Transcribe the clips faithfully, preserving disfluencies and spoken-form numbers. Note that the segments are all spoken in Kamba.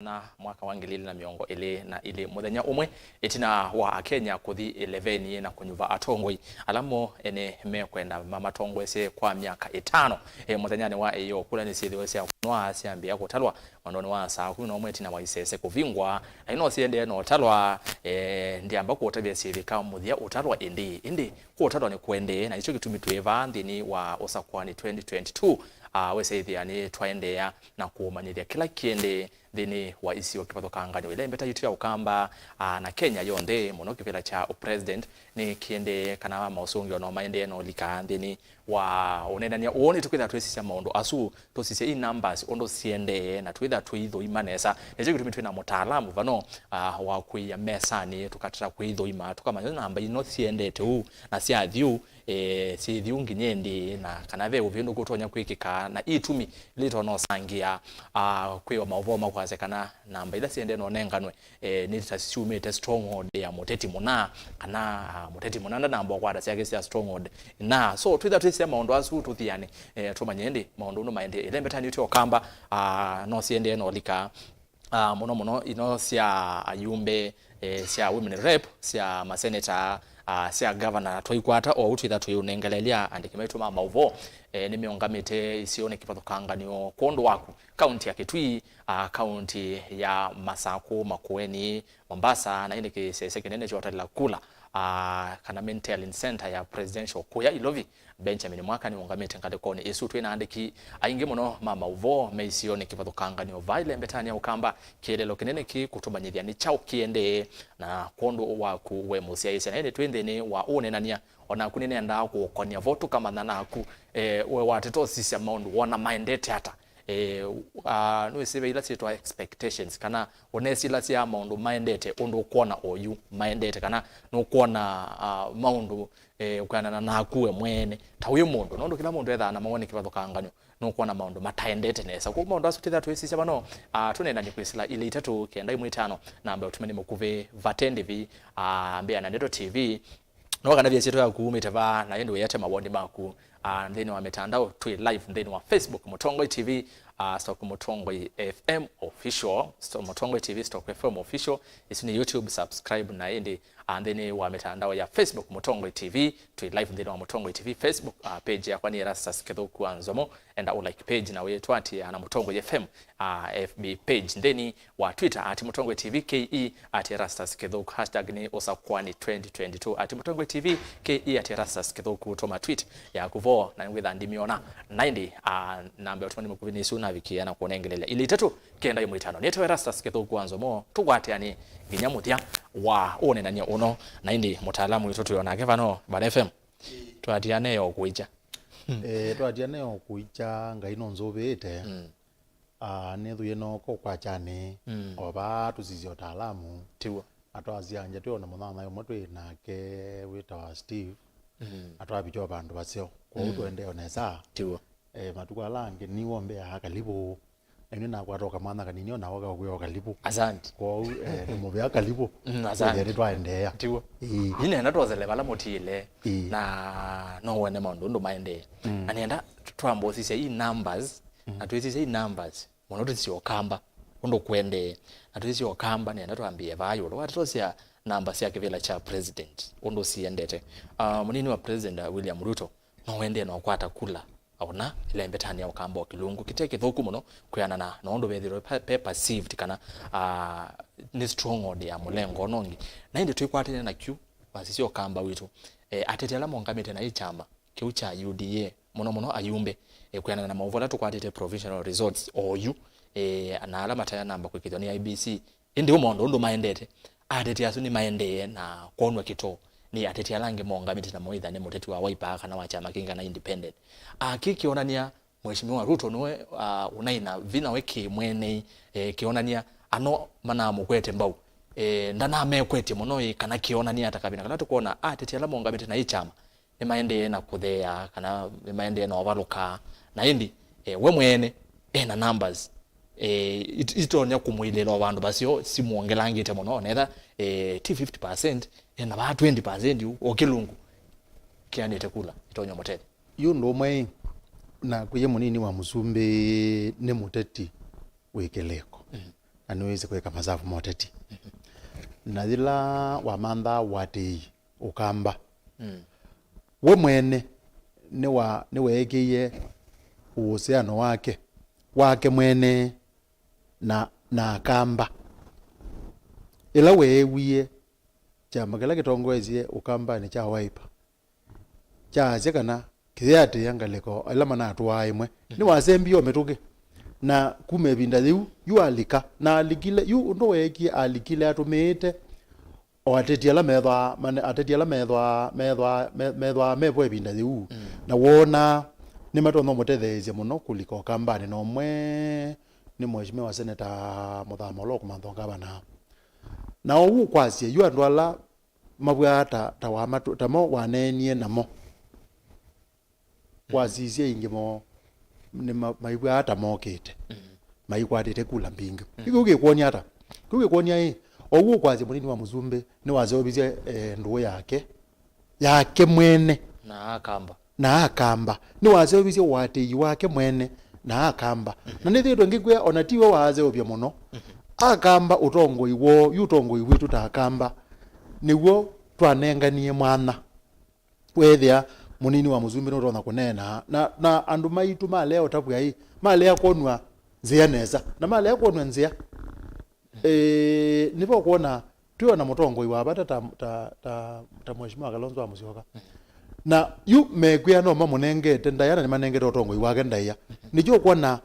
na mwaka wa ngili ili na mĩongo ĩlĩ na ĩlĩ, mũthenya ũmwe ĩtina wa Akenya kũthi ĩleveni na kũnyuva atongoi ala mo ene mekwenda mamatongoesye kwa myaka ĩtano. E, mũthenyanĩ wa ĩyoo, kula nĩsyĩthĩwe sya kũnwa syambĩĩa kũtalwa mwendonĩ wa saa kũmi na ũmwe ĩtina wa isese kũvingwa, na ino siendee na ũtalwa. E, ndiamba kũtavya syĩvika mũthya ũtalwa ĩndĩ, ĩndĩ kũtalwa nĩ kũendee, na nĩkyo kĩtumi twĩ vaa nthĩnĩ wa ũsakũani twenty twenty-two. A, wĩsa ĩthĩa nĩ twaendeea na kũmanyĩthya kĩla kĩendee nthĩnĩ wa isio kĩvathũkanganyo. Ĩla ĩmbeta yitũ ya Ũkamba, a, na Kenya yonthe, mũno kĩvĩla kya ũpresident, nĩ kĩendee kana maũsũngĩo no maendee na ũlika nthĩnĩ wa ũneenany'a ũũ. Nĩtũkwĩthĩa twĩsisya maũndũ asu, tũsisye i numbers ũndũ siendee, na twĩthĩa twĩithũima nesa. Nĩkyo kĩtumi twĩ na mũtaalamu vano, a, wa kwĩia mesanĩ, tũkatata kwĩithũima, tũkamanya namba ino siendete ũu na syathi ũu, e, syĩthi ũu nginya ĩndĩ, na kana ve ũvĩndũku ũtonya kwĩkĩka, na itumi ila itonya ũsangĩa, a, kwĩwa maũvoo makwasya kana namba ila siendee no nenganwe, e, nĩ ta syumĩte stronghold ya mũteti mũna, kana, a, mũteti mũna ndanamba ũkwata syake sya stronghold na. So, twĩthĩa twĩsya maũndũ asu tũthiane, e, tũmanye ĩndĩ maũndũ nũmaendee. Ĩla ĩmbeta yitũ ya Ũkamba, a, no siendee na ũlika, a, mũno mũno ino sya ayumbe, e, sya women rep, sya maseneta, a, sya governor, twaikwata o ũu twĩtha tũiũnengeleelya andĩki maitũ ma maũvoo, e, nĩmeũngamĩte isionĩ kĩvathũkanganyo kwondũ waku, kaunti ya Kitui, a, kaunti ya Masakũ, Makueni, Mombasa, na ĩndĩ kĩsese kĩnene kya ũtalĩla kula, a, kana main tallying center ya presidential kũya Ilovi, Benjamin Mwaka nĩũngamĩte ngalĩkonĩ ĩsu. Twĩ na andĩki aingĩ mũno ma maũvoo me isionĩ kĩvathũkanganyo vaa ĩla ĩmbetanĩ ya Ũkamba. Kĩeleelo kĩnene kĩ kũtũmanyĩthya nĩ kyaũ kĩendee na kwondũ waku we mũsyaĩĩsya. Na ĩndĩ twĩ nthĩnĩ wa ũneenany'a, o naku nĩnendaa kũũkonya vo tũkamanya naku, e, we wateta ũsisya maũndũ wona maendete ata. E, a, nĩwĩsĩ ve ila syĩtwa expectations, kana ũnesilya sya maũndũ maendete ũndũ ũkwona oyu maendete, kana nũkwona, a, maũndũ, e, kwĩanana naku we mwene ta wĩ mũndũ, nũndũ kĩla mũndũ ethaa na mawoni kĩvathũkanganyo, nũkwona maũndũ mataendete nesa. Kwoou maũndũ asu twĩtha twĩsisya vano, a, tũneenany'e kwĩsĩla ilĩ itatũ kenda ĩmwe ĩtano, namba ya ũtũmani mũkuvĩ vate ndĩvi, a, mbĩa na Ndeto T V. No kana via syĩtwa yaku umĩte vaa, na ĩndĩ wĩate mawoni maku, ah, nthĩnĩ wa mĩtandao. Twĩ live nthĩnĩ wa Facebook Mũtongoi T V, ah, stroke Mũtongoi F M Official, sto-, Mũtongoi T V stroke F M Official. Ĩsu nĩ YouTube, subscribe, na ĩndĩ, ah, nthĩnĩ wa mĩtandao ya Facebook Mũtongoi T V. Twĩ live nthĩnĩ wa Mũtongoi T V Facebook, ah, page yakwa nĩ Erastus Kĩthũku wa Nzomo. Enda ũ like page na wĩtwatĩĩa na Mũtongoi F M, ah, F B page. Nthĩnĩ wa Twitter, at Mũtongoi T V K E, at Erastus Kĩthũku, hashtag nĩ Ũsakũani twenty twenty-two, at Mũtongoi T V K E, at Erastus Kĩthũku, tũma tweet yaku vo, na nĩngwĩtha ndimĩona. Na ĩndĩ, ah, namba ya ũtũmani mũkuvĩ nĩ ĩsu navikĩĩa na kũnengelelya ilĩ itatũ kenda ĩmwe ĩtano. Nĩtawa Erastus Kĩthũku wa Nzomo, tũkwatĩanĩ nginya mũthya wa ũneenany'a ũno, na ĩndĩ mũtaalamu witũ twĩ o nake vano, Bad F M. Twatiane yo kũikya. Eh, twatiane yo kũikya, Ngai nũnzũvĩĩte. Mm. Ah, nĩthũie noko kwakyanĩ, mm, o vaa tũsisye ũtaalamu. Tiw'o. Na twasya nja twĩ o na mũthanya ũmwe twĩ nake wĩtawa Steve. Mm. Na twavĩtya o vandũ vaseo. Kwoou, mm, tũendee o nesa. Tiw'o. Eh, matukũ ala angĩ nĩw'o mbeaa kalivũ. Na ĩndĩ nakwata o kamwana kanini, o nawe kakwĩa o kalivũ. Asante. Kwoou, eh, nĩ mũvea kalivũ. Mm, asante. Wĩthĩe nĩtwaendeea. Tiw'o. Ĩĩ. Nĩ nenda twosele vala mũtiĩle. Ĩĩ. Na no wone maũndũ ũndũ maendee. Mm. Na nenda twambosisya i numbers, mm, na twĩsisya i numbers. Mũno tũsisye Ũkamba, ũndũ kũendee. Na tũsisye Ũkamba, nenda twambĩe vaa ĩũlũ. Watatosya namba sya kĩvĩla kya president, ũndũ siendete. Ah, mũnini wa President, ah, William Ruto, no wendee na ũkwata kula ona ĩla ĩmbetanĩ ya Ũkamba o kĩlungu kĩte kĩthũku mũno kwĩanana na ũndũ vethĩwe pe-, pe perceived kana, ah, nĩ stronghold ya mũlengo ũno ũngĩ. Na ĩndĩ twĩkwatene na kyu, wasisya Ũkamba witũ, eh, ateti ala maũngamĩte na ĩ kyama kĩu kya U D A, mũno mũno ayumbe, eh, kwĩanana na maũvoo ala tũkwatĩte provisional results oyu, eh, na ala matayanamba kwĩkĩthwa nĩ I E B C, ĩndĩ ũ maũndũ ũndũ maendete, ateti asu nĩmaendee na kwonw'a kĩtoo nĩ ateti ala angĩ maũngamĩte namo, either nĩ mũteti wa Wiper kana wa kyama kĩngĩ kana independent. Ah, kĩĩ kĩonany'a Mheshimiwa Ruto nĩwe, ah, ũnaĩ na vinya we kĩ-mwenei, eh, kĩonany'a ano manamũkwete mbau, eh, ndanamekwetye mũno ĩ, kana kĩonany'a ata kavinda kala tũkwona ateti ala maũngamĩte na ĩ kyama nĩmaendee na kũtheea, kana nĩmaendee na ũvalũka, na ĩndĩ, eh, we mwene ena numbers, eh, it-, itonya kũmũilĩĩla o vandũ vaseo simwongelangĩte mũno, onetha, eh, ti fifty percent, ena vaa twenty percent yu, o kĩlungu kĩanĩte kula itonya mũtethya. Yu ũndũ ũmwe, nakwĩie mũnini wa mũsumbĩ nĩ mũteti wĩ kĩlĩko. Mm. na nĩwĩsĩ kwĩka masavu ma ũteti. Na yĩla wamanthaa ũatĩĩi Ũkamba, mm, we mwene nĩwa-, nĩweekĩie ũũsĩano wake, wake mwene na, na Akamba. Ĩla weewie kyama kĩla kĩtongoesye Ũkambanĩ kya Wiper kyaasya kana kĩyĩatĩĩa ngalĩko ĩla manatũaa ĩmwe. Mhm. Nĩwasembie o mĩtũkĩ. Na kuma ĩvinda yĩu, yu alika, na alikile, yu ũndũ weekie, alikile atũmĩĩte o ateti ala methwaa, mane-, ateti ala methwaa, methwaa, me-, methwaa mevo ĩvinda yĩu. Mm. Na woonaa nĩmatonya ũmũtetheesya mũno kũlika Ũkambanĩ, na ũmwe nĩ Mheshimiwa Seneta Mũthama ũla ũkũmantha ũngavana. Na ũu ũkwasya, yu andũ ala mavw'aa ta, ta wamatũ-, ta mo waneenie namo. Wasisya ingĩ moo, nĩ ma-, maivw'aa ta mokĩte, mhm, maikwatĩte kula mbingĩ. Mhm. Kĩu kĩkwony'a ata? Kĩu kĩkwony'a ĩ, o ũu ũkwasya mũnini wa mũsumbĩ nĩwaseũvisye, eh, ndũũ yake, yake mwene. Na Akamba. Na Akamba. Nĩwaseũvisye ũatĩĩi wake mwene na Akamba. Mhm. Na nĩthĩĩtwe ngĩkwĩa, ona ti we waaseũvya mũno. Mhm. Akamba ũtongoi woo, yu ũtongoi witũ ta Akamba, nĩw'o twanenganie mwanya. Weethĩa mũnini wa mũsumbĩ nũtonya kũneena, na, na andũ maitũ malea ũtavw'a ĩ, malea kwonw'a nzĩa nesa, na malea kwonw'a nzĩa, ĩĩ, nĩvo kwona twĩ o na mũtongoi wa vata ta, ta, ta, ta Mheshimiwa Kalonzo wa Musyoka. Na yu mekwĩa no mamũnengete ndaĩa, na nĩmanengete ũtongoi wake ndaĩa. Nĩkyo ũkwona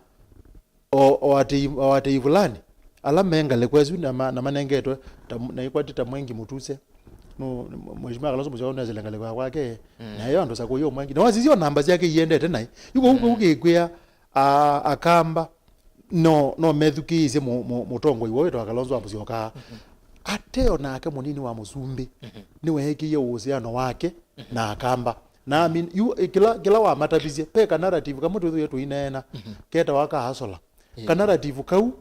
o, o atei, o atei fulani, ala me ngalĩko ĩsu na ma-, na manengetwe, ta, na ikwati ta Mwengi Mutuse, no, Mheshimiwa Kalonzo Musyoka nĩwesĩle ngalĩko ya kwake, mm, na yo andũ sakũi o Mwengi. Na wasisya o namba syake iendete naĩ. Yu kũu, kũu, mm, kĩkwĩa, a, Akamba, no, no methukĩĩsye mũ-, mũ-, mũtongoi woo wĩtawa Kalonzo wa Musyoka. Mhm. Ate o nake mũnini wa mũsumbĩ, mhm, nĩweekĩie ũũsĩano wake, mhm, na Akamba. Na I mean, yu, eh, kĩla, kĩla wamatavisye, pe ka narrative kamwe twĩthĩwe tũineena, mhm, ketawa ka hustler. Ĩĩ. Ka narrative kau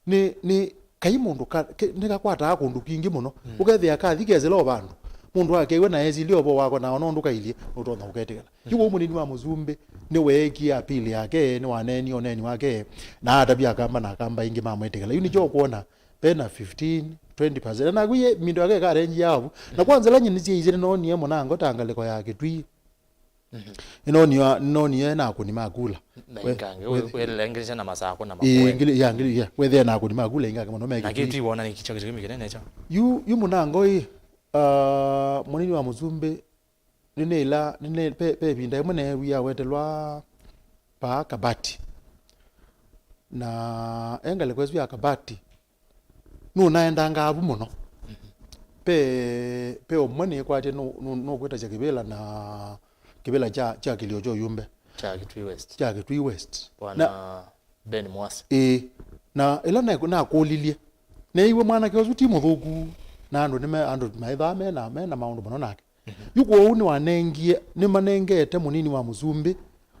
nĩ, nĩ kai mũndũ ka, ke-, nĩkakwataa kũndũ kwingĩ mũno. Mm. Ũkethĩa kathi kesĩla o vandũ. Mũndũ akew'a na esilie ũvoo wako, na ona ũndũ kailyĩ, nũtonya ũketĩkĩla. Yu kũu mũnini wa mũsumbĩ nĩweekie appeal yake, nĩwaneenie ũneeni wake, na atavya Akamba, na Akamba aingĩ mamwĩtĩkĩla. Yu nĩkyo ũkwona vena fifteen, twenty percent. Na naku ye mindo yake ĩkarenji yavu. Na kwanza ĩla nyie nĩsyaisye nĩnoonie mũnango ta ngalĩko ya Kĩtui. Mhm. Nĩnoonie, nĩnoonie na akũni ma kula. Na we-, ingangĩ, we-, we-, welengelisha na Masakũ na ĩĩ, Makueni. Ngili, ya, ngili, ya. Wethĩa na akũni ma kula ingangĩ mũno me Kĩtui. Na Kĩtui wona nĩ kĩkyo kĩtumi kĩnene kyo. Yu, yu mũnango ĩ, ah, mũnini wa mũsumbĩ, nĩnĩla, nĩnĩ-, pe, pe ĩvinda ĩmwe neewie awetelwa paa Kabati. Na e ngalĩko ĩsu ya Kabati, nũnaendangaa vu mũno. Mhm. Pe, pe ũmwe nĩkwatye nũ-, nũ-, nũkwĩtasya kĩvĩla na kĩvĩla kya, kya kĩlio kya ũyumbe. Kya Kitui West. Kya Kitui West. Bwana na Ben Mwasi. Ĩĩ. Na ĩla na-, nakũlilye, neeiwe mwanake ũsu ti mũthũku, na andũ nĩme-, andũ maĩthaa mena, mena maũndũ mũno nake. Mhm. Yu kwoou nĩwanengie, nĩmanengete mũnini wa mũsumbĩ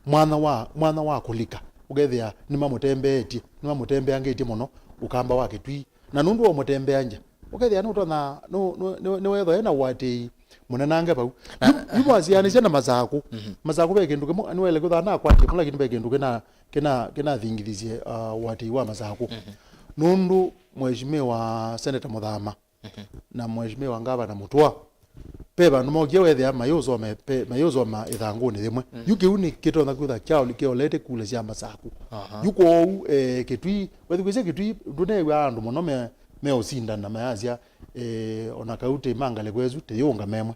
mwanya wa, mwanya wa kũlika. Ũkethĩa nĩmamũtembeetye, nĩmamũtembeangĩtye mũno Ũkamba wa Kĩtui. Na nũndũ wa ũmũtembeangya, ũkethĩa nũtonya, nũ-, nũ-, nũ-, nĩwethwa ena ũatĩĩi mũnenange vau. Na yu, yu mwasianĩsya na Masakũ. Mhm. Masakũ ve kĩndũ kĩmwe, nĩwaĩle kwĩthwa nakwatie mũno, lakini ve kĩndũ kĩna, kĩna, kĩnathingithisye, uh, ũatĩĩi wa Masakũ. Mhm. Nũndũ Mheshimiwa Senator Mũthama, mhm, na Mheshimiwa Ngavana Mũtua, pe vandũ mokie wethĩa mayũsome, pe, mayũsoma ĩthangũnĩ yĩmwe. Mm. Yu kĩu nĩ kĩtonya kwĩtha kyaoli-, kĩolete kula sya Masakũ. Aha. Yu kwoou, eh, Kĩtui, wethukĩsya Kĩtui, ndũneew'a andũ mũno me, meũsindana mayasya, eh, ona kau tĩ ma ngalĩko ĩsu, tĩyĩũngame ĩmwe.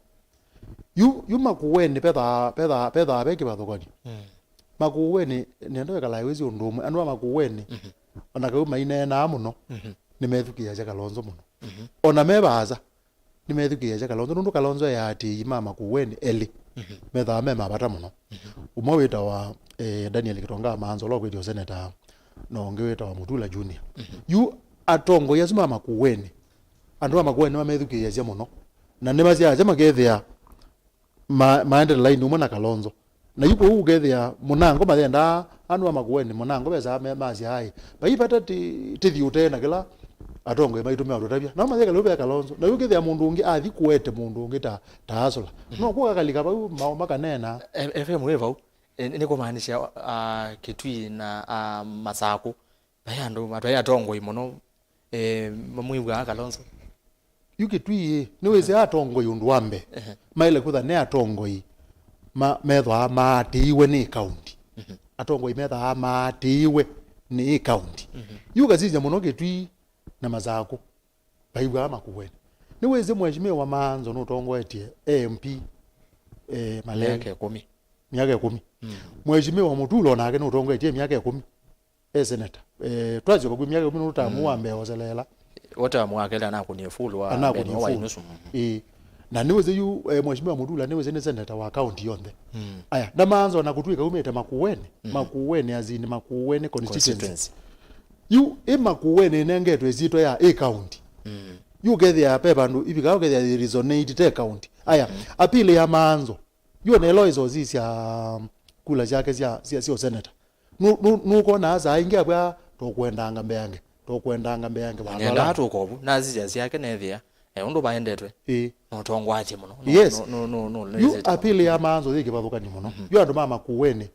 Yu, yu Makueni pethaa, pethaa, pethaa ve kĩvathũkany'o. Mm. Makueni, nenda wĩkalae wĩsĩ ũndũ ũmwe. Andũ a Makueni, mhm, ona kau maineenaa mũno, mhm, nĩmethukĩĩasya Kalonzo mũno. Mhm. Ona me vaasa, nĩmethukĩĩasya Kalonzo, nũndũ Kalonzo e atĩĩi ma Makueni elĩ, mhm, methaa me ma vata mũno. Mhm. Ũmwe wĩtawa, eh, Daniel Kitonga Maanzo, ũla ũkwĩtya ũseneta, na ũngĩ wĩtawa Mutula Junior. Mhm. Yu atongoi asu ma Makueni, andũ ma Makueni nĩmamethukĩĩasya mũno, na nĩmasyaasya makethĩa ma-, maendele laini ũmwe na Kalonzo. Na yu kũu ũkethĩa mũnango mathendaa andũ ma Makueni, mũnango vesaa me-, masya, "Ai, vai vata ti-, tĩthi ũtee na kĩla atongoi maitũ meũtũtavya." Nao mathekala ve Kalonzo. Na yu ũkethĩa mũndũ ũngĩ athi kũete mũndũ ũngĩ ta, ta Asula. Mhm. No kũka kalika vau, ma-, makaneena. F M wĩ vau, e, nĩ kũmaanisya, a, Kĩtui na, a, Masakũ. Vai andũ, vai atongoi mũno. Eh, mamwĩw'aa Kalonzo. Yu Kĩtui ĩ, nĩwĩsĩ atongoi ũndũ wa mbee. Ehe. Maĩle kwĩtha nĩ atongoi ma-, methwaa maatĩĩwe nĩ kaunti. Mhm. Atongoi methaa maatĩĩwe nĩ kaunti. Mhm. Yu ũkasisya mũno Kĩtui na Masakũ. Vaiw'aa Makueni. Nĩwĩsĩ Mheshimiwa Maanzo nũtongoetye M P, eh, Maleli. Myaka ĩkũmi. Myaka ĩkũmi. Mm. Mheshimiwa Mutula onake nũtongoetye myaka ĩkũmi. E seneta. Eh, twasyoka kwĩ myaka ĩkũmi nũtamu wa mbee oselela. Watamu wa kelĩ anakũnie full wa anakunie mbee wa full. Nusu. Mhm. Ĩĩ. Na nĩwĩsĩ yu, eh, Mheshimiwa Mutula nĩwĩsĩ nĩ seneta wa kaunti yonthe. Mm. Aya, na Maanzo na kũtw'ĩka umĩte Makueni. Mm. Makueni as in Makueni constituency. Constituency. Yu ĩ Makueni ĩnengetwe ĩsyĩtwa ya ĩ kaunti. Mm. Yu ũkethĩa pe vandũ ivika ũkethĩa ĩ resonate te kaunti. Aya, mm, appeal ya Maanzo. Yu nelo isosi sya kula syake sya, sya, sya ũseneta. Nu-, nu-, nũkonaa saa ingĩ abwa tũkwendanga mbeange, tũkwendanga mbeange. Nenda atũkovu, na sisya syake nethĩa. Eh, ũndũ vaendetwe. Ĩĩ. No tongwatye mũno. No, yes. No, no, no, no, yu appeal ya Maanzo yĩ kĩvathũkany'o mũno. Mhm. Yu andũ ma Makueni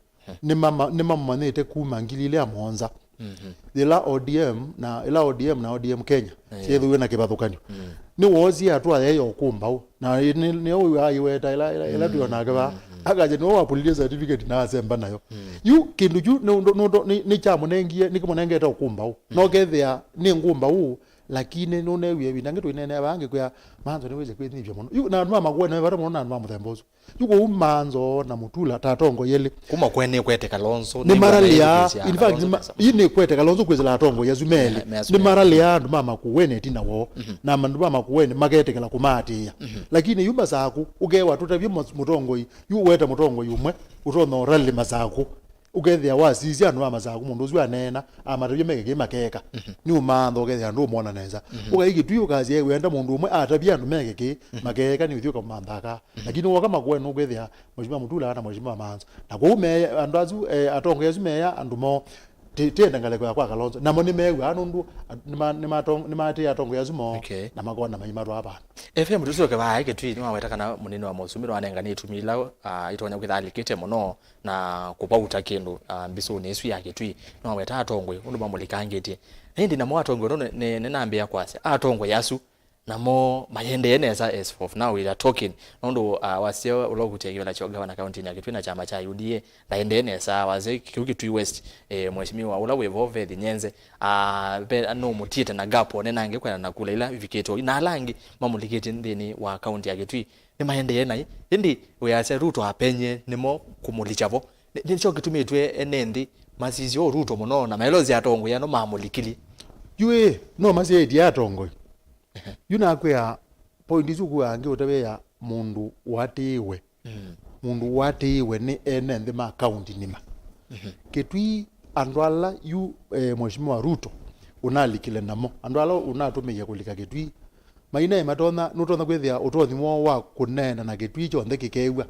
nĩ mama-, nĩ mamanyĩte kuma ngili ilĩ na mũonza. Mhm. Yĩla O D M na, ĩla O D M na O D M Kenya, eh, syethĩwe na kĩvathũkany'o. Mm. Nĩ woosie atwa yaĩ o kũmbaũ. Na nĩ, nĩ ũyũ aiweta ĩla, ĩla, ĩla twĩonake vaa. Mm. Akaja nĩwe wapulilie certificate na asemba nayo. Mm. Yu kĩndũ kyu nĩ ũndũ, nĩ ũndũ, nĩ, nĩ kyamũnengie, nĩ kĩmũnengete ũkũmbaũ. Mm. No kethĩa nĩ ngũmbaũ, lakini nũnewie ĩvinda angĩ tũineenea vaa angĩ kwĩa Maanzo nĩwĩsĩ kwĩnyivya mũno. Yu na andũ ma Makueni me vata mũno na andũ ma mũthemba ũsu. Yu kũu Maanzo na Mutula ta atongoi elĩ. Kuma kwenĩ kwete Kalonzo, nĩ maralĩa, in fact, nĩ ma-, ii nĩ kwete Kalonzo kwĩsĩla atongoi asu me elĩ. Nĩ maralĩa andũ ma Makueni ĩtina woo. Mhm. Na andũ ma Makueni maketĩkĩla kũmaatĩĩa. Mhm. Lakini yu Masakũ, ũkewa tũtavye mũ-, mũtongoi, yu weta mũtongoi ũmwe, ũtonya ũrali Masakũ. Ũkethĩa wasisya andũ ma Masakũ, mũndũ ũsu aneena, amatavya meke kĩ makeeka. Mhm. Nĩ ũmantha ũkethĩa andũ ũmona nesa. Mhm. Ũkai Kĩtui ũkasya wenda mũndũ ũmwe atavya andũ meke kĩ, mhm, makeeka nĩ ũthiũka mantha aka. Mhm. Lakini woka Makueni nũkwĩthĩa Mheshimiwa Mutula na Mheshimiwa Maanzo. Na kũu me andũ asu, eh, atongoi asu meya andũ moo, ti-, tiende ngalĩko ya kwa Kalonzo. Namo nĩmeew'aa nũndũ at-, nĩma-, nĩmatong-, nĩmaatĩĩa atongoi asu moo, okay, na makona maimatwaa vandũ. F M tũsyoke vaa Kĩtui, nĩwaweta kana mũnini wa Mũsumbi nĩwanengane itumi ila, ah, itonya kwĩtha alikĩte mũno na kũvauta kĩndũ, ah, mbisũnĩ ĩsu ya Kĩtui. Nĩwaweta atongoi ũndũ mamũlikangĩtye. Na ĩndĩ namo atongoi ũndũ nĩ-, nĩ-, nĩnambĩĩa kwasya, atongoi asu namo mayendee nesa as of now we are talking. Nũndũ, ah, wasya ũla ũkutia kĩvĩla kya ũngavana kauntinĩ ya Kĩtui na kyama kya U D A, ndaendee nesa. Wasya kĩu Kĩtui West, eh, mheshimiwa ũla wĩ vo Faith Nyenze, ah, ve, nũmũtiĩte na gap onenange kwenda na kula ila ivikĩtwe. Na ala angĩ mamũlikĩtye nthĩnĩ wa kaunti ya Kĩtui nĩmaendee naĩ. Ĩndĩ wĩasya Ruto apenye nĩmo kũmũlikya vo. Nĩ, nĩkyo kĩtumĩtw'e ene nthĩ masisye o Ruto mũno na maelosya atongoi ano mamũlikilye. Yu ĩ, no masyaĩtye atongoi. Ehe. Yu nakwĩa point isu kuaa angĩ ũtavĩa mũndũ ũatĩĩwe. Mm. Mũndũ ũatĩĩwe nĩ ene nthĩ ma kaunti nima. Mhm. Kĩtui andũ ala yu, eh, Mheshimiwa Ruto ũnalikile namo, andũ ala ũnatũmĩie kũlika Kĩtui, mainaĩ matonya, nũtonya kwĩthĩa ũtonyi woo wa kũneena na Kĩtui kyonthe kĩkew'a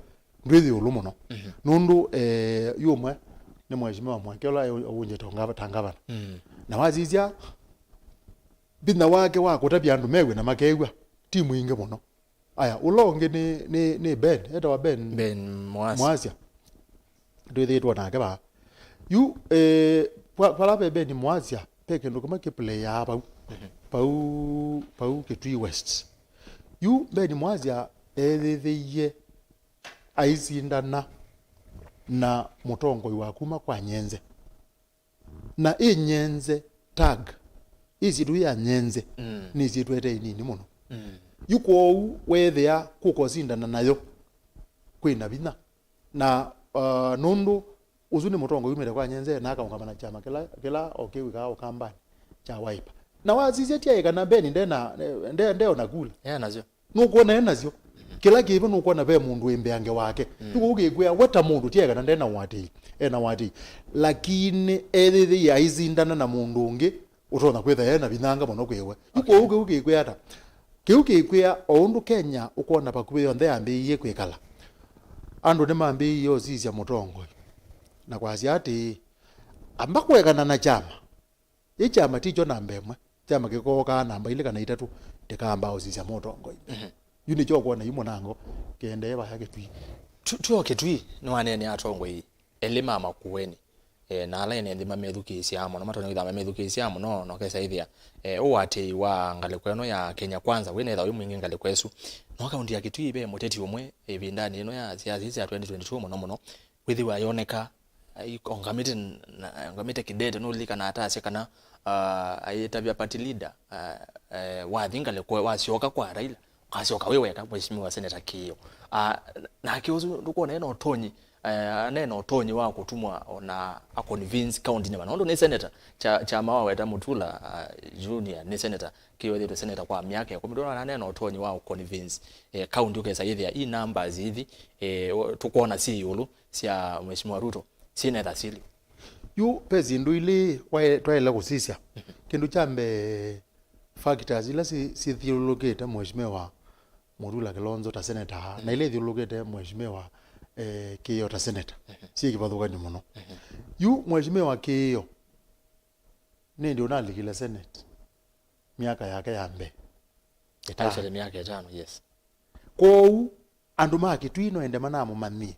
ndwĩ ĩũlũ mũno. Mhm. Nũndũ, eh, yu ũmwe nĩ Mheshimiwa Mwangi ũla ũwunjĩte ta ngava-, ta ngavana. Mm. Na wasisya vinya wake wa kũtavya andũ mew'e na makew'a ti mwingĩ mũno. Aya, ũla ũngĩ nĩ, nĩ, nĩ Ben, etawa Ben Ben Mwasya. Mwasya. Twĩthĩĩtwe nake vaa. Yu, eh, kwa, kwa la ve Ben Mwasya, ve kĩndũ kĩmwe kĩplayaa vau. Mhm. Vau, vau Kĩtui West. Yu Ben Mwasya ethĩthĩie aisindana na mũtongoi wa kuma kwa Nyenze. Na ĩ Nyenze tag, ĩsyĩtwa ya Nyenze, mm, nĩ ĩsyĩtwa ĩte ĩnini mũno. Mm. Yu kwoou weethĩa kũkosindana nayo kwĩ na vinya. Na, uh, nũndũ ũsu nĩ mũtongoi umĩte kwa Nyenze na akaũngama na kyama kĩla, kĩla o kĩwĩkaa Ũkambanĩ kya Wiper. Na wasisya tyaĩ kana Ben ndena, nde, ndeona kula. Yeah, nasyo. Nũkwona e nasyo. Kĩla kĩvo nũkwona ve mũndũ wĩ mbeange wake. Mm. Yu kũu kĩkwĩa, we ta mũndũ, ti ekana ndena ũatĩi, ena ũatĩi. Lakini ethĩthĩie aisindana na mũndũ ũngĩ, ũtonya kwĩtha ena vinyanga mũno kwĩ we. Yu kũu kĩu kĩkwĩa ata? Kĩu kĩkwĩa, o ũndũ Kenya ũkwona vakuvĩ yonthe yambĩĩie kwĩkala, andũ nĩmambĩĩie ũsisya mũtongoi na kwasya atĩĩ, amba kũekana na kyama. Ĩ kyama tikyo namba ĩmwe. Kyama kĩkookaa namba ilĩ kana itatũ, ndĩkaambaa ũsisya mũtongoi. Mhm. Yu nĩkyo ũkwona yu mũnango kĩendee vaya Kĩtui. Tu-, tuo Kĩtui nĩwaneenea atongoi elĩ ma Makueni. eh, na ala ene nthĩ mamethukĩĩsyaa mũno, matonya kwĩthĩa mamethukĩĩsyaa mũno, na ũkesa ĩthĩa, eh, ũatĩĩi wa ngalĩko ĩno ya Kenya Kwanza wĩna ĩthau wĩ mwingĩ ngalĩko ĩsu. No kaunti ya Kitui ve mũteti ũmwe ĩvindanĩ ĩno ya siasa sya twenty twenty-two mũno mũno, wĩthĩwa ayoneka aongamĩte na, aongamĩte kĩdete, nũlilikana atasya kana, ah, ayĩtavya party leader, ah, eh, wathi ngalĩko wasyoka kwa Raila, ũkasyoka wĩ weka, Mheshimiwa Senator Kĩĩo. Ah, nake ũsu ndũkwona ena ũtonyi, eh, nena ũtonyi wa kũtumwa ona a convince county nĩ mana. Ũndũ nĩ senator, cha, chama waweta Mutula, ah, Junior, nĩ senator, Kĩĩo ethĩĩtwe senator kwa myaka ĩkũmi, ndũkwona nena ũtonyi wa convince, eh, county ũkesa yĩthĩa i numbers ithi, eh, tũkwona syĩ ĩũlũ sya Mheshimiwa Ruto, syĩna ĩthasili. Yu ve syĩndũ ilĩ wae-, twaĩle kũsisya. Kĩndũ kya mbee, factors ila si-, sithyũlũlũkĩte Mheshimiwa Mutula Kilonzo ta senator, na ila ithyũlũlũkĩte Mheshimiwa, eh, Kĩĩo ta senator, syĩ kĩvathũkany'o mũno. Yu Mheshimiwa Kĩĩo nĩndĩ ũnalikile Senate myaka yake ya mbee. Actually, myaka ĩtano, yes. Kwoou, andũ ma Kitui no ende manamũmanyie.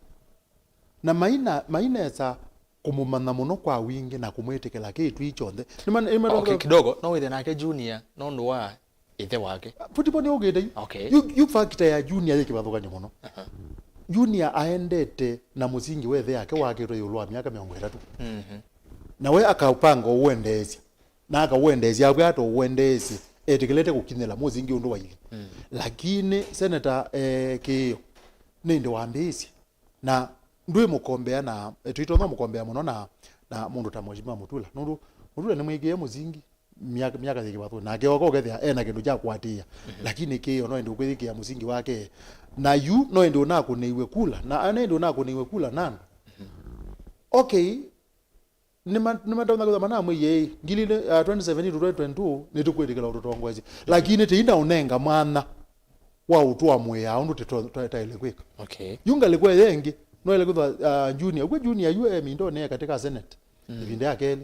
Na maina, mainesa kũmũmanya mũno kwa wingĩ na kũmwĩtĩkĩla Kĩtui kyonthe. Nĩma-, nĩma- Okay, kidogo, no wĩthe nake Junior, nũndũ wa ĩthe wake. Putipo nĩ ũgĩte yu. Okay. Yu, yu factor ya Junior yĩ kĩvathũkany'o mũno. Aha. Junior aendete na mũsingi wa ĩthe yake wakĩtwe ĩũlũ wa myaka mĩongo ĩtatũ. Mhm. Na we akapanga ũwendeesya. Na akawendeesya, akwĩa ata ũwendeesye, etĩkĩlĩte kũkinyĩla mũsingi ũndũ wailye. Mm. Lakini Senator, eh, Kĩĩo, nĩndĩ wambĩĩsye. Na ndwĩ mũkombea na, eh, tũitonya mũkombea mũno na, na mũndũ ta Mheshimiwa Mutula. Nũndũ Mutula nĩmwĩkĩe mũsingi myaka, myaka yĩ kĩvathũkany'o. Nake oka ũkethĩa ena kĩndũ kya kũatĩĩa. Mhm. Lakini Kĩĩo no ĩndĩ ũkwĩyĩkĩa mũsingi wake. Na yu no ĩndĩ ũnakũnĩiwe kula. Na no ĩndĩ ũnakũnĩiwe kula nana. Mhm. Okay, nĩma-, nĩmatonya kwĩthwa manamwĩie, ĩ, ngili, uh, twenty seventeen to twenty twenty-two, nĩtũkwĩtĩkĩla ũtũtongoesye. Lakini tĩina ũnenga mwanya wa ũtũamũĩa ũndũ tũto-, twa-, twaĩle kwĩka. Okay. Yu ngalĩko ĩyo ĩngĩ, no ĩle kwĩthwa, uh, Junior, ũkw'a Junior yu e mindonĩ e katĩ ka Senate, mm, ĩvinda ya kelĩ.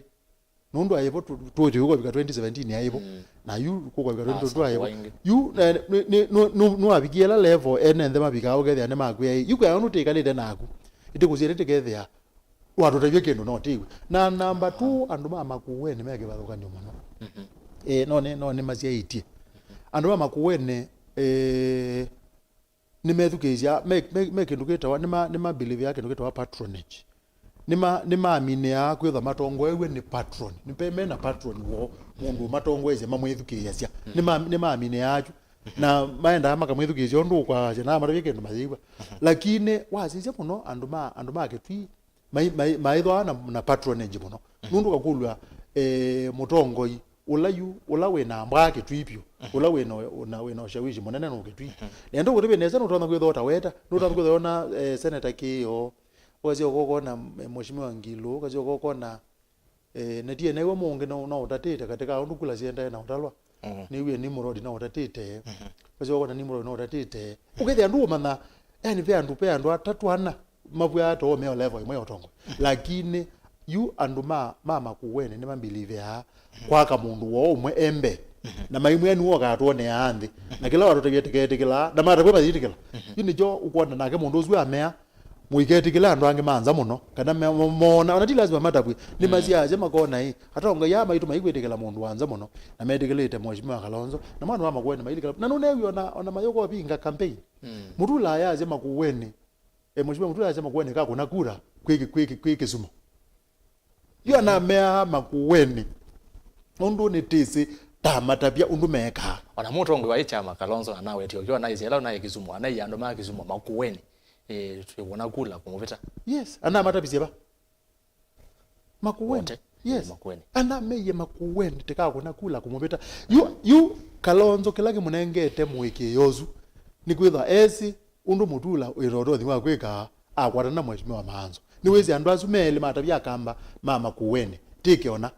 Nũndũ aĩvo tũ-, tũũtĩ ũkũvika twenty seventeen aĩvo. Mm. Na yu kũkũvika twenty twenty-two aĩvo. Yu, eh, nĩ, nĩ, nũ-, nũ-, nũavikie ĩla level ene nthe mavikaa ũkethĩa nĩmakwĩa, ĩ. Yu kwĩa ũndũ tĩkalĩte naku. Ĩtĩkũsĩ ĩtĩkethĩa watũtavye kĩndũ no tĩw'e. Na namba two, andũ ma Makueni me kĩvathũkany'o mũno. Mhm. Eh, no nĩ, no nĩmasyaĩtye. Andũ ma Makueni, eh, nĩmethukĩĩsya, me, me, me kĩndũ kĩtawa, nĩma, nĩma believe ya kĩndũ kĩtawa patronage. Nĩma, nĩmaminĩaa kwĩthwa matongoew'e nĩ patron. Nĩpe mena patron woo, mũndũ ũmatongoesya, mamwĩthukĩĩasya. Mm. Nĩma, nĩmaminĩaa kyu. Na maendaa makamwĩthukĩĩsya ũndũ ũkwasya, na matavye kĩndũ mayĩw'a. Mhm. Lakini wasisya mũno andũ ma, andũ ma Kĩtui, mai-, mai-, maĩthwaa na, na patronage mũno. Mhm. Nũndũ ũkakũlw'a, eh, mũtongoi ũla yu, ũla wĩ na mbaa Kĩtui vyũ, mhm, ũla wĩ na, na, wĩ na ũshawishi mũnene nũ Kĩtui. Mhm. Nenda ũkũtavya nesa, nũtonya kwĩthwa ũtaweta, nũtonya kwĩthwa ona, eh, Senator Kĩĩo, ũkasyoka ũkona, eh, Mheshimiwa Ngilu, ũkasyoka ũkona, eh, Netie naiwe mũngĩ no, no ũtatĩte katĩ ka ũndũ kula siendae na ũtalwa. Mhm. Nĩwie Nimrod no ũtatĩte. Mhm. Ũkasyoka ũkona Nimrod no ũtatĩte. Ũkethĩa andũ ũmanya, yani ve andũ, ve andũ atatũ ana mavw'aa too me o level ĩmwe ya ũtongoĩ. Lakini yu andũ ma, ma Makueni nĩmambĩlĩvĩaa kwaka mũndũ woo ũmwe e mbee. Na maimwĩa nĩwe ũkatwoneaa nthĩ. Na kĩla watũtavya tũketĩkĩlaa, na matavw'a mayĩtĩkĩla. Yu nĩkyo ũkwona nake mũndũ ũsu amea, mũiketĩkĩla andũ angĩ ma nza mũno, kana me-, mo-, moona, ona ti lazima matavw'e, nĩmasyaasya makona, ĩ, atongoi aa maitũ maikwĩtĩkĩla mũndũ wa nza mũno, na metĩkĩlĩte Mheshimiwa Kalonzo, na mwana wa Makueni mailĩkĩla, na nũneew'e ona, ona mayũka ũvinga campaign. Mm. Mutula ayasya Makueni, E, Mheshimiwa Mutula asema kuoneka kuna kura kwĩ, kwĩ, kwĩ Kisumu. Yu anamea Makueni. Ũndũ nĩtĩsĩ ndamatavya ũndũ mekaa. Ona mũtongoi wa ĩ kyama Kalonzo anawetie ũkĩwa naisye ĩla ũnaĩ Kisumu, anaĩ andũ ma Kisumu Makueni. E, twĩwona kula kũmũvĩta. Yes, anamatavisye va? Makueni. Wote. Yes. Makueni. Anameiye Makueni, tĩkakũna kula kũmũvĩta. Yu, yu Kalonzo kĩla kĩmũnengete mũĩkĩĩo ũsu, nĩkwĩthwa esĩ ũndũ Mutula wĩna ũtonyi wa kwĩka akwatana na Mheshimiwa Maanzo. Nĩwĩsĩ andũ asu me elĩ matavya Akamba ma Makueni. Tĩke ona.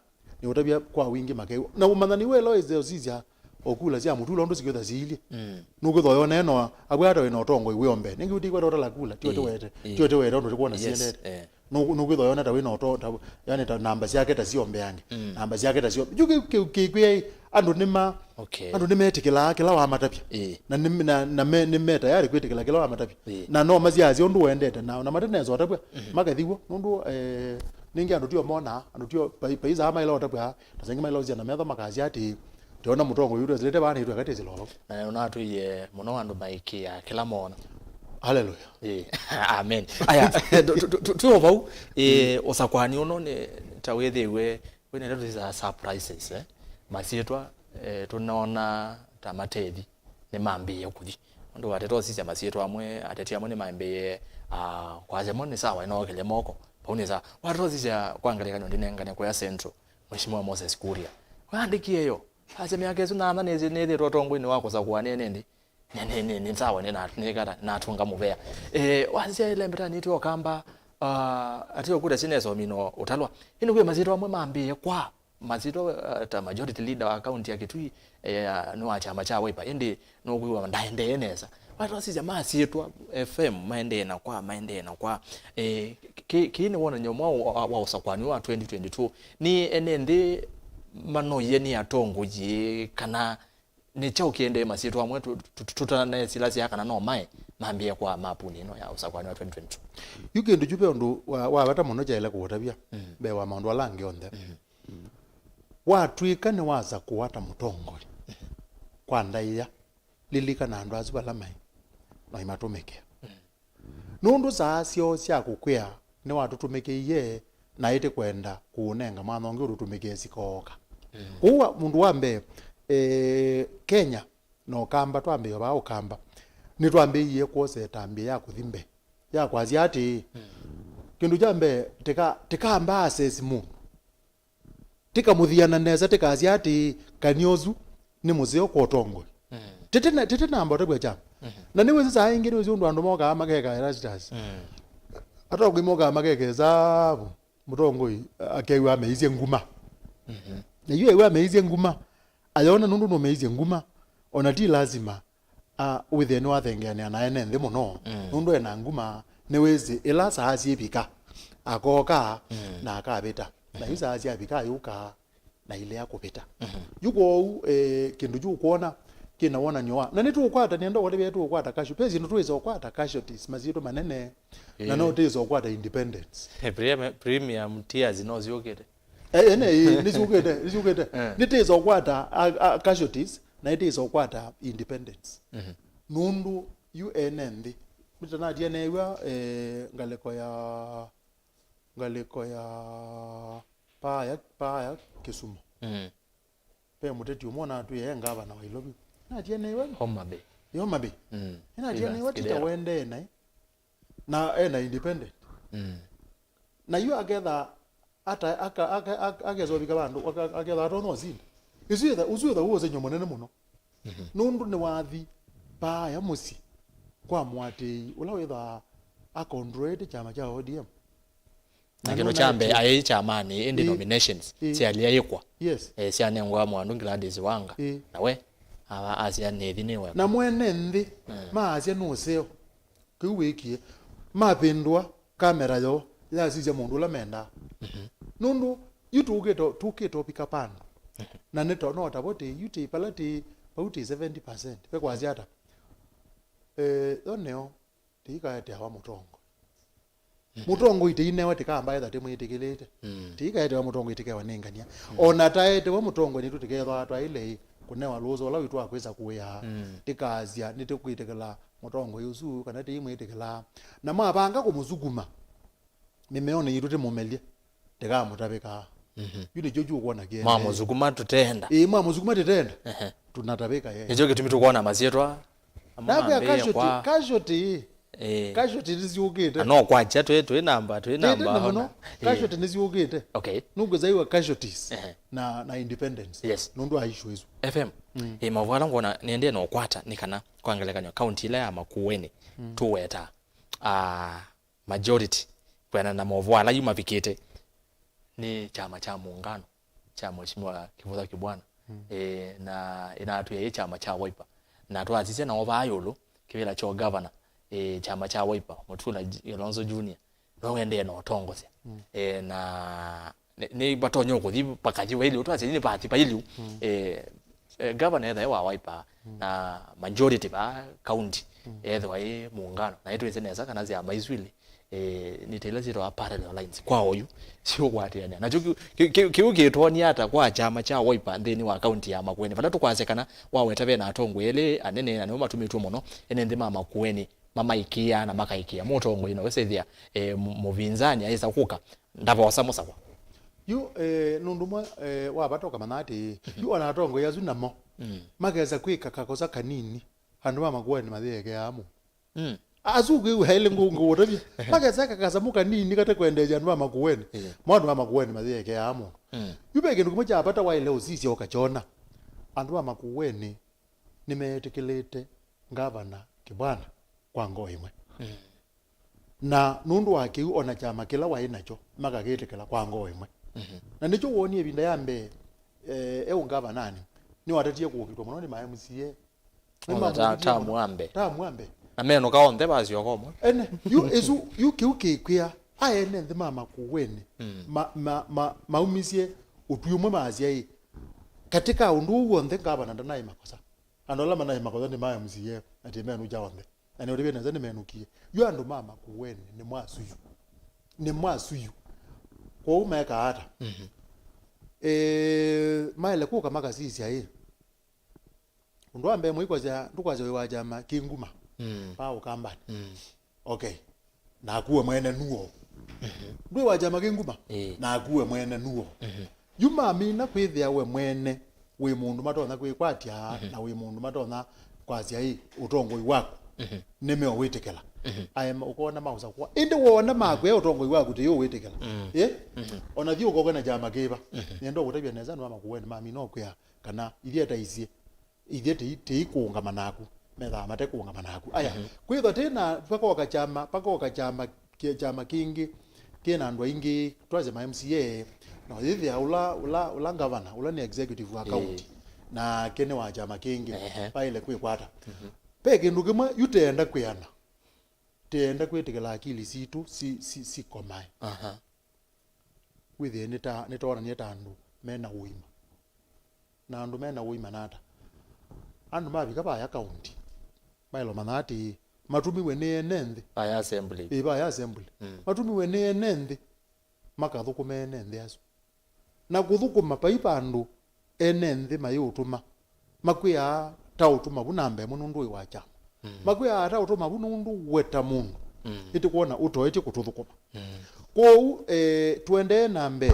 Nĩũtavya kwa wingĩ makew'a. Na ũmanya nĩw'o ĩla wĩsĩ ũsisya o kula sya Mutula ũndũ sikwĩtha siilyĩ. Mm. Nũkwĩthwa ũyonee no, abwata wĩna ũtongoi wĩ o mbee. Nĩngĩ ũtikwenda ũtala kula, tiwe, ĩĩ, tĩwete, ĩĩ, tiwe tĩwete ũndũ tũkwona, yes, siendete. Eh. Nũ-, nũkwĩthwa ũyona ta wĩna ũto-, ta, yani ta namba syake ta sio mbeange. Mm. Namba syake ta sio. Yu kĩ-, kĩ-, kĩkwĩa ĩ, andũ nĩma, okay, andũ nĩmetĩkĩlaa kĩla wamatavya. Ĩĩ. Na nĩ, na, na me, nĩ me tayari kwĩtĩkĩla kĩla wamatavya. Ĩĩ. Na no masyaasya ũndũ wendete, na, na matenesa ũtavw'a, mhm, makathi w'o. Nũndũ, eh, Nĩngĩ andũ tio monaa, andũ tio pai-, paisaa maĩla ũtavw'a, na sengĩ maĩla ũsiana metho makasya atĩ, "Tĩona mũtongoi witũ esilĩte vaa, nĩtweka tĩsĩla ũvau." Na nĩnatwĩie mũno andũ maĩkĩĩa kĩla moona. Haleluya. Ĩĩ. Amen. Aya, tu- tu- tu- twĩ o vau, ĩĩ, ũsakũani ũno nĩ ta wĩthĩiwe wĩ na ndeto sya surprises, eh? Masyĩtwa, eh, tũnoona ta matethi nĩmambĩĩe kũthi. Ũndũ wateta ũsisya masyĩtwa amwe, ateti amwe nĩmambĩĩe, ah, kwasya mo nĩ sawa, ĩnookĩlye moko. Vau nĩ sawa. Wateta ũsisya kwa ngelekany'o ndinengane kũya Central, Mheshimiwa Moses Kuria. Waandĩkie yo. Asya myaka ĩsu nana nĩthĩ-, nĩthĩtwe ũtongoinĩ wa kũsakũa nĩ nĩndĩ. Nĩ, nĩ, nĩ, nĩ sawa, nĩ na, nĩ kata, natũnga mũvea. Eh, wasya ile mbeta nĩtwe Okamba, ah, atĩ ũkũta sineso mino ũtalwa. Ĩndĩ kwĩ masyĩtwa amwe mambĩĩe kwa. Masyĩtwa, ah, ta majority leader wa county ya Kitui, eh, nĩ wa kyama kya Wiper. Ĩndĩ nũkwĩwa ndaendee nesa. Watwasisya masyĩtwa F M, maendee na kwa, maendee na kwa. Eh, kĩ, kĩ nĩ wonany'o mwa wa, wa ũsakũani wa twenty twenty-two. Nĩ ene nthĩ manoie nĩ atongoi kana nĩ kyaũ kĩendee masyĩtwa amwe tũ- tũ- tũtanesilasya kana no mae mambĩĩe kwa mapunĩ ĩno ya ũsakũani wa twenty twenty-two? Yu kĩndũ kyu ve ũndũ wa, wa vata mũno kyaĩle kũũtavya mbee wa maũndũ ala angĩ onthe. Watw'ĩka nĩwasakũa ta mũtongoi kwa ndaĩa, lilikana andũ asu vala maĩ, na ũimatũmĩkĩa. Nũndũ saa syoo sya kũkwĩa nĩwatũtũmĩkĩie, na ĩtĩ kwenda kũũnenga mwanya ũngĩ ũtũtũmĩkĩe sikooka. Kwoou wa- mũndũ wa mbee, eh, Kenya na Ũkamba, twambĩĩe vaa Ũkamba, nĩtwambĩĩie kwosa ĩtambya ya kũthi mbee ya kwasya atĩĩ, kĩndũ kya mbee, tĩka- tĩkamba assess mũndũ. Tĩkamũthiana nesa, tĩkasya atĩĩ, kany'o ũsu nĩ mũseo kwa ũtongoi. Tĩtĩ na- tĩtĩ namba ũtavw'a kyama. Na nĩwĩsĩ saa ingĩ nĩwĩsĩ ũndũ andũ mokaa makeka Erastus. Atongoi mokaa makeka ĩsavu, mũtongoi akew'a ameisye nguma. Na yu ew'a ameisye nguma, ayona nũndũ nũmeisye nguma, ona ti lasima a, wĩthĩe nĩwathengeanĩa na ene nthĩ mũno, nũndũ ena nguma, nĩwĩsĩ ĩla saa syĩvika, akooka na akavĩta. Na yu saa syavika ayũka na ilea kũvĩta. Yu kwoou, eh, kĩndũ kyu ũkwona kĩna wonany'o wa, na nĩtũũkwata, nĩenda ũkatavya tũũkwata casual-, ve syĩndũ twĩsa ũkwata casualties, masyĩtwa manene, na no twĩsa ũkwata independence. Premier, premium tears no syũkĩte. Eh, ene, ĩĩ, nĩsyũkĩte, nĩsyũkĩte. Eh. Nĩtĩsa ũkwata a- a- casualties, na ĩtĩsa ũkwata independence. Nũndũ yu ene nthĩ, mĩtanatia neew'a, eh, ngalĩko ya, ngalĩko ya paaya, paaya Kisumu. Ve mũteti ũmwe natwĩe e ngavana wa Ilovi. Natia neew'a Homa Bay. Homa Bay. Natia neew'a tita wendee naĩ. Na ena independent. Na yu aketha ata- aka- aka- aka- akesa ũvika vandũ, aka- aketha atonya ũsinda. Isu itha- ũsu wĩtha wĩ ũsengy'o mũnene mũno. Nũndũ nĩwathi paaya mũsyĩ kwa mũatĩĩi ũla wĩthaa akontroete kyama kya O D M. Na kĩndũ kya mbee aĩ kyamanĩ, ĩndĩ nominations syalyĩ ayĩkwa. Yes. Eh, syanengwa Mwandu Gladys Wanga. Ĩĩ. Na we a- asya nĩthi nĩwe. Na mwene nthĩ maasya nĩ ũseo. Kĩu wĩkie. Mavĩndũa kamera yoo yasisya mũndũ ũla mendaa. Nũndũ yu tũkĩte, tũkĩte ũvika vandũ. Na nĩ to- no tavo tĩ yu tĩ vala tĩ vau tĩ seventy percent. Ve kwasya ata? Eh, yo nĩyo tĩikaeteawa mũtongoi. Mũtongoi tĩinewa tĩkamba etha tĩmwĩtĩkĩlĩte. Tĩikaetewa mũtongoi tĩkewa nĩ ngania. Ona taetewa mũtongoi nĩtũ tĩkethwa twaĩle kũnewa lũũso ũla witũ wa kwĩsa kũĩa. Tĩkasya nĩtũkwĩtĩkĩla mũtongoi ũsu kana tĩimwĩtĩkĩla. Na mavanga kũmũsukuma mĩmeonĩ yitũ tĩmũmelye, tĩkamũtavĩkaa. Yu nĩkyo kyu ũkwona kĩendee. Mwamũsukuma tũtenda. Ĩĩ, mwamũsukuma tĩtenda. Ehe. Tũnatavĩka ye. Nĩkyo kĩtumi tũkwona masyĩtwa amwe Ndakwĩa mambĩĩe casualty, kwa casualty. Ĩĩ. Casualty nĩsyũkĩte. Na no kwakya twĩ, twĩ namba, twĩ namba Nĩndĩ mũno, ona. Ĩĩ. Casualty nĩsyũkĩte. Okay. Nũngwĩsaiwa casualties Ehe. na, na independence. Yes. Nũndũ wa issue isu. F M. Ĩĩ, maũvoo ala ngwona nĩendee na ũkwata nĩ kana, kwa ngelekany'o, kaunti ĩla ya Makueni tũweta, ah, majority, kwĩanana na maũvoo ala yu mavikĩte, nĩ kyama kya Muungano kya Mheshimiwa Kivutha Kibwana. Eh, na ĩnatwĩa yĩ kyama kya Wiper. Na twasisya nao vaa ĩũlũ, kĩvĩla kya ũgavana, eh, kyama kya Wiper, Mutula J- Kilonzo Junior, no wendee na ũtongosya. Eh, na nĩ, nĩ vatonya kũthi vakathi vailyĩ, twasya nĩ pathi vailyĩ. Eh, eh, gavana ethĩwa wa Wiper, na majority va county ethĩwa ĩ Muungano, na ĩtwĩsĩ nesa kana syama isu ilĩ, eh, nĩ ta ila syĩtawa parallel lines kwa oyu siũkwatĩanĩa. Nakyo kĩu, kĩu, kĩu, kĩu kĩtwonia ata kwa kyama kya Wiper nthĩnĩ wa kaunti ya Makueni, vala tũkwasya kana waweta ve na atongoi elĩ anene na nĩmo matumĩtw'e mũno, ene nthĩ ma Makueni mamaĩkĩĩaa na makaĩkĩĩa mũtongoi, na wĩsĩthĩa, eh, mũ-, mũvinzani aĩsa kũka, ndavosa mũsakwa. Yu, eh, nũndũ ũmwe, eh, wa vata ũkamanya atĩ, yu ona atongoi asu namo, mm, makesa kwĩka kakosa kanini, andũ ma Makueni mayĩekeaa mũno. Mm. Asu kwĩw'a elĩ ngũ-, ngũũtavya. Makesa eka kasamũ kanini kate kwendeesya andũ ma Makueni. Yeah. Mo andũ ma Makueni mayĩekeaa mũno. Mm. Yu ve kĩndũ kĩmwe kya vata waĩle ũsisya ũkakyona. Andũ ma Makueni nĩmeetĩkĩlĩte ngavana Kibwana kwa ngoo ĩmwe. Mm. Na nũndũ wa kĩu, ona kyama kĩla waĩ nakyo makakĩtĩkĩla kwa ngoo ĩmwe. Mhm. Na nĩkyo wonie ĩvinda ya mbee, eh, e ũngavananĩ, nĩwatatie kũũkitwa mũno nĩ ma M C A. Nĩ ona ta-, mamũũkĩtie tamu mũno. Wa mbee. Tamu wa mbee. Na menũka onthe vasyoka ũmwe. Ene, yu, ĩsu, yu kĩu kĩkwĩa, aene nthĩ ma Makueni, mm, ma, ma, ma, maumisye ũtwi ũmwe maasya ĩ, katĩ ka ũndũ ũu w'onthe ngavana ndanaĩ makosa. Andũ ala manaĩ makosa nĩ ma M C A, atĩ menũkya onthe. Na nĩũtavye nesa nĩmenũkie. Yu andũ ma Makueni nĩ mwasuyu. Nĩ mwasuyu. Kwoou mekaa ata? Mhm. Eh, maĩle kũka makasisya ĩ. Ũndũ wa mbee, mũikwasya, ndũkwasya wĩ wa kyama kĩ nguma. Mm. Wa Ũkambanĩ. Mm. Okay. Naku we mwene nuo. Mhm. Ndwĩ wa kyama kĩ nguma? Ĩĩ. Naku we mwene nuo. Mhm. Yu mamina kwĩthĩa we mwene wĩ mũndũ matonya kwĩkwatya, mhm, na wĩ mũndũ matonya kwasya ĩ ũtongoi waku, mhm, nĩmeũwĩtĩkĩla. Mhm. Aema ũkona maũsakũa. Ĩndĩ wona makwĩa ũtongoi waku tĩ ũwĩtĩkĩla. Mm. Ĩ? Mhm. Ona thi ũkoke na kyama kĩva. Mhm. Nĩenda ũkũtavya nesa andũ ma Makueni mamina ũkwĩa kana ithyĩ ta isyĩ, ithyĩ tĩi-, tĩikũũngama naku, methaa mate kũũngama naku. Aya, mhm, kwĩthwa tĩ na, pakoka kyama, pakoka kyama, ky-, kyama kĩngĩ kĩ na andũ aingĩ, twasye ma M C A, na yĩthĩa ũla, ũla, ũla ngavana, ũla nĩ executive wa, ĩĩ, county, nake nĩ wa kyama kĩngĩ, ehe, vaĩle kwĩkwata. Mhm. Ve kĩndũ kĩmwe yu tĩenda kwĩana, tĩenda kwĩtĩkĩla akili sitũ si, si, sikomae. Aha. Wĩthĩe nĩta-, nĩtwonanie ta andũ me na ũima. Na andũ me na ũima nata? Andũ mavika vaya kaunti, maĩle ũmanya atĩ matũmiwe nĩ ene nthĩ. Vaya assembly. Ĩĩ, vaya assembly. Mm. Matũmiwe nĩ ene nthĩ, makathũkũme ene nthĩ asu. Na kũthũkũma vai vandũ ene nthĩ mayĩũtũma, makwĩaa ta ũtũma vu namba ĩmwe nũndũ wĩ wa kyama. Mm. Makwĩaa ta ũtũma vu nũndũ we ta mũndũ, mm, ĩtĩ kwona ũtoetye kũtũthũkũma. Mm. Kwoou, eh, tũendee na mbee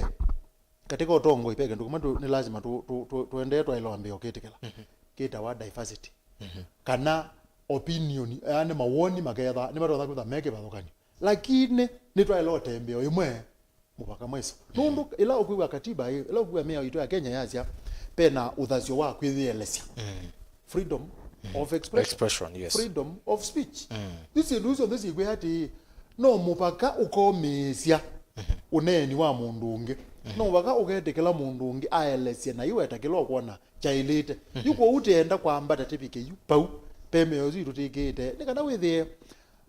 katika ũtongoi, ve kĩndũ kĩmwe tũ-, nĩ lazima tũ-, tũ-, tũ-, tũendee twaĩle wambĩĩa ũkĩtĩkĩla. Mhm. Kĩtawa diversity. Mhm. Kana opinion, yaani mawoni maketha nĩmatonya kwĩtha me kĩvathũkany'o. Lakini nĩtwaĩle ũtembea ĩmwe mũvaka mweso. Nũndũ ĩla ũkwĩw'a katiba ĩ, ĩla ũkwĩw'a mĩao itũ ya Kenya yasya, ve na ũthasyo wa kwĩyĩelesya. Mm. Freedom, mm, of expression. Expression, yes. Freedom of speech. Mm. Isu syĩndũ isu syonthe syĩkwĩa atĩĩ, no mũvaka ũkomĩĩsya, mhm, ũneeni wa mũndũ ũngĩ. Mhm. No mũvaka ũketĩkĩla mũndũ ũngĩ aelesye na iweta kĩla ũkwona kyaĩlĩte. Mhm. Yu kwoou tĩenda kwambata tĩvike yu vau, ve mĩao ĩsu itũtĩkĩĩte, nĩ kana wĩthĩe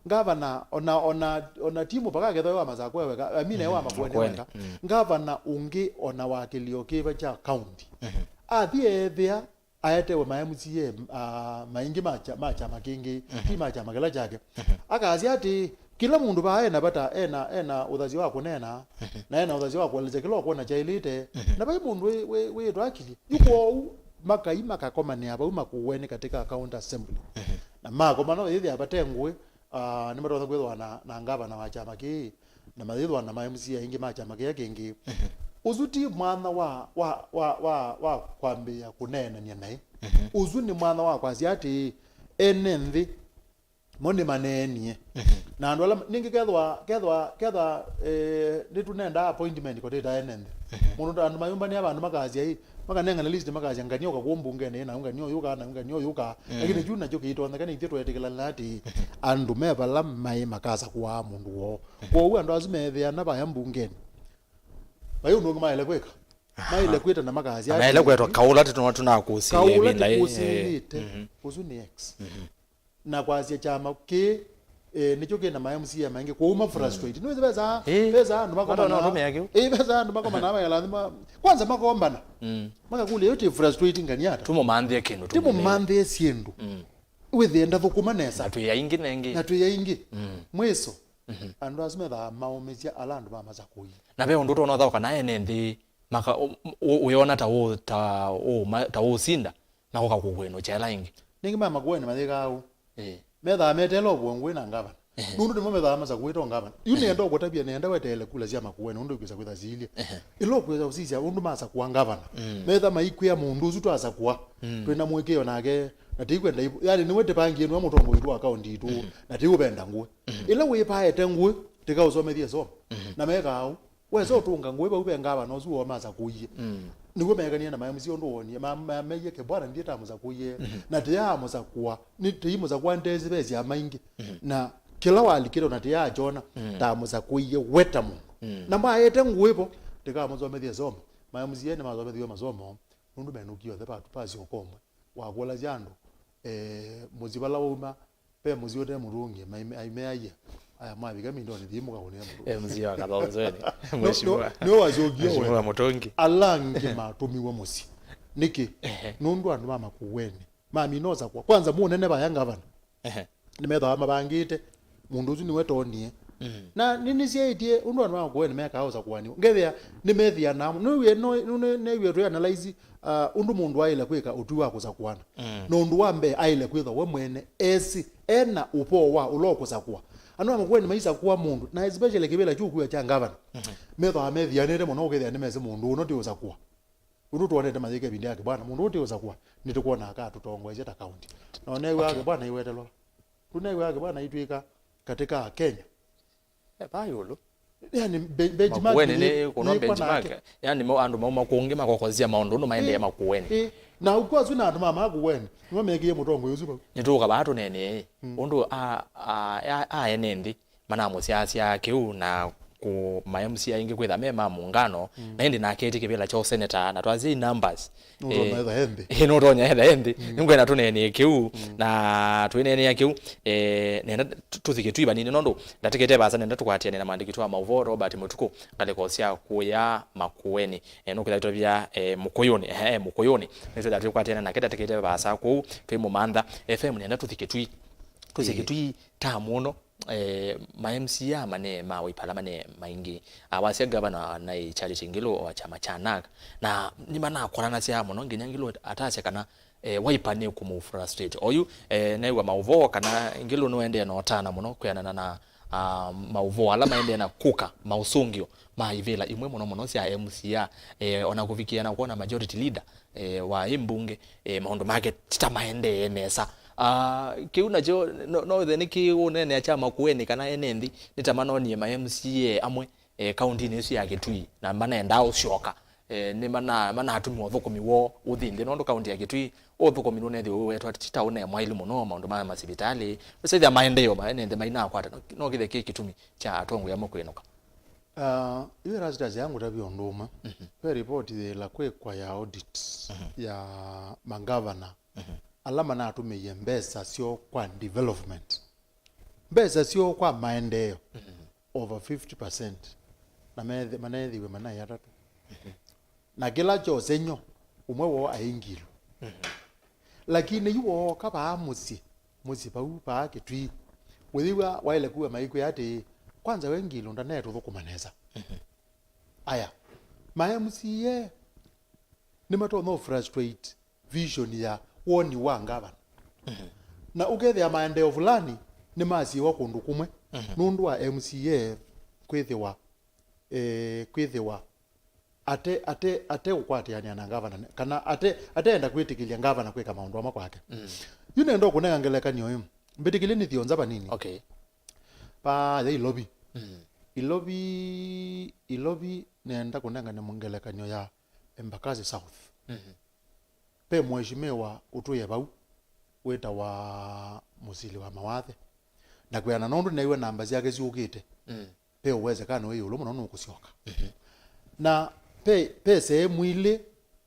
ngavana, ona, ona, ona ti mũvaka akethwa wa Masakũ weka, I mean, wa, mhm, Makueni, Makueni weka. Mm. Ngavana ũngĩ ona wa kĩlio kĩva kya county, mhm, athi eethĩa aetewe ma M C A, ah, maingĩ ma kya-, ma kyama kĩngĩ, mhm, ti ma kyama kĩla kyake. Mhm. Akasya atĩ, kĩla mũndũ vaa ena vata, ena, ena ũthasyo wa kũneena, mhm, na ena ũthasyo wa kũelesya kĩla ũkwona kyaĩlĩte, mhm, na vai mũndũ wĩ, wĩ, wĩĩtwa akilye. Yu, mhm, kwoou makai makakomanĩa vau Makueni katika county assembly. Mhm. Na makomana, yĩthĩa vate ngũĩ, ah, nĩmatonya kwĩthwa na, na ngavana wa kyama kĩĩ, na mayĩthwa na ma M C A aingĩ ma kyama kĩya kĩngĩ. Mhm. Ũsu ti mwanya wa, wa, wa, wa, wa kwambĩĩa kũneenany'a naĩ. Mhm. Ũsu nĩ mwanya wa kwasya atĩĩ, ene nthĩ mo nĩmaneenie. Mhm. Na andũ ala ningĩ kethwa, kethwa, kethwa, eh, nĩtũnendaa appointment kũtĩta ene nthĩ. Mhm. Mũndũ ta andũ mayũmbanĩa vandũ makasya ĩ, makanengane list makasya, "Ngania ũka kũũ mbungenĩ, na ngania ũyũka, na ngania ũyũka." Mm. Lakini kyu nakyo kĩitonyeka, nĩ ithyĩ tweetĩkĩlana atĩ, mhm, andũ me vala maĩ makasakũaa mũndũ woo. Mhm. Kwoou andũ asu meethĩana vaya mbungenĩ, vai ũndũ ũngĩ maĩle kwĩka. Aha. Maĩle kwĩtana makasya, na maĩle atĩ, kwetwa kaũla tũtũ-, tũnakũsĩĩe kaũla ĩvinda ĩ, tũkũsĩĩte, eh, mhm, ũsu nĩ X. Mhm. Na kwasya kyama kĩĩ, eh, nĩkyo kĩ na ma M C A maingĩ kũu ma frustrate. Mm. Nĩwĩsĩ vesa, eh, vesa andũ makomana, matona ũtũmĩa kĩu. Eh, vesa andũ makomana maela nthĩ ma-, kwanza makombana. Mm. Makakũlya, "Ĩyo ti frustrate ngania ata? Tũmũmanthĩe kĩndũ, tũmũmanthĩe syĩndũ." Mm. Wĩthĩe ndathũkũma nesa. Na twĩ aingĩ nengĩ. Na twĩ aingĩ. Mm. Mwĩso, Mhm. Andũ asu methaa maũmĩsya ala andũ mamasakũie. Na ve ũndũ ũtonya ũthaũka na ene nthĩ maka, ũ-, ũ-, ũyona ta ũ-, ta ũ-, ma-, ta ũũsinda, makoka kũkwĩnũkya ĩla ĩngĩ. Nĩngĩ ma Makueni mayĩkaa ũu. Ĩĩ. Methaa meteela ũvũngũĩ na ngavana. Ehe. Nũndũ nĩmo methaa masakũĩte o ngavana. Yu nĩenda ũkũtavya, nĩenda weteele kula sya Makueni, nũndũ ikwĩsa kwĩtha silye. Ehe. Ĩla ũkwĩsa ũsisya ũndũ masakũa ngavana. Mm. Metha maikwĩa mũndũ ũsu twasakũa. Mm. Twĩ na mũĩkĩĩo nake, na tĩikwenda ivo. Yani, nĩwe tĩpangie nĩwe mũtongoi witũ wa kaũnti itũ, mhm, na tĩũvenda ngũĩ. Mhm. Ĩla wĩpaete ngũĩ, tĩkaũsomethie somo. Mhm. Na mekaa ũu. Wesa ũtũnga ngũĩ vau ve ngavana ũsu woo masakũie. Mm. Nĩw'o meekanie na ma M C A ũndũ woonie. Ma-, ma-, meie ke bwana ndiĩ tamũsakũie. Mhm. Na tĩyaamũsakũa, nĩ tĩimũsakũa ndesĩ ve syama ingĩ. Mhm. Na kĩla walikĩte ona tĩyaakyona, mm, tamũsakũie we ta mũndũ. Mm. Na maete ngũĩ vo, tĩkamũsomethie somo. Ma M C A nĩmasomethiwe masomo, nũndũ menũkie othe pa, pasi ũkomwe. Wakũlasya andũ, eh, mũsyĩ vala wauma, ve mũsyĩ ũte mũtũngie, mai-, aimeaie, aya mwavika mindonĩ thiĩ mũkaũnĩa mũtũngi. M C A wa Kalonzweni, no, no, mheshimiwa. Nĩwe wasyokie we. Mheshimiwa Mũtũngi. Ala angĩ matũmiwe mũsyĩ. Nĩkĩ? Ehe. Nũndũ andũ ma Makueni mamina ũsakũa. Kwanza mũnene vaya ngavana. Ehe. Nĩmethawa mavangĩte, mũndũ ũsu nĩwe tonie. Mm. Na nĩnĩsyaĩtye ũndũ andũ ma Makueni mekaa ũsakũanĩ. Ngethĩa nĩmethianaa mũno. Nĩw'e, no, no, nĩw'e twĩ analyze, uh, ũndũ mũndũ aĩle kwĩka ũtwi wa kũsakũana. Mm. Na ũndũ wa mbee aĩle kwĩthwa we mwene esĩ, ena ũvoo wa ũla ũkũsakũa. Andũ ma Makueni maisakũa mũndũ, na especially kĩvĩla kyu ũkwĩa kya ngavana. Mhm. Methĩawa methianĩte mũno ũkethĩa nĩmesĩ mũndũ ũno ti ũsakũa. Ũndũ twonete mayĩka ĩvinda ya kĩbwana, mũndũ ũũ ti ũsakũa, nĩtũkwona aka atũtongoesye ta kaunti. Na ũneew'aa, okay, kĩbwana iwetelwa. Tũneew'aa kĩbwana itwĩka katika Kenya. Eh, va ĩũlũ. Yani, be-, benchmark Makueni nĩ, nĩ kũno nĩ kwa benchmark nake. Yani, mo andũ mauma kũngĩ makokosya maũndũ ũndũ maendee, ĩ, Makueni. Ĩ. Na ũkwasũ na andũ ma Makueni, nĩmo mekĩie mũtongoi ũsu vau. Nĩtũũka vaa tũneenee, mm, ũndũ a, a, a, a ene nthĩ manamũsyaasya kĩu na kũ ma M C A aingĩ kwĩtha me ma mũngano, mm, na ĩndĩ nake etĩ kĩvĩla kya ũseneta, na twasya numbers. Nũtonya, eh, etha e nthĩ. Eh, nũtonya etha e nthĩ. Mm. Nĩngwenda tũneenee kĩu, mm, na twĩneenea kĩu, eh, nenda tũ-, tũthike twi vanini, nũndũ ndatĩkĩte vaasa, nenda tũkwatĩane na mwandĩki witũ wa maũvoo Robert Mũtukũ, ngalĩko sya kũya Makueni. Eh, nũkwĩtha tũtavya, eh, Mũkũyũnĩ, eh, Mũkũyũnĩ. Nĩtwĩtha twĩkwatĩane nake, ndatĩkĩte vaasa kũu, twĩ Mũmantha F M, nenda tũthike twi, tũthike, ĩĩ, twi ta mũno. Eh, ma M C A mane ma Wiper ala mane maingĩ, ah, wasya ngavana naĩ Charity Ngilu wa kyama kya NARC, na nĩmanakolanasya mũno, nginya Ngilu atasya kana, eh, Wiper nĩkũmũ frustrate. Oyu, eh, neew'a maũvoo kana Ngilu nũendee na ũtana mũno kwĩanana na, ah, maũvoo ala maendee na kũka maũsũngĩo ma ivĩla imwe mũno mũno sya M C A, eh, ona kũvikĩa na kwona majority leader, eh, wa ĩ mbunge, eh, maũndũ make ti ta maendee nesa. Ah, kĩu nakyo no, no wĩthe nĩ kĩũneenea kya Makueni kana ene nthĩ nĩ ta manonie ma M C A amwe, eh, kauntinĩ ĩsu ya Kitui, na manendaa ũsyoka. Eh, nĩ mana-, manatũmĩa ũthũkũmi woo ũthi nthĩ, nũndũ kaunti ya Kitui ũthũkũmi nũnethĩwe wĩwetwa ti ta ũne mwaĩlu mũno, maũndũ ma masivitalĩ, ũsethĩa maendeeo ma ene nthĩ mainakwata, no, no kĩthe kĩ kĩtumi kya atongoi amwe kwĩnũka. Ah, yu Erastus, yangũtavya ũndũ ũmwe. Mhm. Ve ripoti yĩla kwĩkwa ya audit, mhm, ya mangavana, mhm, ala manatũmĩie mbesa syoo kwa development, mbesa syoo kwa maendeeo, mhm, over fifty percent, na methe-, maneethiwe manaĩ atatũ. Mhm. Na kĩla kyosenyo, ũmwe woo aingilwe. Mhm. Lakini yu wooka vaa mũsyĩ, mũsyĩ vau vaa Kitui, wĩyĩw'a waĩle kuwa maikwĩa atĩĩ, kwanza we Ngilu ndanetũthũkũma nesa. Mhm. Aya, ma M C A nĩmatonya ũ frustrate vision ya woni wa ngavana. Mhm. Na ũkethĩa maendeeo fulani nĩmasiĩwa kũndũ kũmwe, mhm, nũndũ wa M C A kwĩthĩwa, eh, kwĩthĩwa ate, ate, ate ũkwatĩanĩa na ngavana, kana ate, ateenda kwĩtĩkĩlya ngavana kwĩka maũndũ amwe kwake. Mm. Yu nenda ũkũnenga ngelekany'o ĩĩ. Mbĩtĩkĩlye nĩthĩe nza vanini. Okay. Vaya Ilovi. Mm. Ilovi, Ilovi nenda kũnengane ngelekany'o ya Embakasi South. Mhm. Ve mheshimiwa ũtwĩe vau, wĩtawa Mũsili wa Mawathe. Na kwĩana nũndũ nĩnew'a namba syake syũkĩte. Mm. Ve uwezekano wĩ ĩũlũ mũno nũkũsyoka. Mhm. Na ve, ve sehemu ilĩ,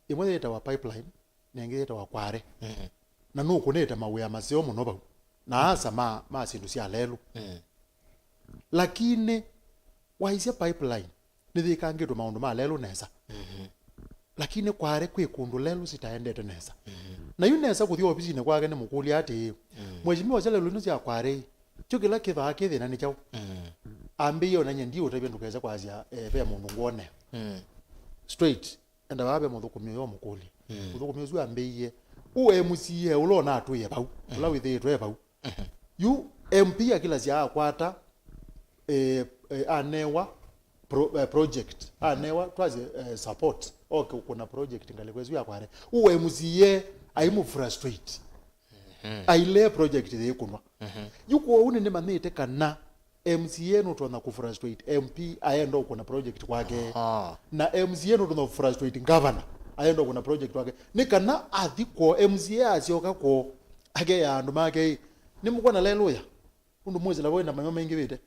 ĩmwe yĩtawa Pipeline, na ĩngĩ yĩtawa Kware. Mhm. Na nũkũnĩte mawĩa maseo mũno vau. Na asa ma, ma syĩndũ sya lelũ. Mhm. Lakini waisye Pipeline, nĩyĩkangĩtwe maũndũ ma lelũ nesa. Mhm. Lakini Kware kwĩ kũndũ lelũ sitaendete nesa. Mhm. Na yu nesa kũthi ovisinĩ kwake nĩmũkũlya atĩĩ, mm, Mheshimiwa, sya lelũ ino sya Kware, kyo kĩla kĩthaa kĩ thĩna nĩ kyaũ? Mm. ambĩie ona nyie ndiũtavya ndũkese kwasya, eh, ve mũndũ ngwonea. Mm. Straight, enda vaa ve mũthũkũmi ũyũ ũmũkũlye. Mm. Mũthũkũmi ũsu ambĩie, "Ũ M C A ũla ũnatwĩe vau, ũla wĩthĩĩtwe vau." Mhm. Yu M P akilasya akwata, eh, eh, anewa pro-, eh, project, anewa twasye, eh, support, oke ũkũna project ngalĩko ĩsu ya Kware. Ũ M C A aimũ frustrate. Mhm. Ailee project yĩkũnwa. Mhm. Yu kwoou nĩnĩmanyĩte kana M C A nũtonya kũ frustrate M P aenda ũkũna project kwake. Aha. Na M C A nũtonya kũ frustrate governor aenda ũkũna project kwake. Nĩ kana athi kwoo, M C A asyoka kwoo, akeea andũ make, "Nĩmũkwona lelũya? Ũndũ mwĩsĩla voĩ na maima maingĩvĩte.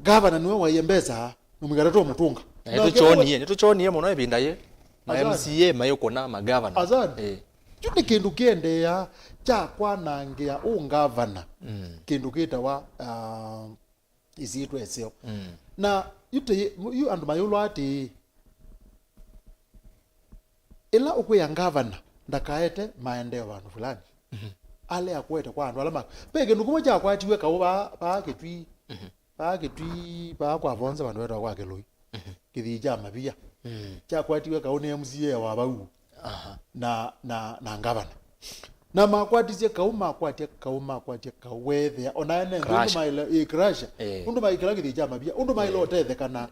Gavana nĩwe waie mbesa, na mũikata tũmũtũnga." Na nĩtũkyonie, nĩtũkyonie mũno ĩvinda yĩ. Ma Azan. M C A mayũkũna magavana. Azan. Eh. Kyu nĩ kĩndũ kĩendeea kya kwanangĩa ũngavana. Mm. Kĩndũ kĩtawa, ah, ĩsyĩtwa ĩseo. Mm. Na yu tĩ-, yu andũ mayũlwa atĩĩ, ĩla ũkwĩa ngavana ndakaete maendeeo vandũ fulani, mhm, alea kũete kwa andũ ala ma-, ve kĩndũ kĩmwe kyakwatiwe kaũ vaa, vaa Kĩtwii, mhm, vaa Kĩtwii, vaa kwa Vonza vandũ vetawa kwa Kĩlũi, mhm, kĩthii kya Mavia. Mm. Kyakwatiwe kaũ nĩ M C A wa vau, aha, na, na, na ngavana. Na makwatisye kaũ, makwatya kaũ, makwatya kaũ, weethĩa ona ene nthĩ, crash, ũndũ maile, ĩ, crash. Eh. Ũndũ maikĩla kĩthii kya Mavia, ũndũ maile, eh, ũtetheka na,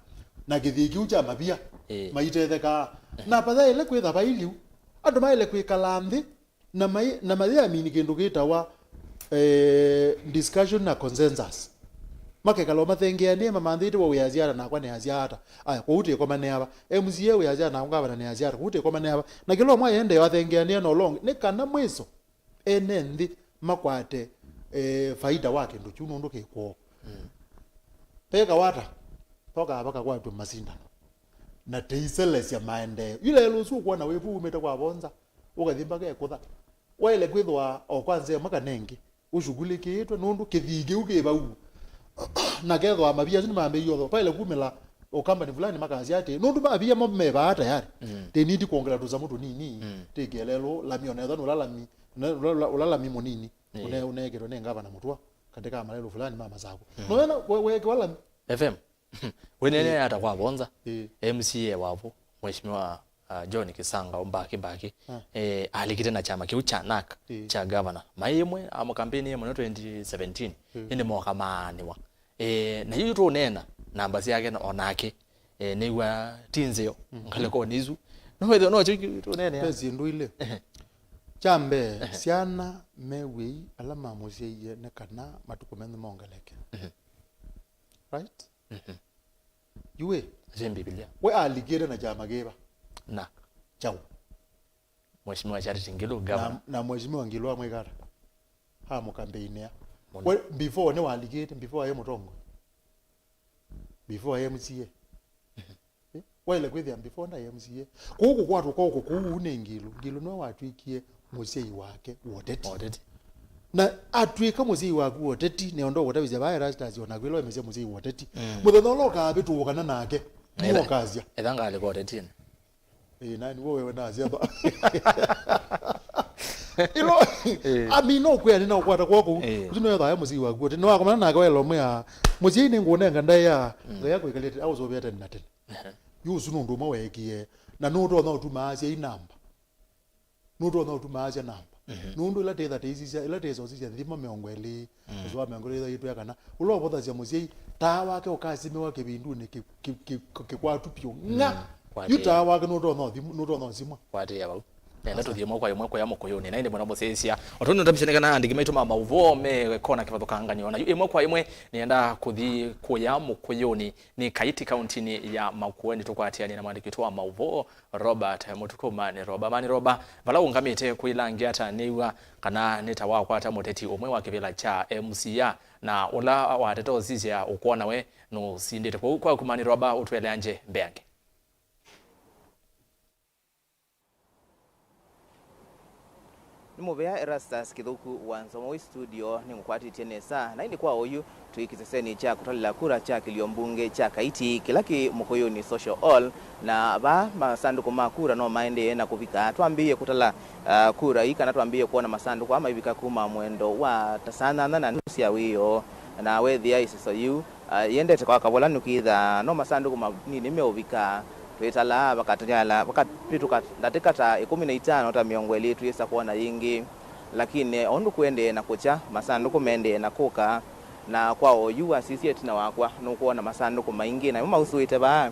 na kĩthii kĩu kya Mavia, eh, maitethekaa. Eh. Na pathaĩle kwĩtha vailiu, andũ maĩle kwĩkala nthĩ na mai-, na mayĩamini kĩndũ kĩtawa, eh, discussion na consensus. Makekala o mathengeanĩe mamanthĩte, "We wĩasya ata, nakwa nĩasya ata. Aya, kwoou twĩkomanĩa va? M C A wĩasya ata, nakwa ngavana nĩasya ata, kwoou twĩkomanĩa va?" Na kĩla ũmwe aendee athengeanĩe na ũla ũngĩ, nĩ kana mwĩso ene nthĩ makwate, eh, faida wa kĩndũ kyu nũndũ kĩ kwoo. Mm. Veka wata, vokaa vakakwatw'a masindano. Na tĩiselesya maendeeo. Yu lelũ ũsu ũkwona wĩ vu umĩte kwa Vonza, ũkathi mpaka Ekũtha. Waĩle kwĩthĩwa o kwa nzĩa ĩmwe kana ĩngĩ, ũshughulikĩĩtwe nũndũ kĩthii kĩu kĩ vau. Na kethĩwa mavia asu nĩmambĩĩie ũthoo, vaĩle kumĩla o company fulani makasya atĩ, nũndũ mavia mo me vaa tayarĩ, mm, they need kwongela tũsamũ tũnini, mm, twĩkĩe lelũ lami, onethwa nĩ ũla lami, ũla, ũla, ũla lami mũnini, mm, ũne-, ũneekĩtwe nĩ ngavana Mũtua katika malelũ fulani ma Masakũ. Mm. Noona we-, weekĩwa lami. F M. Wĩneenea ata kwa Vonza? Ĩĩ. M C A wa vo, Mheshimiwa, uh, John Kisanga Mbaki Mbaki, ah, eh, alikite na kyama kĩu kya nak, ĩĩ, kya governor. Mai ĩmwe amũkampeni mũno twenty seventeen, ĩĩ, ĩndĩ moka maanĩwa. Eh, na yu tũneena namba syake na, o nake, eh, nĩw'a ti nzeo, mhm, ngalĩkonĩ isu. No wĩthĩwa no kyo tũneenea. Ve syĩndũ ilĩ. Ehe. Kya mbee, ehe, syana me wĩi ala mamũsyaie nĩ kana matukũ menyu mongeleke. Mhm. Right? Mhm. Yu ĩ, asu Mbivilia. We alikĩte na kyama kĩva? Na. Kyaũ? Mheshimiwa Charity Ngilu, na, governor. Na Mheshimiwa Ngilu amwĩka ata? Amũkampeinĩa. Mũno. We, before nĩwalikĩte, before aĩ mũtongoi? Before aĩ M C A? Mhm. Eh? Waĩle kwĩthĩa before ndaĩ M C A. Kũu kũkwatwa kwa ũkũkũ ũu nĩ Ngilu. Ngilu nĩwe watw'ĩkie mũsyai wake wa ũteti. Wa ũteti. Na atw'ĩka mũsyai waku wa ũteti, nĩũndũ ũkũtavĩsya vaa Erastus, o naku ĩla waimesya mũsyai wa ũteti. Mm. Mũthenya ũla ũkaavĩtũũkana nake, etha-, nĩwokasya. Etha ngalĩko ũtetinĩ. Ĩĩ, nani wo wewe nasya va? Ĩlo, eh, amina ũkwĩa nĩnaũkwata kwoko. Eh. Ũsu nĩwethaa mũsyai waku wa ũteti. Nĩwakomana nake waĩle ũmwĩa, "Mũsyai nĩngũnenga ndaĩa, mm, ndaĩa kwĩkalĩte, aũsũvĩa tene na tene." Ehe. Yu ũsu nĩ ũndũ ũmwe weekie, na nũtonya ũtuma asyai namba. Nũtonya ũtuma asya namba. Mhm. Nũndũ ĩla tĩtha tĩisisya, ĩla tĩsosisya nthimo mĩongo ĩlĩ, mm, ũsu wa mĩongo ĩlĩ ĩthaitwe kana, ũla ũvothasya mũsyai, taa wake ũkasimĩwa kĩvindunĩ kĩ-, kĩ-, kĩ-, kĩ-, kĩkwatu pyũ. Ng'a! Mm. Yu taa wake nũtonya ũthim-, nũtonya ũsimwa. Kwatĩĩa vau. Nenda tũthiĩ ĩmwe kwa ĩmwe kũya Mũkũyũnĩ, na ĩndĩ mũno mũsyaĩĩsya. O tondũ nĩtambisye nĩ kana andĩki maitũ ma maũvoo me kona kĩvathũkanganyo. Na yu ĩmwe kwa ĩmwe nĩenda kũthi kũya Mũkũyũnĩ, nĩ Kaiti kauntinĩ ya Makueni, tũkwatĩanĩe na mwandĩki witũ wa maũvoo, Robert Mũtuku Maniroba. Maniroba, vala ũngamĩte kwĩlangya ata nĩw'a kana nĩ ta wakwata mũteti ũmwe wa kĩvĩla kya M C A, na ũla wateta ũsisya ũkwona we nũsindĩte? Kwoou kwaku Maniroba, ũtũeleangye mbeange. Nĩ mũvea Erastus Kĩthũku wa Nzomo wĩ studio, nĩngũkwatĩtye nesa. Na ĩndĩ kwa oyu, twĩ kĩsesenĩ kya kũtalĩla kura kya kĩlio mbunge kya Kaiti, kĩla kĩ Mũkũyũnĩ Social Hall, na vaa masandũkũ ma kura no maendee na kũvika. Twambĩĩe kũtala, ah, kura ii, kana twambĩĩe kwona masandũkũ aa maivika kuma mwendo wa ta saa nyanya na nusu sya wĩoo. Na wethĩa ĩseso yĩu, ah, yĩendete kwa kavola nũkwĩtha no masandũkũ manini meũvika, twĩtalaa vakatala-, vakavĩtũka ndatĩka ta ĩkũmi na itano ta mĩongo ĩlĩ twĩsa kwona yĩngĩ. Lakini o ũndũ kũendee na kũkya, masandũkũ maendee na kũka, na kwa oyu wasisya ĩtina wakwa, nũkwona masandũkũ maingĩ, namo mausũĩte vaa,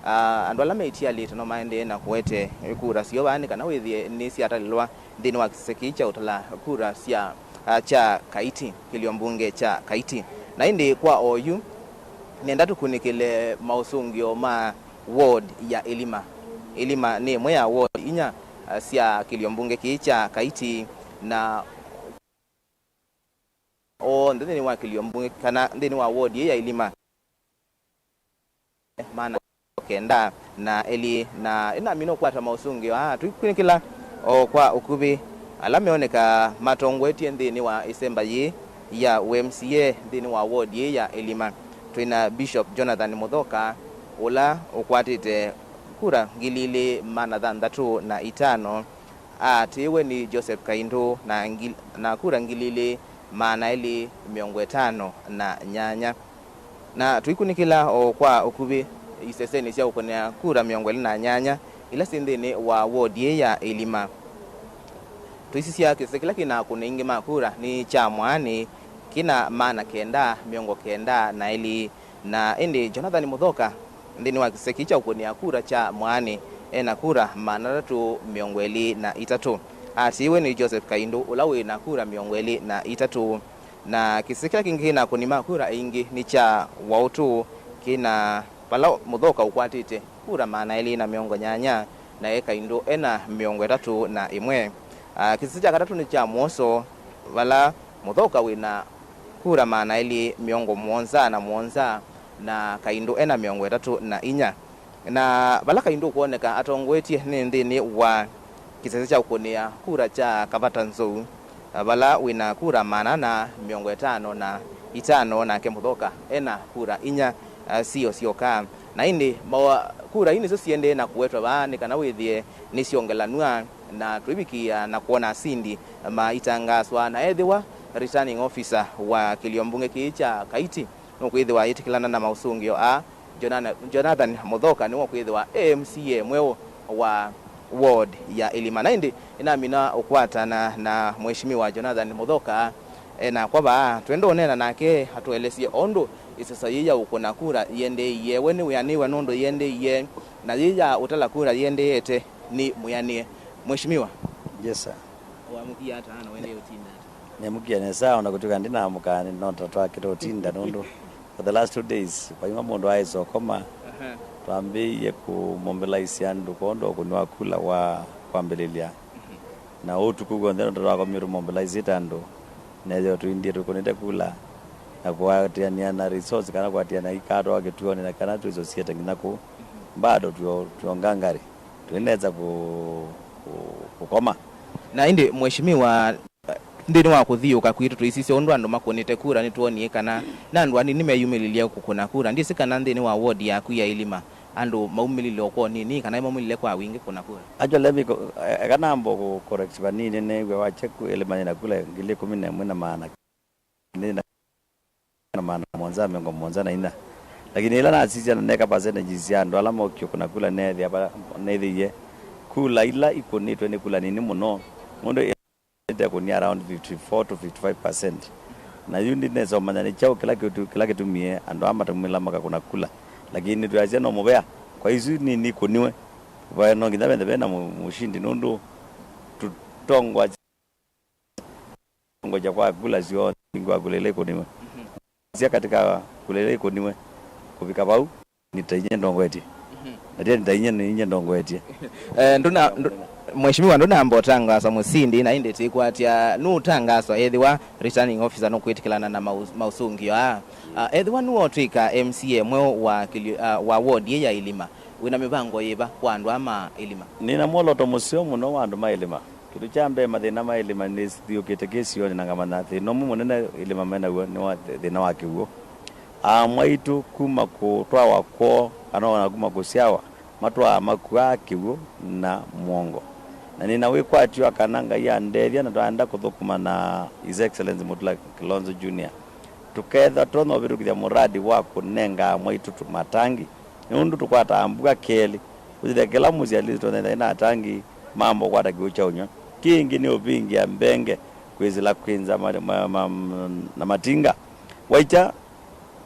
ah, andũ ala meitialĩte no maendee na kũete kura syoo vaa nĩ kana wĩthĩe nĩsyatalĩlwa nthĩnĩ wa kĩsese kĩĩ kya ũtala kura sya, ah, kya Kaiti, kĩlio mbunge kya Kaiti. Na ĩndĩ kwa oyu, nenda tũkunĩkĩle maũsũngĩo ma ward ya Ĩlima. Ĩlima nĩ ĩmwe ya ward inya, ah, sya kĩlio mbunge kĩĩ kya Kaiti, na onthe nthĩnĩ wa kĩlio mbunge kana nthĩnĩ wa ward ĩĩ ya Ĩlima, maana kenda na elĩ, na ĩnamina ũkwata maũsũngĩo aa tũikunĩkĩla o kwa ũkuvĩ ala meonekaa matongoetye nthĩnĩ wa ĩsemba yĩĩ ya U M C A nthĩnĩ wa ward ĩĩ ya Ĩlima. Twĩna Bishop Jonathan Mũthoka, ũla ũkwatĩte kura ngili ilĩ maana thanthatũ na itano, aatĩĩwe nĩ Joseph Kaindũ na ngil-, na kura ngili ilĩ maana elĩ mĩongo ĩtano na nyanya. Na tũikunĩkĩla o kwa ũkuvĩ isesenĩ sya ũkũnĩa kura mĩongo ĩlĩ na nyanya ila syĩ nthĩnĩ wa ward ĩĩ ya Ĩlima. Tũisisya kĩsese kĩla kĩna akũnĩi aingĩ ma kura nĩ kya Mwaanĩ, kĩna maana kenda mĩongo kenda na elĩ. Na ĩndĩ Jonathan Mũthoka, nthĩnĩ wa kĩsese kĩĩ kya ũkũnĩa kura kya Mwaanĩ, ena kura maana atatũ mĩongo ĩlĩ na itatũ. Aatĩĩwe nĩ Joseph Kaindũ, ũla wĩ na kura mĩongo ĩlĩ na itatũ. Na kĩsese kĩla kĩngĩ kĩna akũni ma kura aingĩ nĩ kya Waũtũ, kĩna vala Mũthoka ũkwatĩte kura maana elĩ na mĩongo nyanya, na e Kaindũ ena mĩongo ĩtatũ na ĩmwe. Ah, kĩsese kya katatũ nĩ kya Mwoso, vala Mũthoka wĩna kura maana elĩ mĩongo mũonza na mũonza, na Kaindũ ena mĩongo ĩtatũ na inya. Na vala Kaindũ ũkwoneka atongoetye nĩ nthĩnĩ wa kĩsese kya ũkũnĩa kura kya Kavata Nzou, vala wĩna kura maana ana mĩongo ĩtano na itano, nake Mũthoka ena kura inya, ah, sio syoka. Na ĩndĩ mawa-, kura ii nĩsyo siendee na kũwetwa vaa nĩ kana wĩthĩe nĩsyongelanw'a na tũivikĩĩa na kwona asindi maitangaaswa, na ethĩwa returning officer wa kĩlio mbunge kĩĩ kya Kaiti nũkwĩthĩwa ayĩtĩkĩlana na maũsũngĩo aa, Jonana-, Jonathan Mũthoka nĩwe ũkwĩthĩwa e M C A mweũ wa ward ya Ĩlima. Na ĩndĩ ĩnamina ũkwatana na Mheshimiwa Jonathan Mũthoka, e nakwa vaa, twenda ũneena nake atũelesye o ũndũ ĩseso yĩĩ ya ũkũna kura yĩendeeie. We nĩwĩanĩwe nũndũ yĩendeeie, na yĩĩ ya ũtala kura yĩendeete nĩ mwĩanĩe? Mheshimiwa. Yes, sir. Wamũkie ata na wendee ũtinda ata? Nĩmũkie nesa, ona kũtw'ĩka ndinamũka, no ta twakĩte ũtinda nũndũ for the last two days, vaima mũndũ aĩsa ũkoma. Aha. Twambĩĩie kũmobilize andũ kwondũ ũkũni wa kula wa kwambĩlĩlya. Mhm. Na ũtukũ w'onthe nũndũ twakomie tũmobilize andũ, nethĩwa tũindie tũkũnĩte kula na kũatĩanĩa na resource kana kũatĩanĩa ikaa twa kĩtuonĩ na kana twĩsosiete nginya kũu. Mhm. Bado tuo-, tuonga ngarĩ. Tũinesa kũ-, kũ-, kũkoma. Na ĩndĩ, Mheshimiwa, nthĩnĩ wa kũthiũũka kwitũ, tũisisye ũndũ andũ makũnĩte kura, nĩtwonie kana na andũ anini meyumĩlĩlye kũkũna kura. Ndyĩsĩ kana nthĩnĩ wa ward yaku ya Ĩlima andũ maumĩlile o kwa ũnini kana maumĩlile kwa wingĩ kũkũna kura? Actually, let me co-, e-, eka nambo kũ-, correct vanini, nĩw'a wa check Ĩlima yĩna kula ngili ĩkũmi na ĩmwe na maana nĩ na, na maana mũonza mĩongo mũonza na inya. Lakini ĩla nasisya na neka percentages ya andũ ala mokie kũna kula, neethĩa va-, neethĩie kula ila ikũnĩtwe nĩ kula nini mũno, mũndũ ĩte kũnia around fifty-four to fifty-five percent. Na yu ndinesa ũmanya nĩ kyaũ kĩla kĩtu-, kĩla kĩtumie andũ aa matumĩla makakũna kula. Lakini nĩtwĩasya no mũvea, kwa isu nini ikũniwe, va-, no nginya vende vena mũ-, mũshindi nũndũ tũtongoa ngũkya kwa kula syonthe, kwa kula ila ikũniwe. Mhm. Sya katika kula ila ikũniwe, kũvika vau, nĩ ta inyie ndongoetie. Mhm. Na tya nĩ ta inyie, nĩ inyie ndongoetie. Eh, ndũna-, ndũ-, Mheshimiwa, ndũnamba ũtangaasa mũsindi, na ĩndĩ tĩkwatya nũũtangaaswa ethĩwa returning officer nũkwĩtĩkĩlana na maũ-, maũsũngĩo aa. Ah, ethĩwa nĩwotw'ĩka M C A mweũ wa kĩlio-, ah, wa ward ĩĩ ya Ĩlima, wĩna mĩvango yĩva kwa andũ aa ma Ĩlima? Nĩna mwoloto mũseo mũno wa andũ ma Ĩlima. Kĩndũ kya mbee, mathĩna ma Ĩlima nĩsithiũkĩte kĩsionĩ na ngamanya thĩna ũmwe mũnene Ĩlima menaw'o nĩ wa thĩ-, thĩna wa kĩw'ũ. Aamwaitũ kuma kũtwawa kwoo kana ona kuma kũsyawa matwaa makuaa kĩw'ũ na mwongo. Na nĩna wĩkwatyo wa kana Ngai andethya na twaenda kũthũkũma na His Excellency Mutula Kilonzo Junior, Tũkethwa tũtonya ũvĩtũkĩthya mũradi wa kũnenga amwaitũ tũ-, matangi, nũndũ tũkwataa mbua kelĩ. Ũyĩthĩa kĩla mũsyĩ at least tũtonya na tangi, mamba ũkwata kĩw'ũ kya ũnyw'a. Kĩngĩ nĩ ũvingĩa mbenge kwĩsĩla kwĩnza ma-, ma-, ma-, na matinga. Waikya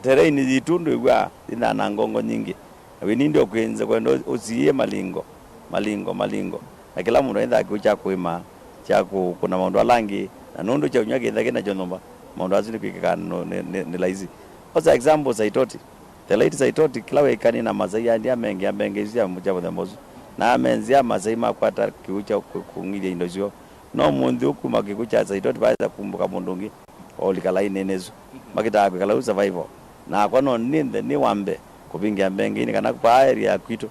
terrain yitũ ndwĩw'aa yĩna na ngongo nyingĩ. Na wĩnindi ũkwĩnza kwenda ũ-, ũsiĩe malingo, malingo, malingo. Na kĩla mũndũ aĩndaa kĩw'ũ kya kũĩma, kya kũkũna maũndũ ala angĩ. Na nũndũ kya ũnyw'a kĩtha kĩna kyo nyũmba, maũndũ asu nĩkwĩkĩka nũ-, nĩ, nĩ, nĩ laisi. Osa example Saitoti. The late Saitoti, kĩla wĩkanie na Masai, aendie amengea mbenge isu sya, sya mũthemba ũsu. Na amenzĩa Masai makwata kĩw'ũ kya kũ-, kũng'ithya indo syoo. No mũnthĩ ũkuma kĩkw'ũ kya Saitoti vaĩsa kumbũka mũndũ ũngĩ, o ũlika lainĩnĩ ĩsu. Makĩtaa kwĩkala ũu survival. Nakwa no nĩnthe nĩ wa mbee kũvingĩa mbenge nĩ kana kwa area ya kwitũ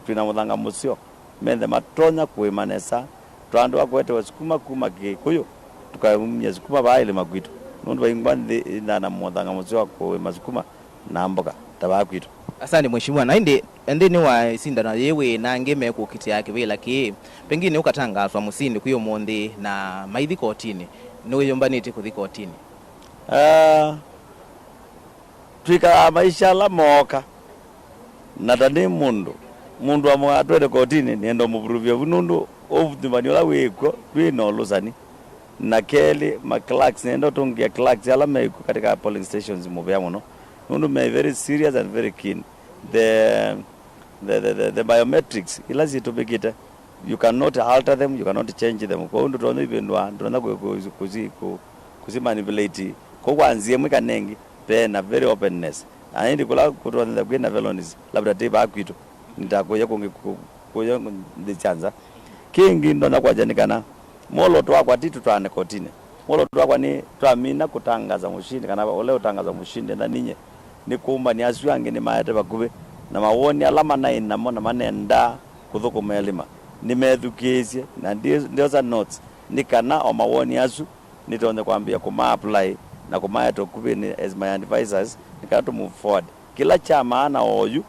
twĩna mũthanga mũseo, menthe matonya kũĩma nesa, twaandũa kũete wasukuma kuma Kĩkũyũ, tũkaumya sukuma vaa ĩlĩma kwitũ, nũndũ vaingwa nthĩ ĩna na mũthanga mũseo wa kũĩma sukuma na mboka ta vaa kwitũ. Asante mheshimiwa. Na ĩndĩ nthĩnĩ wa ĩsindano yĩĩ wĩ na angĩ mekũkitĩa kĩvĩla kĩĩ, pengine ũkatangaaswa mũsindi kwĩ ũmũnthĩ na maithi kotinĩ, nĩwĩyũmbanĩtye kũthi kotinĩ? Ah, twĩkalaa maisha ala mooka, na ta nĩ mũndũ, mũndũ amwe atwete kotinĩ, nĩenda ũmũvuruvya vu nũndũ ũthumani ũla wĩkw'o ndwĩ na ũlũsani. Na kelĩ, ma clerks, nĩenda ũtũngĩa clerks ala mekw'o katika polling stations mũvea mũno, nũndũ me very serious and very keen. The, the, the, the, the biometrics ila syĩtũmĩkĩte, you cannot alter them, you cannot change them. Kwoou ndũtonya ivĩndũa, ndũtonya kũ-, kũ-, kũsi-, kũ-, kũsi manipulate. Kwoou kwa nzĩa ĩmwe kana ĩngĩ, ve na very openness. Na ĩndĩ kũla kũtonyethya kwĩ na felonies, labda ti vaa kwitũ, nĩtakũya kũngĩ kũ-, kũya nthĩ sya nza. Kĩngĩ ndonya kwasya nĩ kana mwolooto wakwa ti tũtwaane kotinĩ. Mwolooto wakwa nĩ twamina kũtangaza mũshindi, kana ũla ũtangaza mũshindi na ninye, nĩ kũmbany'a asu angĩ nĩmaete vakuvĩ, na mawoni ala manaĩ namo na manendaa kũthũkũma ĩlĩma, nĩmethukĩĩsye, na ndi-, ndiosa notes, nĩ kana o mawoni asu nĩtonye kwambĩĩa kũma apply na kũmaeta ũkuvĩnĩ as my advisors, nĩ kana tũ move forward. Kĩla kya maana oyu,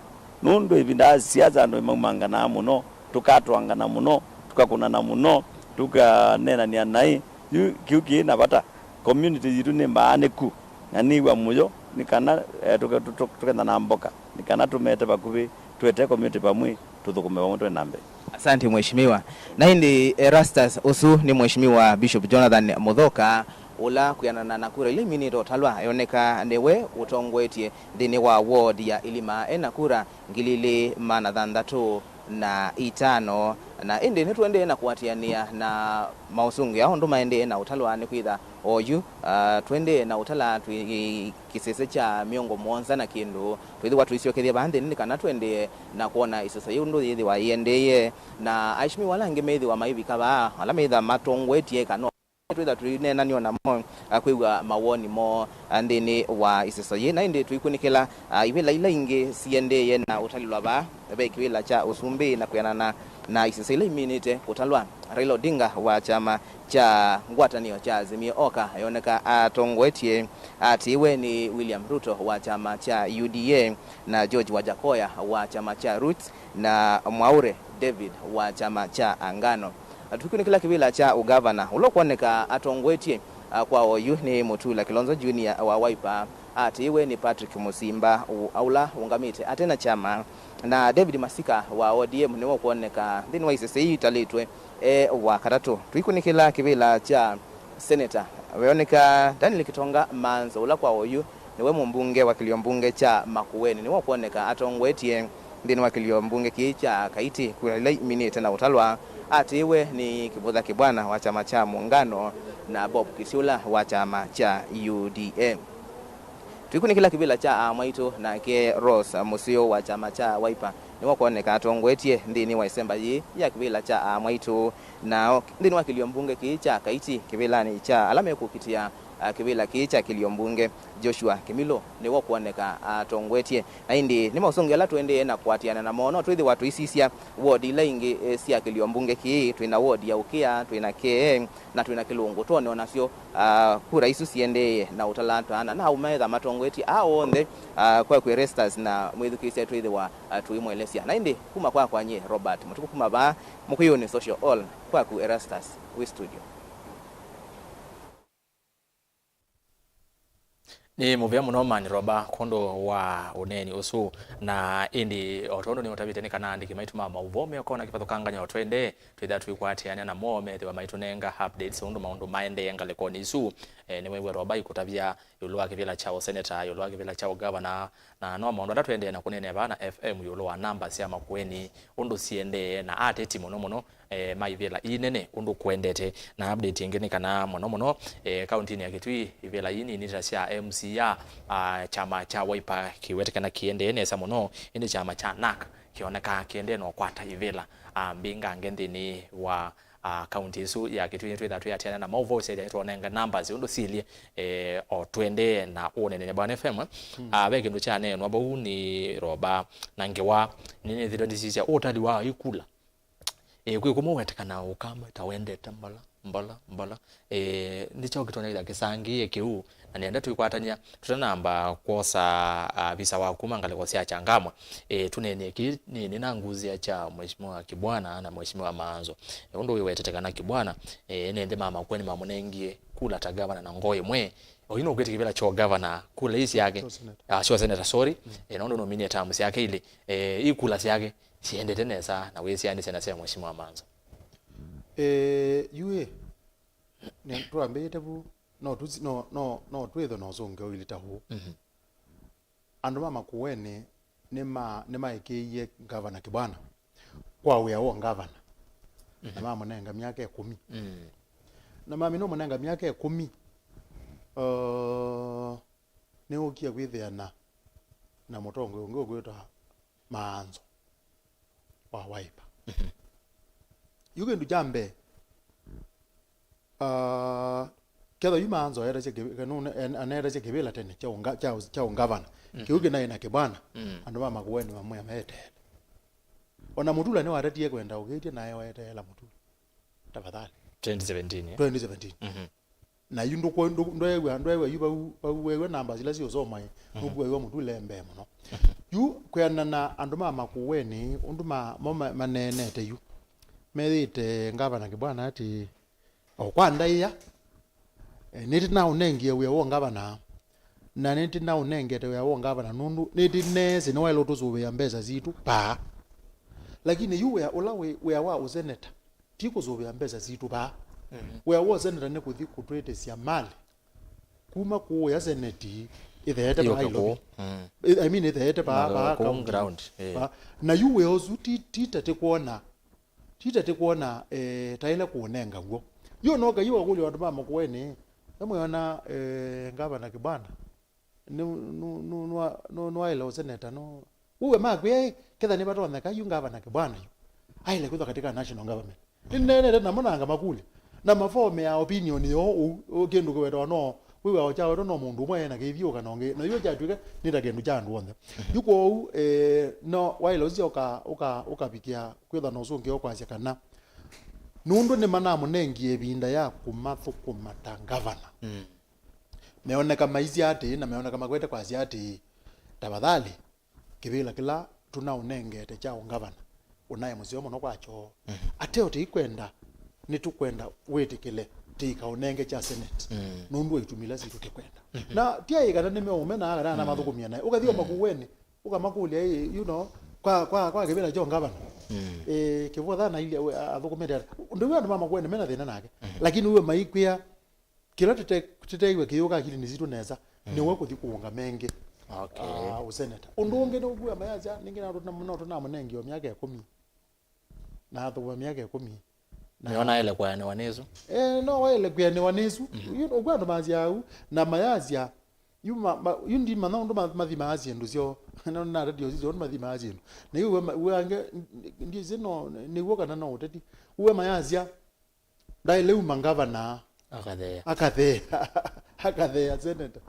nũndũ ĩvinda ya siasa andũ nĩmaumanganaa mũno, tũkatwangana mũno, tũkakũnana mũno, tũkaneenanĩa naĩ. Yu kĩu kĩĩ na vata. Community yitũ nĩ mbaanĩku, na nĩw'a mũyo nĩ kana, eh, tũke-, tũ-, tũ-, tũkethana mboka, nĩ kana tũmete vakuvĩ, tũete community vamwe, tũthũkũme vamwe twĩ na mbee. Asante mheshimiwa. Na ĩndĩ Erastus, ũsu nĩ Mheshimiwa Bishop Jonathan Mũthoka, ũla kwĩanana na kura ila iminĩte ũtalwa, eoneka nĩwe ũtongoetye nthĩnĩ wa ward ya Ilima ena kura ngili ilĩ maana thanthatũ na itano. Na ĩndĩ nĩtũendee na kũatĩanĩa na maũsũngĩo aa ũndũ maendee na ũtalwa, nĩkwĩtha oyu, ah, tũendee na ũtala twĩ kĩsese kya mĩongo mũonza na kĩndũ, twĩthĩwa tũisyokethya vaa nthĩnĩ nĩ kana tũendee na kwona ĩsese yĩu ũndũ yĩthĩwa yĩendeeye. Na aheshimiwa ala angĩ methĩwa maivika vaa, ala methĩwa matongoetye kana twĩtha tũineenanĩo namo, ah, kwĩw'a mawoni moo, ah, nthĩnĩ wa ĩseso yĩĩ. Na ĩndĩ tũikunĩkĩla, ah, ivĩla ila ingĩ siendeeye na ũtalĩlwa vaa, ve kĩvĩla kya ũsumbĩ na kwĩanana na ĩseso ila iminĩte kũtalwa, Raila Odinga wa kyama kya ngwatanĩo kya Azimio Oka eoneka atongoetye, atĩĩwe nĩ William Ruto wa kyama kya U D A na George Wajakoya wa kyama kya Roots na Mwaure David wa kyama kya Angano. Tũikunĩkĩla kĩvĩla kya ũgavana, ũla ũkwoneka atongoetye, a, kwa oyu nĩ Mutula Kilonzo Junior wa Wiper, atĩĩwe nĩ Patrick Musimba, ũ-, ũla ũngamĩte ate na kyama, na David Masika wa O D M nĩwe ũkwoneka nthĩnĩ wa isese ii italĩtwe e wa katatũ. Tũikunĩkĩla kĩvĩla kya seneta, weoneka Daniel Kitonga Manzo, ũla kwa oyu nĩwe mũmbunge wa kĩlio mbunge kya Makueni, nĩwe ũkwoneka atongoetye nthĩnĩ wa kĩlio mbunge kĩĩ kya Kaiti, kura ila iminĩte na ũtalwa, atĩĩwe nĩ Kĩvũtha Kĩbwana wa kyama kya Muungano na Bob Kisiula wa kyama kya U D A. Tũikunĩkĩla kĩvĩla kya amwaitũ, nake Rose Mũseo wa kyama kya Wiper nĩwe ũkwoneka atongoetye nthĩnĩ wa ĩsemba yĩĩ ya kĩvĩla kya amwaitũ. Nao nthĩnĩ wa kĩlio mbunge kĩĩ kya Kaiti, kĩvĩlanĩ kya ala mekũkitĩa, a, kĩvĩla kĩĩ kya kĩlio mbunge, Joshua Kĩmilũ nĩwe ũkwoneka atongoetye. Na ĩndĩ nĩ maũsũngĩo ala tũendee na kũatĩana namo, no twĩthĩwa tũisisya ward ila ingĩ, e, sya kĩlio mbunge kĩĩ. Twĩ na ward ya Ũkĩa, twĩ na K A, na twĩ na Kĩlũngũ. Twone o nasyo, a, kura isu siendeeye na ũtala twaana na au maetha matongoetye aa onthe, a, kwa kwĩ Erastus na mwĩthukĩĩsya twĩthĩwa, a, tũimũelesya. Na ĩndĩ kuma kwakwa nyie Robert Mũtukũ kuma vaa Mũkũyũnĩ Social Hall, kwaku Erastus wĩ studio. Nĩ mũvea mũno Mani Roba kwondũ wa ũneeni ũsu, na ĩndĩ o tondũ nĩ ũtavĩte nĩ kana andĩki maitũ ma maũvoo meũkona kĩvathũkangany'o twende twĩthĩa tũikwatĩanĩa namo, methĩwa maitũnenga updates ũndũ maũndũ maendee ngalĩkonĩ isu. E, nĩwew'a Roba ikũtavya ĩũlũ wa kĩvĩla kya ũseneta, ĩũlũ wa kĩvĩla kya ũgavana, na no maũndũ ala tũendee na kũneenea vaa na F M ĩũlũ wa namba sya Makueni ũndũ siendee na ateti mũno mũno e, ma ivĩla ii nene ũndũ kũendete. Na update ĩngĩ nĩ kana mũno mũno e, kauntinĩ ya Kitui ivĩla ii nini ta sya M C A, a, kyama kya Wiper kĩwetĩkana kĩendee nesa mũno, ĩndĩ kyama kya nak kĩonekaa kĩendee na ũkwata ivĩla a, mbingange nthĩnĩ wa a, kaunti ĩsu ya Kitui. Nĩtwĩthaa twĩatĩana na maũvoo syaitha nĩtwonenga numbers ũndũ silyĩ e, o twendee na ũnenene Bwana F M. Mm. A, ve kĩndũ kyaneenwa vau nĩ Roba na ngewa nĩnĩthĩtwe ndĩsisya ũtali wa ikula. E, kwĩ kũmwe wetĩkana ũkama ta wendete mbola mbola mbola. E, nĩ kyaũ kĩtonya ĩtha kĩsangĩĩe kĩu? Na nĩenda tũikwatany'a tũtanamba kwosa, a, visa wa kuma ngalĩko sya Changamwe. E, tũneenee kĩĩ nĩ nĩ na nguzĩa kya Mheshimiwa Kibwana na Mheshimiwa Maanzo. E, ũndũ wĩwetete kana Kibwana e, nĩ nthĩ ma Makueni mamũnengie kula ta gavana na ngoo ĩmwe. Oyu nũkwĩtĩ kĩvĩla kyo gavana kula ii syake. Syo seneta. Ah, syo seneta, sorry. Mm. E, nũndũ nũminie term syake ilĩ. E, ii kula syake siendete nesa na wĩsyaanĩsya na sya Mheshimiwa Maanzo. Eh, yu ĩ, nĩ twambĩĩte vu, no tũsi-, no, no, no twĩthwe na ũsũngĩo ũilyĩ ta ũũ. Mhm. Andũ ma Makueni nĩma-, nĩmaĩkĩĩie Ngavana Kibwana kwa wĩa wa ngavana, na mamũnenga myaka ĩkũmi. Mm. Na mamina ũmũnenga myaka ĩkũmi, uh, nĩwũkie kwĩthĩana na mũtongoi ũngĩ ũkwĩtwa Maanzo wa Wiper. Mhm. Yu kĩndũ kya mbee, ah, ketha yu Maanzo anetasya kĩ-, kana une-, en-, anetasya kĩvĩla tene kya ũnga-, kya ũs-, kya ũngavana. Mhm. Kĩu kĩnaĩ na Kibwana, mm, andũ ma Makueni mamwĩa meteele. Ona Mutula nĩwatetie kwenda ũkĩtye naye waeteela Mutula. Tafadhali. Twenty seventeen, eh? Twenty seventeen. Mhm. Na yu ndũkũ-, ndũ-, ndweew'a, ndweew'a yu vau, vau weew'a namba sila siũsoma ĩ, mhm, nũkuew'a Mutula e mbee mũno. Mhm. Yu kwĩanana na andũ ma Makueni, ũndũ ma, mo ma-, maneenete yu, methĩte ngavana Kibwana atĩ, o kwa ndaĩa, e, nĩtĩnaũnengie wĩa wa ngavana, na nĩtĩnaũnengete wĩa wa ngavana nũndũ nĩtĩneesĩ nĩwaĩle ũtũsũvĩa mbesa sitũ paa. Lakini yu wĩa ũla wĩ, wĩa wa ũseneta, ti kũsũvĩa mbesa sitũ vaa. Mhm. Wĩa wa ũseneta nĩ kũthi kũtwĩtĩsya malĩ kuma kũũya seneti ĩtheete vaa Nairobi. Mm. I, I mean, ĩtheete vaa, na vaa kũu county. Ground, eh. Vaa. Na yu wĩa ũsu ti, ti ta tĩkwona, ti ta tĩkwona, eh, taĩle kũũnenga w'o. Yu no Ngai wakũlya andũ ma Makueni, emwĩona, eh, ngavana Kibwana nĩ, nũ-, nũ-, nũa-, nũ-, nũaĩle ũseneta, no. Ũwe makwĩa, ĩ, ketha nĩvatonyeka, yu ngavana Kibwana yu aĩle kwĩthwa katika national government. Nĩneenete namo na ngamakũlya. Na mafomea opinion yoo ũu, ũ, kĩndũ kĩwetawa no, wĩw'ao kyawetwa no mũndũ ũmwe ena kĩthiũka na ũngĩ, na yu kyatw'ĩka nĩ ta kĩndũ kya andũ onthe. Yu kwoou, eh, no, waĩle ũsya ũka, ũka, ũkavikĩa kwĩtha na ũsũngĩo kwasya kana nũndũ nĩmanamũnengie ĩvinda ya kũmathũkũma ta ngavana. Mm. Meoneka maisye atĩĩ, na meoneka makwete kwasya atĩĩ, tafadhali, kĩvĩla kĩla tũnaũnengete kya ũngavana ũnaĩ mũseo mũno kwa kyoo. Mhm. Ateo tĩikwenda, nĩtũkwenda wĩtĩkĩle tĩikaũnenge kya senate. Mm. Nũndũ wa itumi ila sitũ tĩkwenda. Mhm. Na ti aĩ kana nĩmeũmena kana, mm, namathũkũmia naĩ. Ũkathi o, mm, Makueni, ũkamakũlya, ĩ, you know, kwa, kwa, kwa kĩvĩla kya ũngavana. Mm. Ĩ, Kĩvotha na ilya, we, a-, athũkũmĩte ata? Ndĩw'e andũ ma Makueni mena thĩna nake. Mhm. Lakini we maikwĩa, kĩla tũte-, tũteiwe kĩyũka akilinĩ sitũ nesa, mm, nĩwe kũthi kũũngama ĩngĩ, okay, ah, ũseneta. Ũndũ, mm, ũngĩ nĩ ũkua mayasya, nĩngĩ no tũna-, no tũnamũnengie o myaka ĩkũmi. Na athũkũma myaka ĩkũmi. Na nĩona aĩle kwĩanĩwa nĩsu. Eh, no waĩle kwĩanĩwa nĩsu. Mhm. Yu, ũkua andũ masya au, na mayasya, yu ma-, ma-, yu ndimanya ũndũ ma-, mathimaa syĩndũ syoo. Na, na radio sisyo ũndũ mathimaa syĩndũ. Na yu we ma-, we ange, ndisi no, nĩw'o kana no ũteti. Uwe mayasya, ndaĩle uma ngavana akathea, akathea, akathea senator.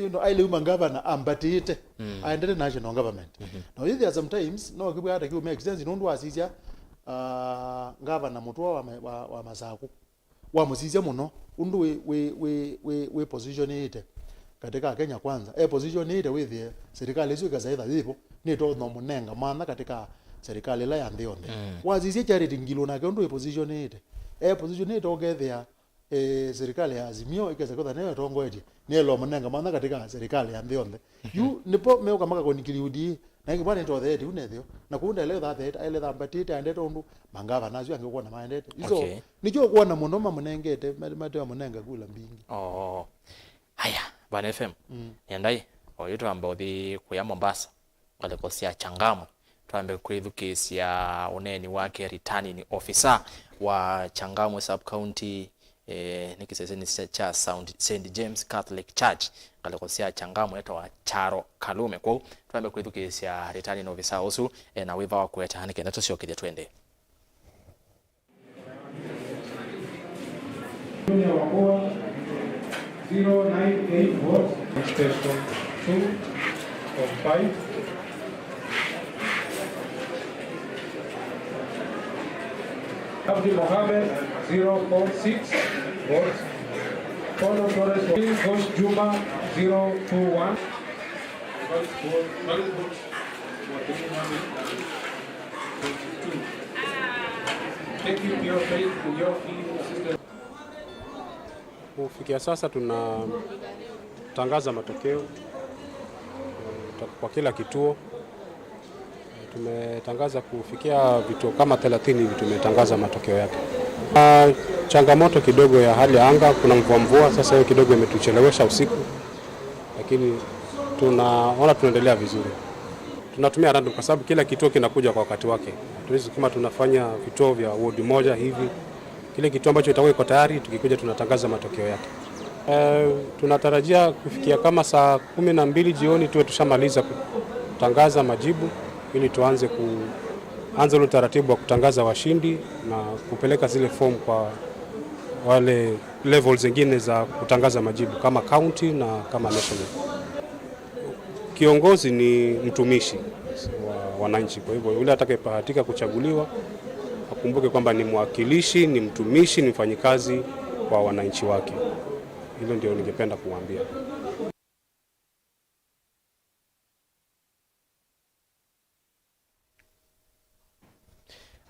You know, aĩle uma ngavana ambatĩte, mm, aendete national government. Mhm. Na ũyĩthĩa sometimes no kĩw'a ata kĩu make sense nũndũ wasisya, ah, ngavana mũtũa wa, ma-, wa, wa Masaku. Wamũsisya mũno ũndũ wĩ, wĩ, wĩ, wĩ, wĩ positionĩte katika Kenya Kwanza. E positionĩte wĩthĩe serikali ĩsu ĩkesa ĩtha yĩvo, nĩtonya mũnenga mwanya katika serikali ĩla ya nthĩ yonthe. Mm. Wasisye Charity Ngilu nake ũndũ wĩ positionĩte. E positionĩte ũkethĩa eh, serikali ya Azimio ĩkesa kwĩtha nĩyo ĩtongoetye, nĩyĩlwa mũnenga mwanya katika serikali ya nthĩ yonthe. Yu nĩpo meũka makakũnikili U D A, na ĩngĩ bwana nĩtotheetye u netheo, na kũu ndaĩle ũthatheete, aĩle thambatĩte aendete ũndũ mangavana asu angĩ ũkwona maendete. Iso, okay, nĩkyo ũkwona mũno mamũnengete, ma-, mateo mũnenga kula mbingĩ. Oh. Haya, Bana F M. Mm. Nĩendai, oyu twamba ũthi kuya Mombasa, ngalĩko sya Changamwe. Twambe kwĩthukĩĩsya ũneeni wake returning officer wa Changamwe Sub County, eh, nĩ kĩsesenĩ kya Sound, Saint James Catholic Church, ngalĩko sya Changamwe, etawa Charo Kalume. Kwoou twambe kwĩthukĩĩsya returning officer ũsu, eh, na wĩva wa kũeta nĩ kenda tũsyokethya twende. Junior Wakua, zero nine eight votes. Station two of five. Abdi Mohamed, zero four six votes. Kono Torres, Josh Juma, zero two one. Valid vote, valid votes were three hundred and twenty-two. Thank you for your faith in your field assistance. Kufikia sasa tunatangaza matokeo eh, kwa kila kituo. Tumetangaza kufikia vituo kama thelathini hivi tumetangaza matokeo yake. Ah, changamoto kidogo ya hali ya anga, kuna mvua mvua, sasa hiyo kidogo imetuchelewesha usiku, lakini tunaona tunaendelea vizuri. Tunatumia random kwa sababu kila kituo kinakuja kwa wakati wake. Hatuwezi kama tunafanya vituo vya ward moja hivi. Kile kituo ambacho itakuwa iko tayari, tukikuja tunatangaza matokeo yake. Eh, tunatarajia kufikia kama saa kumi na mbili jioni tuwe tushamaliza kutangaza majibu ili tuanze ku-, anza ule utaratibu wa kutangaza washindi na kupeleka zile form kwa wale levels zingine za kutangaza majibu kama county na kama national. Kiongozi ni mtumishi wa wananchi, kwa hivyo yule atakayebahatika kuchaguliwa akumbuke kwamba ni mwakilishi, ni mtumishi, ni mfanyikazi wa wananchi wake. Hilo ndio ningependa kuwaambia.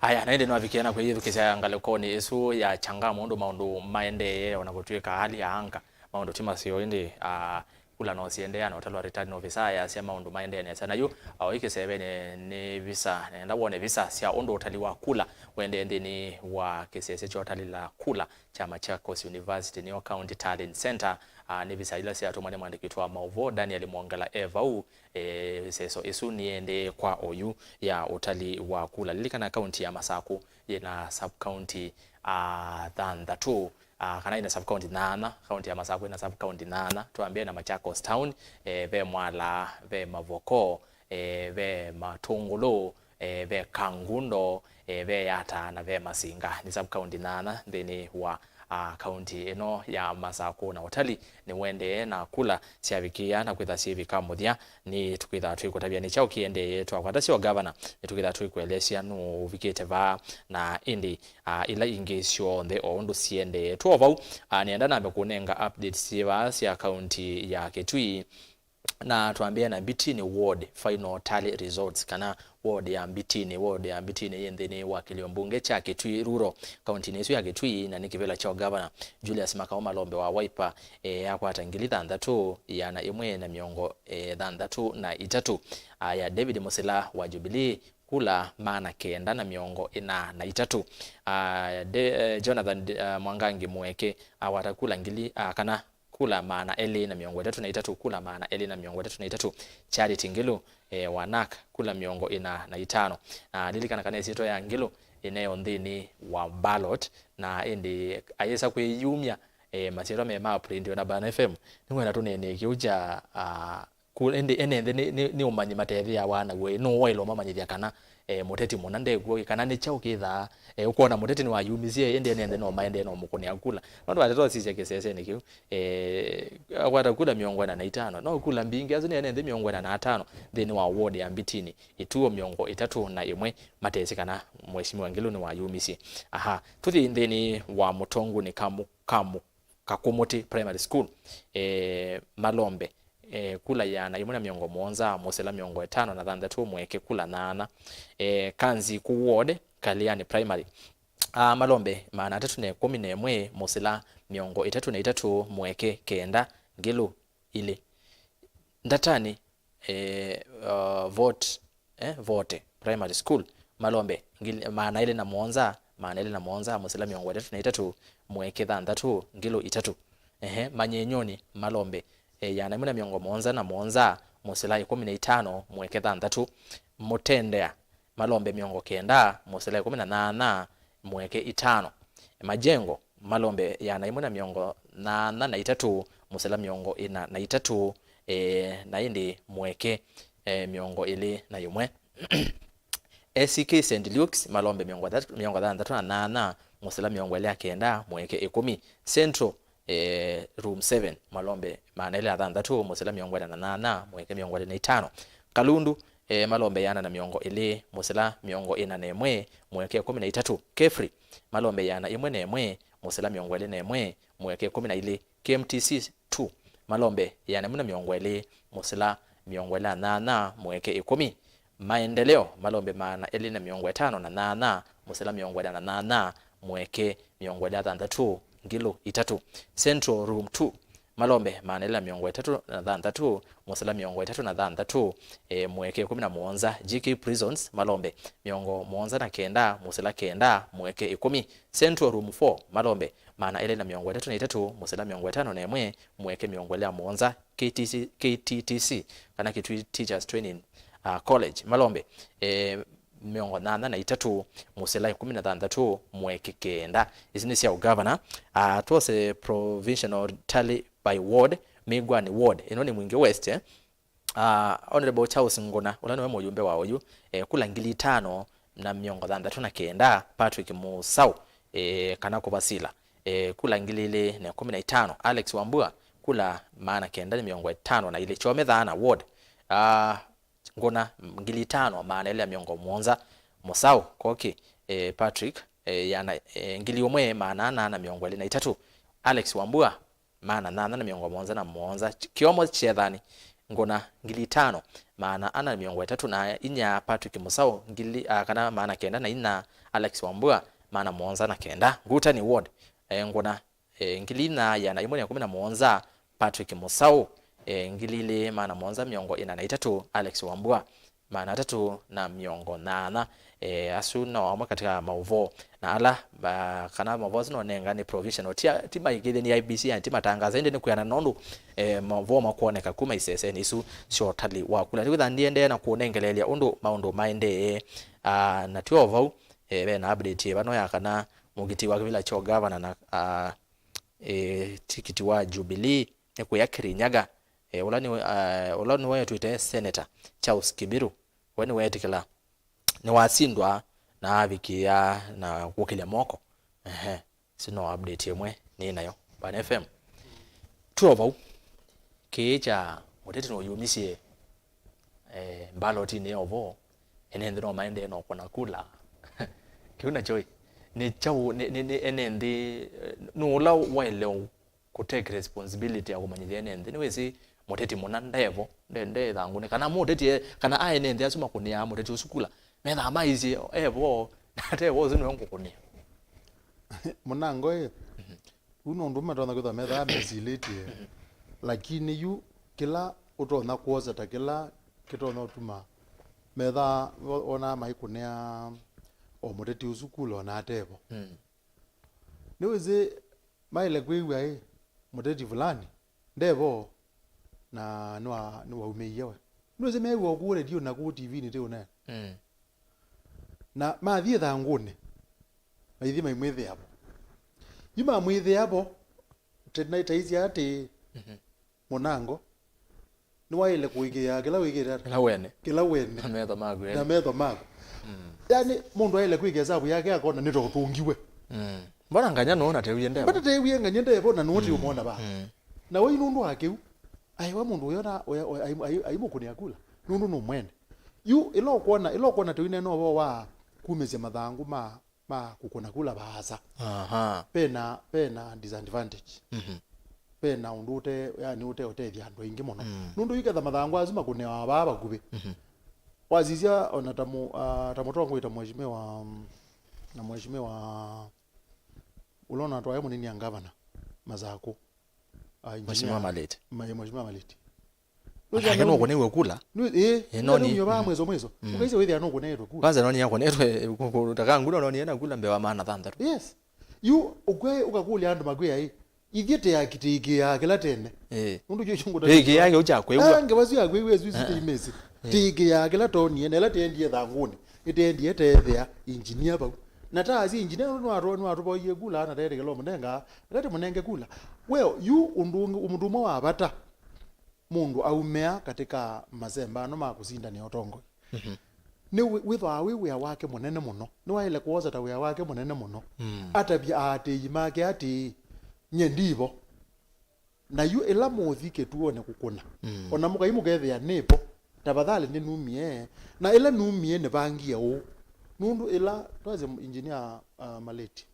Aya, na ĩndĩ nĩwavikie na kwĩyĩthukĩsya ngalĩkonĩ ĩsu ya Changamwe ũndũ maũndũ maendee, o na kũtw'ĩka hali ya anga maũndũ ti maseo, ĩndĩ, ah, kula no siendeea, na ũtalo wa returning officer ayasya maũndũ maendee nesa. Na yu, ah, oĩ kĩsevenĩ nĩ visa, nenda wone visa sya ũndũ ũtali wa kula ũendee nthĩnĩ wa kĩsese kya ũtali la kula kya Machakos University, nĩyo County Talent Center. Ah, nĩ visa ila syatũmwa nĩ mwandĩki witũ wa maũvoo Daniel Mwongela e vau. Eh, ĩseso ĩsu nĩyĩendee kwa oyu ya ũtali wa kula. Lilikana kaunti ya Masakũ yĩna sub-county, ah, thanthatũ, ah, kana ĩna sub-county nyaanya. Kaunti ya Masakũ ĩna sub-county nyaanya. Twambĩe na Machakos Town, eh, ve Mwala, ve Mavoko, eh, ve Matũngũlũ, eh, ve Kangundo, eh, ve Yata na ve Masinga. Nĩ sub-county nyaanya nthĩnĩ wa, ah, kaunti ĩno ya Masakũ, na ũtali nĩũendee na kula syavikĩĩa na kwĩtha syĩvika mũthya. Nĩtũkwĩtha twĩkũtavya nĩ kyaũ kĩendee, twakwata syo gavana, nĩtũkwĩtha twĩkũelesya nũũ ũvikĩte vaa, na ĩndĩ, ah, ila ingĩ syonthe o ũndũ siendee. Twĩ o vau, ah, nĩenda nambe kũnenga updates syĩ vaa sya kaunti ya Kitui. Na twambĩe na Mbitini ward final tally results, kana ward ya Mbitini. Ward ya Mbitini yĩ nthĩnĩ wa kĩlio mbunge kya Kitui Rural, kauntinĩ ĩsu ya Kitui, na nĩ kĩvĩla kya ũgavana Julius Makau Malombe wa Wiper, e, yakwata ngili thanthatũ, ĩana ĩmwe na mĩongo, e, thanthatũ na itatũ. A, ya David Musila wa Jubilee, kula maana kenda na mĩongo ĩna na itatũ. A, De-, e, Jonathan, e, Mwangangi Mweke akwata kula ngili, a, kana kula maana elĩ na mĩongo ĩtatũ na itatũ, kula maana elĩ na mĩongo ĩtatũ na itatũ. Charity Ngilu, eh, wa nak, kula mĩongo ĩna na itano. Na lilikana kana ĩsyĩtwa ya Ngilu ĩneyo nthĩnĩ wa ballot, na ĩndĩ ayĩsa kwĩyumya, eh, masyĩtwa me ma print. Ona Bana F M nĩwenda tũneenee kĩu kya, ah, ku-, ĩndĩ ene nthĩ nĩ, nĩ, nĩ ũmanyi matethĩawa naw'o, nũũ waĩle ũmamanyĩthya kana eh, mũteti mũna ndekw'o, kana nĩ kyaũ kĩthaa, eh, ũkwona mũteti nĩwayumisye, ĩndĩ ene nthĩ no maendee no mũkũnĩa kula. Nũndũ wateta ũsisya kĩsesenĩ kĩu, eh, akwata kula mĩongo ĩna na itano, no kula mbingĩ, asu nĩ ene nthĩ mĩongo ĩna na atano nthĩnĩ wa ward ya Mbitini, ituo mĩongo ĩtatũ na ĩmwe matesĩ kana Mheshimiwa Ngilu nĩwayumisye. Aha, tũthi nthĩnĩ wa Mũtonguni Kamu-, Kamu-, Kakũmũtĩ Primary School, eh, Malombe, eh, kula ĩana ĩmwe na mĩongo mũonza, Mũsila mĩongo ĩtano na thanthatũ, Mweke kula nyaanya. Eh, Kanziku Ward, Kaliani Primary, Ah, malombe maana atatũ na ĩkũmi na ĩmwe, mũsĩla mĩongo ĩtatũ na itatũ, mweke kenda, ngĩlũ ilĩ. Ndatanĩ, eh, uh, Vote, eh, Vote Primary School, malombe ngili-, maana elĩ na mũonza, maana elĩ na mũonza, mũsĩla mĩongo ĩtatũ na itatũ, mweke thanthatũ, ngĩlũ itatũ. Ehe, Manyenyoni, malombe, eh, ĩana ĩmwe na mĩongo mũonza na mũonza, mũsĩla ĩkũmi na itano, mweke thanthatũ. Mũtendea, malombe mĩongo kenda, mũsĩla ĩkũmi na nyanya, mweke itano. Majengo, malombe ĩana ĩmwe na mĩongo nyanya na itatũ, mũsĩla mĩongo ĩna na itatũ, eh, na ĩndĩ mweke, eh, mĩongo ĩlĩ na ĩmwe. A C K Saint Luke's, malombe mĩongo thanthatũ, mĩongo thanthatũ na nyanya, mũsĩla mĩongo ĩlĩ na kenda, mweke ĩkũmi. Central, eh, Room seven, malombe maana elĩ na thanthatũ, mũsĩla mĩongo ĩna na nyanya, mweke mĩongo ĩlĩ na itano. Kalundu, eh, malombe ĩana na mĩongo ĩlĩ, mũsĩla mĩongo ĩna na ĩmwe, mweke ĩkũmi na itatũ. Kefri, malombe ĩana ĩmwe na ĩmwe, mũsĩla mĩongo ĩlĩ na ĩmwe, mweke ĩkũmi na ilĩ. K M T C two, malombe ĩana ĩmwe na mĩongo ĩlĩ, mũsĩla mĩongo ĩlĩ na nyanya, mweke ĩkũmi. Maendeleo, malombe maana elĩ na mĩongo ĩtano na nyanya, mũsĩla mĩongo ĩlĩ na nyanya, mweke mĩongo ĩlĩ na thanthatũ, ngĩlũ itatũ. Central Room two, malombe maana elĩ na mĩongo ĩtatũ na thanthatũ, mũsĩla mĩongo ĩtatũ na thanthatũ, eh, mweke ĩkũmi na mũonza. G K Prisons, malombe mĩongo mũonza na kenda, mũsĩla kenda, mweke ĩkũmi. Central Room four, malombe maana elĩ na mĩongo ĩtatũ na itatũ, mũsĩla mĩongo ĩtano na ĩmwe, mweke mĩongo ĩlĩ na mũonza. K T C, K T T C, kana Kitui Teachers Training, uh, College, malombe, eh, mĩongo nyanya na itatũ, mũsĩla ĩkũmi na thanthatũ, mweke kenda. Isu nĩ sya ũgavana. Uh, twose provisional tally by ward, Mĩngwani ward. Ĩno nĩ Mwingi West, eh? Ah, Honorable Charles Ngũna, ũla nĩwe mũyumbe wa oyu, eh, kula ngili itano na mĩongo thanthatũ na kenda, Patrick Mũsaũ, eh, kana Kũvasila, eh, kula ngili ilĩ na ĩkũmi na itano, Alex Wambua, kula maana kenda na mĩongo ĩtano na ilĩ, Kyome Thaana ward, ah, Ngũna, ngili itano maana elĩ na mĩongo mũonza, Mũsaũ Koki, eh, Patrick, eh, ĩana, eh, ngili ũmwe maana ana na mĩongo ĩlĩ na itatũ, Alex Wambua, maana nyanya na mĩongo mũonza na mũonza. Kĩomo Kyethani, Ngũna, ngili itano, maana ana na mĩongo ĩtatũ na inya, Patrick Mũsaũ, ngili, ah, kana maana kenda na inya, Alex Wambua, maana mũonza na kenda. Ngutani ward, eh, Ngũna, eh, ngili inya, ĩana ĩmwe na ĩkũmi na mũonza, Patrick Mũsaũ, eh, ngili ilĩ, maana mũonza mĩongo ĩna na itatũ, Alex Wambua. Maana atatũ na mĩongo nyanya. Eh, asu no amwe katĩ ka maũvoo na ala, ah, kana maũvoo asu nonenga nĩ provisional. Ti, ti maĩkĩĩthye nĩ I B C, yani ti matangaza, ĩndĩ nĩ kwĩana nũndũ, eh, maũvoo makwoneka kuma isesenĩ isu sya ũtali wa kula. Nĩkwĩtha ndiendee na kũnengeleelya ũndũ maũndũ maendee. Ah, na ti o vau, eh, ve na update ĩvano ya kana mũgitĩi wa kĩvĩla kya ũgavana na, ah, eh, tikiti wa Jubilee nĩ kũya Kirinyaga, eh, ũla nĩ, ah, ũla nĩwe etwĩte Senator Charles Kibiru, we nĩweetĩkĩla nĩwasindwa na avikĩĩa na kũkĩlya moko. Ehe, sino update ĩmwe nĩ nayo Pan F M. Tuo vau, kĩĩ kya mũteti nũyumisye, eh, mbalotini ya ũvoo, ene nthĩ no maendee no kũna kula. Kĩu nakyo ĩ, nĩ kyaũ, nĩ, nĩ, nĩ ene nthĩ, eh, nũ ũla waĩle kũ take responsibility ya kũmanyĩthya ene nthĩ? Nĩwĩsĩ mũteti mũna ndevo, nde, nde ĩthangũnĩ. Kana mũteti e, kana a ene nthĩ asu makũnĩaa mũteti ũsu kula, methaa maisye evo, na ate vo ũsu nĩwe ngũkũnĩa. Mũnango ĩ, ũu nĩ ũndũ matonya kwĩthwa methaa mesilĩtye, lakini yu kĩla ũtonya kwosa ta kĩla kĩtonya ũtuma methaa wo-, wonaa maikũnĩa o mũteti ũsu kula ona atevo. Mm. Nĩwĩsĩ maĩle kwĩw'a ĩ, mũteti fulani ndevo na nĩwa-, nĩwaumĩie we. Nĩwĩsĩ meew'a kũu redio na kũu T V-inĩ ti ũnene. Mm. Na mathiĩ ĩthangũnĩ, maithi maimwĩthĩa vo. Yu mamwĩthĩa vo, te-, na taisye atĩ, mhm, mũnango nĩwaĩle kũĩkĩĩa kĩla wĩkĩte ata? Kĩla wene. Kĩla wene. Na metho maku, na eh, metho maku. Mm. Yani, mũndũ aĩle kwĩkĩa ĩsavu yake akona nĩtũtũngiwe. Mm. Mbona nganya nũũ natewie ndevo? Mbona tewie nganya ndevo na nũũ ti ũmwona va? Mm. Na wai nũndũ wa kĩu, aĩwa mũndũ ũyo na, ũya, ũya, ai-, ai-, aimũkũnĩa kula. Nũndũ nũmwene. Yu, ĩla ũkwona, ĩla ũkwona tũinena ũvoo wa kumĩsya mathangũ ma ma kũkũna kula vaasa. Aha. Pena, pena disadvantage. Mhm. Pena ũndũ ũte, yani ũte ũtethya andũ aingĩ mũno. Mm. Nũndũ iketha mathangũ asu makũnĩawa vaa vakuvĩ. Mhm. Wasisya ona ta mu-, ah, ta mũtongoi ta mheshimiwa, mm, Na mheshimiwa ũla ũnatwae mũnini ya ngavana Masakũ, ah, engineer, Mheshimiwa Maleti. Ma- Mheshimiwa Maleti. Nake nũkũnĩw'e kula. Nĩ- ĩ, ĩ, no nĩ- nĩ- vaa mwiso mwiso. Ũkaisya wĩthĩa nũkũnĩtwe kula. Kwanza noni akonetwe takangula noni ena kula mbee wa maana thanthatũ. Yes. Yu ũkwĩ ũkakũlya andũ makwĩa ĩ, ithyĩ tĩakitĩkĩaa kĩla tene. Eh. Nũndũ kyo chungu Ĩkĩ yake ũcha kwĩw'a. Ngewa syo akwĩw'a isu iteimesi. Tĩkĩaa kĩla tonie na ĩla tendie thangũnĩ. Nĩtendie teethĩa engineer vau. Na ta asi engineer nũndũ nĩwatũ- nĩwatũvoie kula na teetĩkĩla ũmũnenga. Ĩla tĩmũnenge kula. Well, yu ũndũ ũngĩ, mũndũ ũmwe wa vata mũndũ aumĩa katika masembano ma kũsindania ũtongoi. Nĩ wĩ- wĩthwaa wĩ wĩa wake mũnene mũno. Nĩwaĩle kwosa ta wĩa wake mũnene mũno. Atavya aatĩĩi make atĩĩ, "Nyie ndivo." Na yu ĩla mũũthi kĩtuonĩ kũkũna, o na mũkai mũkethĩa nĩvo, tafadhali nĩnumie. Na ĩla numie nĩvangie ũũ. Nũndũ ĩla twasye engineer, uh, Maleti,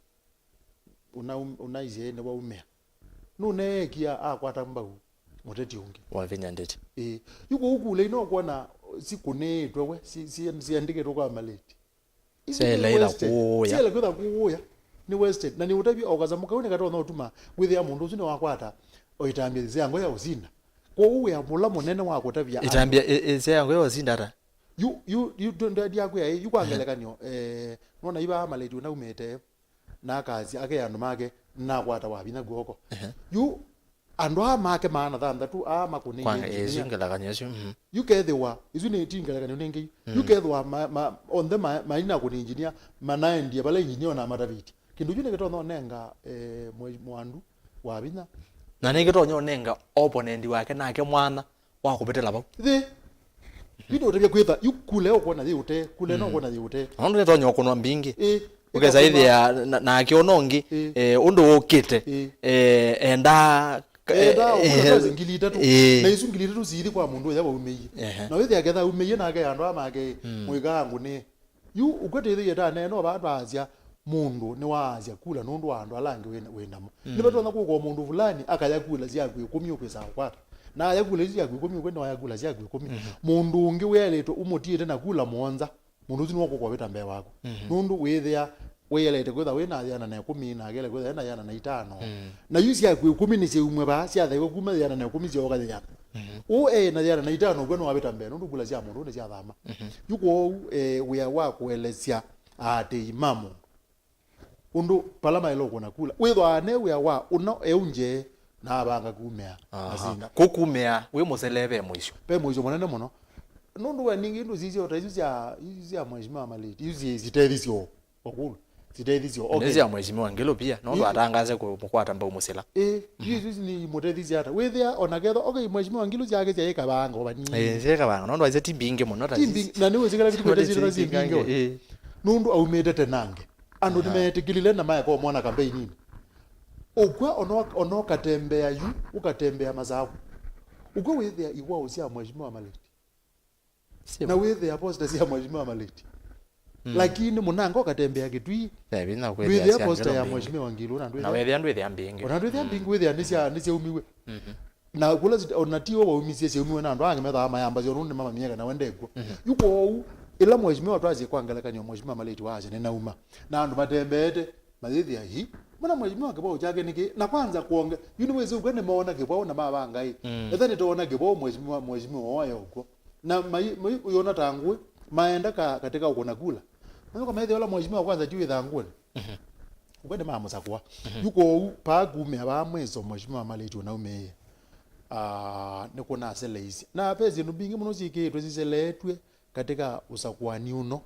ũna- ũnaisye nĩwaumĩa. Nũneekia akwata mbau mũteti ũngĩ. Wavinya ndeti. Ĩĩ. Yu kũu kule inokwona sikũnĩĩtwe we, si- si- siandĩkĩtwe kwa Maleti. Isu nĩ Syaĩla ĩla wasted. Kũũya. Syaĩla kwĩtha kũũya. Nĩ wasted. Na nĩ ũtavya o kasamũ kau nĩkatonya ũtuma wĩthĩa mũndũ ũsu nĩwakwata o itambya sya ngo ya ũsinda. Kwoou wĩa mũla mũnene wa kũtavya andũ. Itambya ĩ- ĩ- sya ngo ya ũsinda ata? Yu- yu- yu- tu- nda- ndiakwĩa ĩ, yu kwa ngelekany'o, eh, nona iva Maleti ũnaumĩte na akasya ake andũ make nakwata Wavinya kw'oko. Yu andũ aa make maana thanthatũ aa makũnĩie Kwanga, eh, isu engineer. Ngelekany'o isu. Mhm. Yu kethĩwa, isu nĩ ti ngelekany'o nĩngĩ. Yu kethĩwa ma- ma- onthe ma- mainakũnĩa engineer, manaendie vala engineer ona matavĩtye. Kĩndũ kyu nĩkĩtonya ũnenga, eh, mwe- mwandu Wavinya. Na nĩkĩtonya ũnenga opponent wake nake mwanya wa kũvĩtĩla vau. Ĩĩ. Yu nĩũtavya kwĩtha, yu kule ũkwona yĩ ũte, kule no ũkwona yĩ ũte. Nũndũ nĩtonya ũkũnwa mbingĩ. Ĩĩ. Ũkesa ĩthĩa na- nake ũno ũngĩ, Ĩĩ. Eh, ũndũ ũkĩte, Ĩĩ. Eh, enda Enda eh, ũkũna ngili itatũ. Ĩĩ. Na isu ngili itatũ siithi kwa mũndũ ũya waumĩie. Ehe. Na wĩthĩa ketha aumĩie nake andũ aa make, Mũikaa ngũnĩe. Yu ũkwetĩthĩie ta neeno vaa twaasya mũndũ nĩwaasya kula nũndũ wa andũ ala angĩ wĩ- wĩ namo. Nĩvatonya kũkwa mũndũ fulani akaya kula syaku ĩkũmi ũkwĩsaa ũkwata. Na aya kula isu syaku ĩkũmi ũkwenda waya kula syaku ĩkũmi. Mũndũ ũngĩ wĩaĩlĩtwe ũmũtiĩte na kula mũonza, mũndũ ũsu nĩwakũkwa wĩta mbee waku. Nũndũ wĩthĩa wĩelete kwĩtha wĩ na yĩana na ĩkũmi, na akele kwĩtha ena yĩana na itano. Na yu syaku ĩkũmi nĩsyaumw'e vaa, syathaiwe kuma yĩana na ĩkũmi syooka yĩana. Ũũ e na yĩana na itano ũkw'a nĩwavĩta mbee, nũndũ kula sya mũndũ nĩsyathama. Yu kwoou, eh, wĩa wa kũelesya aatĩĩi ma mũndũ ũndũ vala maĩle ũkũna kula wĩthwaa ne wĩa wa ũna eũnje na avanga kumĩa. Aha. Masinda. Kũkumĩa wĩ mũselee ve mũisyo. Ve mũisyo mũnene mũno. Nũndũ we ningĩ ndũsisya o ta isu sya, isu sya Mheshimiwa Maleti, isu syĩ sitethi syoo. Okulu. Sitethi syoo. Okay. Nĩ sya Mheshimiwa Ngilu pia, nũndũ atangaze kũmũkwata mbau mũsila. Ĩ, isu isu nĩ imũtethisye ata? Wĩthĩa ona ketha, okay, Mheshimiwa Ngilu syake syaĩ kavanga ovani. Ĩ, syaĩ kavanga, nũndũ aisye ti mbingĩ mũno ta ti mbingĩ, na nĩ wĩsĩkala kĩtumĩte syĩtana syĩ mbingĩ. Ĩ. Nũndũ aumĩte tenange. Andũ nĩmeetĩkĩlile na maeka ũmwona kambeini-inĩ. Ũkw'a ona ũk- ona ũkatembea yu, ũkatembea Masaku. Ũkw'a wĩthĩa iwao sya Mheshimiwa Maleti. Na wĩthĩa posta sya Mheshimiwa Maleti. Lakini mũnanga ũkatembea Kitui. Ndwĩthĩa posta ya Mheshimiwa Ngilu, na ndwĩthĩa mbingĩ. Ona ndwĩthĩa mbingĩ, wĩthĩa nĩsya- nĩsyaumiwe. Na kũla sit- ona ti o waumisye syaumiwe na andũ angĩ methaa mayambasya nũndũ nĩmamanyie kana we ndekw'o. Yu kwoou, ĩla Mheshimiwa twasye kwa ngelekany'o Mheshimiwa Maleti waasya nĩnauma, na andũ matembeete, mayĩthĩa hi, mwana Mheshimiwa kĩvao kyake nĩkĩ? Na kwanza kwonge, yu nĩwĩsĩ ũkw'a nĩmoona kĩvao na mavanga ĩ. Etha nĩtoona kĩvao Mheshimiwa, Mheshimiwa oya ũkw'o. Na mai- mai- ũyona ta ngũĩ, maenda ka- katika ũkũna kula. Mayoka maĩthĩa ũla Mheshimiwa kwanza ti wĩ thangũnĩ. Ũkw'a nĩmamũsakũa. Yu kwoou, paa kumĩa vaa mwĩso Mheshimiwa Maleti ũnaumĩie. Ah, nĩkũnaseleisye. Na ve syĩndũ mbingĩ mũno syĩkĩĩtwe siseleetw'e katika ũsakũani ũno.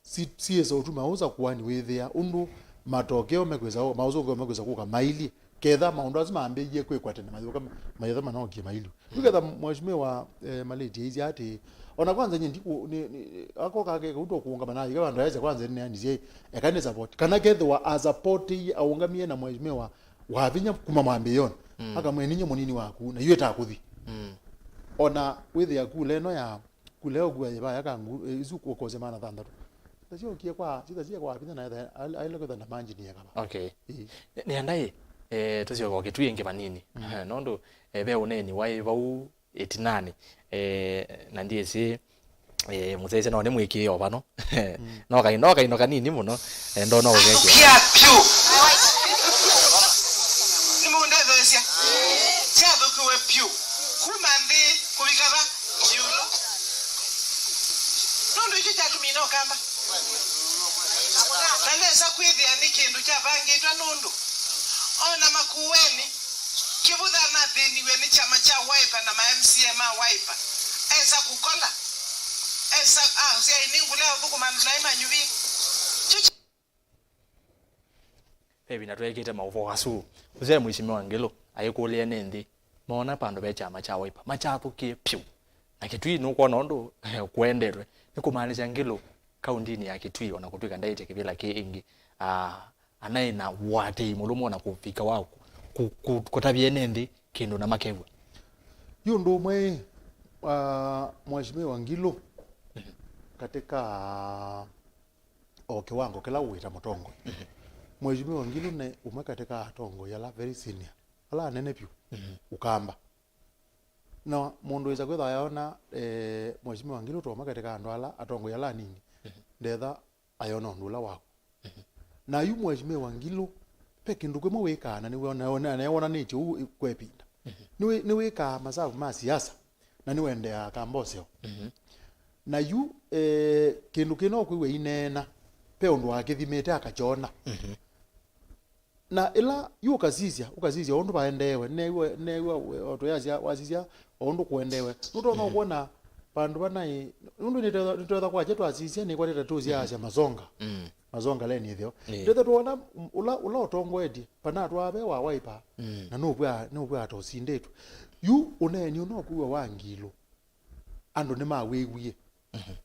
Si- siĩsa ũtuma ũsakũani wĩthĩa ũndũ matokeo mekwĩsa, maũsũngĩo mekwĩsa kũka mailyĩ. Ketha maũndũ asu mambĩĩie kwĩkwa tene, mayũka, mayĩtha manokie mailyĩ. Yu ketha Mheshimiwa, eh, Maleti aisye atĩ, ona kwanza nyie ndiku- nĩ- nĩ- ako kake kauto kũũngama na ika vandũ aesya kwanza nĩneanisye eka nĩ support. Kana kethĩwa a support aũngamie na Mheshimiwa Wavinya kuma mwambĩĩonĩ. Akamwĩa, "Ninyie mũnini waku, na yu ĩtakũthi." Ona wĩthĩa kula ĩno ya kula ĩyo kua yĩvaya kangu, eh, isu ũkosya maana thanthatũ. Sitha syokie kwa, sitha sie kwa Wavinya na etha, aile kwĩtha na manjini ya kava. Okay. Ĩĩ. Nĩ- nĩenda ĩ, eh, tũsyoka o Kitui ĩngĩ vanini. Eh, nũndũ, eh, ve ũneeni waĩ vau ĩtinanĩ. Eh, na ndiĩsĩ, Eh, mũsyaĩĩsya no nĩ mwĩkĩĩo vano. No kai-, no kaindo kanini mũno. Eh, ndona ũkekĩa. Kia piũ. Nĩmũndetheesya. Syathũkiwe piũ. Kuma nthĩ kũvika va? Ĩũlũ. Nũndũ icio kyatumie na ũkamba. Na nesa kwĩthĩa nĩ kĩndũ kyavangĩtwe nũndũ ona Makueni, Kĩvutha anathĩniw'e nĩ kyama kya Wiper na ma M C A ma Wiper. Esa kũkola. Esa, ah, ũsyaĩ nĩ ngũla ya ũthũkũma andũ naĩ manyuvie. Kyo kya- Ve ĩvinda tweekĩte maũvoo asu, ũsyaĩ Mheshimiwa Ngilu ayĩkũlĩe nĩ nthĩ, moona vandũ ve kyama kya Wiper makyathũkĩe pyũ. Na Kitui nũkwona ũndũ, eh, kũendetwe. Nĩ kũmaanisya Ngilu kaũndĩnĩ ya Kitui, ona kũtw'ĩka ndaĩtye kĩvĩla kĩ ĩngĩ, ah, anaĩ na ũatĩĩi mũlũmu ona kũvika wa kũ-, kũ-, kũ-, kũtavya ene nthĩ kĩndũ na makew'a. Yu ũndũ ũmwe, ah, Mheshimiwa Ngilu, katika o kĩwango kĩla wĩta mũtongoi, Mheshimiwa Ngilu nĩ ũmwe katika atongoi ala very senior, ala anene vyũ, Ũkamba. Na mũndũ wĩsa kwĩtha ayona, eh, Mheshimiwa Ngilu ta ũmwe katika andũ ala atongoi ala anini, ndetha ayona ũndũ ũla waku. Na yu Mheshimiwa Ngilu, ve kĩndũ kĩmwe wĩkaa na nĩwona-, na nĩwonanĩtye ũu kwa ĩvinda. Nĩwĩ-, nĩwĩkaa masavu ma siasa, na nĩwendeaa kamboseo. Na yu, eh, kĩndũ kĩna ũkwĩw'a ineena, ve ũndũ wakĩthimĩte akakyona. Na ĩla yu ũkasisya, ũkasisya ũndũ vaendeewe, neew'a, neew'a, o tũyasya, wasisya o ũndũ kũendeewe. Nũtonya kwona vandũ vanaĩ, nũndũ nĩtwetha, nĩtwetha kwakya twasisya, nĩkwatĩte tũsyaasya masonga. Masonga leni ĩtheo. Ĩĩ. Twetha twona ũla, ũla ũtongoetye, vanatwaa ve wa Wiper, na nũvw'a, nũvw'a ta ũsindĩtwe. Yu ũneeni ũno kwĩw'a wa Ngilu. Andũ nĩmawĩw'ie.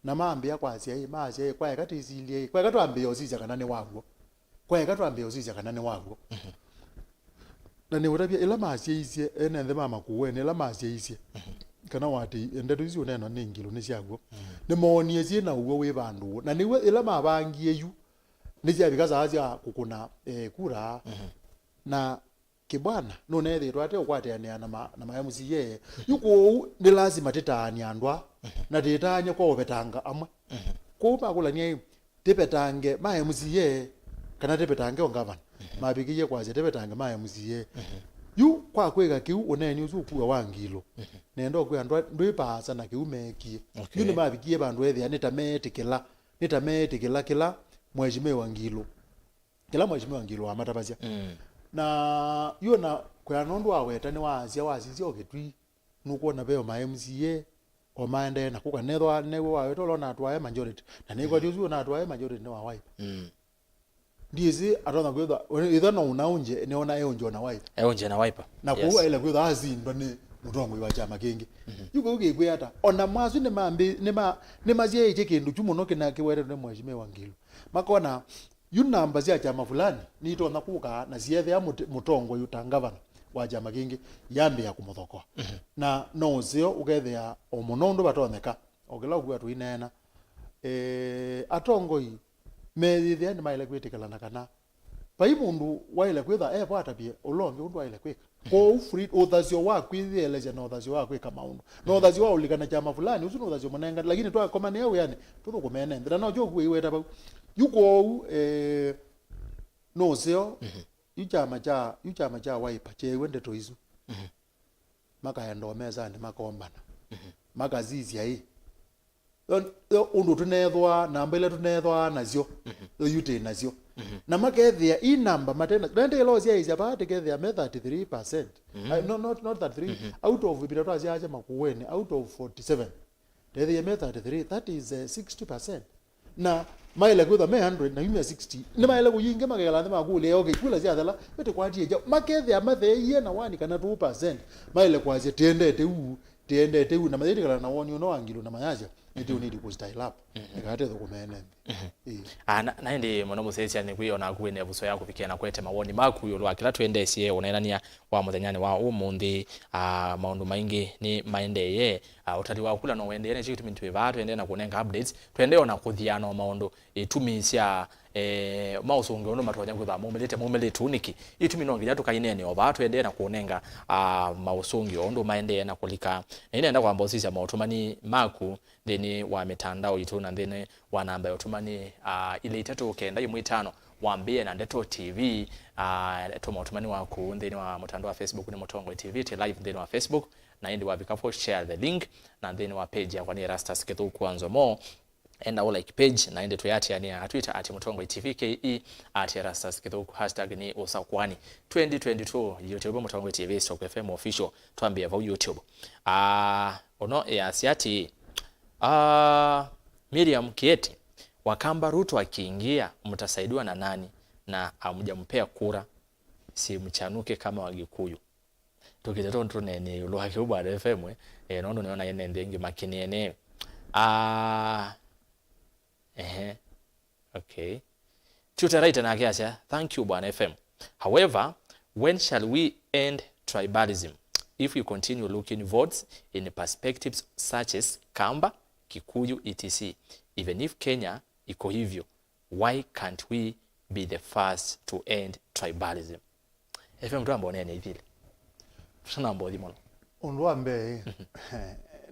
Na mambĩa kwasya ĩ, maasya ĩ, kwaeka twĩsilye ĩ, kwaeka twambĩĩa ũsisya kana nĩ wa w'o. Kwaeka twambĩĩa ũsisya kana nĩ wa w'o. Na nĩũtavya ĩla masyaisye ene nthĩ ma Makueni, ĩla masyaisye kana watĩ ndeto isu ũneenwa nĩ Ngilu nĩ sya w'o, nĩmoonie syĩ na ũw'o wĩ vandũ ũũ. Na nĩw'o ĩla mavangie yu, nĩsyavika saa sya kũkũna, eh, kura. Na Kĩbwana nũneethĩĩtwe ate ũkwatĩanĩa na ma, na ma M C A. Yu kwoou nĩ lasima tĩtaany'e andũ aa, na tĩtaany'e kwa ũvetanga amwe. Kwoou makũlany'a ĩ, tĩvetange ma M C A kana tĩvetange o ngavana? Mavikĩie kwasya tĩvetange ma M C A. Yu kwa kwĩka kĩu ũneeni ũsu ũkua wa Ngilu, nenda ũkwĩa andũ aa ndwĩpaasa na kĩu meekie. Yu nĩmavikie vandũ ethĩa nĩ ta meetĩkĩla, nĩ ta meetĩkĩla kĩla Mheshimiwa Ngilu kĩla Mheshimiwa Ngilu wamatavasya. Na yu ona kwĩana ũndũ waweta nĩwaasya wasisya o Kĩtui, nũkwona veo ma M C A o maendee na kũka. Nethwa new'o waweta ũla ũnatwae majority. Na nĩkwatĩ ũsu ũnatwae majority nĩ wa Wiper. Ndiĩsĩ atonya kwĩthwa, ĩtha no ũnaũngye, nĩona eũngye ona Wiper. Eũngye na Wiper. Na kwoou aĩle kwĩthwa asindwa nĩ mũtongoi wa kyama kĩngĩ. Yu kĩu kĩkwĩa ata? Ona mwasu nĩmambĩ-, nĩma-, nĩmasyaĩtye kĩndũ kyu mũno kĩna kĩwetetwe nĩ Mheshimiwa Ngilu. Makona, yu namba sya kyama fulani nitonya kũka na syethĩa mũte-, mũtongoi ta ngavana wa kyama kĩngĩ, yambĩĩa kũmũthokoa. Na no ũseo ũkethĩa o mũno ũndũ vatonyeka, o kĩla ũkw'a tũineena. Eh, atongoi meyĩthĩa nĩmaĩle kwĩtĩkĩlana kana vai mũndũ waĩle kwĩtha e vo atavye ũla ũngĩ ũndũ aĩle kwĩka. Kwoou free-, ũthasyo wa kwĩyĩelesya na ũthasyo wa kwĩka maũndũ, na ũthasyo wa ũlikana kyama fulani, ũsu nĩ ũthasyo mũnengane, lakini twakomanĩa wĩanĩ, tũthũkũme ene nthĩ. Na nokyo ũkwĩweta vau. Yu kwoou, eh, no ũseo, yu kyama kya, yu kyama kya Wiper kyeew'e ndeto isu, makaenda o mesanĩ makombana, makasisya ĩ, yo, yo ũndũ tũneethwaa, namba ila tũneethwaa nasyo, yo yu twĩ nasyo. Na makethĩa i namba mate na, nende ĩla ũsyaĩĩsya vaa tĩkethĩa me thirty-three percent. Ah, no, not, not thirty-three. Out of ĩvinda twasyaasya Makueni, out of forty-seven, tethĩie me thirty-three, that is, eh, sixty percent. Na maĩle kwĩthwa me hundred na yu me sixty. Nĩmaĩle kũyingĩ makekala nthĩ makũlya, okay, kula syathela, ĩtĩkwatie kyaũ? Makethĩa matheeie na one kana two percent. Maĩle kwasya, tĩendete ũu, tĩendete ũu, na mayĩtĩkala na woni ũno wa Ngilu na mayasya, nĩtũnĩti kũstyle up. Ĩkatethũkũmene nthĩ. Ĩĩ. Ah, na, na ĩndĩ mũno mũsyaĩĩsya nĩkwĩ o naku wĩ na ĩvuso ya kũvikĩa na kũete mawoni maku ĩũlũ wa kĩla twendeesye ũneenany'a wa mũthenyanĩ wa ũmũnthĩ. Ah, maũndũ maingĩ nĩ maendeeye. Ah, ũtali wa kula no ũendeee, na kyo kĩtumi twĩ vaa, tũendee na kũnenga updates, tũendee o na kũthiana o maũndũ, itumi sya, eh, maũsũngĩo ũndũ matonya kwĩthwa maumĩlĩte, maumĩlĩte ũ nĩkĩ? Itumi no nginya tũkaineenea o vaa tũendee na kũnenga, ah, maũsũngĩo ũndũ maendee na kũlika. Na nĩnenda kwamba ũsisya maũtũmani maku nthĩnĩ wa mĩtandao itũ na nthĩnĩ wa namba ya ũtũmani, ah, ilĩ itatũ kenda ĩmwe itano. Wambĩĩe na Ndeto T V, ah, tũma ũtũmani waku nthĩnĩ wa mũtandao wa Facebook nĩ Mũtongoi T V, twĩ live nthĩnĩ wa Facebook, na ĩndĩ wavika vo share the link, na nthĩnĩ wa page yakwa nĩ Erastus Kĩthũku wa Nzomo, enda ũ like page, na ĩndĩ twĩatĩanĩa Twitter at Mũtongoi T V K E, at Erastus Kĩthũku, hashtag nĩ ũsakwani twenty twenty-two, YouTube Mũtongoi T V, Stock F M Official, twambĩe vau YouTube. Ah, ũno ĩasya atĩĩ, ah, Miriam Kieti, Wakamba Ruto akiingia, mtasaidiwa na nani? Na hamjampea kura, si mchanuke kama Wagikuyu. Tũkĩte tondũ tũneenie ĩũlũ wa kĩu Bwana F M, eh, nũndũ nĩona ene nthĩ ĩngĩ makĩneenee. Ah, ehe. Okay. Tuta Writer nake asya, "Thank you, Bwana F M. However, when shall we end tribalism? If we continue looking votes in perspectives such as Kamba, Kikuyu, et cetera, even if Kenya iko hivyo, why can't we be the first to end tribalism?" F M twamba ũneenea ithili. Tũtanamba ũthi mũno. Ũndũ wa mbee,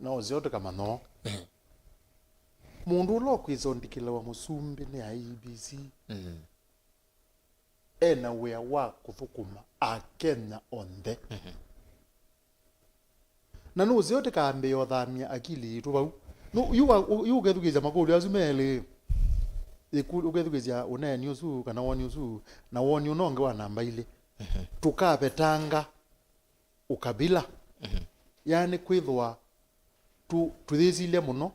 no ũseo tũkamanya. Mũndũ ũla ũkwĩsa ũndikĩlawa mũsumbĩ nĩ I E B C. Mm. E na wĩa wa kũthũkũma Akenya onthe. Mhm. Na nũseo tĩkambĩĩa ũthamya akili yitũ vau. Nũ, yu wa, yu ũkethukĩĩsya makũlyo asu melĩ. Ĩku, ũkethukĩĩsya ũneeni ũsu, kana woni ũsu, na woni ũno ũngĩ wa namba ilĩ. Mhm. Tũkavetanga ũkavila. Mhm. Yaani kwĩthwa tũ, tũyĩsilya mũno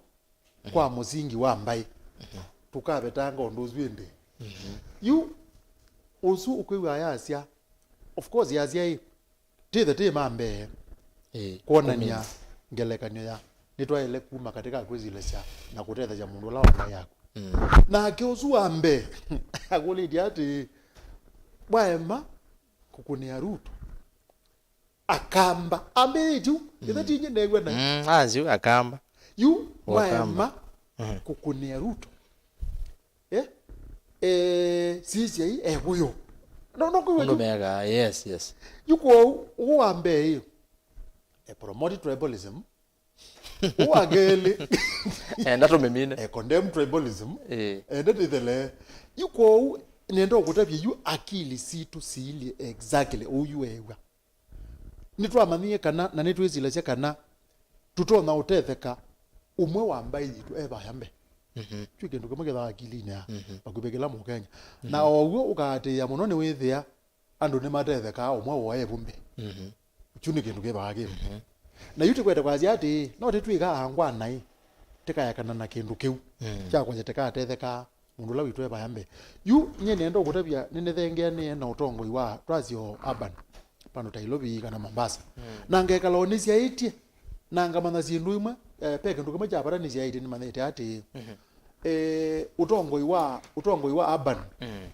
kwa mũsingi wa mbaĩ. Mhm. Tũkavetanga ũndũ ũsu ĩndĩ. Mhm. Yu, ũsu ũkwĩw'a ayasya, of course, yasya ĩ, tĩthe tĩ ma mbee, ĩĩ, kwonany'a kũmina ngelekany'o ya nĩtwaĩle kuma katĩ ka kwĩsilĩsya na kũtethasya mũndũ ũla wa mbaĩ yaku. Mm. Nake ũsu wa mbee akũlĩtye atĩĩ, "Waema kũkũnĩa Ruto?" Akamba. Ambĩĩtye ũu. Ĩtha ti nyie neew'a naĩ. Mm, asu Akamba. Yu Wakamba. Waema, mhm, kũkũnĩa Ruto. Eh? Eh, sisyai e vũyũ. No, no, kwĩw'a ũndũ yu mekaa, yes, yes. Yu kwoou, ũũ wa mbee ĩ, e promote tribalism. Ũũ wa kelĩ, enda tũmĩmine. E condemn tribalism. Ĩĩ. Enda tĩthele. Yu kwoou, nenda ũkũtavya yu akili sitũ siilye exactly ũu yu eew'a. Nĩtwamanyie kana, na nĩtwĩsilasya kana tũtonya ũtetheka ũmwe wa mbaĩ yitũ e vaya mbee. Mhm. Kyu kĩndũ kĩmwe kĩthaa akilinĩ ya, mhm, vakuvĩ kĩla Mũkenya. Mhm. Na o w'o ũkaatĩĩa mũno nĩwĩthĩa andũ nĩmatethekaa ũmwe woo e vu mbee. Mhm. Kyu nĩ kĩndũ kĩ vaa kĩ. Mhm. Na yu tũkwete kwasya atĩĩ, no tĩtw'ĩka angwa naĩ, tĩkaekana na kĩndũ kĩu, mm, kya kwasya tĩkatethekaa mũndũ ũla witũ e vaya mbee. Yu, nyie nĩenda ũkũtavya, nĩnĩthengeanĩe na ũtongoi wa, twasyo urban, vandũ ta Nairobi kana Mombasa. Mm. Na ngekala o nĩsyaĩtye, na ngamanya syĩndũ imwe, eh, ve kĩndũ kĩmwe kya vata nĩsyaĩtye, nĩmanyĩte atĩĩ, mhm, eh, ũtongoi wa, ũtongoi wa urban, mm,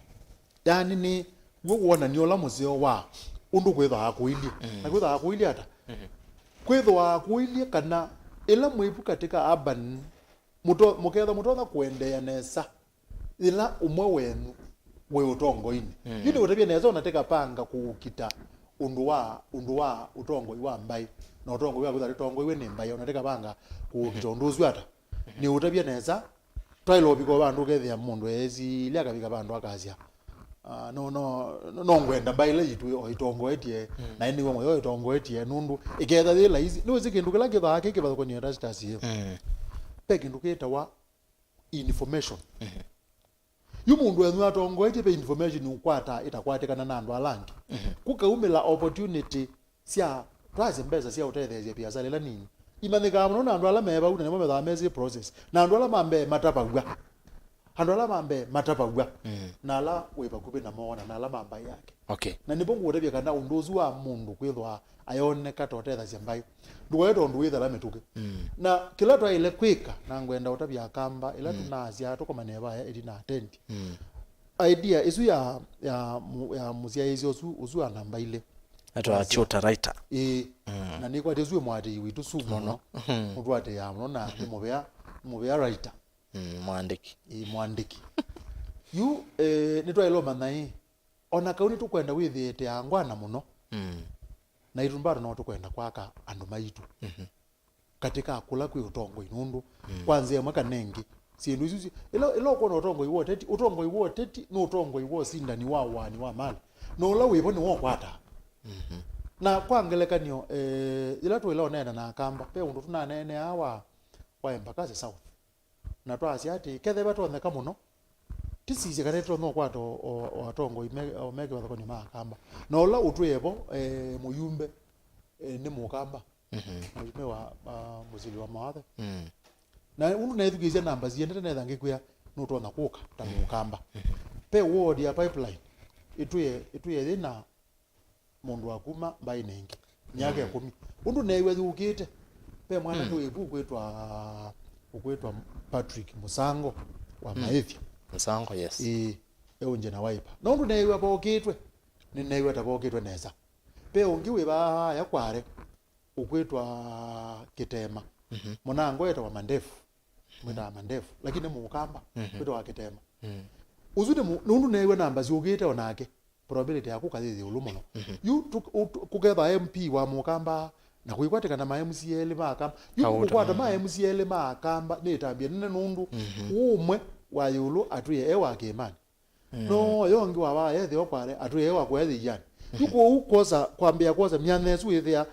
yaani nĩ w'o wonany'a ũla mũseo wa ũndũ kwĩthĩawa kũilyĩ. Mm. Na kwĩthĩawa kũilyĩ ata? Mhm. Kwĩthĩawa kũilyĩ kana ĩla mwĩ vu katĩ ka urban, mũto-, mũkethwa mũtonya kũendeea nesa yĩla ũmwe wenyu wĩ ũtongoinĩ. Mm. Yu nĩũtavye nesa, ona tĩkavanga kũkita ũndũ wa, ũndũ wa ũtongoi wa mbaĩ, na ũtongoi wa kwĩthwa tũtongoiw'e nĩ mbaĩ, ona tĩkavanga kũkita, mhm, ũndũ ũsu ata? Mhm. Nĩũtavye nesa, twaĩle ũvika o vandũ ũkethĩa mũndũ eesilya akavika vandũ akasya, "Ah, no, no, no, no ngwenda mbaĩ ĩla yitũ o ĩtongoetye, mm, na nĩw'o mũyo ĩtongoetye, nũndũ ĩketha yĩ laisi." Nĩwĩsĩ kĩndũ kĩla kĩthaa kĩ kĩvathũkany'o Erastus ĩ? Mm. Ve kĩndũ kĩtawa information. Mhm. Yu mũndũ wenyu atongoetye ve information ũkwataa ĩtakwatĩkana na andũ ala angĩ. Mhm. Kũkaumĩla opportunity sya, twasye mbesa sya ũtetheesya biasala ĩla nini. Imanyĩkaa mũno na andũ ala me vau na nĩmo methaa mesĩ process. Na andũ ala ma mbee matavaw'a. Andũ ala ma mbee matavaw'a. Mm. Na ala wĩ vakuvĩ namo na, na ala ma mbaĩ yake. Okay. Na nĩvo ngũũtavya kana ũndũ ũsu wa mũndũ kwĩthwa ayoneka ta ũtethasya mbaĩ, ndũkae tondũ wĩthela mĩtũkĩ. Mm. Na kĩla twaĩle kwĩka, na ngwenda ũtavya Akamba, ĩla, mm, tũnaasya tũkomane vaya ĩtina wa tent. Mm. Idea ĩsu ya, ya, mu-, ya mũsyaĩĩsya ũsu, ũsu wa namba ilĩ. Etwa Chuta Writer. Ĩĩ. Mm. Na nĩkwatĩ ũsu wĩ mũatĩĩi witũ sugu mũno. Mũno. Mm. Mũtũatĩĩaa mũno na, mhm, nĩ mũvea, mũvea writer. Mm, mwandĩki. Ĩĩ, mwandĩki. Yu, eh, nĩtwaĩle ũmanya ĩ, ona kau nĩtũkwenda wĩthĩe tĩ angwana mũno, mm, na itũ bado no tũkwenda kwaka andũ maitũ. Mhm. Katĩ ka kũla kwĩ ũtongoi, nũndũ, mm, kwa nzĩa ĩmwe kana ĩngĩ, syĩndũ isu si-, ĩla, ĩla ũkwona ũtongoi wa ũteti, ũtongoi wa ũteti nĩ ũtongoi wa ũsindani wa ũaani wa mali, na ũla wĩvo nĩwe ũkwataa. Mhm. Na kwa ngelekany'o, eh, yĩla tũĩle ũneena na Akamba, ve ũndũ tũnaneenea wa, wa Embakasi South. Na twasya atĩ, kethĩwa twoneka mũno, tĩsisye kana nĩtũtonya ũkwata o, o, o atongoi me, o me kĩvathũkany'o ma Akamba. Na ũla ũtwĩe vo, eh, mũyumbe, eh, nĩ Mũkamba. Mhm. Mũyumbe wa, wa Mũsili wa Mawathe. Mm. Na ũndũ neethukĩĩsya namba siendete, neetha ngĩkwĩa nũtonya kũka ta, mm, Mũkamba. Mhm. Ve ward ya Pipeline, ĩtwĩe, ĩtwĩe yĩna mũndũ wa kuma mbaĩnĩ ĩngĩ, myaka, mm, ĩkũmi. Ũndũ neew'a yũkĩte, ve mwanake, mm, wĩ vu ũkwĩtwa, ũkwĩtwa Patrick Mũsango wa, mm, Maĩthya. Mũsango, yes. Ĩĩ, eũngye na Wiper. Na ũndũ neew'a vokĩtwe, nĩneew'a ta vokĩtwe nesa. Ve ũngĩ wĩ vaa ya kware, ũkwĩtwa Kĩtema. Mhm. Mũnango etawa Mandefu. Mwĩtaa Mandefu. Lakini nĩ Mũkamba. Mhm. Wĩtawa Kĩtema. Mm. Ũsu nĩ mũ-, nũndũ neew'a namba syũkĩte o nake, probability yaku kayĩ ĩũlũ mũno. Mhm. Yu tũ-, ũ-, tũ-, kũketha M P wa Mũkamba, na kũikwatĩkana ma M C A elĩ ma Akamba. Yu kũkwata ma M C A elĩ ma Akamba nĩ ĩtambya nene nũndũ, mhm, ũmwe wa ĩũlũ atwĩe e wa Kĩĩmanĩ. Mm. No yo ũngĩ wa vaa yethĩwa kware, atwĩe wa kũya yĩiani. Yu kwoou kwosa, kwambĩa kwosa myanya ĩsu wĩthĩa,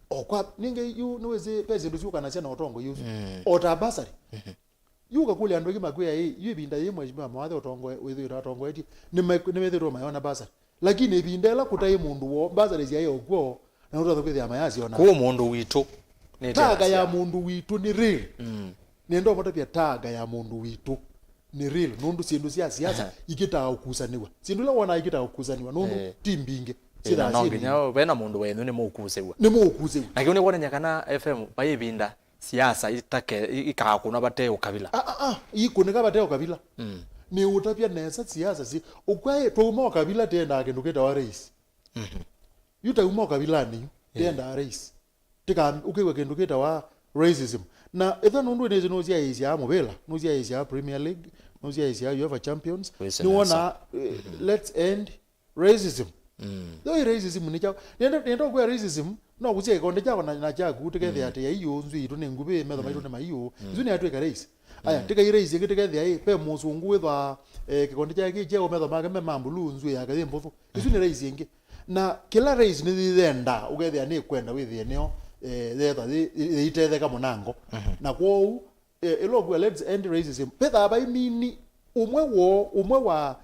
o kwa, ningĩ yu nĩwĩsĩ ve syĩndũ syũkanasya na ũtongoi ũsu. Mm. O ta basarĩ. Mhm. Yu ũkakũlya andũ aingĩ makwĩa, ĩ, yu ĩvinda yĩĩ Mheshimiwa Mawathe ũtongoe-, wĩthĩĩtwe atongoetye, nĩme-, nĩmethĩĩtwe mayona basarĩ. Lakini ĩvinda ĩla kũtaĩ mũndũ woo, basarĩ syaĩ o kw'o, na nũtonya kwĩthĩa mayasyona. Kũu mũndũ witũ nĩ taaga ya mũndũ witũ nĩ real. Mm. Nĩenda ũmatavya taaga ya mũndũ witũ nĩ real, nũndũ syĩndũ sya siasa, aha, ikĩtaa ũkusanĩw'a. Syĩndũ ila wonaa ikĩtaa ũkusanĩw'a, nũndũ, eh, ti mbingĩ. Eh, na syĩthaa no syĩ nginya mbingĩ. Ve na mũndũ wenyu nĩ mũkusĩw'a. Nĩ mũkusĩw'a. Na kĩu nĩ kwonany'a kana F M vai ĩvinda siasa itake, i-, ikakũnwa vate ũkavila. Ah, ah, ah, ikũnĩka vate ũkavila. Mm. Nĩ ũtavya nesa siasa si, ũkwai twauma ũkavila tĩendaa kĩndũ kĩtawa race. Mhm. Yu tauma ũkavilanĩ yu, yeah, tĩendaa race. Tika ũkĩw'a kĩndũ kĩtawa racism. Na ĩtha nũndũ nĩsĩ nũsyaĩĩsyaa mũvĩla, nũsyaĩĩsyaa Premier League, nũsyaĩĩsyaa UEFA Champions, wĩsĩ nĩwona, nesa, eh, mhm, let's end racism. Mm. Yo ĩ racism nĩ kyaũ? Nenda, nenda ũkwĩa racism, no kũsya kĩkonde kyakwa na, na kyaku, tĩkethĩa, mm, atĩ ai yu nzw'ĩĩ yitũ nĩ nguvĩ, metho maitũ, mm, nĩ maiũ. Mm. Isu nĩ atwĩka race. Aya, mm, tĩkai race ĩngĩ, tĩkethĩa, ĩ, ve mũsũngũ wĩthwa, eh, kĩkonde kyake kĩ kyeũ, metho make me ma mbuluu, nzw'ĩĩ yake yĩ mbũthũ. Isu nĩ race ĩngĩ. Na kĩla race nĩyĩyendaa, ũkethĩa nĩkwenda wĩthĩe nĩyo, eh, yetha yĩ-, yĩ-, yĩitetheka mũnango. Mhm. Na kwoou, eh, ĩla ũkwĩa, let's end racism, vethaa vai nini, ũmwe woo, ũmwe wa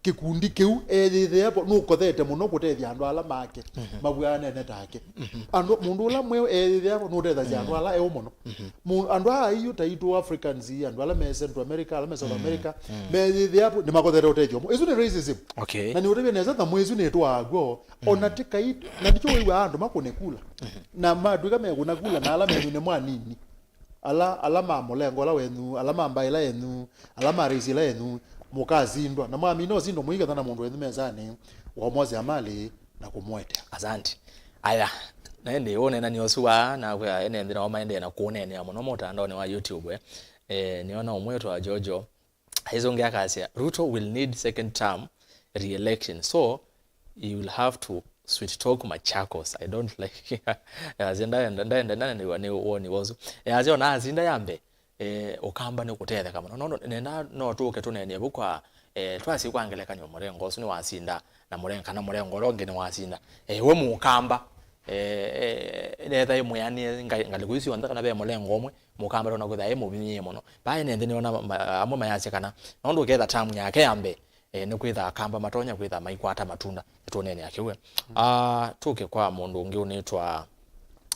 kĩkundi kĩu eyĩthĩa vo nũkothete mũno kũtethya andũ ala make, mhm, mavw'anene take. Mhm. Andũ, mũndũ ũla mweũ eyĩthĩa vo nũtethasya andũ, mhm, ala eũ mũno. Mhm. Mu-, andũ aa aiũ taitũ Africans, andũ ala me Central America, ala me South, mm, America, mm, meyĩthĩa vo nĩmakothete ũtethyo mũno. Ĩsu nĩ racism. Okay. Na nĩũtavye nesa, nyamũ ĩsu nĩtũaa kw'o, mm, ona tĩkai, na nĩkyo wĩw'aa andũ makũne kula. Mhm. Na matw'ĩka mekũna kula, na ala menyu nĩ mwanini. Ala, ala ma mũlengo ũla wenyu, ala ma mbaĩ ĩla yenyu, ala ma race ĩla yenyu, mũkasindwa. Na mwamina ũsindo mũiketha na mũndũ wenyu mesanĩ, wamwosea malĩ na kũmũetea. Asante. Aya, na ĩndĩ ũneenany'a ũsu wa, na kwĩa ene nthĩ nao maendee na kũũneenea mũno mũtandaonĩ wa YouTube, eh. Eh, nĩona ũmwe wĩtawa Jojo, aisũngĩa akasya, "Ruto will need second term re-election, so he will have to sweet talk Machakos." I don't like. Asya ndaenda, ndaenda, ndaenda nĩwa nĩ woni wosu. Asya ona asinda ya mbee, eh, Ũkamba nĩ kũtetheka mũno. Nũndũ nenda no tũke tũneenie vu kwa, eh, twasi kwa ngelekany'o mũrengo ũsu nĩwasinda, na mũrengo, kana mũrengo ũla ũngĩ nĩwasinda. Eh, we Mũkamba, eh, eh, netha ĩmwĩanĩe nga-, ngalĩko isu yonthe kana ve mũrengo ũmwe, Mũkamba ndona kwĩtha ĩ mũvinyĩĩe mũno. Vaa ene nthĩ nĩona ma-, amwe mayasya kana nũndũ ũketha tamu yake ya mbee, eh, nĩkwĩtha Akamba matonya kwĩtha maikwata matunda. Nĩtũneenea kĩu, eh. Mm. Ah, tũke kwa mũndũ ũngĩ ũnĩtwa,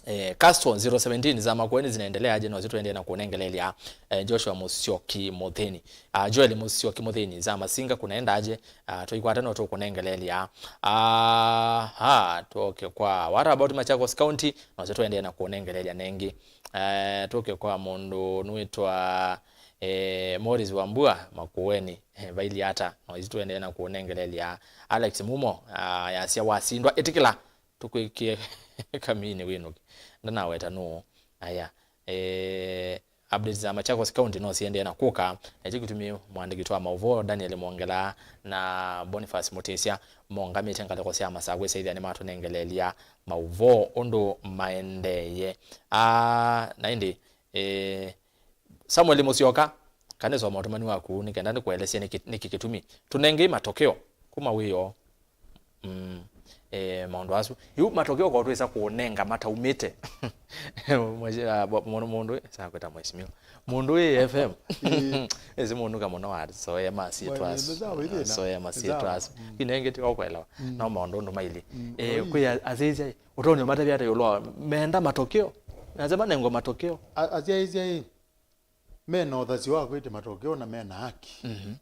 eh, Caston zero seventeen, za Makueni zinaendelea aje? Nosi tũendee na kũnengelelya, eh, Joshua Musyoki Mũthĩni. Ah, Joel Musyoki Mũthĩni, za Masinga kunaenda aje? Ah, tũikwata no tũkũnengelelya. Ah, ha, tũke kwa, what about Machakos County? Nosi tũendee na kũnengelelya nengĩ. Eh, tũke kwa mũndũ nũĩtwa, eh, Morris Wambua Makueni, eh, vaili ata, na isu tũendee na kũnengelelya. Alex Mumo, ah, yasya wasindwa, ĩtĩkĩla tũkwĩkĩe kamini wĩnũke. Ndanaweta nũũ. Aya, eh, updates za Machakos County no siendee na kũka, na kyo kĩtumi mũandĩki witũ wa maũvoo Daniel Mwongela na Boniface Mutisya maũngamĩte ngalĩko sya Masaku ĩsaĩthya nĩmatũnengeleelya maũvoo ũndũ maendeeye. Ah, na ĩndĩ, eh, Samuel Musyoka, kanĩsoma ũtũmani waku nĩ kenda nĩkũelesye nĩkĩ, nĩkĩ kĩtumi. Tũnengei matokeo kuma wĩoo. Mm. Eh, maũndũ asu. Yu matokeo ko twĩsa kũnenga mataumĩte. Mweshi-, ah, bo-, mũndũ, mũndũ, sa kwĩta mheshimiwa. Mũndũ wĩ F M. Ĩĩ. Ĩsi mũndũ ka mũno wa soya masyĩtwa asu. Soya masyĩtwa asu. Mm. Kinenge ti kwa kuelewa. Mm. No maũndũ ũndũ maili. Mm. Eh, kwĩ asyaĩĩsya, ũtonyi matavya ata ĩũlũ wa menda matokeo. Nasema nengo matokeo. A-, asyaĩĩsya ĩ, mena ũthasyo wa kwĩtya matokeo na mena haki. Mhm.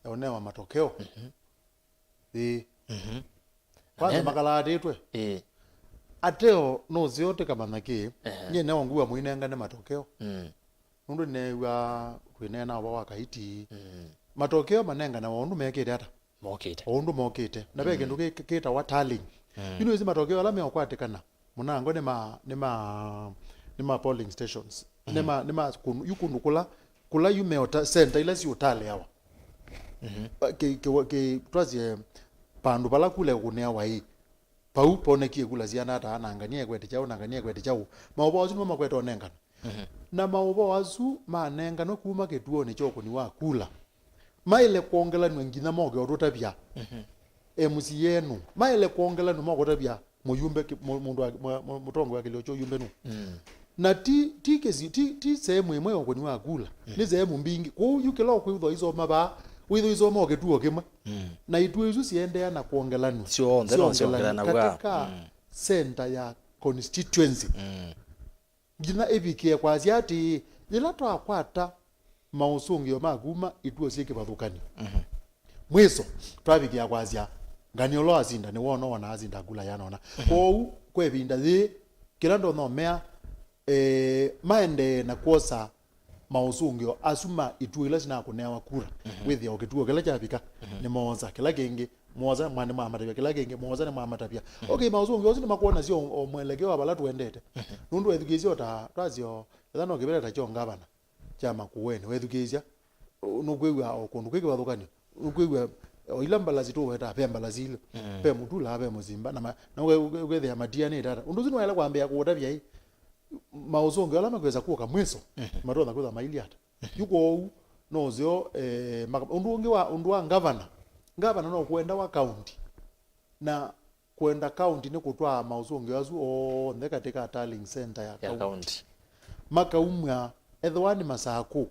Ya ũnewa matokeo. Mhm. Ĩĩ. Mhm. Kwanza makalaatĩtwe. Ĩĩ. Ateo nũseo tĩkamanya kĩ, ehe, nyie neo ngua mũinengane matokeo. Mm. Nũndũ nĩneew'a twĩneena ũvoo wa kaiti. Mm. Matokeo manenganawa ũndũ mekĩte ata? Mokĩte. O ũndũ mokĩte. Na ve kĩndũ kĩ-, kĩtawa tallying. Mm. Yu nĩwĩsĩ matokeo ala meũkwatĩkana mũnango nĩ ma, nĩ ma, nĩ ma polling stations. Nĩ ma, nĩ ma kũndũ, yu kũndũ kũla, kũla yu meũta, center ila siũtalĩawa. Mhm. Kĩ, kĩ, kĩ, twasye vandũ vala kula ĩkũneawa ĩ, vau ponekie kula siana ata, na ngania ĩkwete kyaũ, na ngania ĩkwete kyaũ. Maũvoo asu nĩmo makwete ũnengana. Mhm. Na maũvoo asu manenganwe kuma kĩtuonĩ kya ũkũni wa kula, maĩle kwongelanw'a nginya moke ũtũtavya. Mhm. M C A nũ? Maĩle kwongelanw'a moke ũtavya mũyumbe ki-, mũ-, mũndũ wa, mũ-, mũ-, mũtongoi wa kĩlio kya ũyumbe nũ? Mm. Na ti, ti kĩsi-, ti, ti sehemu ĩmwe ya ũkũni wa kula. Mm. Nĩ sehemu mbingĩ. Kwoou yu kĩla ũkwĩthwa isoma vaa, wĩthwa isoma o kĩtuo kĩmwe. Mm. Na ituo isu siendeea na kwongelanw'a. Syonthe no siongelanw'a katika center ya constituency. Mm. Nginya ĩvikĩe kwasya atĩĩ, yĩla twakwata maũsũngĩo ma kuma ituo syĩ kĩvathũkany'o, mhm, mwĩso twavikĩa kwasya, ngania ũla wasinda nĩwona, wona asinda kula yanona. Mhm. Kwoou, kwa ĩvinda yĩĩ, kĩla ndonya ũmea, eh, maendee na kwosa maũsũngĩo asu ma ituo ila sinakũneawa kura, mhm, wĩthĩa o kĩtuo kĩla kyavika, mhm, nĩmoosa kĩla kĩngĩ, mwosa mwa-, nĩmwamatavya kĩla kĩngĩ, mwosa nĩmwamatavya. Mhm. Okay, maũsũngĩo asu nĩmakwonasya o, o mwelekeo wa vala tũendete. Mhm. Nũndũ wethukĩĩsye o ta twasyo, etha no kĩvĩla ta kyo ngavana kya Makueni, wethukĩĩsya, nũkwĩw'a o kũndũ kwĩ kĩvathũkany'o, nũkwĩw'a o ila mbalasi tũwetaa, ve mbalasi ilĩ, mm, ve mũtula, ve mũsimba, na ma-, na ũke-, ũke-, ũkethĩa matianĩte ata. Ũndũ ũsu nĩwaĩle kwambĩĩa kũũtavya ĩ, maũsũngĩo ala makwĩsa kũka mwĩso, mhm, matonya kwĩthwa mailye ata. Yu kwoou, no ũseo, eh, maka-, ũndũ ũngĩ wa, ũndũ wa ngavana. Ngavana no kwendawa kaunti. Na kwenda kaunti nĩ kũtwaa maũsũngĩo asu onthe katika tallying center ya, ya kaunti, kaunti. Makaumw'a, ethĩwa nĩ Masakũ,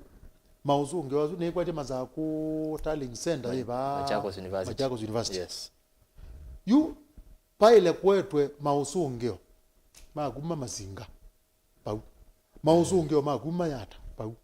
maũsũngĩo asu nĩkwatye Masakũ tallying center yĩ vaa Machakos University. Machakos University. Yes. Yu vaĩle kũetwe maũsũngĩo ma kuma Masinga. Vau. Maũsũngĩo ma kuma Yata, vau.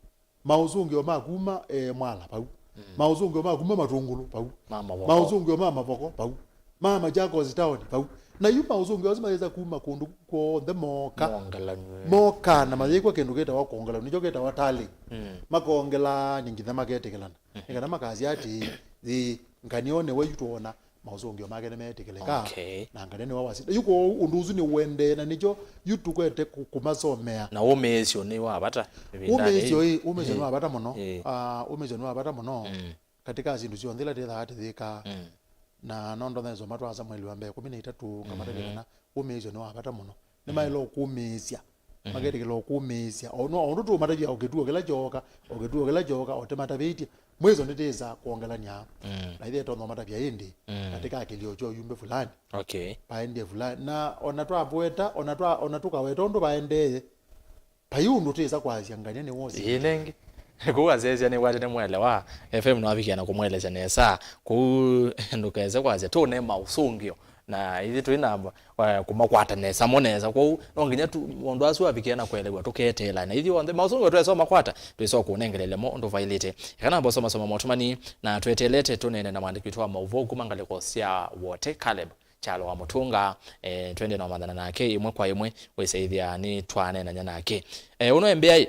Maũsũngĩo ma kuma, eh, Mwala, vau. Mm. Maũsũngĩo ma kuma Matũngũlũ, vau. Ma Mavoko. Maũsũngĩo ma Mavoko, vau. Ma Machakos Town, vau. Na yu maũsũngĩo asu mayĩsa kuma kũndũ kw'onthe moka. Mongelanw'e. Moka na mayĩkwa kĩndũ kĩtawa kwongelanw'a, nĩkyo kĩtawa tallying. Mm. Makongelany'a nginya maketĩkĩlana. Mm. Nĩ kana makasya atĩĩ, ĩĩ, nganĩonĩ wa yu twona maũsũngĩo make nĩmeetĩkĩlĩka, okay, na ngania nĩwe wasinda. Yu kwoou ũndũ ũsu nĩũendee, na nĩkyo yu tũkwete kũ-, kũmasomea. Na ũmĩĩsyo nĩ wa vata ĩvindanĩ yĩĩ. Ũmĩĩsyo, ĩĩ, ũmĩĩsyo nĩ wa vata mũno. Ĩĩ. Ah, ũmĩĩsyo nĩ wa vata mũno. Mm. Katika syĩndũ syonthe ila twĩthaa tũyĩkaa. Mm. Na no ndonya ĩsoma twa Samueli wa mbee kũmi na itatũ, ngamata, mhm, kana ũmĩĩsyo nĩ wa vata mũno. Nĩmaĩle ũkũmĩĩsya. Mhm. Maketĩkĩla ũkũmĩĩsya. O no, o ũndũ tũũmatavya o kĩtuo kĩla kyooka, o kĩtuo kĩla kyooka, o tĩmatavĩtye. Mwĩso nĩtĩĩsa kwongelany'a. Mm. Na ithe tonya ũmatavya ĩndĩ, mm, katika kĩlio kya ũyumbe fulani. Okay. Paendie fulani. Na ona twavweta, ona twa, ona tũkaweta ũndũ vaendee, vai ũndũ twĩsa kwasya ngania nĩ wosi. Ĩĩ nengĩ. Kũu asyaĩĩsya nĩkwatĩte mwelewa. F M nĩwavikie na kũmwelesya nesa. Kũu ndũkese kwasya tũne maũsũngĩo. Na ithyĩ twĩ na, eh, kũmakwata nesa mo nesa. Kwoou no nginya tu, maũndũ asu avikie na kũelew'a tũketeela. Na ithyĩ onthe maũsũngĩo twesa makwata, twĩsa kũnengelele mo ũndũ vaĩlĩte. Eka namba ũsomasoma motũmani na tweteelete tũneene na mwandĩki witũ wa maũvoo kuma ngalĩko sya Wote, Caleb Kyalo wa Mũtũnga, eh, twende na ũmathana nake ĩmwe kwa ĩmwe, wĩsaĩthya nĩ twaneenany'a nake. Eh, ũno embea ĩ,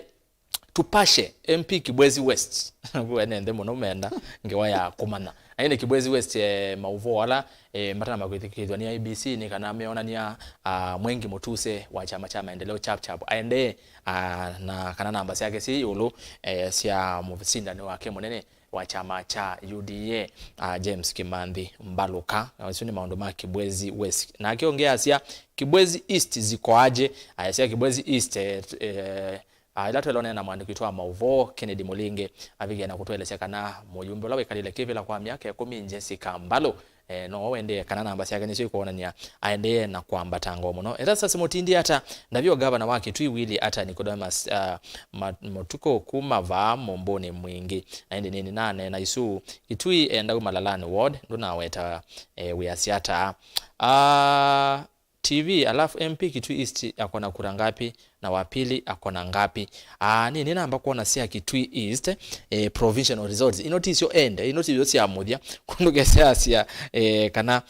Tupashe, M P Kibwezi West. Vu ene nthĩ mũno menda ngewa ya kũmanya. Na ĩndĩ Kibwezi West, eh, maũvoo ala, eh, matanamba kwĩtĩkĩlĩthw'a nĩ I E B C nĩ kana meonany'a, ah, Mwengi Mutuse wa kyama kya Maendeleo Chap Chap aendee, ah, na kana namba syake syĩ ĩũlũ, eh, sya mũsindani wake mũnene wa kyama kya U D A, ah, James Kimanthi Mbaluka. Na isu nĩ maũndũ ma Kibwezi West. Nake ũngĩ asya, Kibwezi East zikoaje? Ayasya Kibwezi East, eh, eh, ah, ĩla twelonea na mwandĩki witũ wa maũvoo, Kennedy Mulingi, avikie na kũtũelesya kana mũyumbe ũla wĩkalile kĩvĩla kwa myaka ĩkũmi, Jessica Mbalu, eh, no wendee kana namba syake nĩsyo ikwonany'a aendee na kwambatanga o mũno. Erastus Mutindi ata, ndavyo gavana wa Kitui Willy ata Nicodemus, ah, ma-, Mutuku kuma vaa mũmbũnĩ mwingĩ. Na ĩndĩ nĩnĩ naneena isu, Kitui enda uma Lalani ward, ndũnaweta, eh, wĩasya ata? Ah, T V, alafu M P Kitui East akona kura ngapi na wa pili akona ngapi? Ah, nĩ, nĩnamba kuona sya Kitui East, eh, provisional results. Ino tisyo ende, ino tisyo sya mũthya. Kũndũ kesya sya, eh, kana,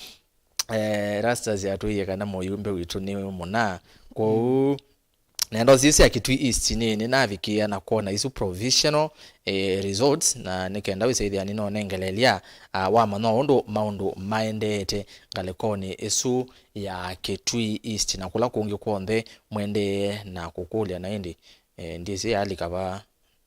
eh, Rastas yatwĩie kana mũyumbe witũ nĩ mũna. Kwoou, nenda ũsisya Kitui East nĩ, nĩnavikĩa na kuona isu provisional, eh, results, na nĩ kenda wĩsĩthĩa nĩnonengeleelya, ah, wamanya ũndũ maũndũ maendeete ngalĩkonĩ ĩsu ya Kitui East na kũla kũngĩ kw'onthe mwendee na kũkũlya na ĩndĩ, eh, ndyĩsĩ yalika vaa.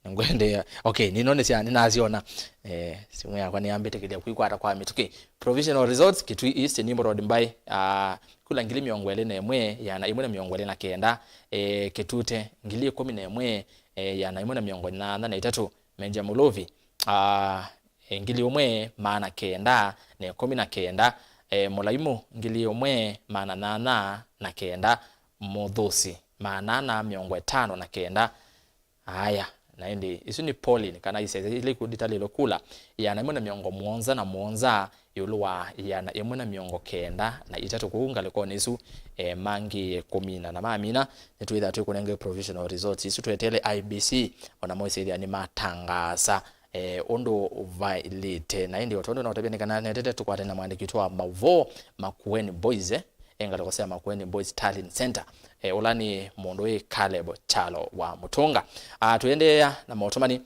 Nĩngwendeea. Okay, nino nĩsya-, nĩnasyona. Eh, simũ yakwa nĩyambĩtĩkĩlya kwĩkwata kwa mĩtũkĩ. Provisional results, Kitui East, Nimrod Mbai, ah, kula ngili mĩongo ĩlĩ na ĩmwe, ĩana ĩmwe na mĩongo ĩlĩ na kenda. Eh, Kitute, ngili ĩkũmi na ĩmwe, eh, ĩana ĩmwe na mĩongo nyanya na itatũ. Menja Muluvi, ah, eh, ngili ũmwe maana kenda na ĩkũmi na kenda. Eh, Mulaimu, ngili ũmwe maana nyanya na kenda. Muthusi, maana ana mĩongo ĩtano na kenda. Aya, na ĩndĩ, isu nĩ polling, kana isese ila italĩlwe kula, ĩana ĩmwe na mĩongo mũonza na mũonza ĩũlũ wa ĩana ĩmwe na mĩongo kenda na itatũ kũu ngalĩkonĩ isu, eh, mangĩe kũmina na mamina, nĩtwĩthaa twĩkũnenge provisional results isu tweteele I E B C, ona mo ĩsĩthĩa nĩmatangaasa, eh, ũndũ vaĩlĩte. Na ĩndĩ o tondũ naũtavya nĩ kana netete tũkwate na mwandĩki witũ wa maũvoo, Makueni Boys, eh, e ngalĩko sya Makueni Boys Talent Center, eh, ũla nĩ mũndũ wĩ Caleb Kyalo wa Mũtũnga. Ah, tũendeea na maũtũmani.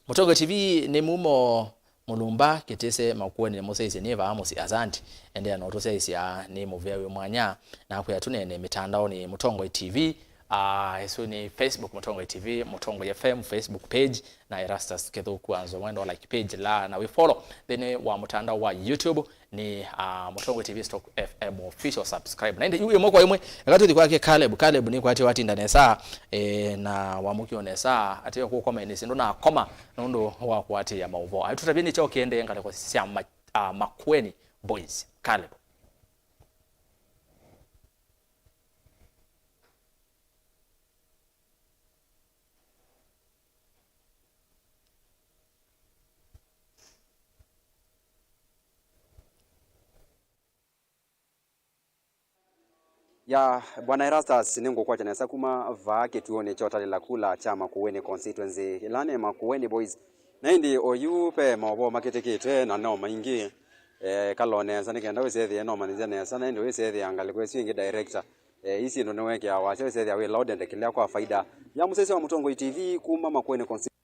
Mũtongoi T V nĩ mumo mũlumba kĩtĩse Makueni nĩ mũsyaisye nĩ vaa mũsyĩ. Asante. Endeea na ũtũsyaisya nĩ mũvea wĩ mwanya. Na kwĩa tũneene mĩtandaonĩ Mũtongoi T V. Ah, ĩsu nĩ Facebook Mũtongoi T V, Mũtongoi F M Facebook page, na Erastus Kĩthũku Anzo Mwendo like page la na wĩ follow nthĩnĩ wa mũtandao wa YouTube. Nĩ, ah, Mũtongoi T V stroke F M official, subscribe. Na ĩndĩ yu ĩmwe kwa ĩmwe, eka tũthi kwake Caleb. Caleb nĩ kwatĩ watinda nesa, eh, na wamũkio nesa, atĩ kũkoma nĩ sindũ na akoma nũndũ wa kũatĩĩa maũvoo. Aitũtavye nĩ kyaũ kĩendee ngalĩko sya ma-, ah, Makueni Boys. Caleb. Ya, Bwana Erastus, nĩngũkwatya nesa kuma vaa kĩtuonĩ kya ũtalĩla kula kya Makueni Constituency, ĩla nĩ Makueni Boys. Na ĩndĩ oyu ve maũvoo makĩtĩkĩte na no maingĩ. Eh, kalo nesa nĩ kenda wĩsethĩe no manyĩsya nesa, na ĩndĩ wĩsethĩa ngalĩko ĩsu ĩngĩ director. Eh, ii syĩndũ nĩwekĩaa wasya wĩsethĩa wĩ loud and clear kwa faida ya mũsyaĩĩsya wa Mũtongoi T V kuma Makueni Constituency.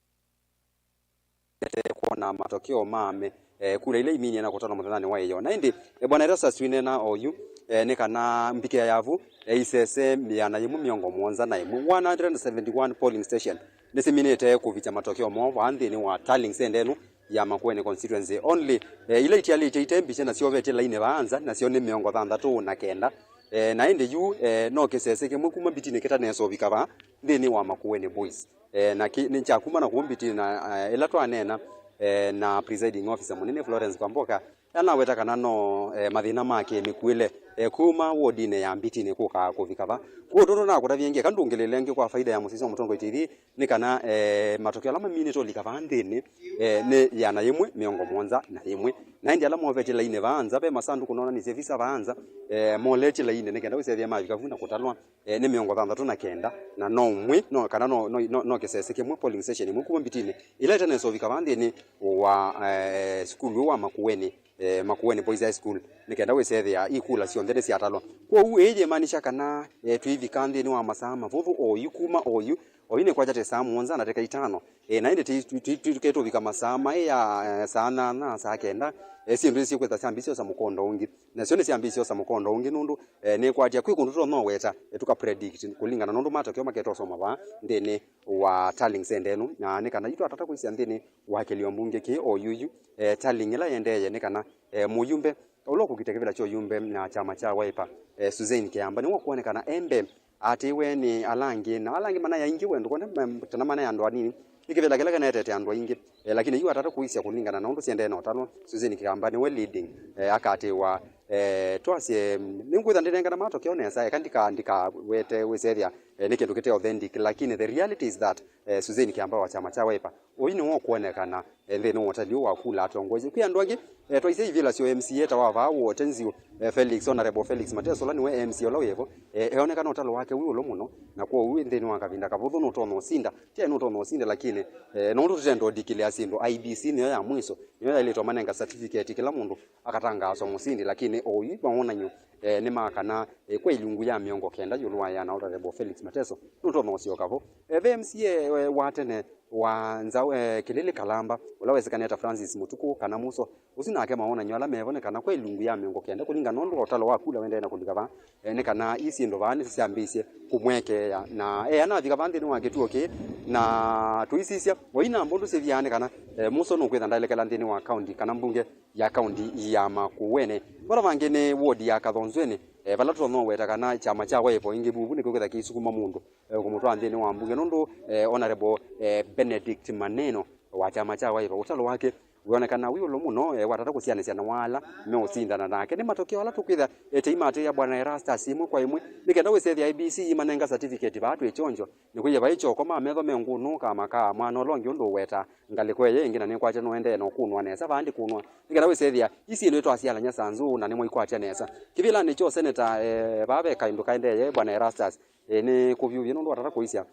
Kwona matokeo ma me, eh, kula ila iminie na kũtana mũthenyanĩ wa ĩyoo. Na ĩndĩ, eh, Bwana Erastus, twineena oyu, eh, nĩ kana mbikĩa yavu, eh, isese ĩana yĩmwe mĩongo mũonza na ĩmwe, one hundred and seventy one polling station, nĩsiminĩte kũvikya matokeo moo vaa nthĩnĩ wa tallying center ĩno ya Makueni constituency. Only, eh, ila itialĩtye ite mbisye na syovetye lainĩ vaa nza, nasyo nĩ mĩongo thanthatũ na kenda. Eh, na ĩndĩ yu, eh, no kĩsese kĩmwe kuma Mbitinĩ kĩtanesa ũvika vaa nthĩnĩ wa Makueni Boys. Eh, na kĩ-, nĩ kya kuma na kũu Mbitinĩ na, eh, ĩla twaneena, eh, na presiding officer mũnene Florence Kwamboka, anaweta kana no, eh, mathĩna ma kĩmĩkuĩle, eh, kuma wodinĩ ya Mbitinĩ kũka kũvika va. Kwoou tondũ nakũtavya ĩngĩ, eka ndũngĩlĩle ĩngĩ kwa faida ya mũsyaĩĩsya wa Mũtongoi T V, nĩ kana, eh, matokeo ala maminĩte ũlika vaa nthĩnĩ, eh, nĩ ĩana yĩmwe mĩongo mũonza na ĩmwe. Na ĩndĩ ala movetye lainĩ vaa nza, ve masandũkũ nonanĩsye visa vaa nza, eh, moletye lainĩ nĩ kenda wĩsethĩa mavika vu na kũtalwa, eh, nĩ mĩongo thanthatũ na kenda, na no ũmwe, no, kana no, no, no, no kĩsese kĩmwe, polling station ĩmwe kuma Mbitinĩ, ĩla ĩtanesa ũvika vaa nthĩnĩ wa, eh, sukulu ũũ wa Makueni, eh, Makueni Boys High School, nĩ kenda wĩsethĩa ikula syonthe nĩsyatalwa. Kwoou ĩĩ yĩmaanisha kana, eh, twĩvika nthĩnĩ wa masaa mavũthũ oyu, kuma oyu, Oyu nĩkwakya tĩ saa mũonza na ndeka itano. E, na ĩndĩ tũketũvika masaa maĩ ya, e, saa nyanya, saa kenda, e, syĩndũ isu kwĩtha syambĩĩsye osa mũkondo ũngĩ. Nasyo nĩsyambĩĩsye osa mũkondo ũngĩ nũndũ, e, nĩkwatya kwĩ kũndũ tũtonya ũweta, e, tũka predict kũlingana nũndũ matokeo maketosoma vaa nthĩnĩ wa tallying center ĩno, na nĩ kana yu twatata kwĩsya nthĩnĩ wa kĩlio mbunge kĩ o yuyu, e, tallying ĩla ĩendee nĩ kana, e, mũyumbe ũla ũkũkita kĩvĩla kya ũyumbe na kyama kya Wiper, e, Suzanne Kĩamba nĩwe ũkwonekana e mbee, atĩĩwe nĩ ala angĩ, na ala angĩ manai aingĩ wendo kwona kana manai andũ anini. Nĩ kĩvĩla kĩla kĩnetete andũ aingĩ, e, lakini yu atata kũisya kũlingana na ũndũ syendee na ũtalo, Suzanne Kĩamba nĩwe leading, e, akatĩĩwa, e, twasye, nĩngwĩtha ndĩnengana matokeo nesa, eka ndika-, ndikawete wĩsethya, e, nĩ kĩndũ kĩte authentic, lakini the reality is that, e, Suzanne Kĩamba wa kyama kya Wiper, ũyu nĩwe ũkwonekana, e, nthĩnĩ wa ũtali ũũ wa kula atongoesye. Kwĩ andũ angĩ, e, twaisye ivĩla syo M C A ta wa vaa Wote Nziũ, e, Felix, Honorable Felix Mateso, ũla nĩwe M C A ũla wĩvo, e, eonekana ũtalo wake wĩ ũlũ mũno, na kwoou nthĩnĩ wa kavinda kavũthũ nũtonya ũsinda. Tyaĩ nũtonya ũsinda, lakini, e, nũndũ tũtenda ũdikilea syĩndũ, I B C nĩyo ya mwiso, nĩyo yaĩlĩtwe manenga certificate kĩla mũndũ akatangaaswa mũsindi, lakini oyu mawonany'o, e, nĩ ma kana, e, kwa ilungu ya mĩongo kenda ĩũlũ wa ĩana, Honorable Felix Mateso nũtonya ũsyoka vo. E, ve M C A, e, wa tene wa nzaũ, e, Kĩlĩlĩ Kalamba, ũla wesĩkanĩe ta Francis Mũtukũ kana Mũso, ũsu nake mawonany'o ala mevo nĩ kana kwa ilungu ya mĩongo kenda, kũlingana na ũndũ ũtalo wa kula ũendee na kũlika vaa, e, nĩ kana ii syĩndũ vaa nĩsyambĩĩsye kũmwekeea, na e, anavika vaa nthĩnĩ wa kĩtuo kĩĩ, na tũisisya, o ina mbũndũ syĩthĩaa nĩ kana, e, Mũso nũkwĩtha ndaelekela nthĩnĩ wa kaunti kana mbunge ya kaunti ya Makueni. Vala vangĩ nĩ wodi ya Kathonzweni, e, vala tũtonya ũweta kana kyama kya Wiper ĩngĩ vuvu nĩkĩkwĩtha kĩisukuma mũndũ, e, kũmũtwaa nthĩnĩ wa mbunge nũndũ, e, Honorable, e, Benedict Maneno wa kyama kya Wiper, ũtalo wake wĩonekana wĩ ũlũ mũno, e, watata kũsianĩsya na wa ala meũsindana nake. Nĩ matokeo ala tũkwĩtha, e, teimatĩĩa Bwana Erastus ĩmwe kwa ĩmwe, nĩ kenda wĩsethĩa I B C imanenga certificate vaa twĩ kyonjo, nĩkwĩie vai kyoko ma metho me ngũnũ ka makaa mwana ũla ũngĩ ũndũ ũweta ngalĩko ĩyo ĩngĩ na nĩkwatya nũendee na ũkũnwa nesa vaa ndĩkũnwa. Nĩ kenda wĩsethĩa isi ĩndũ ĩtwasyalany'a sanzũ na nĩmwaikwatya nesa. Kĩvĩlanĩ kya ũseneta, e, vaa ve kaĩndũ kaendee Bwana Erastus, e, nĩ kũvyũvye nũndũ watata kũisya,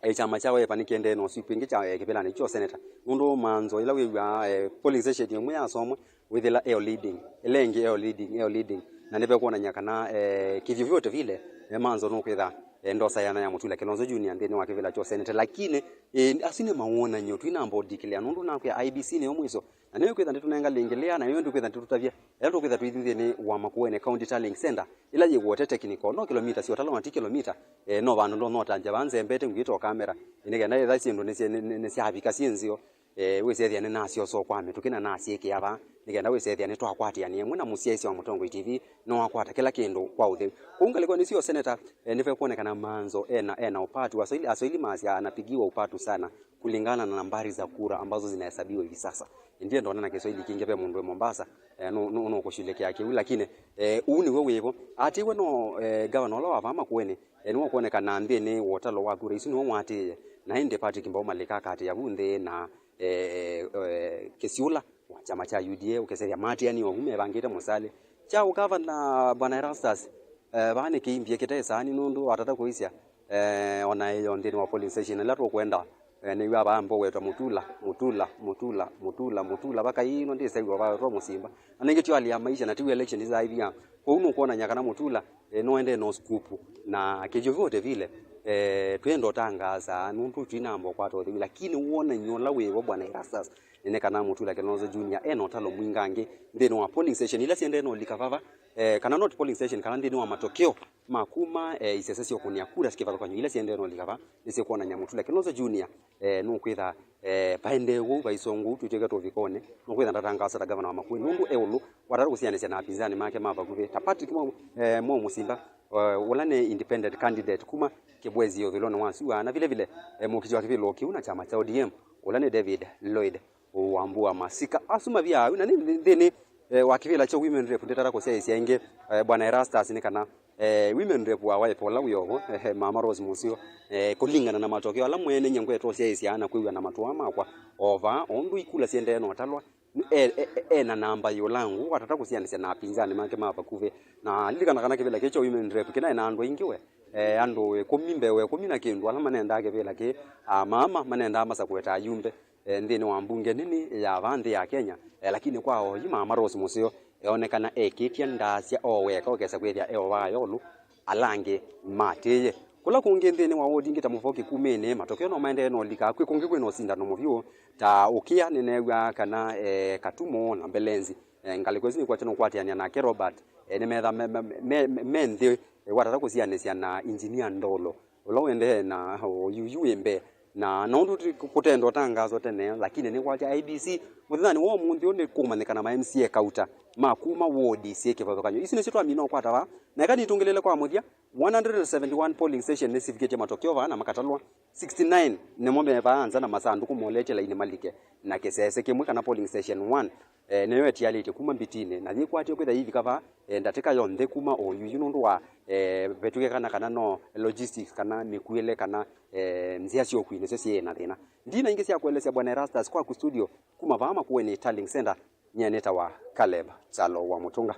e, kyama kya Wiper nĩkĩendee na ũsikw'ũ ĩngĩ kya, e, kĩvĩlanĩ kya ũseneta. Nũndũ manzo ĩla wĩw'aa, e, polling station ĩmwe yasomwe, wĩthĩla eo leading, ĩla ĩngĩ eo leading, eo leading. Na nĩvekwonany'a kana, e, kĩvyovyote vile, e, manzo nũkwĩtha, e, ndosa yana ya Mũtula Kilonzo Junior nthĩnĩ wa kĩvĩla kya ũseneta. Lakini, e, asu nĩ mawonany'o twĩnamba ũdikilea nũndũ nakwĩa I B C nĩyo mwiso. Na nĩyo ĩkwĩtha ndĩtũnenga lĩngĩ lĩa, na nĩyo ndĩkwĩtha ndĩtũtavya. Ĩla tũkwĩtha twĩthi nthĩnĩ wa Makueni County Tallying Center, ĩla yĩ Wote Technical, no kĩlomita sya ũtalo na ti kĩlomita, e, no vandũ ndonya ũtangya vaa nzembete ngwĩta o kamera, e, nĩ kenda ĩtha syĩndũ nĩsya-, nĩ-, nĩ-, nĩsyavika syĩ nzeo, e, wĩsethĩa nĩnasyosa o kwa mĩtũkĩ na nasyĩkĩa vaa, nĩ kenda wĩsethĩa nĩtwakwatĩanĩa ĩmwe na mũsyaĩĩsya wa Mũtongoi T V, nĩwakwata kĩla kĩndũ kwa ũtheu. Kwoou ngalĩkonĩ syo seneta, e, nĩvekwonekana manzo ena, ena ũpatu, Waswahili, Aswahili maasya anapigiwa upatu sana kulingana na nambari za kura ambazo zinahesabiwa hivi sasa. Ndienda ona na Kiswahili kingĩ, ve mũndũ wĩ Mombasa, eh, nũ-, nũ-, nũkũshughulikia kĩu, lakini, eh, ũu nĩw'o wĩvo. Atĩwe no, eh, gavana ũla wa vaa Makueni, eh, nĩwe ũkwonekana nthĩnĩ wa ũtalo wa kura isu nĩwe mwatĩĩe. Na ĩndĩ Patrick Mbau Malika akatĩĩa vu nthĩ na, eh, eh, Kĩsiũla wa kyama kya U D A, ũkĩsethya maatĩanĩe ovu mevangĩte mũsalĩ. Kya ũgavana, Bwana Erastus, eh, vaa nĩ kĩimbie kĩte ĩsaani nũndũ watata kũisya, eh, ona ĩyo nthĩnĩ wa polling station ĩla tũkwenda, eh, nĩw'a vaa mbowetwa Mũtula, Mũtula, Mũtula, Mũtula, Mũtula, vakainwa ndĩsew'a vawetwa Mũsimba. Na nĩngĩ tiwali ya maisha na tiw'o election ĩsaaĩvia. Kwoou nũkwonany'a kana Mũtula, eh, nũendee na ũsukupu. Na kĩvyovyote vile, eh, twĩenda ũtangaasa nũndũ twĩnamba ũkwata ũtheu, lakini wonany'o ũla wĩvo, Bwana Erastus, nĩ kana Mũtula Kilonzo Junior ena ũtalo mwingangĩ nthĩnĩ wa polling station ila siendee na ũlika vava, eh, kana not polling station, kana nthĩnĩ wa matokeo ma kuma, eh, isese sya ũkũnĩa kura sya kĩvathũkany'o ila siendee na ũlika vaa, nĩsikwonany'a Mũtula Kilonzo Junior, eh, nũkwĩtha, eh, vaendee wou vaisongwa ũu twĩtw'ĩke tũvikonĩ, nũkwĩtha ndatangaasa ta gavana wa Makueni nũndũ e ũlũ watata kũsianĩsya na apinzani make ma vakuvĩ ta Patrick Mwa-, eh, Mwau Mũsimba, eh, ũla nĩ independent candidate kuma Kĩbwezi ũthũĩlonĩ wa syũa, na vile vile, eh, mũkiti wa kĩvĩlũo kĩu na kyama kya O D M, ũla nĩ David Lloyd Wambua Masika. Asu mavia ayu, na nĩ nthĩnĩ, eh, wa kĩvĩla kya women rep ndĩtata kũsyaĩĩsya ĩngĩ, eh, Bwana Erastus, nĩ kana, eh, women rep wa Wiper ũla wĩ ovo, eh, Mama Rose Mũseo, eh, kũlingana na matokeo ala mwene nyie ngweta ũsyaĩĩsya na kwĩw'a na matũa makwa, o vaa, o ũndũ ikula siendee na ũtalwa, e, e, e, e na namba yĩũla ngũ, watata kũsianĩsya na apinzani make ma vakuvĩ. Na lilikana kana kĩvĩla kĩĩ kya women rep kĩnaĩ na andũ aingĩ we, eh, andũ ĩkũmi, mbee wa ĩkũmi na kĩndũ ala manendaa kĩvĩla kĩĩ, a, maama manendaa masakũe ta ayumbe, eh, nthĩnĩ wa mbunge nini ya vaa nthĩ ya Kenya, eh, lakini kwa oyu Mama Rose Mũseo eonekana ekĩtya ndaasya o weka, ũkesa kwĩthĩa e o vaa yolũ, ala angĩ matĩĩe. Kũla kũngĩ nthĩnĩ wa wodi ingĩ ta Mũvoo Kĩkumĩnĩ, matokeo no maendee na ũlika. Kwĩ kũngĩ kwĩ na ũsindano mũvyũ, ta Ũkĩa nĩneew'aa kana, eh, Katumo na Mbelenzi, eh, ngalĩko isu nĩkwatya nũkwatĩanĩa nake Robert, eh, nĩmetha me, me, me, me, me nthĩ, eh, watata kũsianĩsya na Engineer Ndolo, ũla ũendee na ũyuyu wĩ mbee. Na nũndũ ti-, kũtendwa tangazo tene, lakini nĩkwatya I E B C mũthenyanĩ wa ũmũnthĩ ũũ nĩkũmanyĩkana ma M C A kauta ma kuma wodi syĩ kĩvathũkany'o. Isu nĩsyo twamina ũkwata vaa. Na eka nitũngĩlĩle kwa mũthya, one hundred and seventy-one polling station nĩsivikĩtye matokeo vaa na makatalwa. Sixty-nine nĩmo me vaa nza na masandũkũ moletye lainĩ malike, na kĩsese kĩmwe kana polling station one, eh, nĩyo ĩtialĩtye kuma Mbitinĩ, na yĩkwatĩe kwĩtha yĩivika vaa, eh, ndatĩka yonthe kuma o yu yu nũndũ wa, eh, vetũke kana, kana no logistics kana mĩkuĩle kana, eh, nzĩa sya ũkui nĩsyo syĩ na thĩna. Ndina ingĩ sya kũelesya Bwana Erastus kwaku studio kuma vaa Makueni Tallying Center, nyie nĩtawa Caleb Kyalo wa Mũtũnga.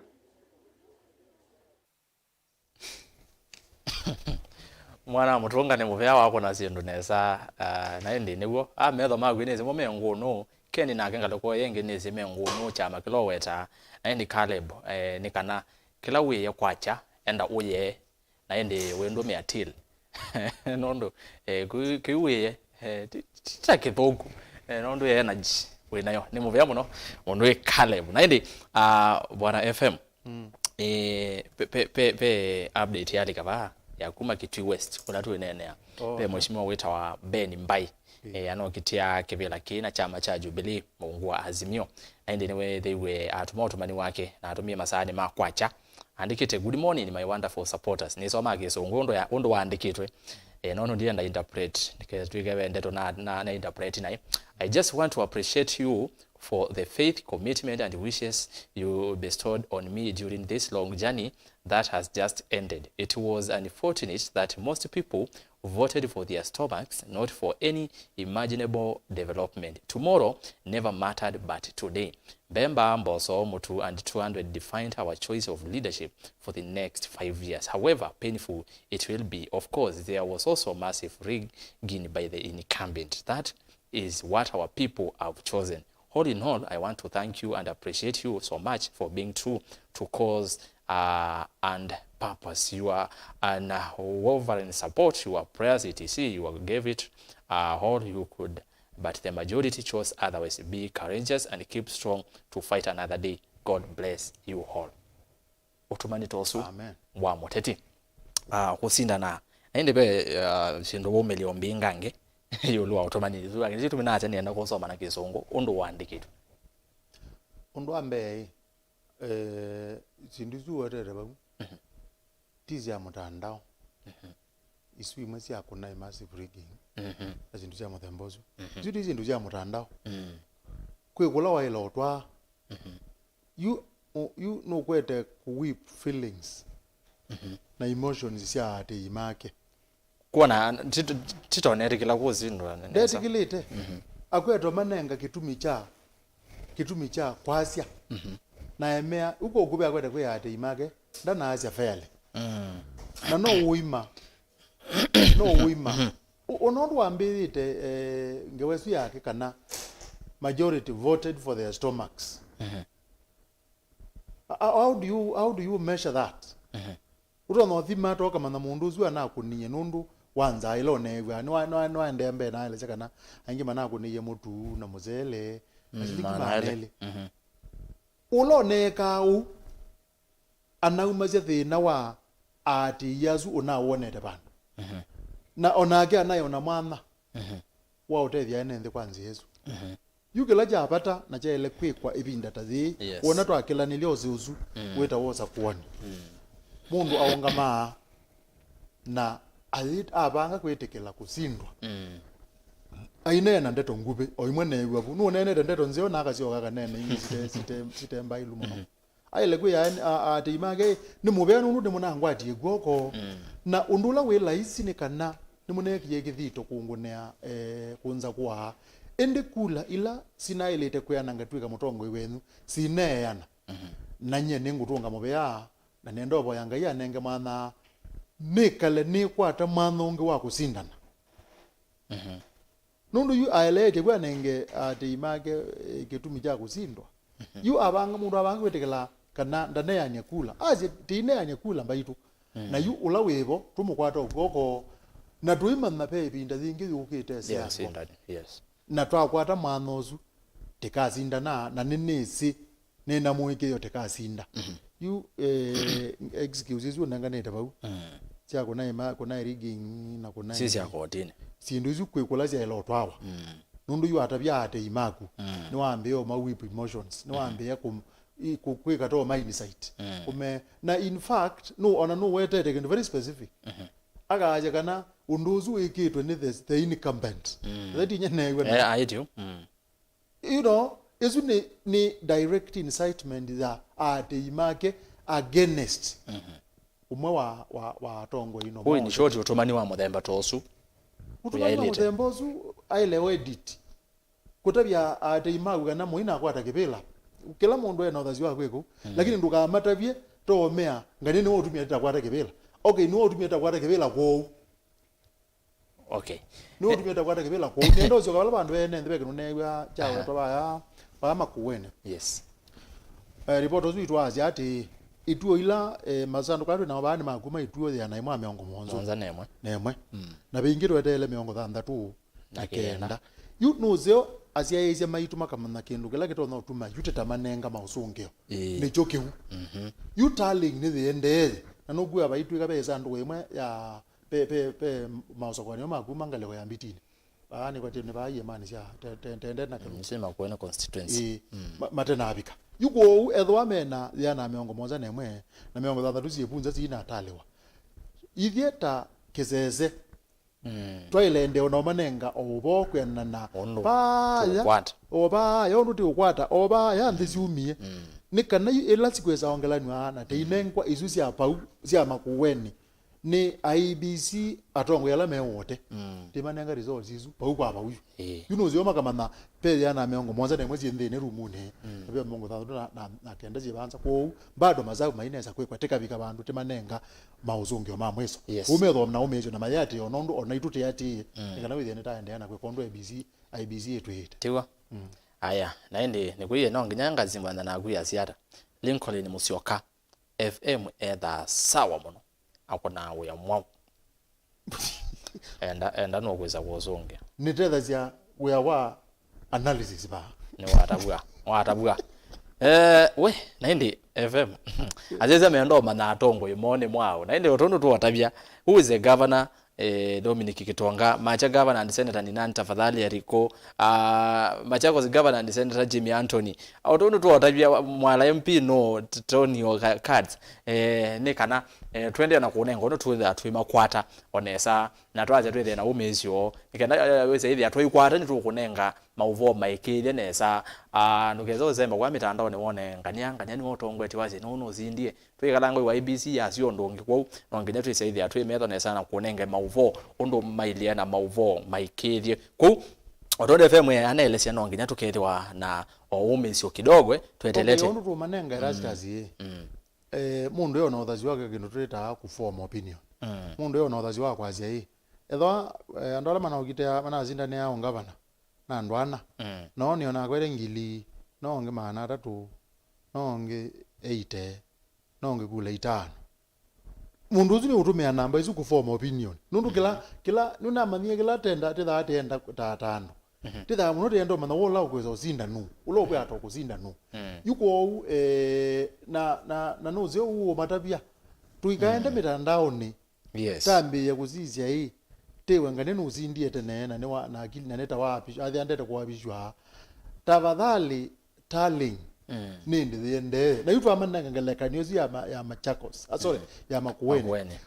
Mwana wa Mũtũnga nĩ mũvea wa kũna syĩndũ nesa, ah, na ĩndĩ nĩw'o. Ah, metho maku nĩsĩ mo me ngũnũ, Ken nake ngalĩko ĩngĩ nĩsĩ me ngũnũ kyama kĩla ũwetaa, na ĩndĩ Caleb, eh, nĩ kana kĩla wĩe kwakya, enda ũyee, na ĩndĩ wĩndũmĩa till. Nũndũ, eh, kĩu, kĩu wĩe, eh, ti, ti ta kĩthũku, eh, nũndũ ya energy wĩ nayo. Nĩ mũvea mũno, mũndũ wĩ Caleb. Na ĩndĩ, ah, Bwana F M, Mm. Eh, pe, pe, pe, pe update yalika vaa ya kuma Kitui West, kũla twĩneenea. Oh, pe no. Mheshimiwa wĩtawa Ben Mbai. Mm. Eh, anokitia kĩvĩla kĩĩ na kyama kya Jubilee, mũungu wa Azimio. Na ĩndĩ nĩwethĩiwe atũma ũtũmani wake, na atũmie masaani ma kwakya. Andĩkĩte, "Good morning, my wonderful supporters." Nĩsomaa Kĩsũngũ ũndũ ya, ũndũ waandĩkĩtwe. Eh, nono ndienda interpret, nĩketwĩke ve ndeto na, na, na interpret naĩ. "I just want to appreciate you for the faith, commitment, and wishes you bestowed on me during this long journey that has just ended. It was unfortunate that most people voted for their stomachs, not for any imaginable development. Tomorrow never mattered but today. Mbemba, mboco, mũtu, and two hundred defined our choice of leadership for the next five years. However painful it will be, of course, there was also massive rigging by the incumbent. That is what our people have chosen. All in all, I want to thank you and appreciate you so much for being true to cause, uh, and purpose. Your unwavering support, your prayers, et cetera, you gave it, uh, all you could, but the majority chose otherwise. Be courageous and keep strong to fight another day. God bless you all." Ũtũmani ta ũsu Amen. Wa mũteti, ah, kũsindana. Na ĩndĩ ve, ah, syĩndũ waumĩlyo mbingangĩ ĩũlũ wa ũtũmani. Ĩsu angĩ tũmĩ nake nĩenda kũsoma na Kĩsũngũ ũndũ waandĩkĩtwe. Ũndũ wa mbee, eh, syĩndũ isu ũetete vau, Mhm. Ti sya mũtandao. Mhm. Isu imwe sya kũna massive rigging. Mhm. Na syĩndũ sya mũthemba ũsu. Mhm. Isu ti syĩndũ sya mũtandao. Mm. Kwĩ kũla waĩla ũtwaa. Mhm. Yu, ũ-, yu nũkwete kũ whip feelings Mhm. na emotions sya aatĩĩi make. Kuona, tito-, titonetĩkĩla kũsindwa nesa. Ndetĩkĩlĩte. Mhm. Akwetwa manenga kĩtumi kya, kĩtumi kya kwasya. Mhm. Na emea, ũko ũkuvĩ akwete kwĩ aatĩĩi make, ndanaasya fairly. Mm. Na no ũima. No ũima. Mhm. Ũ-, ũna ũndũ wambĩĩte, eh, ngewa ĩsu yake kana majority voted for their stomachs. Mhm. A-, a-, how do you, how do you measure that? Mhm. Ũtonya ũthima ata ũkamanya mũndũ ũsu anakũnie nũndũ wa nzaa ĩla ũneew'aa? Nĩwa-, nĩwa-, nĩwaendea mbee na aelesya kana aingĩ manakũnĩie mũtu na mũsele na Mm, silingi maana maana elĩ. Elĩ. Mhm. Ũla ũneekaa ũu anaumasya thĩna wa aatĩĩi asu ũnawonete vandũ. Mhm. Na onake anaĩ ona mwanya Mhm. wa ũtethya ene nthĩ kwa nzĩa ĩsu. Mhm. Yu kĩla kya vata na kyaĩle kwĩkwa ĩvinda ta yĩĩ, Yes. wona twakĩlanĩlya ũsĩ ũsu Mm. wĩtawa ũsakũani. Mm. Mũndũ aũngamaa na ayĩ-, avanga kwĩtĩkĩla kũsindwa. Mm. Aineena ndeto nguvĩ, o imwe neew'a vu. Nũneenete ndeto nzeo na akasyoka akaneena ingĩ site-, site-, site mbailu mũno. Mhm. Aĩle kwĩa a-, aatĩĩi make, "Nĩ mũvea nũndũ nĩmũnangwatie kw'oko." Mm. Na ũndũ ũla wĩ laisi nĩ kana nĩmũneekie kĩthito kũngũnĩa, eh, kũnza kũaa. Ĩndĩ kula ila sinaĩlĩte kwĩana ngatw'ĩka mũtongoi wenyu, sineeana. Mhm. Na nyie nĩngũtũnga mũvea, na nĩenda ũvoya Ngai anenge mwanya, nĩkale nĩkwata mwanya ũngĩ wa kũsindana. Mhm. Nũndũ yu aeleetye kwĩ anenge aatĩĩi make, eh, kĩtumi kya kũsindwa. Mhm. Yu avanga, mũndũ avanga kwĩtĩkĩla kana ndaneany'a kula. Asye, "Tĩineany'a kula mbaitũ." Mm. Na yu ũla wĩvo, tũmũkwata ũkw'oko, Na tũimanya ve ĩvinda yĩngĩ yũkĩte ya siasa. Sindani, yes. Na twakwata mwanya ũsu, tĩkasindana, na nĩnĩsĩ, nĩna mũĩkĩĩo tĩkasinda. Mhm. Yu, eh, excuse isu ũnenganĩte vau. Mm. Sya kũnaĩ ma-, kũnaĩ rigging na kũnaĩ si sya kotini. Syĩndũ isu kwĩ kũla syaĩle ũtwawa. Mm. Nũndũ yu atavya aatĩĩi maku, mm, nĩwambĩĩe ũma whip emotions, nĩwambĩĩe kũ-, i-, kũ-, kwĩka to ma incite. Mm. Kũme-, na in fact, no, ona nũwetete kĩndũ very specific. Mhm. Akaasya kana ũndũ ũsu wĩkĩtwe nĩ the, the incumbent. Mm. That inya neew'a na eh, aitio. Mm. You know, ĩsu nĩ, nĩ direct incitement ya aatĩĩi make against, mhm, ũmwe wa, wa, wa atongoi no. Ũu in short, ũtũmani wa mũthemba ta ũsu. Ũtũmani wa mũthemba ũsu aĩle edit. Kũtavya aatĩĩi maku kana mũinakwata kĩvĩla. Kĩla mũndũ ena ũthasyo wa kwĩkũ, mm, lakini ndũkamatavye tomea, "Ngai nĩwe ũtumie tũtakwata kĩvĩla." Okay, nĩwe ũtumie tũtakwata kĩvĩla kwoou. Okay. Nĩ ũtumĩte kwata kĩvĩla kũu. Nenda ũsyoka vala vandũ ene nthĩ ve kĩndũ neew'a kyawetwa vaya, vaya Makueni. Yes. Eh, ripoti ũsu itwaasya atĩ ituo ila, eh, masandũkũ ala twĩ nao vaa nĩ makuma ituo ĩana ĩmwe na mĩongo mũonza. Mũonza na ĩmwe. Na ĩmwe. Mm. Na vingĩ tweteele mĩongo thanthatũ na kenda. Na kenda. Yu nũseo asyaĩĩsya maitũ makamanya kĩndũ kĩla kĩtonya ũtuma yu tĩtamanenga maũsũngĩo. Ĩĩ. Nĩkyo kĩu. Mhm. Yu tallying nĩyĩendee. Na nũkwĩa vaitwĩka ve ĩsandũkũ ĩmwe ya Pe, pe, pe maũsokoanĩo ma kuma ngalĩko ya Mbitinĩ. Vaa nĩkwatĩ nĩ vaa iemani sya te, te, tende na kĩlungu. Mm, si Makueni constituency. Ĩĩ, mm, ma-, matenavika. Yu kwoou ethĩwa mena yĩana mĩongo mũonza na ĩmwe na mĩongo thanthatũ syĩvunza siinatalĩwa. Ithyĩ ta kĩsese, mm, twaĩle ende ona ũmanenga o ũvoo kwĩanana na ũndũ vaya, tũũkwata. O vaya ũndũ tĩũkwata, o vaya nthĩ syumie. Mm. Nĩ kana yu ĩla sikwĩsa ongelanw'a na teinengwa isu sya vau, sya Makueni. Nĩ I E B C atongoi ala me wote. Mm. Timanenga results isu, vau kwa vau yu. Ĩĩ. Yu nũseo makamanya, ve yĩana mĩongo mũonza na ĩmwe syĩ nthĩnĩ rumunĩ, mm, na ve mĩongo thanthatũ na, na, na kenda syĩ vanza. Kwoou, bado masavu mainesa kwĩkwa, tikavika vandũ timanenga maũsũngĩo ma mwĩso. Yes. Ũmethoma na ũmĩĩsyo na mayatĩĩo, nũndũ ona itũ tĩatĩĩe, mm, nĩ kana wĩthĩe nĩtaendeea na kwĩka ũndũ I E B C, I E B C ĩtwĩĩte. Tiwa? Mm. Aya, na ĩndĩ nĩkwĩie no nginya ngasimanya naku yasiata. Lincoln Musyoka. F M ethaa sawa mũno, akũnaa wĩa mwaũ. Enda, enda nũkwĩsa kũsũngĩa. Nĩtethasya wĩa wa analysis vaa. Nĩwatavw'a, watavw'a. Eh, we, na ĩndĩ F M. Asyaĩĩsya menda ũmanya atongoi moo nĩ mwaũ. Na ĩndĩ o tondũ tũatavya, who is the governor? Eh, Dominic Gitonga, Macha Governor and Senator nĩ nani tafadhali, arĩkũ? Ah, Machakos Governor and Senator Jimmy Anthony. O tondũ tũotavya Mwala M P no T-, Tony o Ka-, Katz. Eh, nĩ kana, eh, tũendee na kũnenga ũndũ twĩthĩwa twĩmakwata o nesa, na twasya twĩthĩe na ũmĩĩsyo. Nĩ kana, eh, wĩsa ĩthĩa twaikwata nĩtũkũnenga maũvoo maĩkĩĩthye nesa. Ah, ndũkesa ũsemba kwa mĩtandaonĩ wone ngania, ngania nĩwe ũtongoetye wasya nũũ nũsindie. Twĩkalanga wa I E B C yasya ũndũ ũngĩ, kwoou no nginya twĩsyaĩthĩa twĩ metho nesa na kũnenge maũvoo ũndũ mailye na maũvoo maĩkĩĩthye. Kwoou, o tondũ F M anaelesya, no nginya tũkethĩwa na o ũmĩĩsyo kidogo, eh, tweteelete. Okay, ũndũ tũmanenga Erastus, mm, ĩ. Mm. Eh, mũndũ ena ũthasyo wake kĩndũ twĩtaa kũform opinion. Mm. Mũndũ ena ũthasyo wa kwasya, ĩ. Ethĩwa, eh, andũ ala manaũkitĩa, manasindanĩa ũngavana, na andũ ana. Mm. No nĩ ona akwete ngili, no ũngĩ maana atatũ, no ũngĩ eite, no ũngĩ kula itano. Mũndũ ũsu nĩ ũtũmĩa namba isu kũform opinion. Nũndũ kĩla, mm, kĩla, nĩnamanyie kĩla tenda, tĩthaa tĩenda ta atano. Mhm. Tĩthaa mũno tĩenda ũmanya wola ũkwĩsa ũsinda nũ, ũla ũkwĩata kũsinda nũ. Mm. Yu kwoou, eh, na, na, na nũseo ũũ ũmatavya. Tũikaende, mm, mĩtandaonĩ. Yes. Tambĩĩe kũsisya ĩ, tĩwe ngane nũsindie tene na nĩ wa, na akili, na nĩ ta wapi-, athi andete kũavishwa. Tafadhali, tallying, mm, nĩ ĩndĩ yĩendee. Na yu twamanenga ngelekany'o ĩsu ya ma-, ya Machakos. Ah, sorry, mm, ya Makueni. Makueni.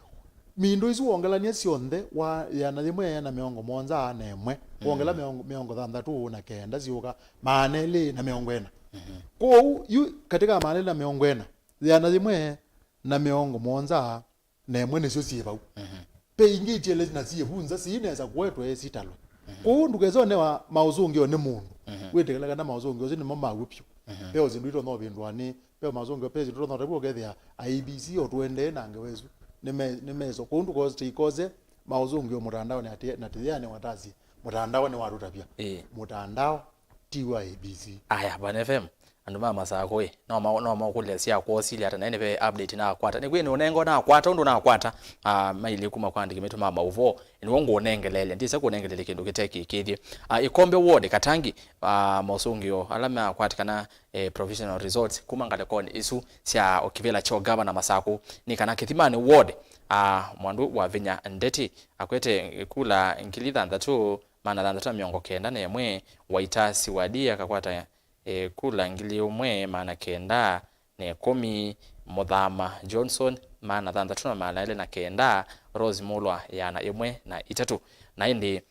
Mindũ isu wongelany'a syonthe wa yĩana yĩmwe na mĩongo mũonza na ĩmwe, mm, wongela mĩongo, mĩongo thanthatũ na kenda syũka, maana elĩ na mĩongo ĩna. Mhm. Kwoou, yu katika maana elĩ na mĩongo ĩna, yĩana yĩmwe na mĩongo mũonza na ĩmwe nĩsyo syĩ vau. Mhm. Ve ingĩ itiele na syĩvunza siinesa kũetwe sitalwe. Mhm. Kwoou ndũkesone wa maũsũngĩo nĩ mũndũ. Mhm. Wĩtĩkĩle kana maũsũngĩo asu nĩmo maw'o vyũ. Mhm. Ve o syĩndũ itonya ũvĩndũa nĩ, ve o maũsũngĩo, ve syĩndũ itonya ũtavw'a ũkethĩa I E B C o tũendee na ngewa ĩsu. Nĩ me-, nĩ meso. Kwoou ndũkose, tĩikose maũsũngĩo mũtandaonĩ atĩ, na tĩyĩanĩ watasye. Mũtandao nĩwatũtavya. Ĩĩ. Mũtandao ti wa A B C. Aya, Bwana F M, Andũ ma Masakũ ĩ, no ma-, no maũkũlya sya kwoo silĩ ata, na ĩndĩ ve update nakwata. Nĩkwĩ nĩ ũnengo nakwata, ũndũ nakwata, ah, mailĩ kuma kwa andĩki maitũ ma maũvoo, nĩw'o ngũũnengeleelya. Ndĩsa kũnengeleelya kĩndũ kĩte kĩkĩthye. Ah, Ĩkombe Ward, Katangi, ah, mosũngĩo ala makwatĩkana, eh, provisional results kuma ngalĩkonĩ isu sya o kĩvĩla kya ũgavana Masakũ nĩ kana Kĩthimanĩ Ward, ah, Mwandu wa Vinya Ndeti akwete kula ngili thanthatũ, maana thanthatũ na mĩongo kenda na ĩmwe, Waita Siwadi akakwata e, kula ngili ũmwe maana kenda na ĩkũmi, Mũthama Johnson maana thanthatũ na maana elĩ na kenda, Rose Mulwa ĩana ĩmwe na itatũ. Na ĩndĩ,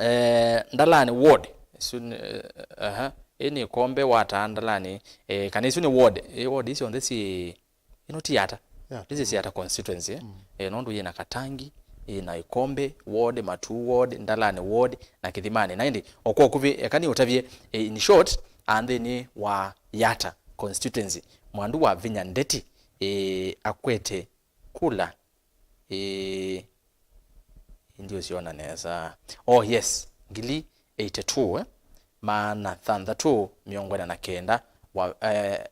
e, Ndalani Ward, isu nĩ, e, aha, ĩ nĩ Ĩkombe wataa Ndalani, e, kana isu nĩ ward, e, ward isu onthe syĩ Ĩno ti Yata. Yeah. This is Yata constituency, eh? Mm. Eh, nũndũ yĩna Katangi, yĩna Ĩkombe Ward, Matuu Ward, Ndalani Ward, na Kĩthimanĩ. Na ĩndĩ, o kwa ũkuvĩ, eka nĩ ũtavye, eh, in short, a nthĩnĩ wa Yata constituency, Mwandu wa Vinya Ndeti, eh, akwete kula, eh, indi ũsiona nesa. Oh, yes. Ngili eighty-two, eh? Maana thanthatũ, mĩongo ĩna na kenda, wa, eh,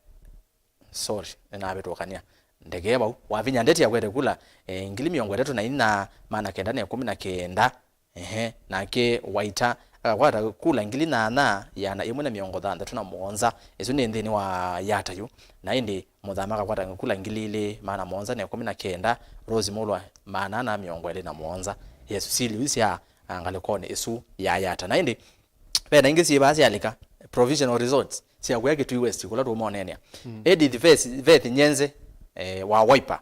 Sorry, nĩnavĩtũkania. Ndekee vau. Wa Vinya Ndeti akwete kula, eh, ngili mĩongo ĩtatũ na inya, maana kenda na ĩkũmi na kenda. Ehe, nake Waita akakwata kula ngili nyanya, ĩana ĩmwe na mĩongo thanthatũ na mũonza. Ĩsu nĩ nthĩnĩ wa Yata yu. Na ĩndĩ Mũthama akakwata kula ngili ilĩ, maana mũonza na ĩkũmi na kenda. Rose Mulwa, maana ana mĩongo ĩlĩ na mũonza. Yes, silĩ iu sya, ah, ngalĩkonĩ ĩsu ya Yata. Na ĩndĩ, ve na ingĩ syĩ vaa syalika, provisional results, sya kũya Kitui West, kũla tũũmoneenea. Mm. Edith Veth, Veth Nyenze, eh, wa Wiper,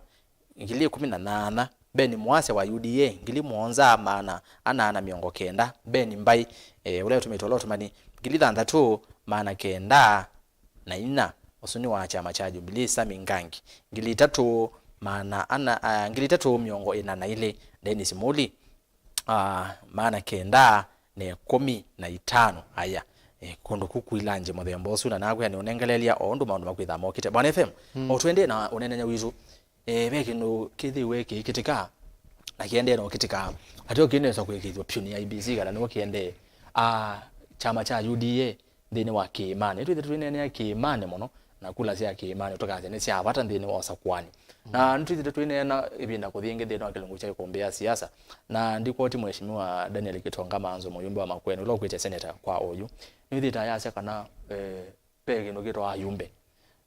ngili ĩkũmi na nyanya. Ben Mwasya wa U D A, ngili mũonza maana ana na mĩongo kenda. Ben Mbai, eh, ũla ũtũmĩte ũla ũtũmani, ngili thanthatũ maana kenda na inya. Ũsu nĩ wa kyama kya Jubilee. Sami Ngangi, ngili itatũ maana ana, ah, ngili itatũ mĩongo ĩna na ilĩ. Dennis Muli, ah, maana kenda na ĩkũmi na itano. Aya, eh, kũndũ ku kũilanji mũthemba ũsu, na nakwĩa nĩ ũnengeleelya o ũndũ maũndũ makwĩthaa mokĩte. Bwana F M, mm, o twendee na ũneenany'a witũ, eh, ve kĩndũ kĩthĩiwe kĩikĩtĩka, na kĩendee na ũkĩtĩka. Ateo kĩnesa kwĩkĩĩthw'a pyũ nĩ I E B C kana nĩw'o kĩendee. Ah, kyama kya U D A nthĩnĩ wa kĩĩmanĩ. Nĩtwĩthĩte twĩneenea kĩĩmanĩ mũno, na kula sya kĩĩmanĩ tũkasya nĩ sya vata nthĩnĩ wa ũsakũani. Na nĩtwĩthĩte twĩneena ĩvinda kũthi ĩngĩ nthĩnĩ wa kĩlungu kya ĩkũmbĩ ya siasa, na ndikwoti Mheshimiwa Daniel Gitonga Manzo, mũyumbe wa Makueni, ũla ũkwĩtye seneta kwa oyu, nĩwĩthĩte ayasya kana, eh, ve kĩndũ kĩtawa ayumbe.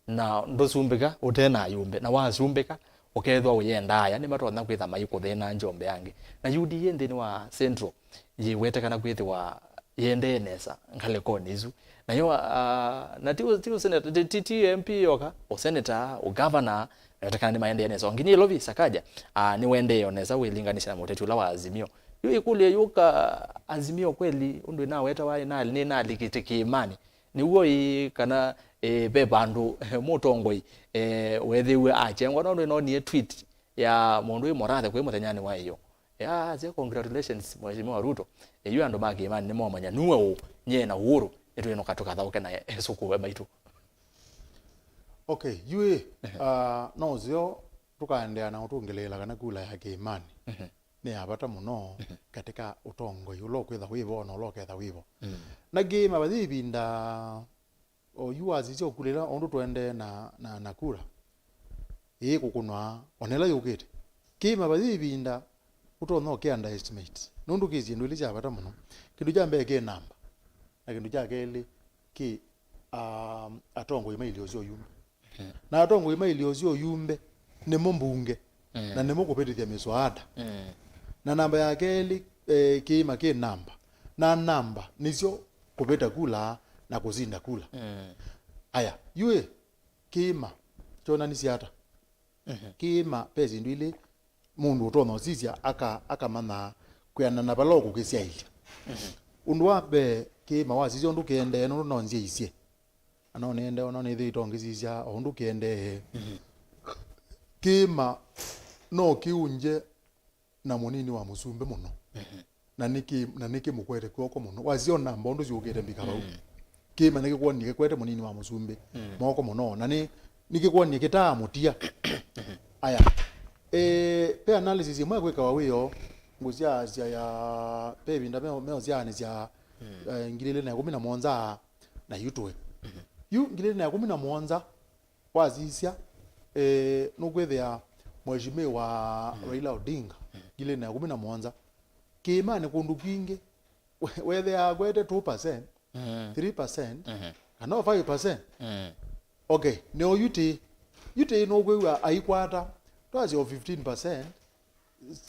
Na ndũsumbĩka ũte na ayumbe, na wasumbĩka, ũkethwa ũyenda aya, nĩmatonya kwĩtha maikũthĩna njombe angĩ. Na U D A nthĩnĩ wa Central yĩwetekana kwĩthĩwa yendee nesa ngalĩkonĩ isu. Nayo, ah, na ti ũ-, ti ũseneta, ti, ti, ti M P yoka, ũseneta, ũgavana, nawetekana nĩmaendee nesa. O nginya Ilovi Sakaja, ah, nĩwendee o nesa wĩlinganisya na mũteti ũla wa Azimio. Yu ĩkũlyo yũka, Azimio kweli, ũndũ ĩnawetawa ĩna-, nĩnalikĩte kĩĩmanĩ, nĩw'o ĩĩ kana, eh, ve vandũ mũtongoi, eh, weethĩiwe akyengwa, nũndũ nĩnoonie tweet ya mũndũ wĩ Morathe kwĩ mũthenyanĩ wa ĩyo. Yaasya, "Congratulations, Mheshimiwa Ruto." Yu andũ ma kĩĩmanĩ nĩmomanya nue ũ, nyie na Uhuru nĩtwĩnũka tũkathaũke na esũkũũe maitũ. Okay, yu ĩ, ah, no ũseo tũkaendeea na ũtũngĩlĩĩla kana kula ya kĩĩmanĩ nĩ ya vata mũno katika ũtongoi ũla ũkwĩtha wĩvo na ũla ũketha wĩvo. Na kĩĩma vathi ĩvinda, o yu wasisya ũkulĩla ũndũ tũendee na, na, na kura ĩĩ kũkũnwa ona ĩla yũkĩte. Kĩĩma vathi ĩvinda ũtonya ũkĩ underestimate, nũndũ kĩ syĩndũ ilĩ sya vata mũno. Kĩndũ kya mbee kĩ namba, na kĩndũ kya kelĩ kĩ, um, atongoi ma ilio sya ũyumbe. Na atongoi ma ilio sya ũyumbe nĩmo mbunge, na nĩmo kũvĩtĩthya mĩswaada. Na namba ya kelĩ, eh, kĩĩma kĩ namba, na namba nĩsyo kũvĩta kula na kũsinda kula. Aya, yu ĩ, kĩĩma kyonanisye ata? Kĩĩma ve syĩndũ ilĩ mũndũ ũtonya ũsisya aka-, akamanya kwĩanana na vala ũkũkĩsyaĩlya. Ũndũ wa mbee, kĩĩma wasisya ũndũ kĩendee, nũndũ no nzyaisye. Na no nĩendee, o na nĩthĩĩtwe ngĩsisya o ũndũ kĩendee. Kĩĩma no kĩũngye na mũnini wa mũsumbĩ mũno. Na nĩkĩ, na nĩkĩmũkwete kw'oko mũno. Wasisya o namba ũndũ syũkĩte mbika vau. Kĩĩma nĩkĩkwonie kĩkwete mũnini wa mũsumbĩ moko mũno. Na nĩ, nĩkĩkwonie kĩtaamũtia. Aya. Eh, ve analysis ĩmwe kwĩkawa wĩoo, ngũsyaasya ya, ve ĩvinda meo-, meosyaanĩsya, eh, ngili ilĩ na ĩkũmi na mũonza na yu tũĩ. Yu ngili na ĩkũmi na mũonza wasisya, eh, nũkwĩthĩa Mheshimiwa Raila Odinga, ngili na ĩkũmi na mũonza, kĩĩmanĩ kũndũ kwingĩ, we-, wethĩaa akwete two percent, Mm. three percent, Mhm. kana o five percent. Mm. Okay, nĩyo yu tĩĩ. Yu tĩĩ nũkwĩw'a aikwata, twasya o fifteen percent,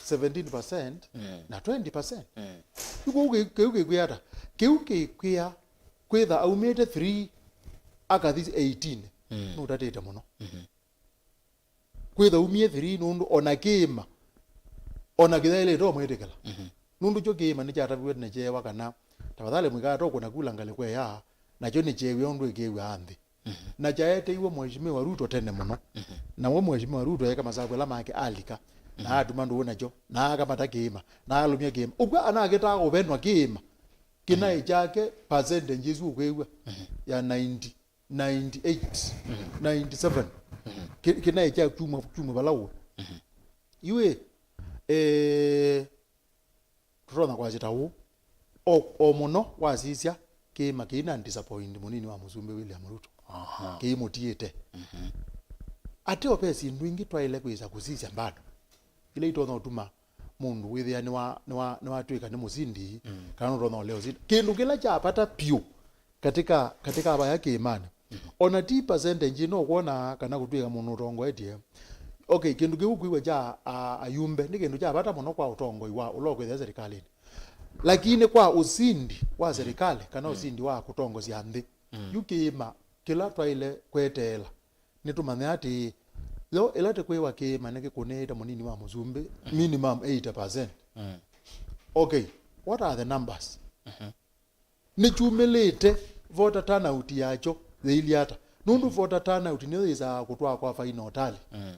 seventeen percent, Mm. na twenty percent. Mm. Yu kũu kĩ-, kĩu kĩkwĩa ata? Kĩu kĩkwĩa kwĩtha aumĩte three akathi eighteen, Mm. nũtatĩte mũno. Mhm. Kwĩtha umie three nũndũ ona kĩĩma, ona kĩthaĩlĩte ũmwĩtĩkĩla. Mhm. Nũndũ kyo kĩĩma nĩkyataviw'e na kyeewa kana tafadhali mũikatokũna kula ngalĩko ĩya, nakyo nĩkyeew'e ũndũ ĩkĩw'aa nthĩ. Mhm. Na kyaeteiwe Mheshimiwa Ruto tene mũno. Mhm. Na we Mheshimiwa Ruto eeka masaku ĩla make alika, na Mhm. atuma ndũũ nakyo, na akamata kĩĩma, na alũmya kĩĩma. Ũkw'a anakĩtaa kũvenwa kĩĩma. Kĩnaĩ Mhm. kyake percentage ĩsu ũkwĩw'a Mhm. ya ninety, ninety-eight, Mhm. ninety-seven. Mhm. Kĩ-, kĩnaĩ kya kyumwa, kyumwa vala ũĩ. Mhm. Yu ĩ, eh, tũtonya kwasya ta ũũ, o, o mũno wasisya kĩĩma kĩi na disappoint mũnini wa mũsumbĩ William Ruto. Aha. Kĩimũtiĩte. Mhm. Ateo ve syĩndũ ingĩ twaĩle kwĩsa kũsisya mbado, ila itonya ũtuma mũndũ wĩthĩa nĩwa, nĩwa, nĩwatw'ĩka nĩ mũsindi, Mm. kana nũtonya ũlea ũsindi. Kĩndũ kĩla kya vata piũ katika, katika vaya kĩĩmanĩ. Mhm. Ona ti percentage ĩno ũkwona kana kũtw'ĩka mũndũ ũtongoetye. Okay, kĩndũ kĩu kwĩw'a kya, a, ayumbe nĩ kĩndũ kya vata mũno kwa ũtongoi wa ũla ũkwĩthĩa serikalĩnĩ. Lakini kwa ũsindi wa serikali kana Mm. ũsindi wa kũtongosya nthĩ, Mm. yu kĩĩma kĩla twaĩle kweteela, nĩtũmanye atĩĩ, yo ĩla tĩkwĩwa kĩĩma nĩkĩkũnĩĩte mũnini wa mũsumbĩ, Mm. minimum eighty percent. Mm. Okay, what are the numbers? Mhm. Nĩkyumĩlĩte voter turnout yakyo yĩilyĩ ata? Nũndũ voter turnout nĩyo yĩsaa kũtwaa kwa final tally. Mm.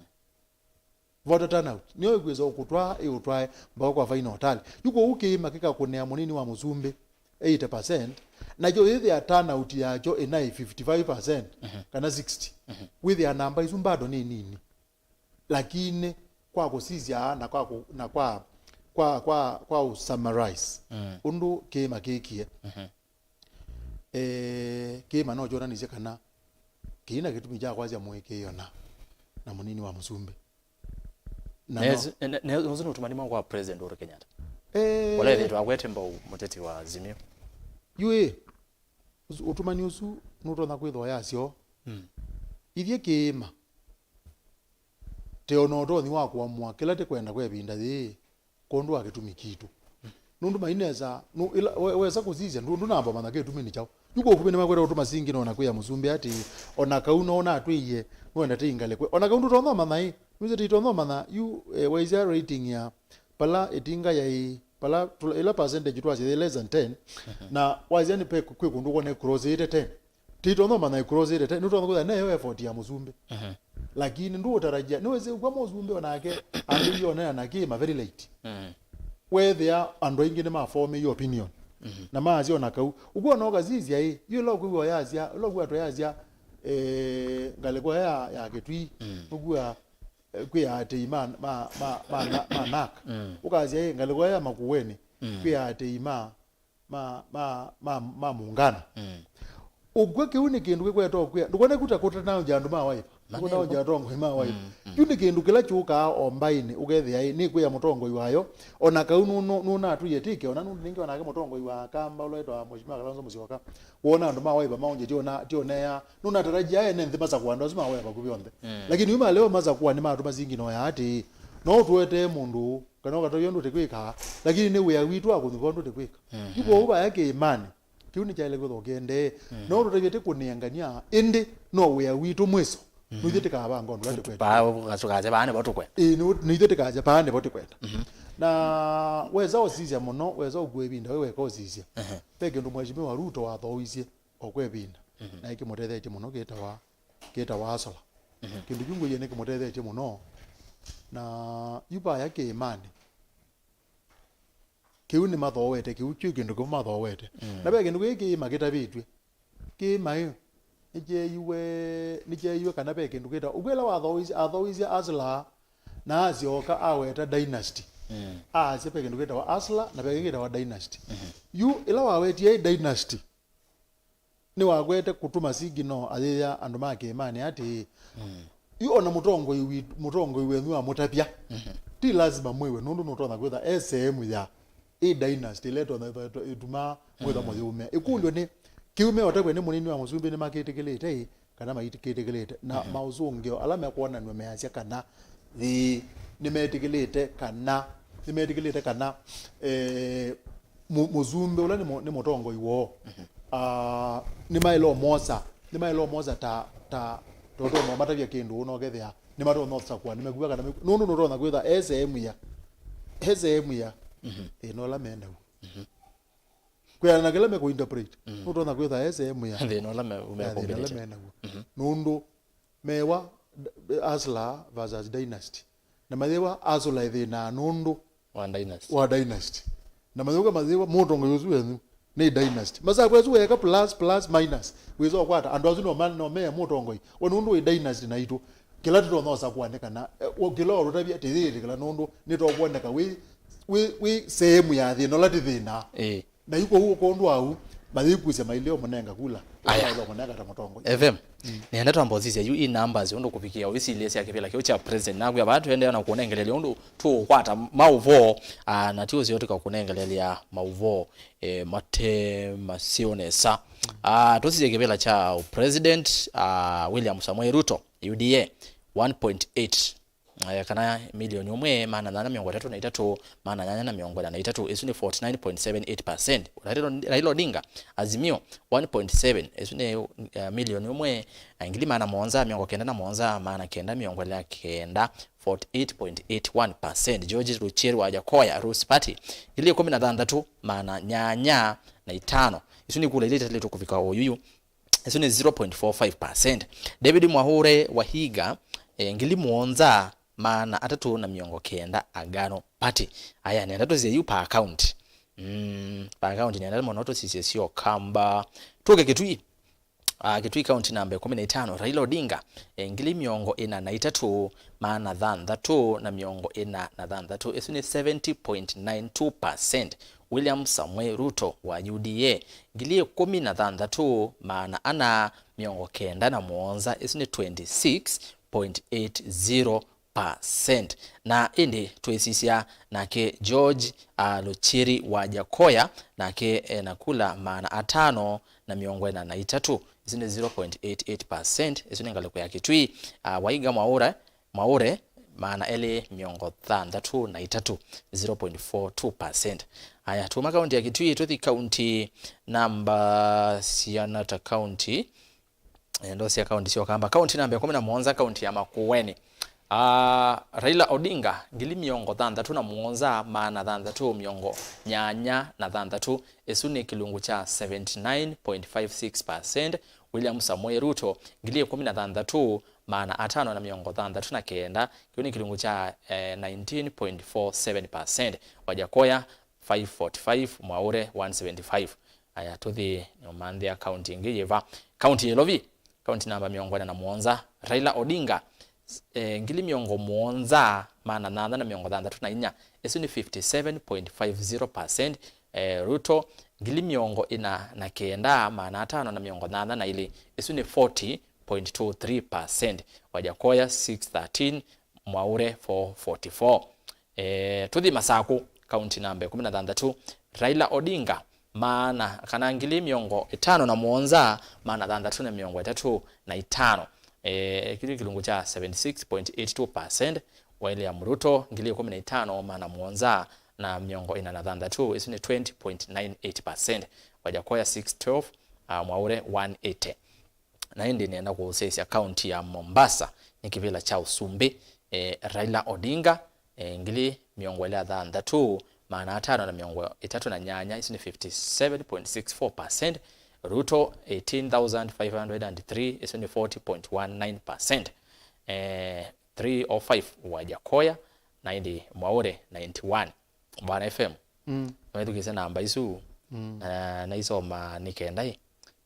Voter turnout nĩyo ĩkwĩsa kũtwaa ĩũtwae mbaka kwa final tally. Yu kwoou kĩĩma kĩkakũnĩa mũnini wa mũsumbĩ eighty percent, nakyo yĩthĩa turnout yakyo ĩnaĩ fifty-five percent Mhm. kana sixty. Mhm. Wĩthĩa namba isu bado nĩ nini. Lakini kwa kũsisya na kwa kũ-, na kwa, kwa, kwa, kwa ũsummarize Mm. ũndũ kĩĩma kĩkie, Mhm. eh, kĩĩma no kyonanisye kana kĩina kĩtumi kya kwasya mũĩkĩĩo na, na mũnini wa mũsumbĩ. Na no- Nesi- ne- ne- nesi nũtumani mwa kwa President Uhuru Kenyatta. Eh, ũla ethĩtwe akwete mbau mũteti wa Azimio. Yu ĩ, ũsu- ũtumani ũsu nũtonya kwĩthwa yasyo. Mm. Ithyĩ kĩĩma tĩ ona ũtonyi wa kũamũa kĩla tĩkwenda kwa ĩvinda yĩĩ kwondũ wa kĩtumi kitũ. Nũndũ mainesa, nũ- ĩla we- wesa kũsisya, ndũ- ndũnamba manya kĩtumi nĩ kyaũ. Yu kwa ũkuvĩ nĩmakweta ũtũma singi nona kwĩa mũsumbĩ atĩ, ona kau no natwĩie, nũenda tĩingalĩkwe. Ona kau ndũtonya ũmanya ĩ, nũsĩ tĩitonya ũmanya, yu eh, waisya rating ya pala ĩtinga yaĩ, pala tũla- ĩla percentage twasya yĩ less than ten, na waisya nĩ pe- kwĩ kũndũ kwona ĩcrossĩte ten. Titonya ũmanya ĩcrossĩte ten, nũtonya kwĩtha neyo effort ya mũsumbĩ. Mhm. Lakini ndũũtarajia, nĩwĩsĩ kwa mũsumbĩ onake ambĩie onea na kĩĩma very late. Mhm. Wethĩa andũ aingĩ nĩmaformĩie opinion. Mhm. Na maasya ona kau. Ũkwona ũkasisya ĩ, yu ĩla ũkwĩw'a yasya, ĩla ũkwĩw'a tũyasya, eh, ngalĩko ya, ya Kĩtui, Mm. ũkwĩw'a, eh, kwĩ aatĩi ma, ma, ma, ma, ma, ma nak. Mm. Ũkasya ĩ, ngalĩko ya Makueni, Mm. kwĩ aatĩi ma, ma, ma, ma, ma mũngano. Mm. Ũkw'a kĩu nĩ kĩndũ kĩkweta ũkwĩa. Ndũkwona kuta kũtanaũngya andũ ma Wiper. Ndũkwona ũngya atongoi ma Wiper. Mm, mm. Kĩu nĩ kĩndũ kĩla kyũkaa o mbaĩnĩ, ũkethĩa ĩ, nĩkwĩa mũtongoi wayo. Ona kau nũ- nũ- nũnatwĩe tike, ona nũndũ nĩngĩ onake mũtongoi wa Kamba ũla wĩtawa Mheshimiwa Kalonzo Musyoka. Wona andũ ma Wiper maũngye ti ona- ti onea. Nũnatarajia ene nthĩ masakũa andũ asu ma Wiper vakuvĩ onthe. Mm. Lakini yu maleo masakũa nĩmatũma singi noya atĩ, no ũtũetee mũndũ kana ũkatavya ũndũ tĩkwĩka, lakini nĩ wĩa witũ wa kũnyuva ũndũ tĩkwĩka. Mhm. Yu kwoou vaya kĩĩmanĩ, kĩu nĩkyaĩle kwĩthwa kĩendee. Mhm. No tũtavye tĩkũnengania, ĩndĩ no wĩa witũ mwĩso. Mhm. Nũthiĩ tĩkavanga ũndũ ũla tĩkwenda. Tũkasya vaa nĩvo tũkwenda. Ĩĩ, nĩ- nĩithyĩ tĩkasya vaa nĩvo tĩkwenda. Mhm. Na wesa ũsisya mũno, wesa ũkua ĩvinda we weka ũsisya. Mhm. Ve kĩndũ Mheshimiwa Ruto wathooisye o kwa ĩvinda. Mhm. Na ĩkĩmũtetheetye mũno kĩtawa, kĩtawa Hustler. Mhm. Kĩndũ kyu ngwĩie nĩkĩmũtetheetye mũno. Na yu vaya kĩĩmanĩ, kĩu nĩmathoowete, kĩu kyu kĩndũ kĩmwe mathoowete. Mm. Na ve kĩndũ kĩĩ kĩĩma kĩtavĩtw'e. Kĩĩma ĩ, nĩkyeiwe, nĩkyeiwe kana ve kĩndũ kĩtawa. Ũkwĩla wathooisye, athooisye Hustler, na asyoka aweta Dynasty. Mm. Aasya ve kĩndũ kĩtawa Hustler, na ve kĩngĩ kĩtawa Dynasty. Mhm. Yu, ĩla wawetie Dynasty, nĩwakwete kũtũma signal ayĩya andũ ma kĩĩmanĩ atĩĩ, yu ona mũtongoi witũ, mũtongoi wenyu amũtavya, ti lazima mwĩwe, nũndũ nũtonya kwĩtha e sehemu ya ĩ dynasty ĩla ĩtonya ĩtumaa mwĩtha mũyũmĩa. Ĩkũlyo nĩ, kĩu meũtavw'a nĩ mũnini wa mũsumbĩ nĩmakĩtĩkĩlĩte ĩ, kana maikĩtĩkĩlĩte? Na maũsũngĩo ala mekwonanw'a measya kana ĩĩ, nĩmetĩkĩlĩte kana, nĩmetĩkĩlĩte kana, eh, mũ- mũsumbĩ ũla nĩ mũ- nĩ mũtongoi woo. Ah, nĩmaĩle ũmosa, nĩmaĩle ũmosa ta, ta, ta ũtonya ũmatavya kĩndũ ũna ũkethĩa nĩmatonya ũsakũa nĩmekuwa kana meku- nũndũ nũtonya kwĩtha e sehemu ya, e sehemu ya thĩna ũla menaw'o. Kwĩana na kĩla mekũinterpret, nũtonya kwĩtha e sehemu ya thĩna ũla me- ya thĩna ũla mekumĩlĩte. Menaw'o. Nũndũ mewa d- hustler versus dynasty. Na mayĩwa hustler ĩthĩnaa nũndũ wa dynasty. Wa dynasty. Na mayũka mayĩwa mũtongoi ũsu wenyu nĩ dynasty. Masaku asu weka plus, plus, minus. Wĩsa ũkwata andũ asu no ma- no mea mũtongoi. We nũndũ wĩ dynasty naitũ. Kĩla tũtonya ũsakũa nĩ kana, eh, o- kĩla ũtũtavya tĩyĩtĩkĩla nũndũ nĩtũkwoneka wĩ, wĩ, wĩ sehemu ya thĩna ũla tĩthĩnaa. Ĩĩ. Na yu kwoou ũkũndũ au, mayĩkwĩsya maileo mũnenga kula. Aya. Maileo mũnenga ta mũtongoi. F M, nĩenda twamba ũsisya yu i numbers ũndũ kũvikĩa ũisilĩsya kĩvĩla kĩu kya president. Nakwĩa vaa tũendeea na kũnengelelya ũndũ tũũkwata maũvoo, ah, na ti ũseo tũkakũnengelelya maũvoo, eh, mate maseo nesa. Ah, tũsisye kĩvĩla kya president, ah, William Samoei Ruto, U D A, one point eight, eh, kana milioni ũmwe maana nyanya mĩongo ĩtatũ na itatũ, maana nyanya na mĩongo ĩna na itatũ, ĩsu nĩ forty nine point seven eight percent. Raila, Raila Odinga, Azimio, one point seven, ĩsu nĩ, eh, milioni ũmwe, eh, ngili maana mũonza mĩongo kenda na mũonza, maana kenda mĩongo ĩlĩ na kenda, forty eight point eight one percent. George Ruchiri wa Jakoya, Rose Party, ngili ĩkũmi na thanthatũ, maana nyanya na itano. Isu nĩ kula ila itatĩlĩtwe kũvika ũyuyu. Ĩsu nĩ zero point four five percent. David Mwaure wa Higa, eh, ngili mũonza, maana atatũ na mĩongo kenda, Agano Party. Aya, nenda tũsisye yu per account. Mm, per account nenda mũno tũsisye syo kamba. Tũke Kitui. Ah, Kitui County namba ĩkũmi na itano, Raila Odinga, eh, ngili mĩongo ĩna na itatũ, maana thanthatũ na mĩongo ĩna na thanthatũ. Ĩsu nĩ seventy point nine two percent. William Samoei Ruto wa U D A, ngili ĩkũmi na thanthatũ, maana ana mĩongo kenda na mũonza, ĩsu nĩ twenty six point eight zero percent. Na ĩndĩ twĩsisya nake George, ah, Luchiri wa Jakoya, nake ena kula maana atano na mĩongo ĩna na itatũ, ĩsu nĩ zero point eight eight percent, ĩsu nĩ ngalĩko ya Kitui. Ah, Waiga Mwaura, Mwaure, maana elĩ mĩongo thanthatũ na itatũ, zero point four two percent. Aya, tuma kaunti ya Kitui, tũthi kaunti namba siana ta kaunti, eh, ndo sia kaunti sya Ũkamba. Kaunti namba ĩkũmi na mũonza, kaunti ya Makueni. Ah, Raila Odinga, ngili mĩongo thanthatũ na mũonza, maana thanthatũ mĩongo nyanya na thanthatũ, ĩsu nĩ kĩlungu kya seventy nine point five six percent. William Samoei Ruto, ngili ĩkũmi na thanthatũ, maana atano na mĩongo thanthatũ na kenda, kĩu nĩ kĩlungu kya, eh, nineteen point four seven percent. Wajakoya, five forty-five, Mwaure, one seventy-five. Aya, tũthi nũmanthĩa kaunti ĩngĩ yĩva. Kaunti ya Ilovi, kaunti namba mĩongo ĩna na mũonza, Raila Odinga, eh, ngili mĩongo mũonza, maana nyanya na mĩongo thanthatũ na inya, ĩsu nĩ fifty seven point five zero percent. Eh, Ruto, ngili mĩongo ĩna na kenda, maana atano na mĩongo nyanya na ilĩ, ĩsu nĩ forty point two three percent. Wajakoya, six thirteen, Mwaure, four forty-four. Eh, tũthi Masakũ, kaunti namba ĩkũmi na thanthatũ, Raila Odinga, maana kana ngili mĩongo ĩtano na mũonza, maana thanthatũ na mĩongo ĩtatũ na itano. Eh, kĩu nĩ kĩlungu kya seventy six point eight two percent. William Ruto, ngili ĩkũmi na itano, maana mũonza na mĩongo ĩna na thanthatũ, ĩsu nĩ twenty point nine eight percent. Wajakoya, six twelve, ah, Mwaure, one eighty. Na ĩndĩ nĩenda kũũsyaĩĩsya kaunti ya Mombasa nĩ kĩvĩla kya ũsumbĩ, eh, Raila Odinga, eh, ngili mĩongo ĩlĩ na thanthatũ, maana atano na mĩongo ĩtatũ na nyanya, ĩsu nĩ fifty seven point six four percent. Ruto, eighteen thousand five hundred and three, ĩsu nĩ forty point one nine percent. Eh, three oh five Wajakoya, na ĩndĩ Mwaure, ninety one. Bwana F M, mm, nĩwĩthukĩĩsye namba isu, mm, na naisoma nĩ kenda ĩ,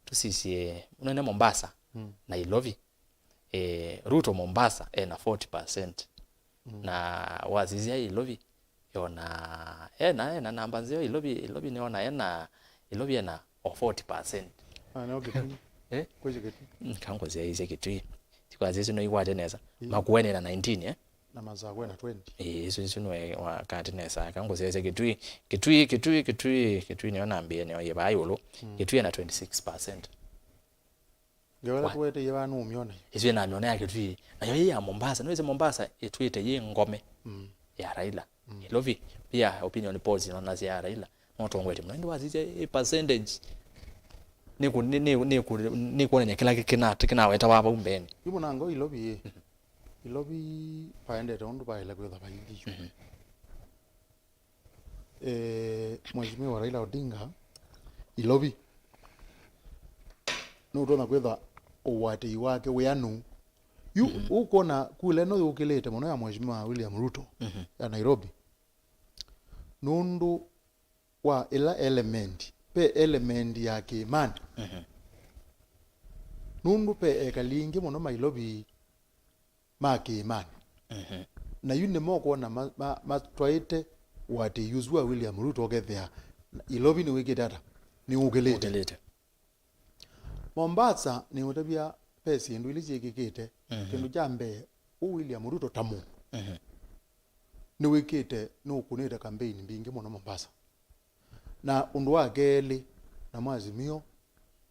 tũsisye mũnene Mombasa, mm, na Ilovi. E, Ruto Mombasa ena forty percent. Mm. Na wasisya Ilovi, yona ena, ena namba nzeo Ilovi, Ilovi nĩona ena, Ilovi ena o forty percent. Ah, no Kitui. Eh? Kwĩsĩ Kitui. Mm, kangũsyaĩsye Kitui. Sikwasya isu noikwate nesa. Ii. Makueni na nineteen, eh? Na Masakũ ena twenty. Ĩĩ, isu, isu nĩwe wakati nesa. Kangũsyaĩsye Kitui. Kitui, Kitui, Kitui, Kitui nĩyo nambĩĩe nĩyo yĩ vaa ĩũlũ. Mm. Kitui ena twenty-six percent. Ngewa ĩla tũweteie vaa nũũmyona. Ĩsu ĩnamyona ya Kitui. Nayo ĩ ya Mombasa. Nĩwĩsĩ Mombasa ĩtwĩte yĩ ngome. Mm. Ya Raila. Mm. Ilovi pia opinion polls inonasya ya Raila. Nũtongoetye mũno. Ĩndĩ wasisya ĩ percentage nĩkwonany'a kĩla kĩna- kĩnawetawa vau mbeenĩ. Yu mũnango Ilovi ĩ. Ilovi vaendete ũndũ vaĩle kwĩtha vaithi yu. Mhm. Eh, Mheshimiwa Raila Odinga, Ilovi, nũtonya kwĩtha ũwatĩi wake wĩanu. Yu ũkwona kula ĩno yũkĩlĩte mũno ya Mheshimiwa William Ruto ya Nairobi. Nũndũ wa ĩla element, ve element ya kĩĩmanĩ. Mhm. Nũndũ ve ekali aingĩ mũno ma Ilovi ma kĩĩmanĩ. Mhm. Na yu nĩmo ũkwona ma- ma- matwaĩte ũatĩi ũsu wa William Ruto ũkethĩa Ilovi nĩwĩkĩte ata? Nĩwũkĩlĩte. Ũkĩlĩte. Mombasa nĩũtavya ve syĩndũ ilĩ syĩkĩkĩte. Mhm. Kĩndũ kya mbee, ũ William Ruto ta mũndũ Mhm. nĩwĩkĩte, nĩũkũnĩte kambeini mbingĩ mũno Mombasa. Na ũndũ wa kelĩ, namo Azimio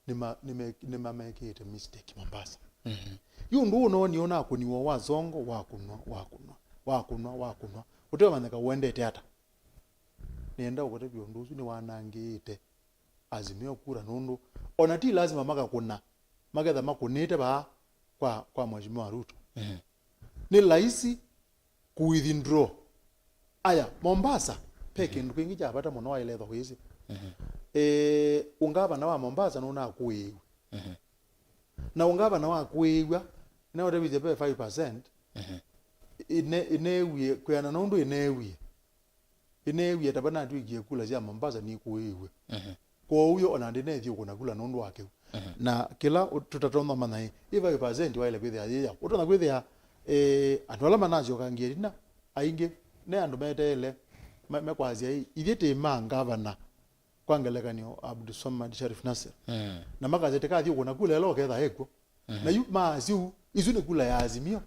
nĩma- nĩme- nĩmamekĩĩte mistake Mombasa. Mhm. Yu ũndũ ũũ noonie ũnakũniwa wa Songo, wakũnwa, wakũnwa, wakũnwa, wakũnwa, ũteũmanyĩka ũendete ata. Nĩenda ũkũtavya ũndũ ũsu nĩwanangĩĩte Azimio kura, nũndũ ona ti lasima makakũna, maketha makũnĩte vaa kwa, kwa Mheshimiwa Ruto. Mhm. Nĩ laisi ku withdraw. Aya, Mombasa, ve kĩndũ kĩngĩ kya vata mũno waĩle ĩthwa wĩsĩ. Mhm. Eh, ũngavana wa Mombasa nũnakũĩiw'e. Mhm. Na ũngavana wakũĩiw'a, nĩnaũtavisye ve five percent, Mhm. ĩne- ĩneewie, kwĩana na ũndũ ĩneewie. Ĩneewie ta vanatw'ĩkie kula sya Mombasa nikũĩiw'e. Mhm. Kwoou yo ona ndĩneethĩa ũkũna kula nũndũ wa kĩu. Mhm. Na kĩla ũ- tũtatonya manya ĩ, ĩ five percent waĩle kwĩthĩa yĩ yaũ? Ũtonya kwĩthĩa, eh, andũ ala manasyokangie ĩtina, aingĩ, ne andũ meteele, me- mekwasya ĩ, ithyĩ tĩ ma ngavana, kwa ngelekany'o, Abdulswamad Sharif Nassir. Mm. Na makasya tĩkathi ũkũna kula ĩla ũketha ekw'o. Mhm. Na yu maasya ũu, isu nĩ kula ya Azimio,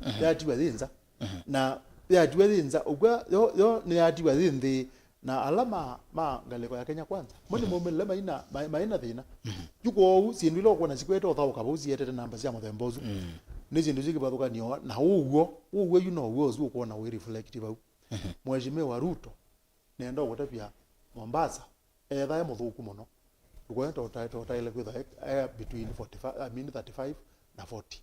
mhm, yatiwa yĩ nza. Mhm. Na yatiwa yĩ nza, ũkw'a yo, yo nĩyatiwa yĩ nthĩ, na ala ma, ma ngalĩko ya Kenya Kwanza, mo nĩmaumĩlile maina, ma- maina thĩna. Mhm. Yu kwoou, syĩndũ ila ũkwona sikwete ũthaũka vau sietete namba sya mũthemba ũsu, mm, nĩ syĩndũ syĩ kĩvathũkany'o na ũw'o, ũw'o yu no w'o ũsu ũkwona wĩ reflect vau. Mhm. Mheshimiwa Ruto, nĩenda ũkũtavya Mombasa, ethae mũthũku mũno. Ndũkwona ta ũta- ta ũtaĩle kwĩthwa e- e between forty-five, I mean thirty-five na forty.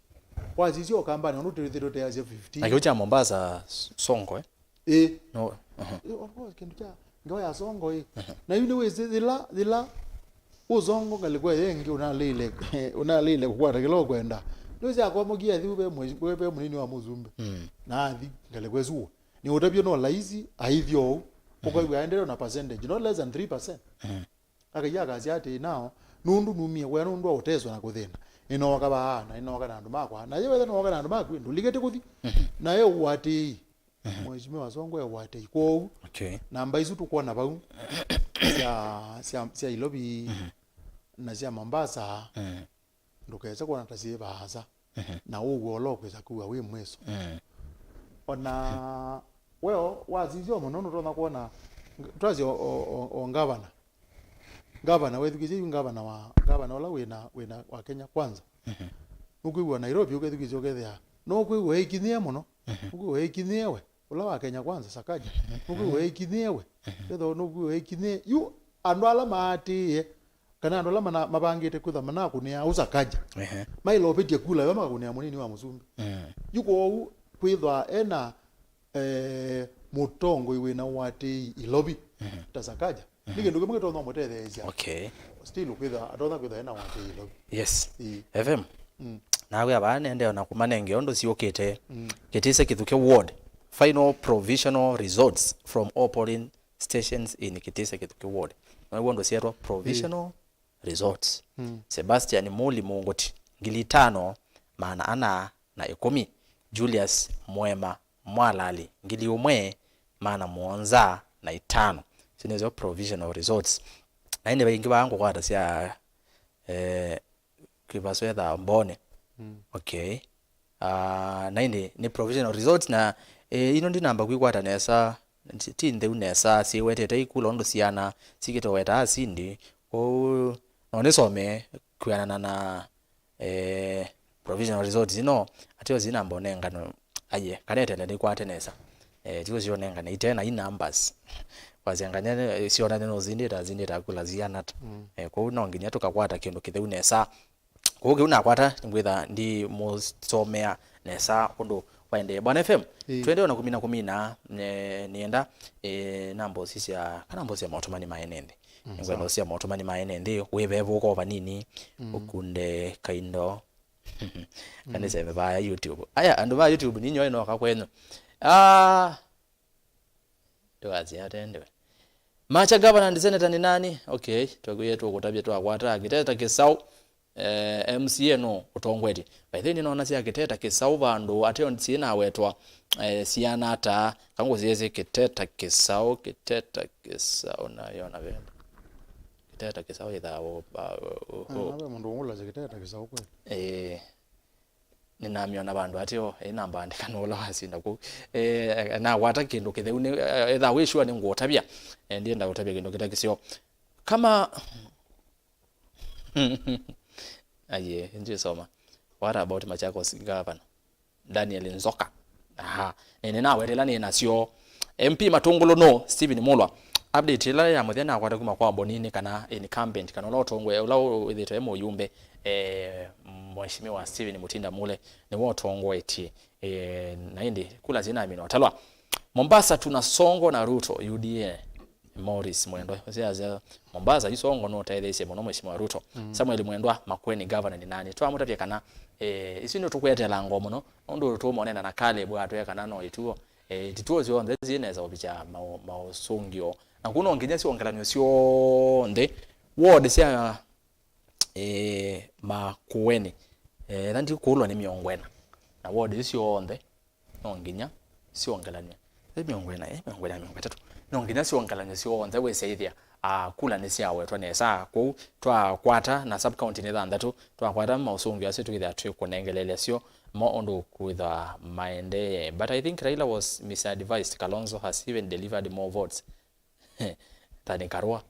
Wasisya Ũkambanĩ, ũndũ twĩthĩtwe tũteasya fifteen. Na kĩu kya Mombasa, S- Songo, eh? Ĩ. No. Uh-huh. Ĩ, of course, kĩndũ kya ngewa ya Songo ĩ. Uh-huh. Na yu nĩwĩsĩ yĩla, yĩla ũsongo ngalĩko ĩyo ĩngĩ ũnalĩile, ũnalĩile kũkwata kĩla ũkwenda. Nĩwĩsĩ akomokie athi ve mwe- ve- ve mũnini wa mũsumbĩ. Mm. Na athi ngalĩko ĩsu. Nĩ ũtavyo no laisi aithyo ũu. Ũkaigua aendete na percentage, no less than three percent. Mhm. Akaia akasya atĩĩ, nao, nũndũ numie wĩa nũndũ wa ũteswa na kũthĩna, nĩnooka vaa, na nĩnooka na andũ makwa. Na ye wetha nooka na andũ maku, ndũlikĩte kũthi. Mhm. Na e ũatĩĩi. Mhm. Mheshimiwa Songo e ũatĩĩi. Kwoou, okay, namba isu tũkwona vau sya, sya, sya Ilovi, mhm, na sya Mombasa, mhm, ndũkese kwona ta syĩ vaasa. Mhm. Na ũw'o ũla ũkwĩsa kwĩw'a wĩ mwĩso. Mhm. Ona weo wasisya mũno nũtonya kwona, twasya o, o, o, o ngavana. Ngavana, wethukĩsye yu ngavana wa, ngavana ũla wĩna, wĩna wa Kenya Kwanza. Mhm. Nũkwĩw'a Nairobi ũkethukĩsya ũkethĩa, nũkwĩw'a ĩkinyĩe mũno. Mhm. Nũkwĩw'a ĩkinyĩe we. Ũla wa Kenya Kwanza, Sakaja, nũkwĩw'a ĩkinyĩe we. Ethĩwa nũkwĩw'a ĩkinyĩe. Yu andũ ala maatĩĩe, kana andũ ala mana- mavangĩte kwĩthwa manakũnĩa ũ Sakaja, ehe, maĩle ũvĩtya kula yo makakũnĩa mũnini wa mũsumbĩ. Mm. Yu kwoou kwĩthwa ena, eh, mũtongoi wĩna ũatĩĩi Ilovi, mhm, ta Sakaja, nĩ kĩndũ kĩmwe kĩtonya mũtetheesya. Okay. Still kwĩthwa, atonya kwĩthwa ena ũatĩĩi Ilovi. Yes. Ĩĩ. F M. Mm. Nawĩa vaa nendee ona kũmanenge ũndũ syũkĩte. Mm. Kitise Kithuke Ward. Final provisional results from all polling stations in Kitise Kithuke Ward. Nawĩa ũndũ syetwa provisional results. Mm. Sebastian Muli Mũngũti, ngili itano, maana ana na ĩkũmi. Julius Mwema Mwalali, ngili ũmwe, maana mũonza na itano. Isu nĩsyo provisional results. Na ĩndĩ vaingĩ vaa ngũkwata sya, eh, kĩvaso ethaa mbone. Mm. Okay. Ah, na ĩndĩ nĩ provisional results, na, eh, ino ndinamba kwĩkwata nesa, ti, ti ntheu nesa, syĩwetete ikula ũndũ siana sikĩtoweta asindi. Kwoou no nĩsome kwĩanana na, eh, provisional results ino, ateo sinamba ũnengano, aye, kana etele nĩkwate nesa. Eh, tiwo sionengane ite na i numbers. Kwasenganya, eh, sionane no zindĩta, zindĩta kula ziana ta. Mm. Eh, kwoou no nginya tũkakwata kĩndũ kĩtheu nesa. Kwoou kĩu nakwata, nĩngwĩtha ndimũsomea nesa ũndũ waendee. Bwana F M, ĩĩ, twende ona kumina kumina, ne-, nĩenda, eh, namba ũsisya, kana mbosi ya maũtũmani ma ene nthĩ. Mm, nĩngwenda sawa. Ũsya maũtũmani ma ene nthĩ, wĩvevũka o vanini, mm, ũkunde kaindo. Kana, mm, seme vaya YouTube. Aya, andũ va YouTube, ninyoe noka kwenyu. Ah, ndũkasya ate ndiwe. Macha, governor and senator ni nani? Okay, twakuie tũkũtavya twakwata Kiteta Kĩsaũ. Eh, M C A no ũtongoetye. By the way, nĩnona sya Kiteta Kĩsaũ vandũ, ateo syĩnawetwa, eh, siana ata. Kangũsiesye Kiteta Kĩsaũ, Kiteta Kĩsaũ, na yona venda. Kiteta Kĩsaũ ĩthaa o, o, o, o. Ah, ve mũndũ ũngũlasya Kiteta Kĩsaũ kweli. Eh, nĩnamyona vandũ ateo, eh, namba andĩka nũla wasinda kũu. Eh, nakwata kĩndũ kĩtheu, nĩ, eh, ĩthaa wĩ sure nĩngũũtavya. Eh, ndienda ũtavya kĩndũ kĩta kĩseo. Kama Aye, ndio soma. What about Machakos governor? Daniel Nzoka. Aha. Nene nawetela nĩ nasyo. M P Matũngũlũ no Stephen Mulwa. Update ĩla ya mũthya nakwata kuma kwa Bonini kana incumbent kana ũla ũtongoe, ũla wĩthĩtwe e mũyumbe, eh, Mheshimiwa Stephen Mutinda Mule nĩwe ũtongoetie. Eh, na ĩndĩ kula syĩnamina ũtalwa. Mombasa tuna Songo na Ruto, U D A. Morris Mwendwa, ũsyaasya, Mombasa, yu Songo nũtetheeisye mũno Mheshimiwa Ruto. Mm. Samuel Mwendwa, Makueni, governor nĩ nani? Twamũtavya kana, eh, isu nĩ tũkweteela ngoo mũno, nũndũ tũũmonena na Caleb atwĩa kana no ituo. Eh, tituo syonthe syĩ nesa ũvikya mau-, maũsũngĩo. Na kũu no nginya syongelanw'e syonthe. Ward sya, eh, Makueni, eh, ĩla ndikũlwa nĩ mĩongo ĩna. Na ward isu syonthe no nginya syongelanw'e. Ĩ mĩongo ĩna, ĩ mĩongo ĩna, mĩongo ĩtatũ. No nginya syongelanw'e syonthe wĩsyaĩthya, ah, kula nĩsyawetwa nesa. Kwoou twakwata na sub county nĩ thanthatũ, twakwata maũsũngĩo asu twĩthĩa twĩkũnengeleelya syo mo ũndũ kwĩthwa maendee. But I think Raila was misadvised. Kalonzo has even delivered more votes than Karua.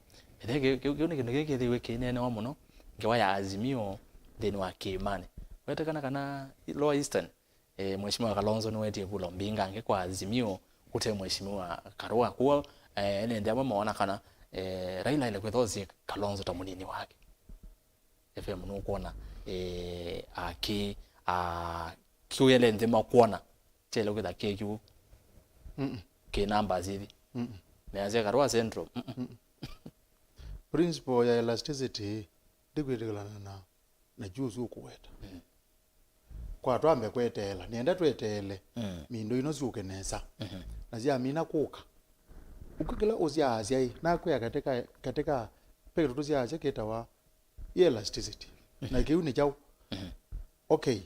Ĩthe kĩu, kĩu, kĩu nĩ kĩndũ kĩkĩthĩiwe kĩineenewa mũno ngewa ya Azimio nthĩnĩ wa kĩĩmanĩ. Wetekana kana Lower Eastern, eh, Mheshimiwa Kalonzo nĩwetie kula mbingangĩ kwa Azimio kũte Mheshimiwa Karua. Kwoou, eh, ene nthĩ amwe moona kana, eh, Raila aĩle kwĩthwa osie Kalonzo ta mũnini wake. F M nũkwona, eh, akĩ, a, kĩu ele nthĩ makwona, kyaĩle kwĩtha kĩ kĩu, mm-mm, kĩ numbers ithi. Mm-mm. Measya Karua Central. Mm-mm. Mm-mm. Principle ya elasticity ndikwĩtĩkĩlana na, na juice ũkũweta. Mm. Kwa twambe kweteela, nĩenda tweteele, mm, mindo ino syũke nesa. Mhm. Na syamina kũka, ũkwĩ kĩla ũsyaasya ĩ, nakwĩa katika, katika, ve kĩndũ tũsyaasya kĩtawa elasticity. Na kĩu nĩ kyaũ? Mhm. Okay.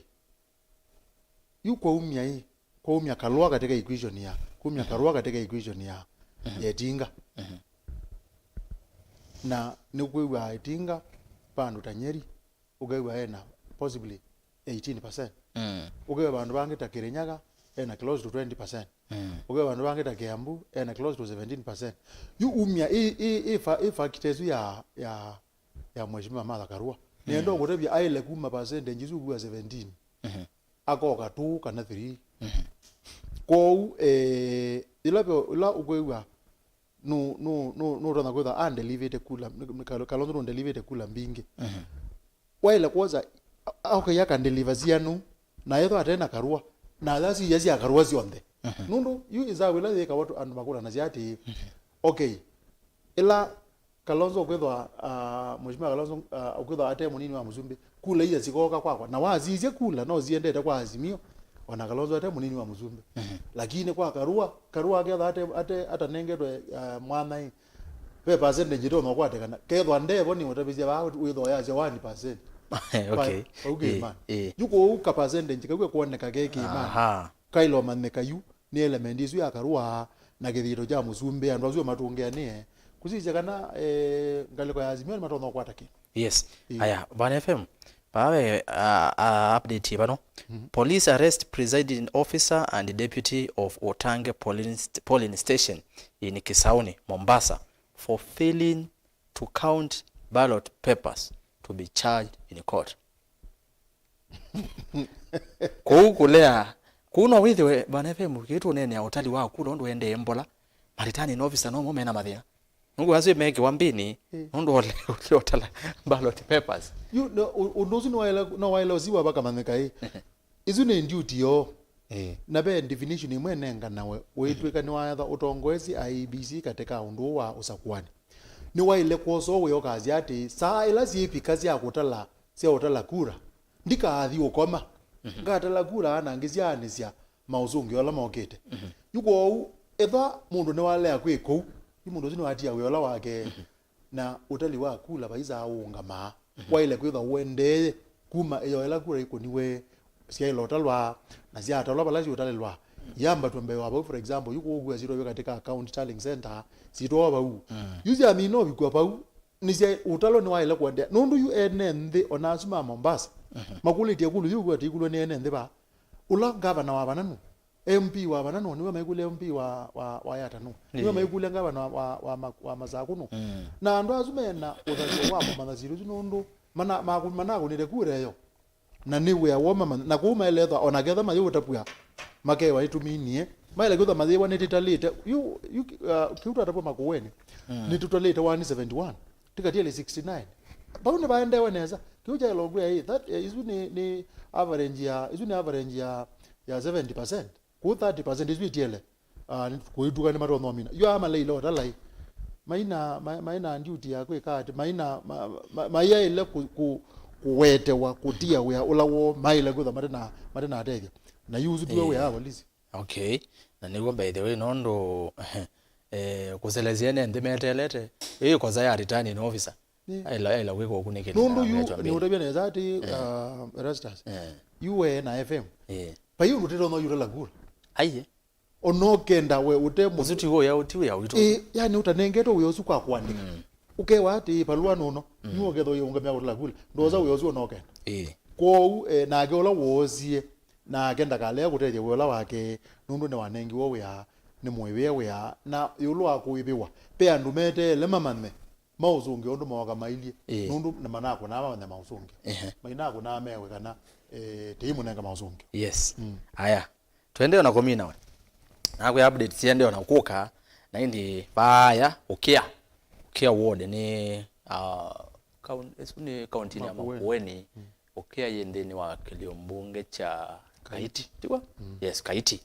Yu kwaumya ĩ, kwaumya Kalua katika equation ya, kumya, mhm, Karua katika equation ya, mhm, ya ĩtinga. Mhm. Na nĩkwĩw'a ĩtinga vandũ ta Nyeri, ũkew'a ena possibly eighteen percent. Mm. Ũkew'a vandũ vangĩ ta Kirinyaga, ena close to twenty percent. Mm. Ũkew'a vandũ vangĩ ta Kiambu, ena close to seventeen percent. Yu umya ĩ, ĩ, ĩ fa-, ĩ factor ĩsu ya, ya, ya Mheshimiwa Martha Karua. Mm. Nĩenda ũkũtavya aĩle kuma percentage isu ũkwĩw'a seventeen. Mhm. Akoka two kana three. Mhm. Kwoou, eh, ĩla ve-, ĩla ũkwĩw'a nũ-, nũ-, nũ-, nũtonya kwĩthwa andelivĩte kula, nĩ, nĩ Kal-, Kalonzo nũndelivĩte kula mbingĩ. Mhm. Waĩle kwosa, a-, okay, akandeliva sianu, na ethwa ate na Karua, na ala siya sya Karua syonthe. Mhm. Nũndũ yu ĩsavu ĩla yĩkawa tũ-, andũ makũlanasya atĩĩ, mhm, okay, ĩla Kalonzo ũkwĩthwa, ah, Mheshimiwa Kalonzo, ah, ũkwĩthwa ate mũnini wa mũsumbĩ, kula iya sikooka kwakwa. Na wasisye kula no siendete kwa Azimio, ona Kalonzo ate mũnini wa mũsumbĩ. Mhm. Lakini kwa Karua, Karua akethwa ate, ate, atanengetwe, ah, mwanya ĩ, ve percentage ĩtonya ũkwatĩkana. Kethwa ndevo nĩ ũtavisya vaa wĩthwa yasya one percent. Okay. Kwa, okay, ĩ, man. Ĩ. Yu kũu ka percentage kau kwoneka ke kĩĩmanĩ. Aha. Kailomanyĩka yu nĩ element ĩsu ya Karua na kĩthito kya mũsumbĩ, andũ asu matũngĩanĩe Kũsisya kana, eh, ngalĩko ya Azimio nĩmatonya kũkwata kĩndũ. Yes. Ĩĩ. Aya, Bwana F M, pawe, uh, uh, update vano. Mhm. Police arrest presiding officer and deputy of Otange polling, st-, polling station in Kisauni, Mombasa, for failing to count ballot papers to be charged in court. Kũu kũlea, kũu no wĩthĩwe, Bwana F M, kĩtũneenea ũtali wa kula ũndũ endee mbola, ma returning officer nomo mena mathĩna. Nũndũ asu mekiwa mbini, ĩĩ, nũndũ ole ũtala ballot papers. Yu, no, ũ-, ũndũ ũsu nĩwaĩle, no waĩle ũsiwa vakamanyĩka ĩ. Isu nĩ duty yoo. Ĩĩ. Na ve definition ĩmwe ĩnenganawe, ũitw'ĩka nĩwayatha ũtongoesye I E B C katika ũndũ ũũ wa ũsakuani. Nĩwaĩle kwosoo wĩa ũkasya atĩ, saa ĩla syĩvika sya kũtala, sya ũtala kura, ndikaathi ũkoma. Mhm. Ngatala kura na ngĩsyaanĩsya maũsũngĩo ala mokĩte. Mhm. Yu kwoou, ethwa mũndũ nĩwalea kwĩ kũu, yu mũndũ ũsu nĩwatia wĩa ũla wake. Mhm. Na ũtali wa kula vaisaa ũũngamaa. Mhm. Waĩle kwĩthwa ũendeeye kuma ĩyoo ĩla kura ikũniwe, syaĩle ũtalwa, na syatalwa vala siũtalĩlwa, yambatw'a mbee wa vau, for example, yu kũu kwĩasĩtwa wĩ katika county tallying center, sitwawa vau. Mm. Yu syamina ũvikw'a vau, nĩsya ũtalo nĩwaĩle kũendeea. Nũndũ yu ene nthĩ, ona asu ma Mombasa, mhm, makũlĩtye ĩkũlũ yĩu kwatĩ ĩkũlw'a nĩ ene nthĩ vaa. Ũla ngavana wa vana nũ? M P wa vana nũ? Nĩwe maikũlya M P wa, wa, wa Yatta nũ? Nĩwe, ĩĩ, maikũlya ngavana wa, wa, wa, ma-, wa Masakũ nũ? Mm. Na andũ asu mena ũthasyo wa kũmanya syĩndũ isu nũndũ mana-, makũ-, manakũnĩte kura ĩyo. Na nĩ wĩa woo mamanya. Na kũu maelethwa, ona ketha mayĩũtavw'a, makewa nĩtũminie. Maĩle kwĩthwa mayĩwa nĩtĩtalĩte. Yu, yu, uh, kĩu twatavw'a Makueni. Mm. Nĩtũtalĩte one seventy-one. Tikatiele sixty-nine. Vau nĩvaendeewe nesa. Kĩu kyaĩle ũkwĩa ĩ, that, eh, isu nĩ, nĩ average ya, isu nĩ average ya, ya seventy percent. Kũu thirty percent isu itiele, ah, nĩ kũituka nĩ matonya ũmina. Yu aa maleile ũtalai. Maina, ma-, maina duty ya kwĩka atĩ, maina, ma-, ma-, maiaĩle kũ-, kũ-, kũwetewa, kũtia wĩa ũla woo, maĩle kwĩthwa mate na, mate na atethya. Na yu ũsu tiwe, ĩĩ, wĩa wa polisi. Okay. Na nĩw'o, by the way, nũndũ, eh, kũselesya ene nthĩ meteelete, ĩĩ kosa ya returning officer. Ĩĩ. Aĩla, aĩla kwĩka ũkunĩkĩli. Nũndũ na yu metwa mbee. Nĩũtavya nesa atĩ, eh, uh, Erastus, eh, yu we na F M, eh, vai ũndũ ũtĩtonya ũyũtala kura. Aiye. Ona ũkenda we ũte mũndũ. Ũsu ti wĩa, ti wĩa witũ. Ĩĩ, yani ũtanengetwe wĩa ũsu kwa kũandĩka. Mm. Ũkewa atĩ, ĩĩ, valũa nũno. Mm. Nyu ũkethwa ũyĩũngamĩa kũtala kura. Ndosa, mm, wĩa ũsu ona ũkenda. Ĩĩ. Kwoou, eh, nake ũla woosie, nake ndakalea kũtethya wĩa ũla wake, nũndũ nĩwanengiwe wĩa nĩ mũĩvĩe wĩa, na ĩũlũ wa kũĩvĩwa, ve andũ meteele mamanye maũsũngĩo ũndũ mooka mailyĩ, ĩĩ, nũndũ nĩmanakũnaa mamanya maũsũngĩo. Ehe. Mainakũnaa mewe kana, eh, tĩimũnenga maũsũngĩo. Yes. Mm. Aya. Tũendee na kũmina we. Nakwĩa update siendee na kũka, na ĩndĩ vaaya ũkĩa. Ũkĩa ward nĩ, ah, kaun-, ĩsu nĩ kaunti ya Makueni. Makueni. Mm. Ũkĩa yĩ nthĩnĩ wa kĩlio mbunge kya Kaiti. Kaiti, tiw'o? Mm. Yes, Kaiti.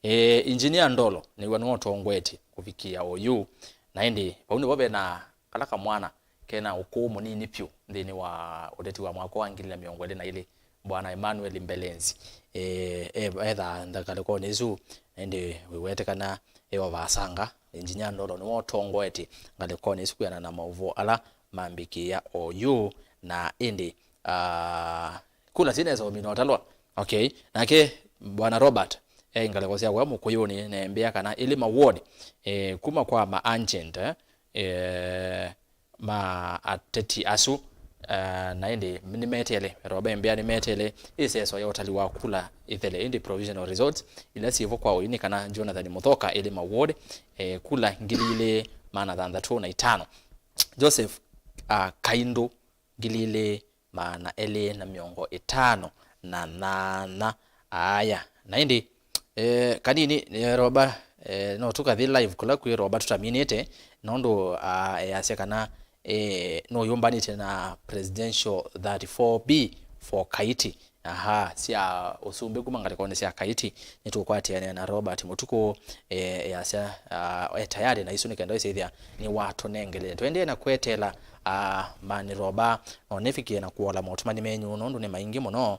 Eh, Engineer Ndolo nĩwe nĩwe ũtongoetye kũvikĩa oyu. Na ĩndĩ vau nĩvo ve na kala kamwana kena ũkũũ mũnini vyũ nthĩnĩ wa ũteti wa mwaka wa ngili na mĩongo ĩlĩ na ilĩ, Bwana Emmanuel Mbelenzi. Eh, eh, ethaa ngalĩkonĩ ĩsu, na ĩndĩ wĩwete kana e wa Vasanga, Engineer Ndolo nĩwe ũtongoetye ngalĩkonĩ ĩsu kwĩana na maũvoo ala mambĩkĩĩa oyu. Na ĩndĩ, ah, kula sinesa ũmina ũtalwa. Okay. Nake Bwana Robert, e ngalĩko sya kũya Mũkũyũnĩ, na embĩa kana ĩlĩ ma ward, eh, kuma kwa ma agent, eh, eh, ma ateti asu, eh, na ĩndĩ nĩmeteele, Roba embĩa nĩmeteele ĩseso ya ũtali wa kula ĩthele, ĩndĩ provisional results ila syĩvo kwa ũyu nĩ kana Jonathan Mũthoka ĩlĩ ma ward, eh, kula ngili ilĩ maana thanthatũ na itano, Joseph, ah, Kaindũ ngili ilĩ maana elĩ na mĩongo ĩtano na nyanya. Aya, na ĩndĩ, eh, kanini, eh, Roba, eh, no tũkathi live kũla kwĩ Roba tũtaminĩte, nũndũ, ah, easya kana, eh, no yũmbanĩte na presidential thirty-four B for Kaiti. Aha, sya ũsumbĩ kuma ngalĩkonĩ sya Kaiti, nĩtũkwatĩanĩa na Robert Mũtukũ, eh, easya, ah, e tayari na isu nĩ kenda ĩsĩthya nĩwatũnengelele. Tũendee na kweteela, ah, mani Roba, no nĩvikĩe na kũola motũmani menyu, nũndũ nĩ maingĩ mũno.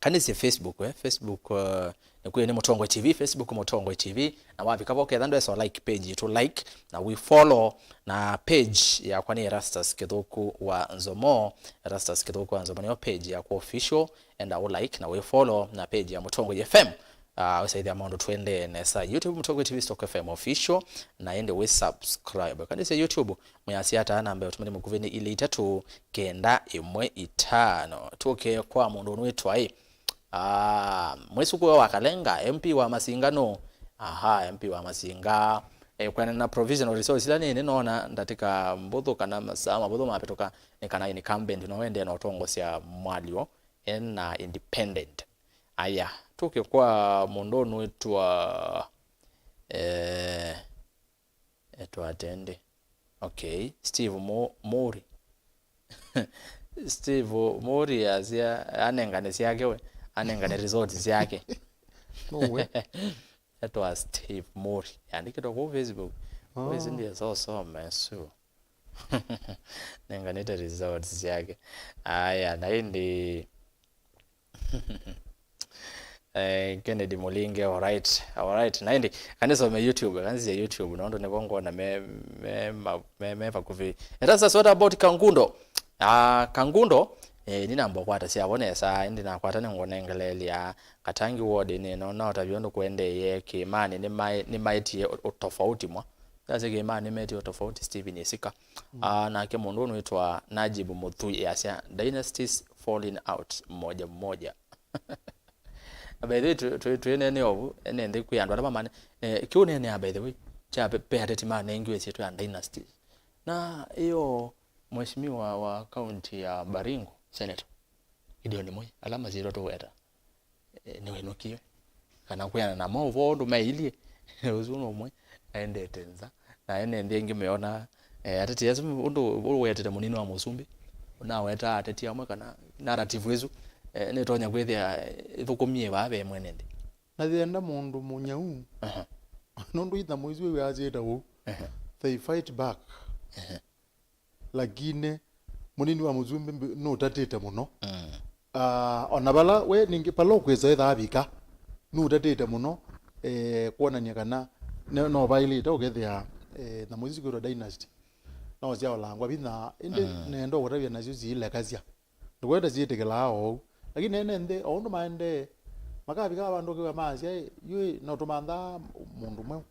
Kanĩsye Facebook, eh, Facebook, eh, nĩkwĩ nĩ Mũtongoi T V, Facebook Mũtongoi T V, na wavika vo ketha ndwesa like page yitũ, like, na we follow, na page yakwa nĩ Erastus Kĩthũku wa Nzomo, Erastus Kĩthũku wa Nzomo nĩyo page yakwa official, enda ũ like na wĩ follow, na page ya Mũtongoi F M, Ah, ũsaithya maũndũ tũendee nesa. YouTube, Mũtongoi T V, Stock F M Official, na ĩndĩ wĩ subscribe. Kanĩsya YouTube, mwĩasya ata namba ya ũtũmani mũkuvĩ nĩ ilĩ itatũ kenda ĩmwe itano. Tũke kwa mũndũ ũnwĩtwa ĩ. Ah, mwĩsukũe wa Kalenga, M P wa Masinga nũ? Aha, M P wa Masinga. Eh, kwena na provisional results ila nĩ, nĩnona ndatĩka mbũthũ kana masaa mavũthũ mavĩtũka, nĩ kana incumbent no wendee na ũtongosya mwalio ena independent. Aya, tũke kwa mũndũ ũnwĩtwa, eh, etwa atende. Okay, Steve Mu-, Muri. Steve Muri asya anengane syake we, anengane results syake. Nũwe? Etwa Steve Muri. Yandĩkĩtwe kũu Facebook. Oh. Wĩsĩ ndiye sosome su. Nenganĩte results syake. Aya, na ĩndĩ Eh, Kennedy Mulinge, alright, alright. Na ĩndĩ, kanisome YouTube, kanisya YouTube, nũndũ nĩvo ngwona me, me, ma- me, me vakuvĩ. Let us ask, what about Kangundo? Ah, Kangundo, eh, nĩnamba ũkwata syavo nesa, ĩndĩ nakwata nĩngũnengeleelya Katangi ward nĩ, no, na ũtavya ũndũ kũendeeye, Kĩĩmanĩ nĩmae-, nĩmaetie ũ-, ũtofauti mwa. Sasa Kĩĩmanĩ nĩmetie ũtofauti, Stephen Isika. Ah, nake mũndũ ũnwĩtwa Najib Muthui asya, "Dynasties falling out moja moja." By the way, tũ- tũ- twĩneenea ũvu, ene nthĩ kwĩ andũ ala mamane, eh, kĩu neenea, by the way, kya pe- pe ateti manengiwe syĩtwa ya dynasty. Na ĩyo mheshimiwa wa kaunti ya Baringo, Senator Gideon Moi, ala masyĩtwa tũweta, eh, nĩwĩnũkie. Kana kwĩana na maũvoo ũndũ mailyĩ, ũsu nĩ ũmwe aendete nza. Na ene nthĩ ĩngĩ meona, eh, ateti asu ũndũ ũwetete mũnini wa mũsumbĩ, ũnawetaa ateti amwe kana narrative ĩsu, eh, nĩtonya kwĩthĩa, eh, ĩthũkũmie vaa ve mwene nthĩ. Na yenda mũndũ mũnyau, aha, nũndũ itha mũisu wĩw'aa syĩta ũu, aha, they fight back. Aha. Lakini mũnini wa mũsumbĩ mbi- nũtatĩte mũno. Mm. Ah, ona vala we ningĩ, vala ũkwĩsa ĩthaa vika, nũtatĩte mũno, eh, kwonany'a kana ne- no vaĩlĩte ũkethĩa, eh, nyamũ isu kwĩtwa dynasty no syaolangwa vinya, ĩndĩ, mm, nenda ũkũtavya nasyo siilekasya. Ndũkwenda syĩtĩkĩlaa oou. Lakini ene nthĩ, o ũndũ maendee, makavika vandũ ũkĩw'a maasya, "Ĩ, yu ĩ, no tũmanthaa mũndũ mweũ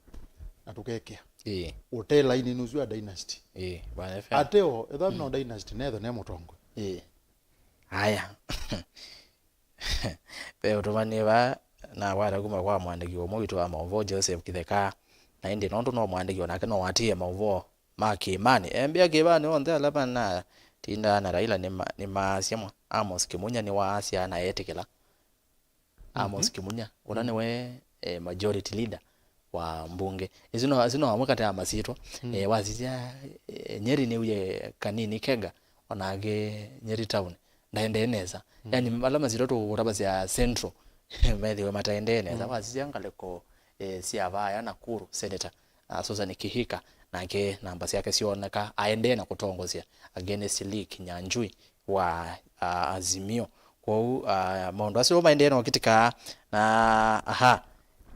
na tũkekĩa." Ĩĩ. Ũte lainĩ ũsu wa dynasty. Ĩĩ, bwana F M. Ateo, ethwa no dynasty, netho ne mũtongoi. Ĩĩ. Aya. Ve ũtũmani va nakwata kuma kwa mwandĩki ũmwe witũ wa maũvoo, Joseph Kitheka. Na ĩndĩ nũndũ no mwandĩki, onake no watĩĩe maũvoo ma kĩĩmanĩ. Embĩa kĩĩmanĩ onthe ala manatindaa na Raila nĩma- nĩmaasya mwa. Amos Kimunya nĩwaasya na etĩkĩla. Amos, mhm, Kimunya, ũla, mm, nĩwe, eh, majority leader wa mbunge. Isu no, isu no amwe katĩ ya masyĩtwa. Mm. Eh, wasisya, eh, Nyeri nĩwie Kanini Kega, onake Nyeri Town ndaendee nesa. Mm. Yani, ala masyĩtwa tũkũtavasya Central, methĩwe mataendee nesa. Mm. Wasisya ngalĩko, eh, sya vaya Nakuru, Senator, ah, Susan Kihika, nake namba syake syoneka aendee na kũtongosya against Lee Kinyanjui wa, ah, Azimio. Kwoou, ah, maũndũ asu maendee na ũkitĩka na, aha,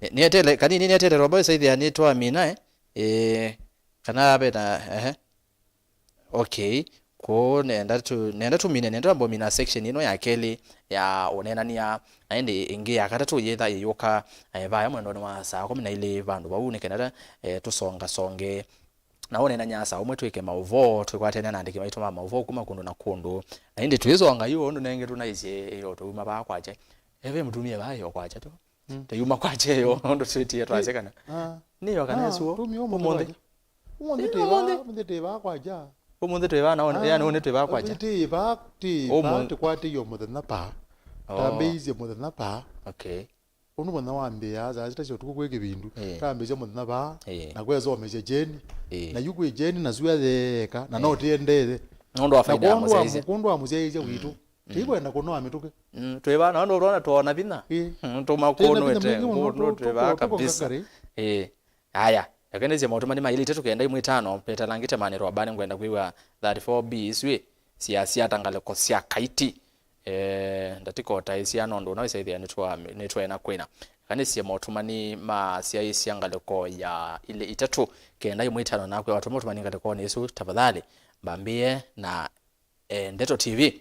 nĩ- nĩetele kanini, nĩetele romba wĩsaithĩa nĩtwamina, eh? Eh, kana vena, ehe. Okay. Kwoou nenda tu- nenda tumine, nenda twambe ũmina section ĩno ya kelĩ ya ũneenany'a, na ĩndĩ ĩngĩ ya katatũ yĩtha ĩyũka, eh, vaya mwendonĩ wa saa kũmi na ilĩ vandũ vau, nĩ kenda, eh, tũsongasonge na ũneenany'a saa ũmwe twĩke maũvoo, twĩkwatene na andĩki maitũ ma maũvoo kuma kũndũ na kũndũ. Na ĩndĩ twĩsonga yu ũndũ nengĩ tũnaisye ĩyo tũuma vaa kwakya. Eve mũtumie vaa ĩyo kwakya tu. Mm. Tũyuma kwakya ĩyo ũndũ twĩtie twasye kana. Ah. Nĩyo kana, ah, ĩsuo. Tumi ũmũnthĩ ũmũnthĩ kwakya. Ũmũnthĩ. Ĩ, twĩ vaa, ũmũnthĩ. Ũmũnthĩ twĩ vaa kwakya. Ũmũnthĩ twĩ vaa, na ũnĩ- ah, yani ũnĩ twĩ vaa kwakya. Twĩ vaa, twĩ vaa, ũmũ- tũkwatĩie mũthenya paa. Oh. Tambĩĩisye mũthenya paa. Okay. Ũndũ mũthenya wambĩĩa saa sita sya ũtukũ kwĩ kĩvindu, ĩĩ, tambĩĩsya mũthenya vaa, ĩĩ, na kwesomesya kyeni. Ĩĩ. Na yu kwĩ kyeni na sua yeeka, na, ĩĩ, no tĩendee. Nũndũ wa faida ya mũsyaĩĩsya. Kũndũ wa mũsyaĩĩsya witũ. Mm. Tĩkwenda kũnoa mĩtũkĩ. Mm, twĩ vaa, na nũndũ ũrona twoona vinya. Ĩĩ. Mm, tũma kũnwete, ngũndũ twĩ vaa kabisa. Ĩĩ. Aya, eke nĩsye maũtũmani mailĩte tũkenda imwe itano, petalangĩte manĩrwa bani ngwenda kwĩw'a thirty-four B isu ĩ, siasya ta ngalĩko sya kaiti. Eh, ndatĩka ũtaĩsya nũndũ ũna wĩsaĩthĩa nĩtwa- nĩtwaena kwĩna. Eka nĩsye maũtũmani ma syaĩsya ngalĩko ya ilĩ itatũ, kenda imwe itano nakwĩa watũma ũtũmani ngalĩkonĩ ĩsu, tafadhali, mbambĩe na eh, Ndeto T V.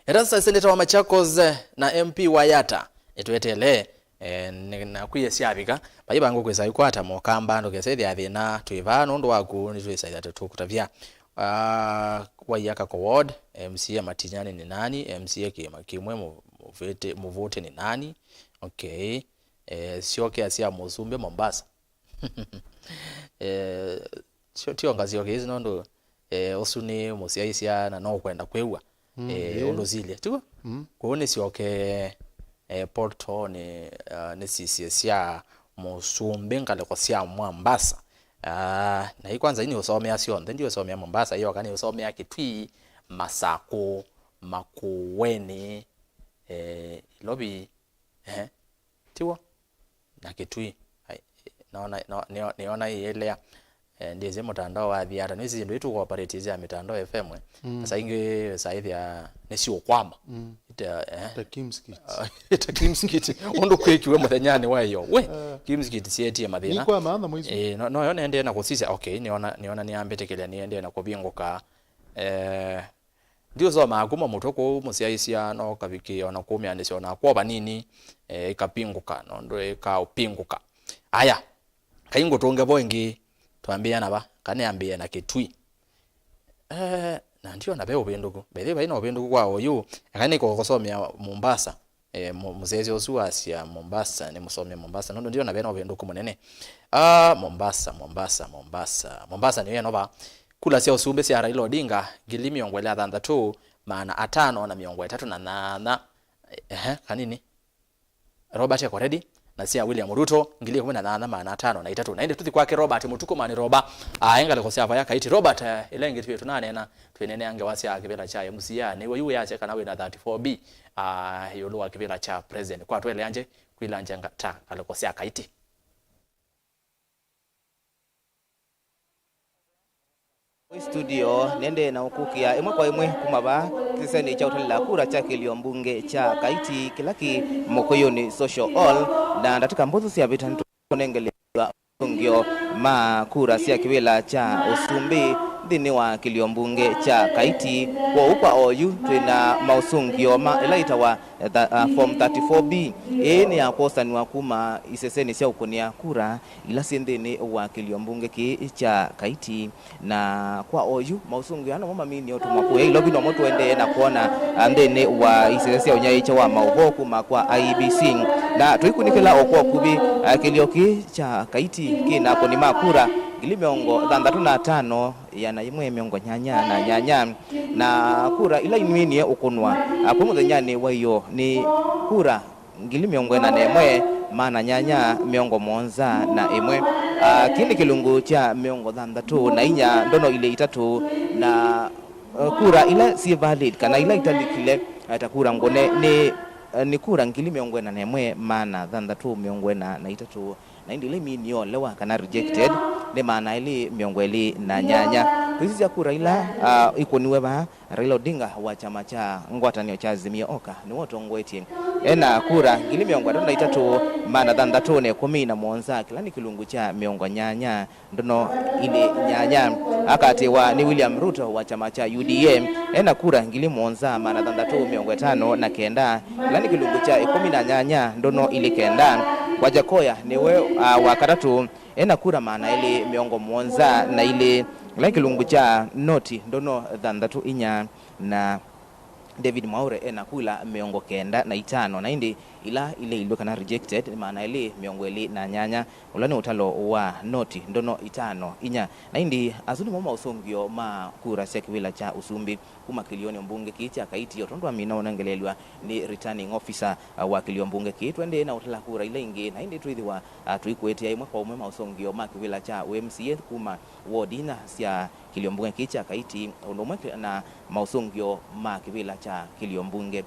Erasa seneta wa Machakos, eh, na M P wa Yatta, nĩtweteele Eh, nĩ- naku ye syavika, vai vangũ kwĩsa ikwata mokamba, ndũkesa ĩthĩa thĩna twĩ vaa nũndũ waku, nĩtwĩsa ĩthĩa tũkũtavya. Ah, waiya Kako Ward, M C A Matinyani nĩ nani? M C A kĩĩma kĩmwe, mũ- mũvĩte- mũvũte nĩ nani? Okay. Eh, syokea sya mũsumbĩ Mombasa. Eh, syo- tionga syokea isi nũndũ, eh, ũsu nĩ mũsyaĩsya na no ũkwenda kwĩw'a. Mm, eh, yeah. Ũndũ silye tiw'o. Mm. Kũu nĩsyokee, eh, portalnĩ, ah, nĩsisye sya mũsumbĩ ngalĩko sya Mombasa. Ah, na ii kwanza ii nĩũsomea syonthe, ndiũsomea Mombasa yoka, nĩũsomea Kitui, Masakũ, Makueni, eh, Ilovi, eh, tiw'o? Na Kitui. Ai, nona- no- nĩo- nĩona ĩyĩlea. Eh, ndĩsĩ mũtandao wathi ata, nĩsĩ syĩndũ itũ cooperate sya mĩtandao F M, eh. Mm. Asa ingĩ saithya nĩsiũkwama. Mm. Ita- eh. Ta Kim's Kids. Ta Kim's Kids. Ũndũ kwĩkiwe mũthenyanĩ wa ĩyo. We, eh, Kim's Kids syetie mathĩna. Nĩkwama na mwĩsu. Eh, no- noyo nendee na kũsisya, okay, nĩona- nĩona nĩambĩtĩkĩlya nĩendee na kũvingũka. Eh, ndiũsomaa kuma mũtwe kũu mũsyaĩsya, no kavikĩĩa ona kũmĩanĩsya ona kw'o vanini, eh, ĩkapingũka, nũndũ ĩkaũpingũka. Aya, kai ngũtũnge vo ĩngĩ, twambĩĩa na va, kana nĩambĩĩe na Kitui. Eh, na ndiona ve ũvĩndũku. By the way, vai na ũvĩndũku kwa oyu, eka nĩkũkũsomea Mombasa. Eh, mu- mũsyaĩsya ũsu wasya Mombasa, nĩmũsomea Mombasa, nũndũ ndiona ve na ũvĩndũku mũnene. Ah, Mombasa, Mombasa, Mombasa. Mombasa nĩyo ĩno va. Kula sya ũsumbĩ sya Raila Odinga, ngili mĩongo ĩlĩ na thanthatũ, maana atano na mĩongo ĩtatũ na nyanya. Ehe, kanini. Robert eko ready, na sya William Ruto, ngili ĩkũmi na nyanya maana atano na itatũ. Na ĩndĩ tũthi kwake Robert Mũtukũ, mani Roba, ah, e ngalĩko sya vaya Kaiti. Robert, eh, ĩla ĩngĩ twĩ tũnanena, twĩnenea ngewa sya kĩvĩla kya M C A, nĩw'o yu wĩasya kana wĩna thirty-four B, ah, ĩũlũ wa kĩvĩla kya president. Kwa tweleanje, kwĩlanja nga- ta ngalĩko sya Kaiti. Studio, nĩendee na ũkũkĩa ĩmwe kwa ĩmwe kuma vaa kĩsesenĩ kya ũtalĩla kura kya kĩlio mbunge kya Kaiti kĩla kĩ Mũkũyũnĩ Social Hall, na ndatĩka mbũthũ syavĩta nĩtũkũnengelelw'a maũsũngĩo ma kura sya kĩvĩla kya ũsumbĩ nthĩnĩ wa kĩlio mbunge kya Kaiti. Kwoou kwa oyu twĩ na maũsũngĩo ma ĩla ĩtawa tha- ah, Form thirty-four B. Ĩĩ nĩ ya kwosanw'a kuma isesenĩ sya ũkũnĩa kura ila syĩ nthĩnĩ wa kĩlio mbunge kĩĩ kya Kaiti. Na kwa oyu, maũsũngĩo aa nomo maminie ũtũmwa kũya Ilovi, nomo tũendee na kwona, ah, nthĩnĩ wa isese sya ũnyaĩĩkya wa maũvoo kuma kwa I E B C. Na tũikunĩkĩla o kwa ũkuvĩ, ah, kĩlio kĩĩ kya Kaiti kĩ na akũni ma kura ngili mĩongo thanthatũ na atano, ĩana yĩmwe mĩongo nyanya na nyanya. Na kura ila inw'inie ũkũnwa, ah, kwĩ mũthenyanĩ wa ĩyoo nĩ kura ngili mĩongo ĩna na ĩmwe, maana nyanya mĩongo mũonza na ĩmwe. Ah, kĩĩ nĩ kĩlungu kya mĩongo thanthatũ na inya ndono ilĩ itatũ, na, eh, kura ila syĩ valid kana ila italikile, eh, ta kura ngũne nĩ, eh, nĩ kura ngili mĩongo ĩna na ĩmwe, maana thanthatũ mĩongo ĩna na itatũ, na ĩndĩ ila iminiolewa kana rejected nĩ maana elĩ mĩongo ĩlĩ na nyanya. Tũisisya kura ila, ah, ikũniwe vaa. Raila Odinga wa kyama kya ngwatanĩo kya Azimio Oka nĩwe ũtongoetye ena kura ngili mĩongo ĩtatũ na itatũ, maana thanthatũ na ĩkũmi na mũonza, kĩla nĩ kĩlungu kya mĩongo nyanya ndono ilĩ nyanya. Akatĩĩwa nĩ William Ruto wa kyama kya U D A ena kura ngili mũonza, maana thanthatũ mĩongo ĩtano na kenda, kĩla nĩ kĩlungu kya ĩkũmi na nyanya ndono ilĩ kenda. Wajakoya nĩwe, ah, wa katatũ ena kura maana elĩ mĩongo mũonza na ilĩ, kĩla nĩ kĩlungu kya noti ndono thanthatũ inya, na David Mwaure ena kula mĩongo kenda na itano, na ĩndĩ ila ileilw'e kana rejected nĩ maana elĩ mĩongo ĩlĩ na nyanya, ũla nĩ ũtalo wa noti ndono itano inya. Na ĩndĩ asu nĩmo maũsũngĩo ma kura sya kĩvĩla kya ũsumbĩ kuma kĩlionĩ mbunge kĩĩ kya Kaiti, o tondũ amina ũnengeleelw'a nĩ returning officer, uh, wa kĩlio mbunge kĩĩ. Tũendee na ũtala kura ila ingĩ, na ĩndĩ twĩthĩwa, uh, tũikũetea ĩmwe kwa ũmwe maũsũngĩo ma kĩvĩla kya ũ M C A kuma ward inya sya kĩlio mbunge kĩĩ kya Kaiti, ũndũ ũmwe na maũsũngĩo ma kĩvĩla kya kĩlio mbunge,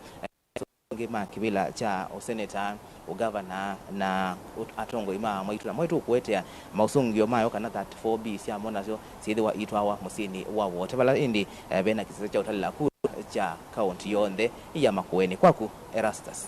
angĩ ma kĩvĩla kya ũseneta, ũgavana, na ũt- atongoi ma mwaitũ. Na mwaitũ ũkũetea maũsũngĩo mayo kana thirty-four B syamo nasyo syĩthĩwa itwawa mũsyĩnĩ wa Wote, vala ĩndĩ, eh, ve na kĩsese kya ũtalĩla kura kya kaũnti yonthe ya Makueni. Kwaku, Erastus.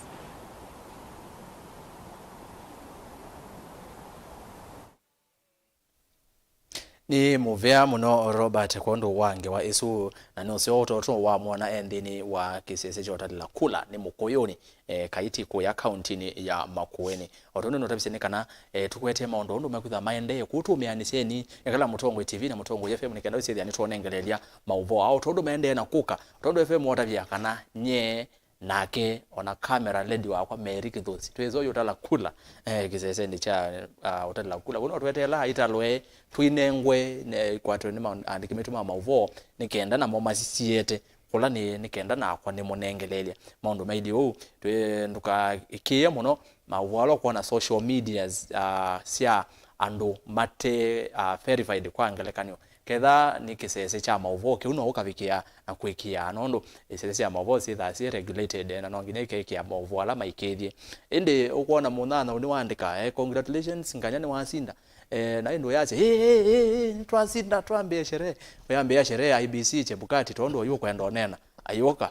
Nĩ mũvea mũno Robert kwondũ wa ngewa ĩsu, na nĩ ũseo ũtoto wa mwana e nthĩnĩ wa kĩsese kya ũtalĩla kula nĩ Mũkũyũnĩ, eh, Kaiti kũya kauntinĩ ya Makueni. O tondũ nũtavisye nĩ kana, eh, tũkwetee maũndũ ũndũ mekwĩtha maendee kũu tũmĩanĩsyeni, ekala Mũtongoi T V na Mũtongoi F M nĩ kenda wĩsĩthĩa nĩtwonengeleelya maũvoo ao tondũ maendee na kũka, tondũ F M watavya kana nye nake ona camera lady wakwa Mary Kĩthũsi twĩsoo yũtala kula, eh, kĩsesenĩ kya, ah, ũtalĩla kula. Kũu no tweteela italwe, tũinengwe, ne, ikwatwe nĩ maandĩki maitũ ma maũvoo, nĩ kenda namo masisiete kũla nĩ, nĩ kenda nakwa nĩmũnengeleelye maũndũ mailye ũu. Twĩ, ndũkaĩkĩĩe mũno maũvoo ala ũkwona social medias, ah, sya andũ mate, ah, verified kwa ngelekany'o. Ketha nĩ kĩsese kya maũvoo, kĩu no ũkavikĩa na kwĩkĩaa, nũndũ isese sya maũvoo syĩthaa syĩ regulated, na no nginya ikekĩa maũvoo ala maikĩthye. Ĩndĩ ũkwona mũnyanyaũ nĩwaandĩka, eh, "Congratulations, Nganya nĩwasinda." Eh, na ĩndĩ ũyasya, "Ĩ, ĩ, ĩ, ĩ, nĩtwasinda, twambĩe sherehe." Ũyambĩĩa sherehe ya I B C Chebukati, tondũ oyu ũkwenda ũneena. Ayũka.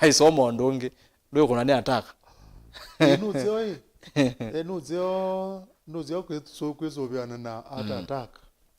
Aisoma ũndũ ũngĩ. Ndwĩkũna nĩ attack. Ĩ, nũseo, ĩ. Ĩ, nũseo, nũseo kwĩsũ-, kwĩsũvĩana na heart attack.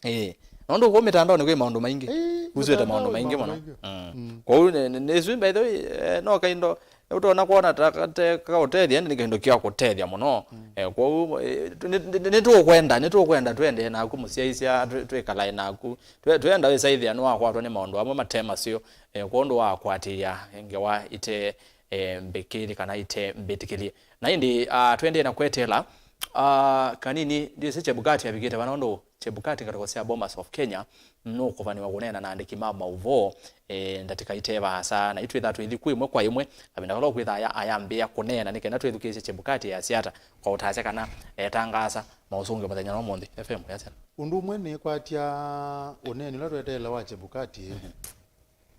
Ĩĩ. Nũndũ kũu mĩtandaonĩ kwĩ maũndũ maingĩ. Ĩĩ, uswĩte maũndũ maingĩ mũno. Mm. Mm. Kwoou nĩ, nĩ, nĩ, by the way, eh, no kaindo ũtona kwona ta kate ka ũtethya, nĩ kaindo kya kũtethya mũno. Mm. Eh, kwoou, eh, nĩ, nĩ, nĩ, nĩtũkwenda, nĩtũkwenda twendee naku mũsyaĩĩsya, twĩ-, twĩkalae naku. Twe-, twenda wĩsaĩthĩa nĩwakwatwa nĩ maũndũ amwe mate maseo, eh, kwondũ wa kwatĩĩa ngewa ite, eh, mbĩkĩlye kana ite mbĩtĩkĩlye. Na ĩndĩ, ah, twendee na kweteela, ah, kanini, ndyĩsĩ Chebukati avikĩte vana ũndũ Chebukati ngatĩko sya Bomas of Kenya nũkũvanĩwa kũneena na andĩki ma maũvoo, eh, ndatĩka ite vaasa, na itwĩthaa twĩthi kwĩ ĩmwe kwa ĩmwe, kavinda kala ũkwĩthaa aya-, ayambĩĩa kũneena nĩ kenda twĩthukĩĩsye Chebukati easya ata kwa ũtasya kana etangaasa maũsũngĩo mũthenya wa ũmũnthĩ. F M yasya. Ũndũ ũmwe nĩkwatya ũneeni ũla tweteele wa Chebukati, mhm.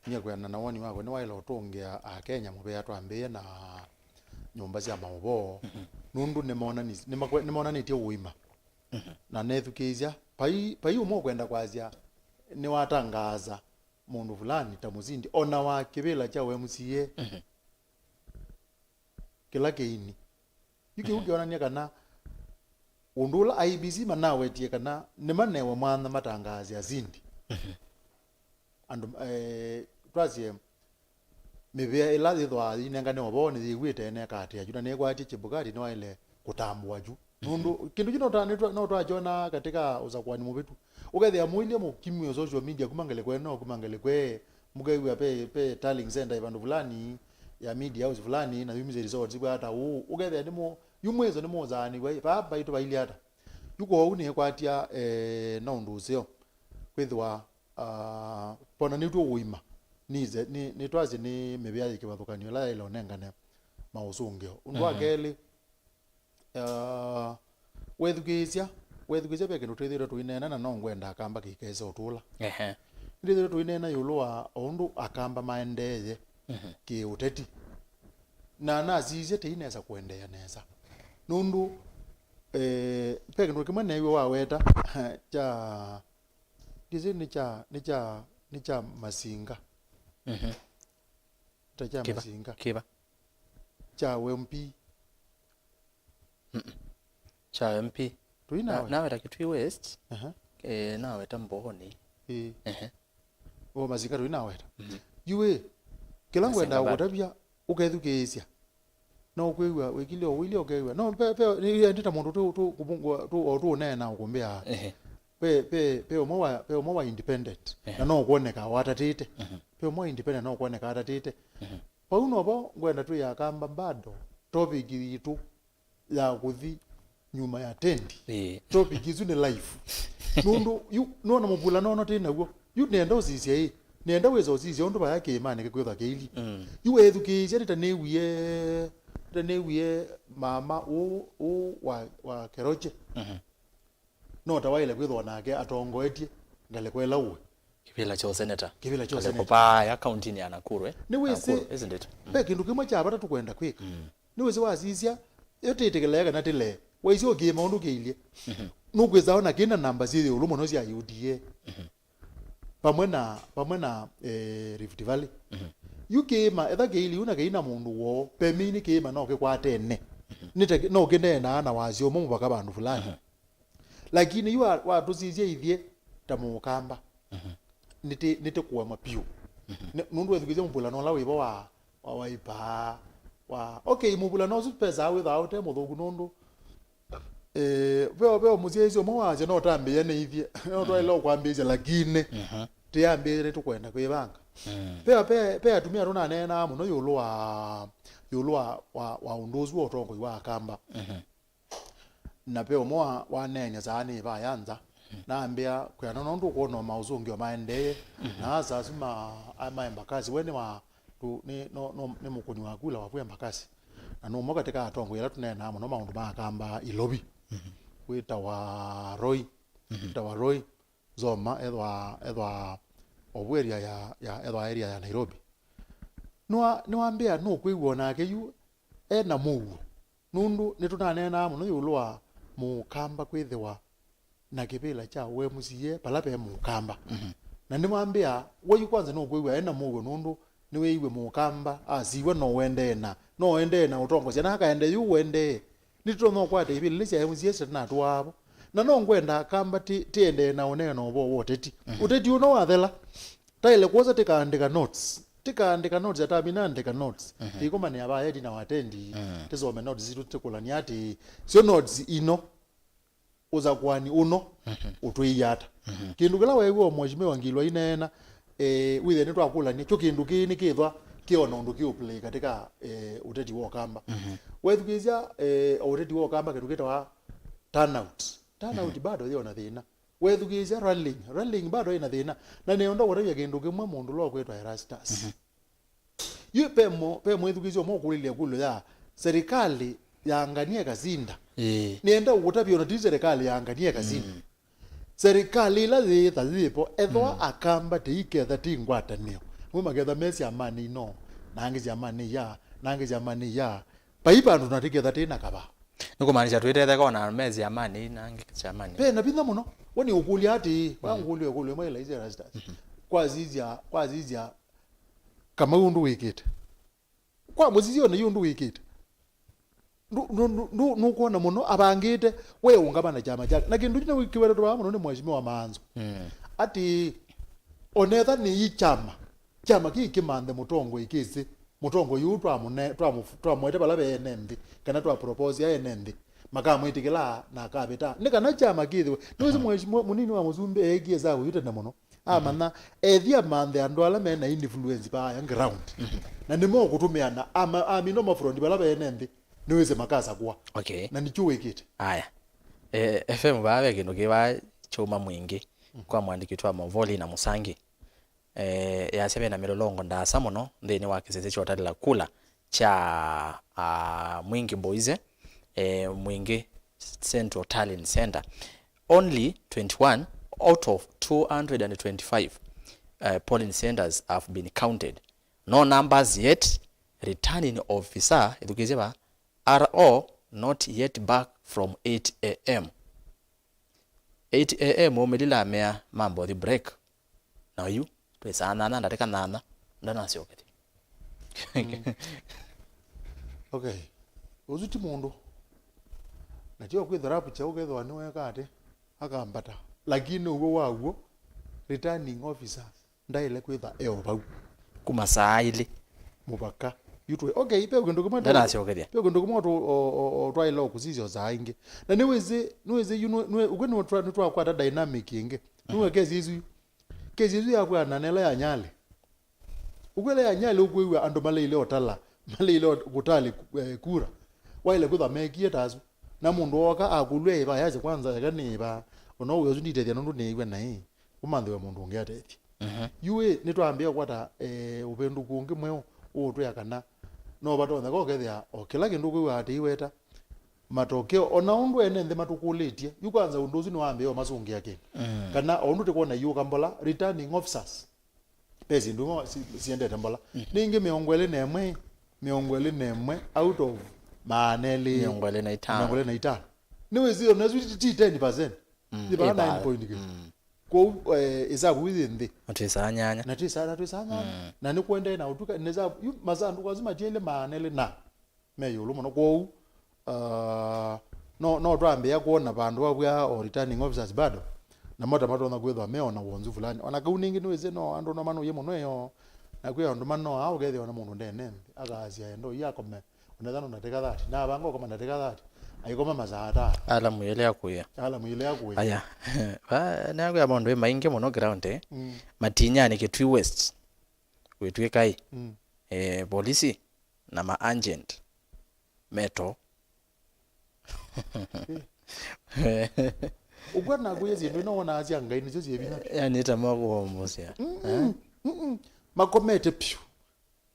Nyie kwĩanana na woni wakwa, nĩwaĩle ũtũngĩa Akenya mũvea twambĩĩe na nyũmba sya maũvoo, mhm, nũndũ nĩmonani-, nĩmakwe-, nĩmonanĩtye ũima. Mhm. Na nethukĩĩsya, vai, vai ũmwe ũkwenda kwasya nĩwatangaasa mũndũ fulani ta mũsindi, ona wa kĩvĩla kya ũ M C A, mhm, kĩla kĩini. Yu kĩu, mhm, kĩonany'a kana ũndũ ũla I E B C manawetie kana nĩmanewe mwanya matangaasye asindi. Mhm. Andũ, eh, twasye mĩvĩa ĩla yĩthwaa yĩnengane ũvoo nĩyĩw'ĩte ĩnekaatĩa yu, na nĩkwatye Chebukati nĩwaĩle kũtambũa yu. Mhm. Nũndũ kĩndũ kyu no twa-, nĩtwa-, no twakyona katika ũsakuani mũvĩtu. Ũkethĩa mũilye mũkimw'e social media kuma ngelekwe no kuma ngelekwe, mũkew'a ve, ve tallying center vandũ fulani ya media house fulani, na yumisye results vwa ata ũũ. Ũkethĩa nĩmũ-, yu mwĩso nĩmũũsaanĩw'a, vaa vaitũ vailye ata? Yu kwoou nĩkwatya, eh, na ũndũ ũseo kwĩthĩwa, ah, vonanĩtw'e ũima. Nĩse-, nĩ-, nĩtwasye nĩ mĩvĩa yĩ kĩvathũkany'o ĩla yaĩle ũnengane maũsũngĩo. Ũndũ wa, mhm, kelĩ, ah, wethukĩĩsya, wethukĩĩsya ve kĩndũ twĩthĩĩtwe tũineena, na no ngwenda Akamba kĩikese ũtũla. Ehe. Nĩtwĩthĩĩtwe tũineena ĩũlũ wa o ũndũ Akamba maendeeye, mhm, kĩ-ũteti. Na nasisye tei nesa kũendeea nesa. Nũndũ, eh, ve kĩndũ kĩmwe neew'a waweta kya, ndĩsĩ nĩ kya, nĩ kya, nĩ kya Masinga. Mhm. Ta kya Kĩva? Masinga. Kĩva? Kya ũ M P. Mm-mm. Kya M P. Tũi na, nawe? Naweta Kitui West. Aha. Eh, naweta Mbooni. Ĩĩ. Ehe. O Masinga tũi naweta. Mhm. Yu ĩ, kĩla Masinga ngwendaa bado. Kũtavya, ũkethukĩĩsya. No ũkwĩw'a, wĩkile o ũilye ũkew'a. No, pe, pe, nĩ, nĩ ta mũndũ tũ, tũ, kũvũngwa, tũ, o tũũneena ũkũmbĩa. Ehe. Pe, pe, pe ũmwe wa, pe ũmwe wa independent. Ehe. Na no ũkwoneka watatĩte. Mhm. Pe ũmwe wa independent no ũkwoneka atatĩte. Mhm. Vau novo ngwenda twĩ Akamba bado, topic yitũ ya kũthi nyuma ya tendi. Ĩĩ. Topic isu nĩ life. Nũndũ, yu, nona mũvulano ũno twĩ naw'o. Yu nenda ũsisya ĩ, nenda wĩsa ũsisya ũndũ vaya kĩĩmanĩ kĩkwĩthwa kĩilyĩ. Mm. Yu weethukĩĩsya nĩtanĩwie, nĩtanĩwie mama ũũ, ũũ wa, wa Keroche. Mhm. No ta waĩle kwĩthwa nake atongoetye ngalĩko ĩla ũĩ. Kĩvĩla kya ũseneta. Kĩvĩla kya ũseneta. Ngalĩko vaya kauntinĩ ya Nakuru, eh? Nĩwĩsĩ, Nakuru, isn't it? Mm. Ve kĩndũ kĩmwe kya vata tũkwenda kwĩka. Mm. Nĩwĩsĩ wasisya, yo tĩtĩkĩlae kana tĩlee. Waisye ũkĩĩ maũndũ kĩilyĩ. Mhm. Nũkwĩsa ona kĩna namba syĩ ĩũlũ mũno sya U D A. Mhm. Vamwe na, vamwe na, eh, Rift Valley. Mhm. Yu kĩĩma, etha kĩilyĩ yu na kĩina mũndũ woo, pembeni kĩĩma no kĩkwatene. Mhm. Nĩta kĩ-, no kĩneenaa na wasya ũmwe mũvaka vandũ fulani. Mhm. Lakini yu wa-, watũsisya ithyĩ, ta mũkamba. Mhm. Nĩtĩ-, nĩtĩkũemwa piũ. Mhm. Nĩ-, nũndũ wethukĩĩsya mũvulano ũla wĩvo wa, wa Wiper, wa, okay, mũvulano ũsu pesa wĩthaa ũte mũthũku nũndũ, eh, veo, veo mũsyaĩĩsya ũmwe wasya no ũtambĩĩa nĩithye, no twaĩle ũkwambĩĩsya, lakini Mhm. tĩambĩĩsya nĩtũkwenda kwĩvanga. Mm. Pea, pe, pe atumĩa tũnaneenaa mũno ĩũlũ wa, ĩũlũ wa, wa, wa ũndũ ũsu wa ũtongoi wa Akamba. Mhm. Na ve ũmwe wa, waneenie saa nĩ vaya nza, nambĩa kwĩana nũndũ ũkwona maũsũngĩo maendee, na asa asu ma, a- ma Embakasi, we nĩ wa, tu, nĩ, no, no, nĩ mũkũni wa kula wa vu Embakasi. Na nĩ ũmwe katĩ ka atongoi ala tũneenaa mũno maũndũ ma Akamba Ilovi. Wĩtawa Roy, wĩtawa Roy Nzoma, ethwa, ethwa ovu area ya, ya, ethwa area ya Nairobi. Nĩwa-, nĩwambĩa nũkwĩw'a o nake yu e na mũuo, nũndũ nĩtũnaneenaa mũno ĩũlũ wa mũkamba kwĩthĩwa na kĩvĩla kya ũemũsie vala ve mũkamba. Mhm. Na nĩwambĩa, we yu kwanza nũkwĩw'a e na mũuo nũndũ nĩwĩiwe mũkamba asiw'a no ũendee na, no ũendee na ũtongosya, na akaende yu ũendee. Nĩtũtonya ũkwata ivĩla ila syaemũsie sitanatũaa vo. Na no ngwenda Akamba tĩ-, tĩendee na ũneena ũvoo wa ũteti. Mhm. Ũteti ũno wathela, taĩle kwosa tĩkaandĩka notes. Tĩkaandĩka notes, atamina andĩka notes. Mhm. Tĩkũmanĩa vaya ĩtina wa tendi, mhm, tĩsome notes sitũ tĩkũlany'a atĩ, syo notes ino, ũsakũani ũno, mhm, ũtwĩie ata? Mhm. Kĩndũ kĩla weew'a o Mheshimiwa Ngilwa aineena, eh, wĩthĩe nĩtwakũlany'a, kyo kĩndũ kĩĩ nĩkĩthwa kĩona ũndũ kĩũplay katika, eh, ũteti wa Ũkamba. Mhm. Wethukĩĩsya, eh, o ũteti wa Ũkamba kĩndũ kĩtawa turnout. Turnout, mhm, bado yĩ o na thĩna. Wethukĩĩsya rallying, rallying bado ĩna thĩna. Na nĩenda kũtavya kĩndũ kĩmwe mũndũ ũla ũkwĩtwa Erastus. Mhm. Yu pe mo-, pe mwĩthukĩĩsya ũmwe ũkũlilye ĩkũlyo ya, serikali ya Ngania ĩkasinda. Ĩĩ. Nĩenda ũkũtavya ona ti serikali ya Ngania ĩkasinda. Mm. Serikali ĩla yĩĩtha yĩvo, ethwa, mm, Akamba tĩiketha ti ngwatanĩo. Amwe maketha me syamanĩ ino, na angĩ syamanĩ iya, na angĩ syamanĩ iya. Vai vandũ na tĩketha tĩ na kavaa. Nĩkũmaanisya twĩtetheka ona me syamanĩ ii na angĩ syamanĩ. Ve na vinya mũno. We nĩ ũkũlya atĩĩ, mm, wangũlya ĩkũlyo ĩmwe ĩla isi Erastus. Mhm. Kwasisya, kwasisya Kamau ũndũ wĩkĩte. Kwa mũsisya ona yu ũndũ wĩkĩte. Ndũ-, ndũ-, ndũ-, ndũ-, nũkwona mũno avangĩte, we ũngama na kyama kyake. Na kĩndũ kĩu kĩwetetwe vaa mũno nĩ Mheshimiwa Maanzo. Mm. Atĩ, onetha nĩ ĩ kyama, kyama kĩĩ kĩmanthe mũtongoi kĩsĩ, mũtongoi ũũ twamũne-, twamũ-, twamũete vala ve ene nthĩ, kana twa propose ene nthĩ, makamwĩtĩkĩla na akavĩta. Nĩ kana kyama kĩthĩwe. Nĩwĩsĩ, mhm, mheshimiwa mũnini wa mũsumbĩ eekie saa ũyu tene mũno. Amanya, ethi amanthe andũ ala me na influence vaya ground. Mhm. Na nĩmo ũkũtũmĩana, ama-, amina mafrondi vala ve ene nthĩ, nĩwĩsĩ makasakũa. Okay. Na nĩkyo wĩkĩte. Aya. Eh, F M vaa ve kĩndũ kĩ vaa kyauma Mwingĩ, mhm, kwa mwandĩki wa maũvoo Lina Mũsangi. Eh, yasya ve na mĩlolongo ndaasa mũno nthĩnĩ wa kĩsese kya ũtalĩla kula kya, ah, Mwingĩ Boys, eh, Mwingĩ Central Tallying Centre. Only twenty-one out of two hundred and twenty-five, uh, polling centers have been counted. No numbers yet. Returning officer, ĩthukĩĩsye vaa, are all not yet back from eight A M. Eight A M waumĩlile amea mambothi break. Na yu, twĩ saa nyanya ndatĩka nyanya, ndanasyokethya. Mm. Okay. Ũsu ti mũndũ. Na tio kwĩthwa rapture ũkethwa nĩweka atĩ, akambata. Lakini ũw'o wa w'o, returning officer ndaĩle kwĩtha eo vau. Kuma saa ilĩ. Mũvaka. Yu twĩ, okay, pe kĩndũ kĩmwe tũ-, ndanasyokethya, pe kĩndũ kĩmwe tũ-, o, o, o, twaĩle o kũsisya o saa ingĩ. Na nĩwĩsĩ, nĩwĩsĩ yu nĩ, nĩ, ũkwĩ nĩtwa-, nĩtwakwata dynamic ĩngĩ. Nĩwe kesi ĩsu yu. Kesi ĩsu yakwĩanana ĩla ya Nyali. Ũkwĩle ya Nyali ũkwĩw'a andũ maleile ũtala, maleile ũt-, kũtali, eh, kura. Waĩle kwĩthwa mekie ta asu. Na mũndũ ooka akũlw'a ĩva, yasya kwanza eka nĩ ĩva. Ona ũwĩa ũsu nditethya nũndũ nĩĩw'a naĩ. Ũmanthĩwe mũndũ ũngĩ atethye. Mhm. Yu ĩ, nĩtwambĩĩa kũkwata, eh, ũvĩndũku ũngĩ mweũ ũũtwĩa kana no vatonyeka ũkethĩa o kĩla kĩndũ ũkwĩw'a atĩ iweta. Matokeo, ona ũndũ ene nthĩ matũkũlĩtye, yu kwanza ũndũ ũsu nĩwambĩĩa ũmasũngĩa kĩndũ. Mm. Kana o ũndũ tĩkwona iũka mbola, returning officers. Ve syĩndũ imwe si-, siendete mbola. Mm. Nĩngĩ mĩongo ĩlĩ na ĩmwe, mĩongo ĩlĩ na ĩmwe out of maana elĩ mĩongo ĩlĩ na itano. Mĩongo ĩlĩ na itano. Nĩwĩsĩ ona isu ti, ti ten percent. Mm, nĩ vaa ĩva-, nine point kĩndũ. Mm. Kwoou, eh, ĩsavu ĩyĩ nthĩ. Na twĩ saa nyanya. Na twĩ saa, na twĩ saa nyanya. Mm. Na nĩkũendee na ũtuka, nĩ ĩsavu, yu masandũkũ asu matiele maana elĩ na me ĩũlũ mũno. Kwoou, uh, no, no twambĩĩa kwona vandũ vavw'a o returning officers bado. Namo ta matonya kwĩthwa me ona wonzu fulani. Ona kau ningĩ nĩwĩsĩ no andũ no manũie mũno ĩyo. Na kwĩ andũ manoaa ũkethĩa ona mũndũ ndene nthĩ. Akasya endo iya akome. Onethano ndatĩka thirty. Na avanga ũkoma ndatĩka thirty. Aikoma masaa atano. Ala mwĩlĩ akũĩa. Ala mwĩlĩ akũĩa. Aya. Va, nĩakwĩa maũndũ ĩ maingĩ mũno ground, eh? Mm. Matinyani Kitui West. Wĩtw'ĩkai. Mm. Eh, polisi na ma agent meto. Ũkw'a naku ya syĩndũ ino wonaa sya Ngai nĩsyo syĩ vinya. Yani ta makuomosya. Mm-mm, mm-mm. Makomete piũ.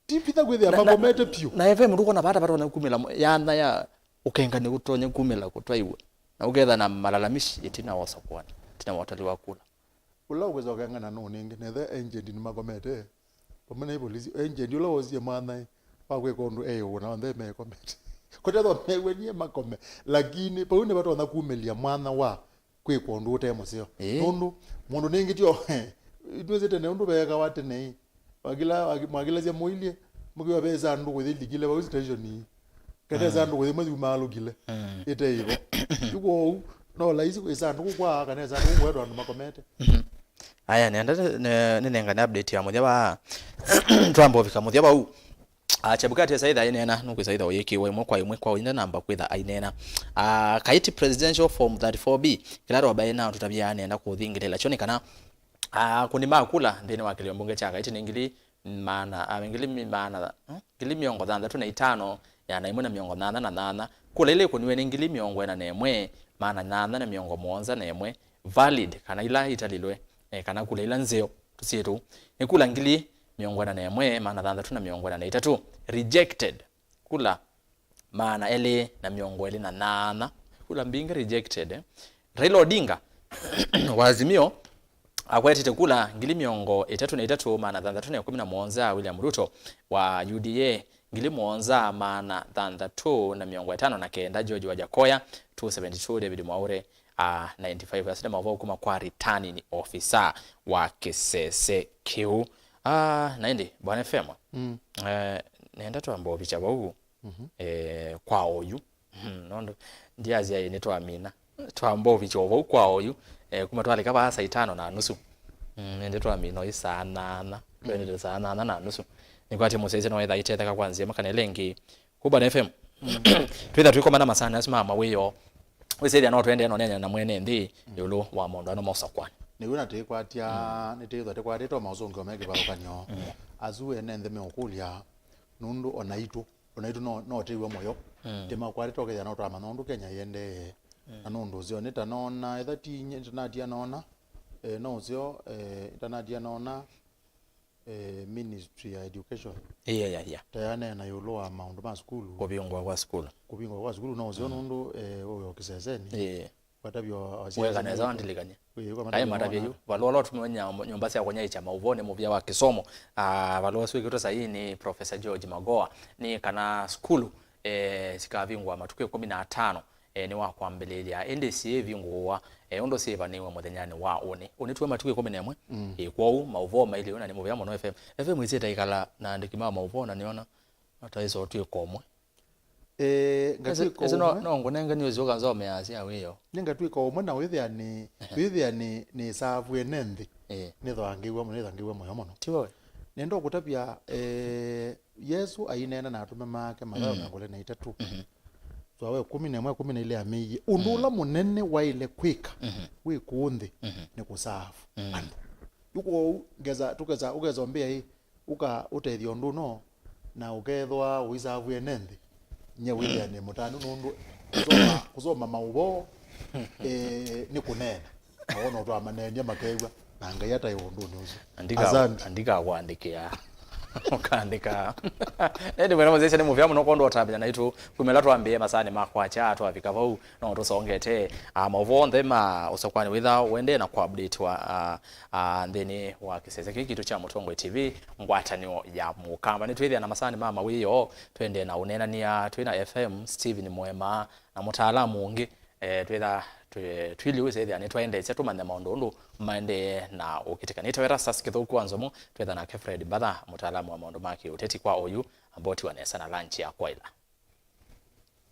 Ti vinya kwĩthĩa makomete piũ. Na F M ndũkona vata vatonya kumĩla mo-, yanya ya ũkengani ũtonya kumĩla kũtwaiwe. Na ũketha na malalamishi ĩtina wa ũsakũani, ĩtina wa ũtali wa kula. Ũla ũkwĩsa ũkengana nũũ nĩngĩ, nethe agent nĩmakomete, vamwe na polisi, agent ũla wosie mwana wa kwĩka ũndũ e ũna onthe mekomete. Kũtethwa mew'e nie makome, lakini vau nĩvatonya kumĩlya mwana wa kwĩkwa ũndũ ũte mũseo. Ĩĩ. Nũndũ mũndũ nĩngĩ tio, itwĩsĩ tene ũndũ veekawa tene ĩ, wakila, waki-, mwakilasya mũilye, mũkiwa ve sandũkũ yĩlikile vau station ii. Kana sandũkũ yĩmwe yumaalũkile ĩte ĩvo. Yu kwoou, no laisi ĩsandũkũ kwaa kana ĩsandũkũ kũetwa andũ makomete. Aya, nenda nĩ-, nĩ-, nĩnengane update ya mũthya wa twamba ũvika mũthya vau. Ah, Chebukati esa itha aineena, nũkwĩsa itha ũyĩkĩwa ĩmwe kwa ĩmwe kwa ũinda namba kwĩtha aineena. Ah, Kaiti Presidential Form thirty-four B, kĩla roba ĩna tũtavya nenda kũthingĩlĩla. Kyo nĩ kana, ah, kundi ma kula nthĩnĩ wa kĩlio mbunge kya Kaiti nĩ ngili maana, ah, ngili mi-, maana, hmm? Ngili mĩongo thanthatũ na itano, ĩana ĩmwe na mĩongo nyanya na nyanya. Kula ila ikũniwe nĩ ngili mĩongo ĩna na ĩmwe, maana nyanya na mĩongo mũonza na ĩmwe, valid, kana ila italilwe, eh, kana kula ila nzeo, tũsyĩtũ, nĩ kula ngili mĩongo ĩna na ĩmwe, maana thanthatũ na mĩongo ĩna na itatũ, rejected, kula maana elĩ na mĩongo ĩlĩ na nyanya, kula mbingĩ rejected, eh. Raila Odinga wa Azimio akwetete kula ngili mĩongo ĩtatũ na itatũ, maana thanthatũ na ĩkũmi na mũonza, William Ruto wa U D A ngili mũonza, maana thanthatũ na mĩongo ĩtano na kenda, George Wajakoya two seventy-two, David Mwaure, ah, ninety-five. Asu nĩ maũvoo kuma kwa returning officer wa kĩsese kĩu. Ah, na ĩndĩ, Bwana F M, mm, eh, nenda twamba ũvikya vau, mhm, eh, kwa oyu. Mhm, nũndũ ndiasya ĩ nĩtwamina. Twamba ũvikya o vau kwa oyu. Eh, kuma twalika vaa saa itano na nusu. Mm, ĩndĩ twamina oyu saa nyanya. Mm. Twendete saa nyanya na nusu. Nĩkwatĩ mũsyaĩsya no etha aitetheka kwa nzĩa makana ĩla ĩngĩ. Kũu Bwana F M. Mm. Twĩtha tũikomana masaanĩ asu ma mawĩoo. Wĩsĩthya no tũendee na ũneena na mwene nthĩ, mm, ĩũlũ wa maũndũ ano ma ũsakũani. Nĩw'o na tũikwatya, mm, nĩtwĩthwa tũkwatĩtwe maũsũngĩo me kĩvathũkany'o. Mm. Asu ene nthĩ meũkũlya, nũndũ o naitũ, o naitũ no, no twĩw'a mũyo. Mm. Tĩmakwatĩtwe ũkethĩa no twamanya ũndũ Kenya ĩendee. Mm. Na nũndũ ũseo, nĩtanoona, etha ti inyie, nĩtanatia noona, eh, no ũseo, eh, nĩtanatia noona, eh, Ministry ya Education. Iya, iya, iya. Tayaneena ĩũlũ wa maũndũ ma sukulu. Kũvingũa kwa sukulu. Kũvingũa kwa sukulu no ũseo, mm, nũndũ, eh, ũyo kĩseseni. Ĩĩ. Watavya wa-, wa-, weka nesa wandilikany'a. Ĩĩ, kwa matavya yu. Valũa ũla ũtũmĩwe nyũmba sya kũnyaĩĩkya maũvoo nĩ mũvĩa wa kĩsomo. Ah, valũa ũsu wĩkĩtwe saii nĩ Professor George Magoha nĩ kana sukulu, eh, sikavingũa matukũ ĩkũmi na atano, eh, nĩ wa kwambĩlĩlya, ĩndĩ syĩvingũwa, eh, ũndũ syĩvanĩiwe mũthenyanĩ wa ũnĩ. Ũnĩ tuwe matukũ ĩkũmi na ĩmwe. Mm. Ĩ, kwoou maũvoo mailye ũna nĩ mũvea mũno F M. F M ĩsĩ ĩtaĩkala na andĩki ma maũvoo, na nĩona mataĩsa ũtw'ĩka ũmwe. Eh, ngatw'ĩka ũmwe. No ngũnenge nĩ ũsyoka nzomeasya wĩoo. Nĩngatw'ĩka ũmwe na wĩthĩa nĩ, ehe, wĩthĩa nĩ, nĩ savu ene nthĩ. Eh. Nĩthangĩw'a mũno, nĩthangĩw'a mũyo mũno. Tiwe. Nenda ũkũtavya, eh, Yesũ aineena na atũme make, Mathayo, mhm, mĩongo ĩlĩ na itatũ. Mhm. Twawe ĩkũmi na ĩmwe, ĩkũmi na ilĩ amĩie. Ũndũ, mhm, ũla mũnene waĩle kwĩka, mhm, wĩ kũũ nthĩ, mhm, nĩ kũsaavu, mhm, andũ. Yu kwoou, ngesa, tũkesa, ũkesa ũmbĩa ĩ, ũka ũtethya ũndũ ũno, na ũkethwa ũisavu ene nthĩ. Nye wĩthĩa nĩ mũtanu nũndũ kũsoma, kũsoma maũvoo, eh, nĩ kũneena. Na wona ũtwamaneenia makew'a, na Ngai ataĩ ũndũnĩ ũsu. Andika, asante. Andika kwandĩkĩa. Ũkandĩka. Ĩndĩ mwena mũsyaĩsya nĩ mũvea mũno kwondũ ũtambya naitũ. Kumĩla twambĩe masaanĩ ma kwakya twavika vau, no tũsongete, ah, maũvoo onthe ma ũsakũani wĩtha ũendee na kũupdatewa, ah, ah, nthĩnĩ wa kĩsese kĩĩ kitũ kya Mũtongoi T V, ngwatanĩo ya Mũkamba. Nĩtwĩthĩa na masaanĩ ma mawĩoo, twendee na ũneenany'a twĩ na F M, Stephen Mwema, na mũtaalamu ũngĩ, eh, twĩtha twĩ-, twĩlĩ wĩsĩthĩa nĩtwaendeesya tũmanye maũndũ ũndũ maendee na ũkĩtĩka. Nĩtawa Erastus Kĩthũku wa Nzomo, twĩtha nake Fred Mbatha, mũtaalamu wa maũndũ ma kĩũteti kwa oyu, ambotiwa nesa na lunch ya kwaĩla.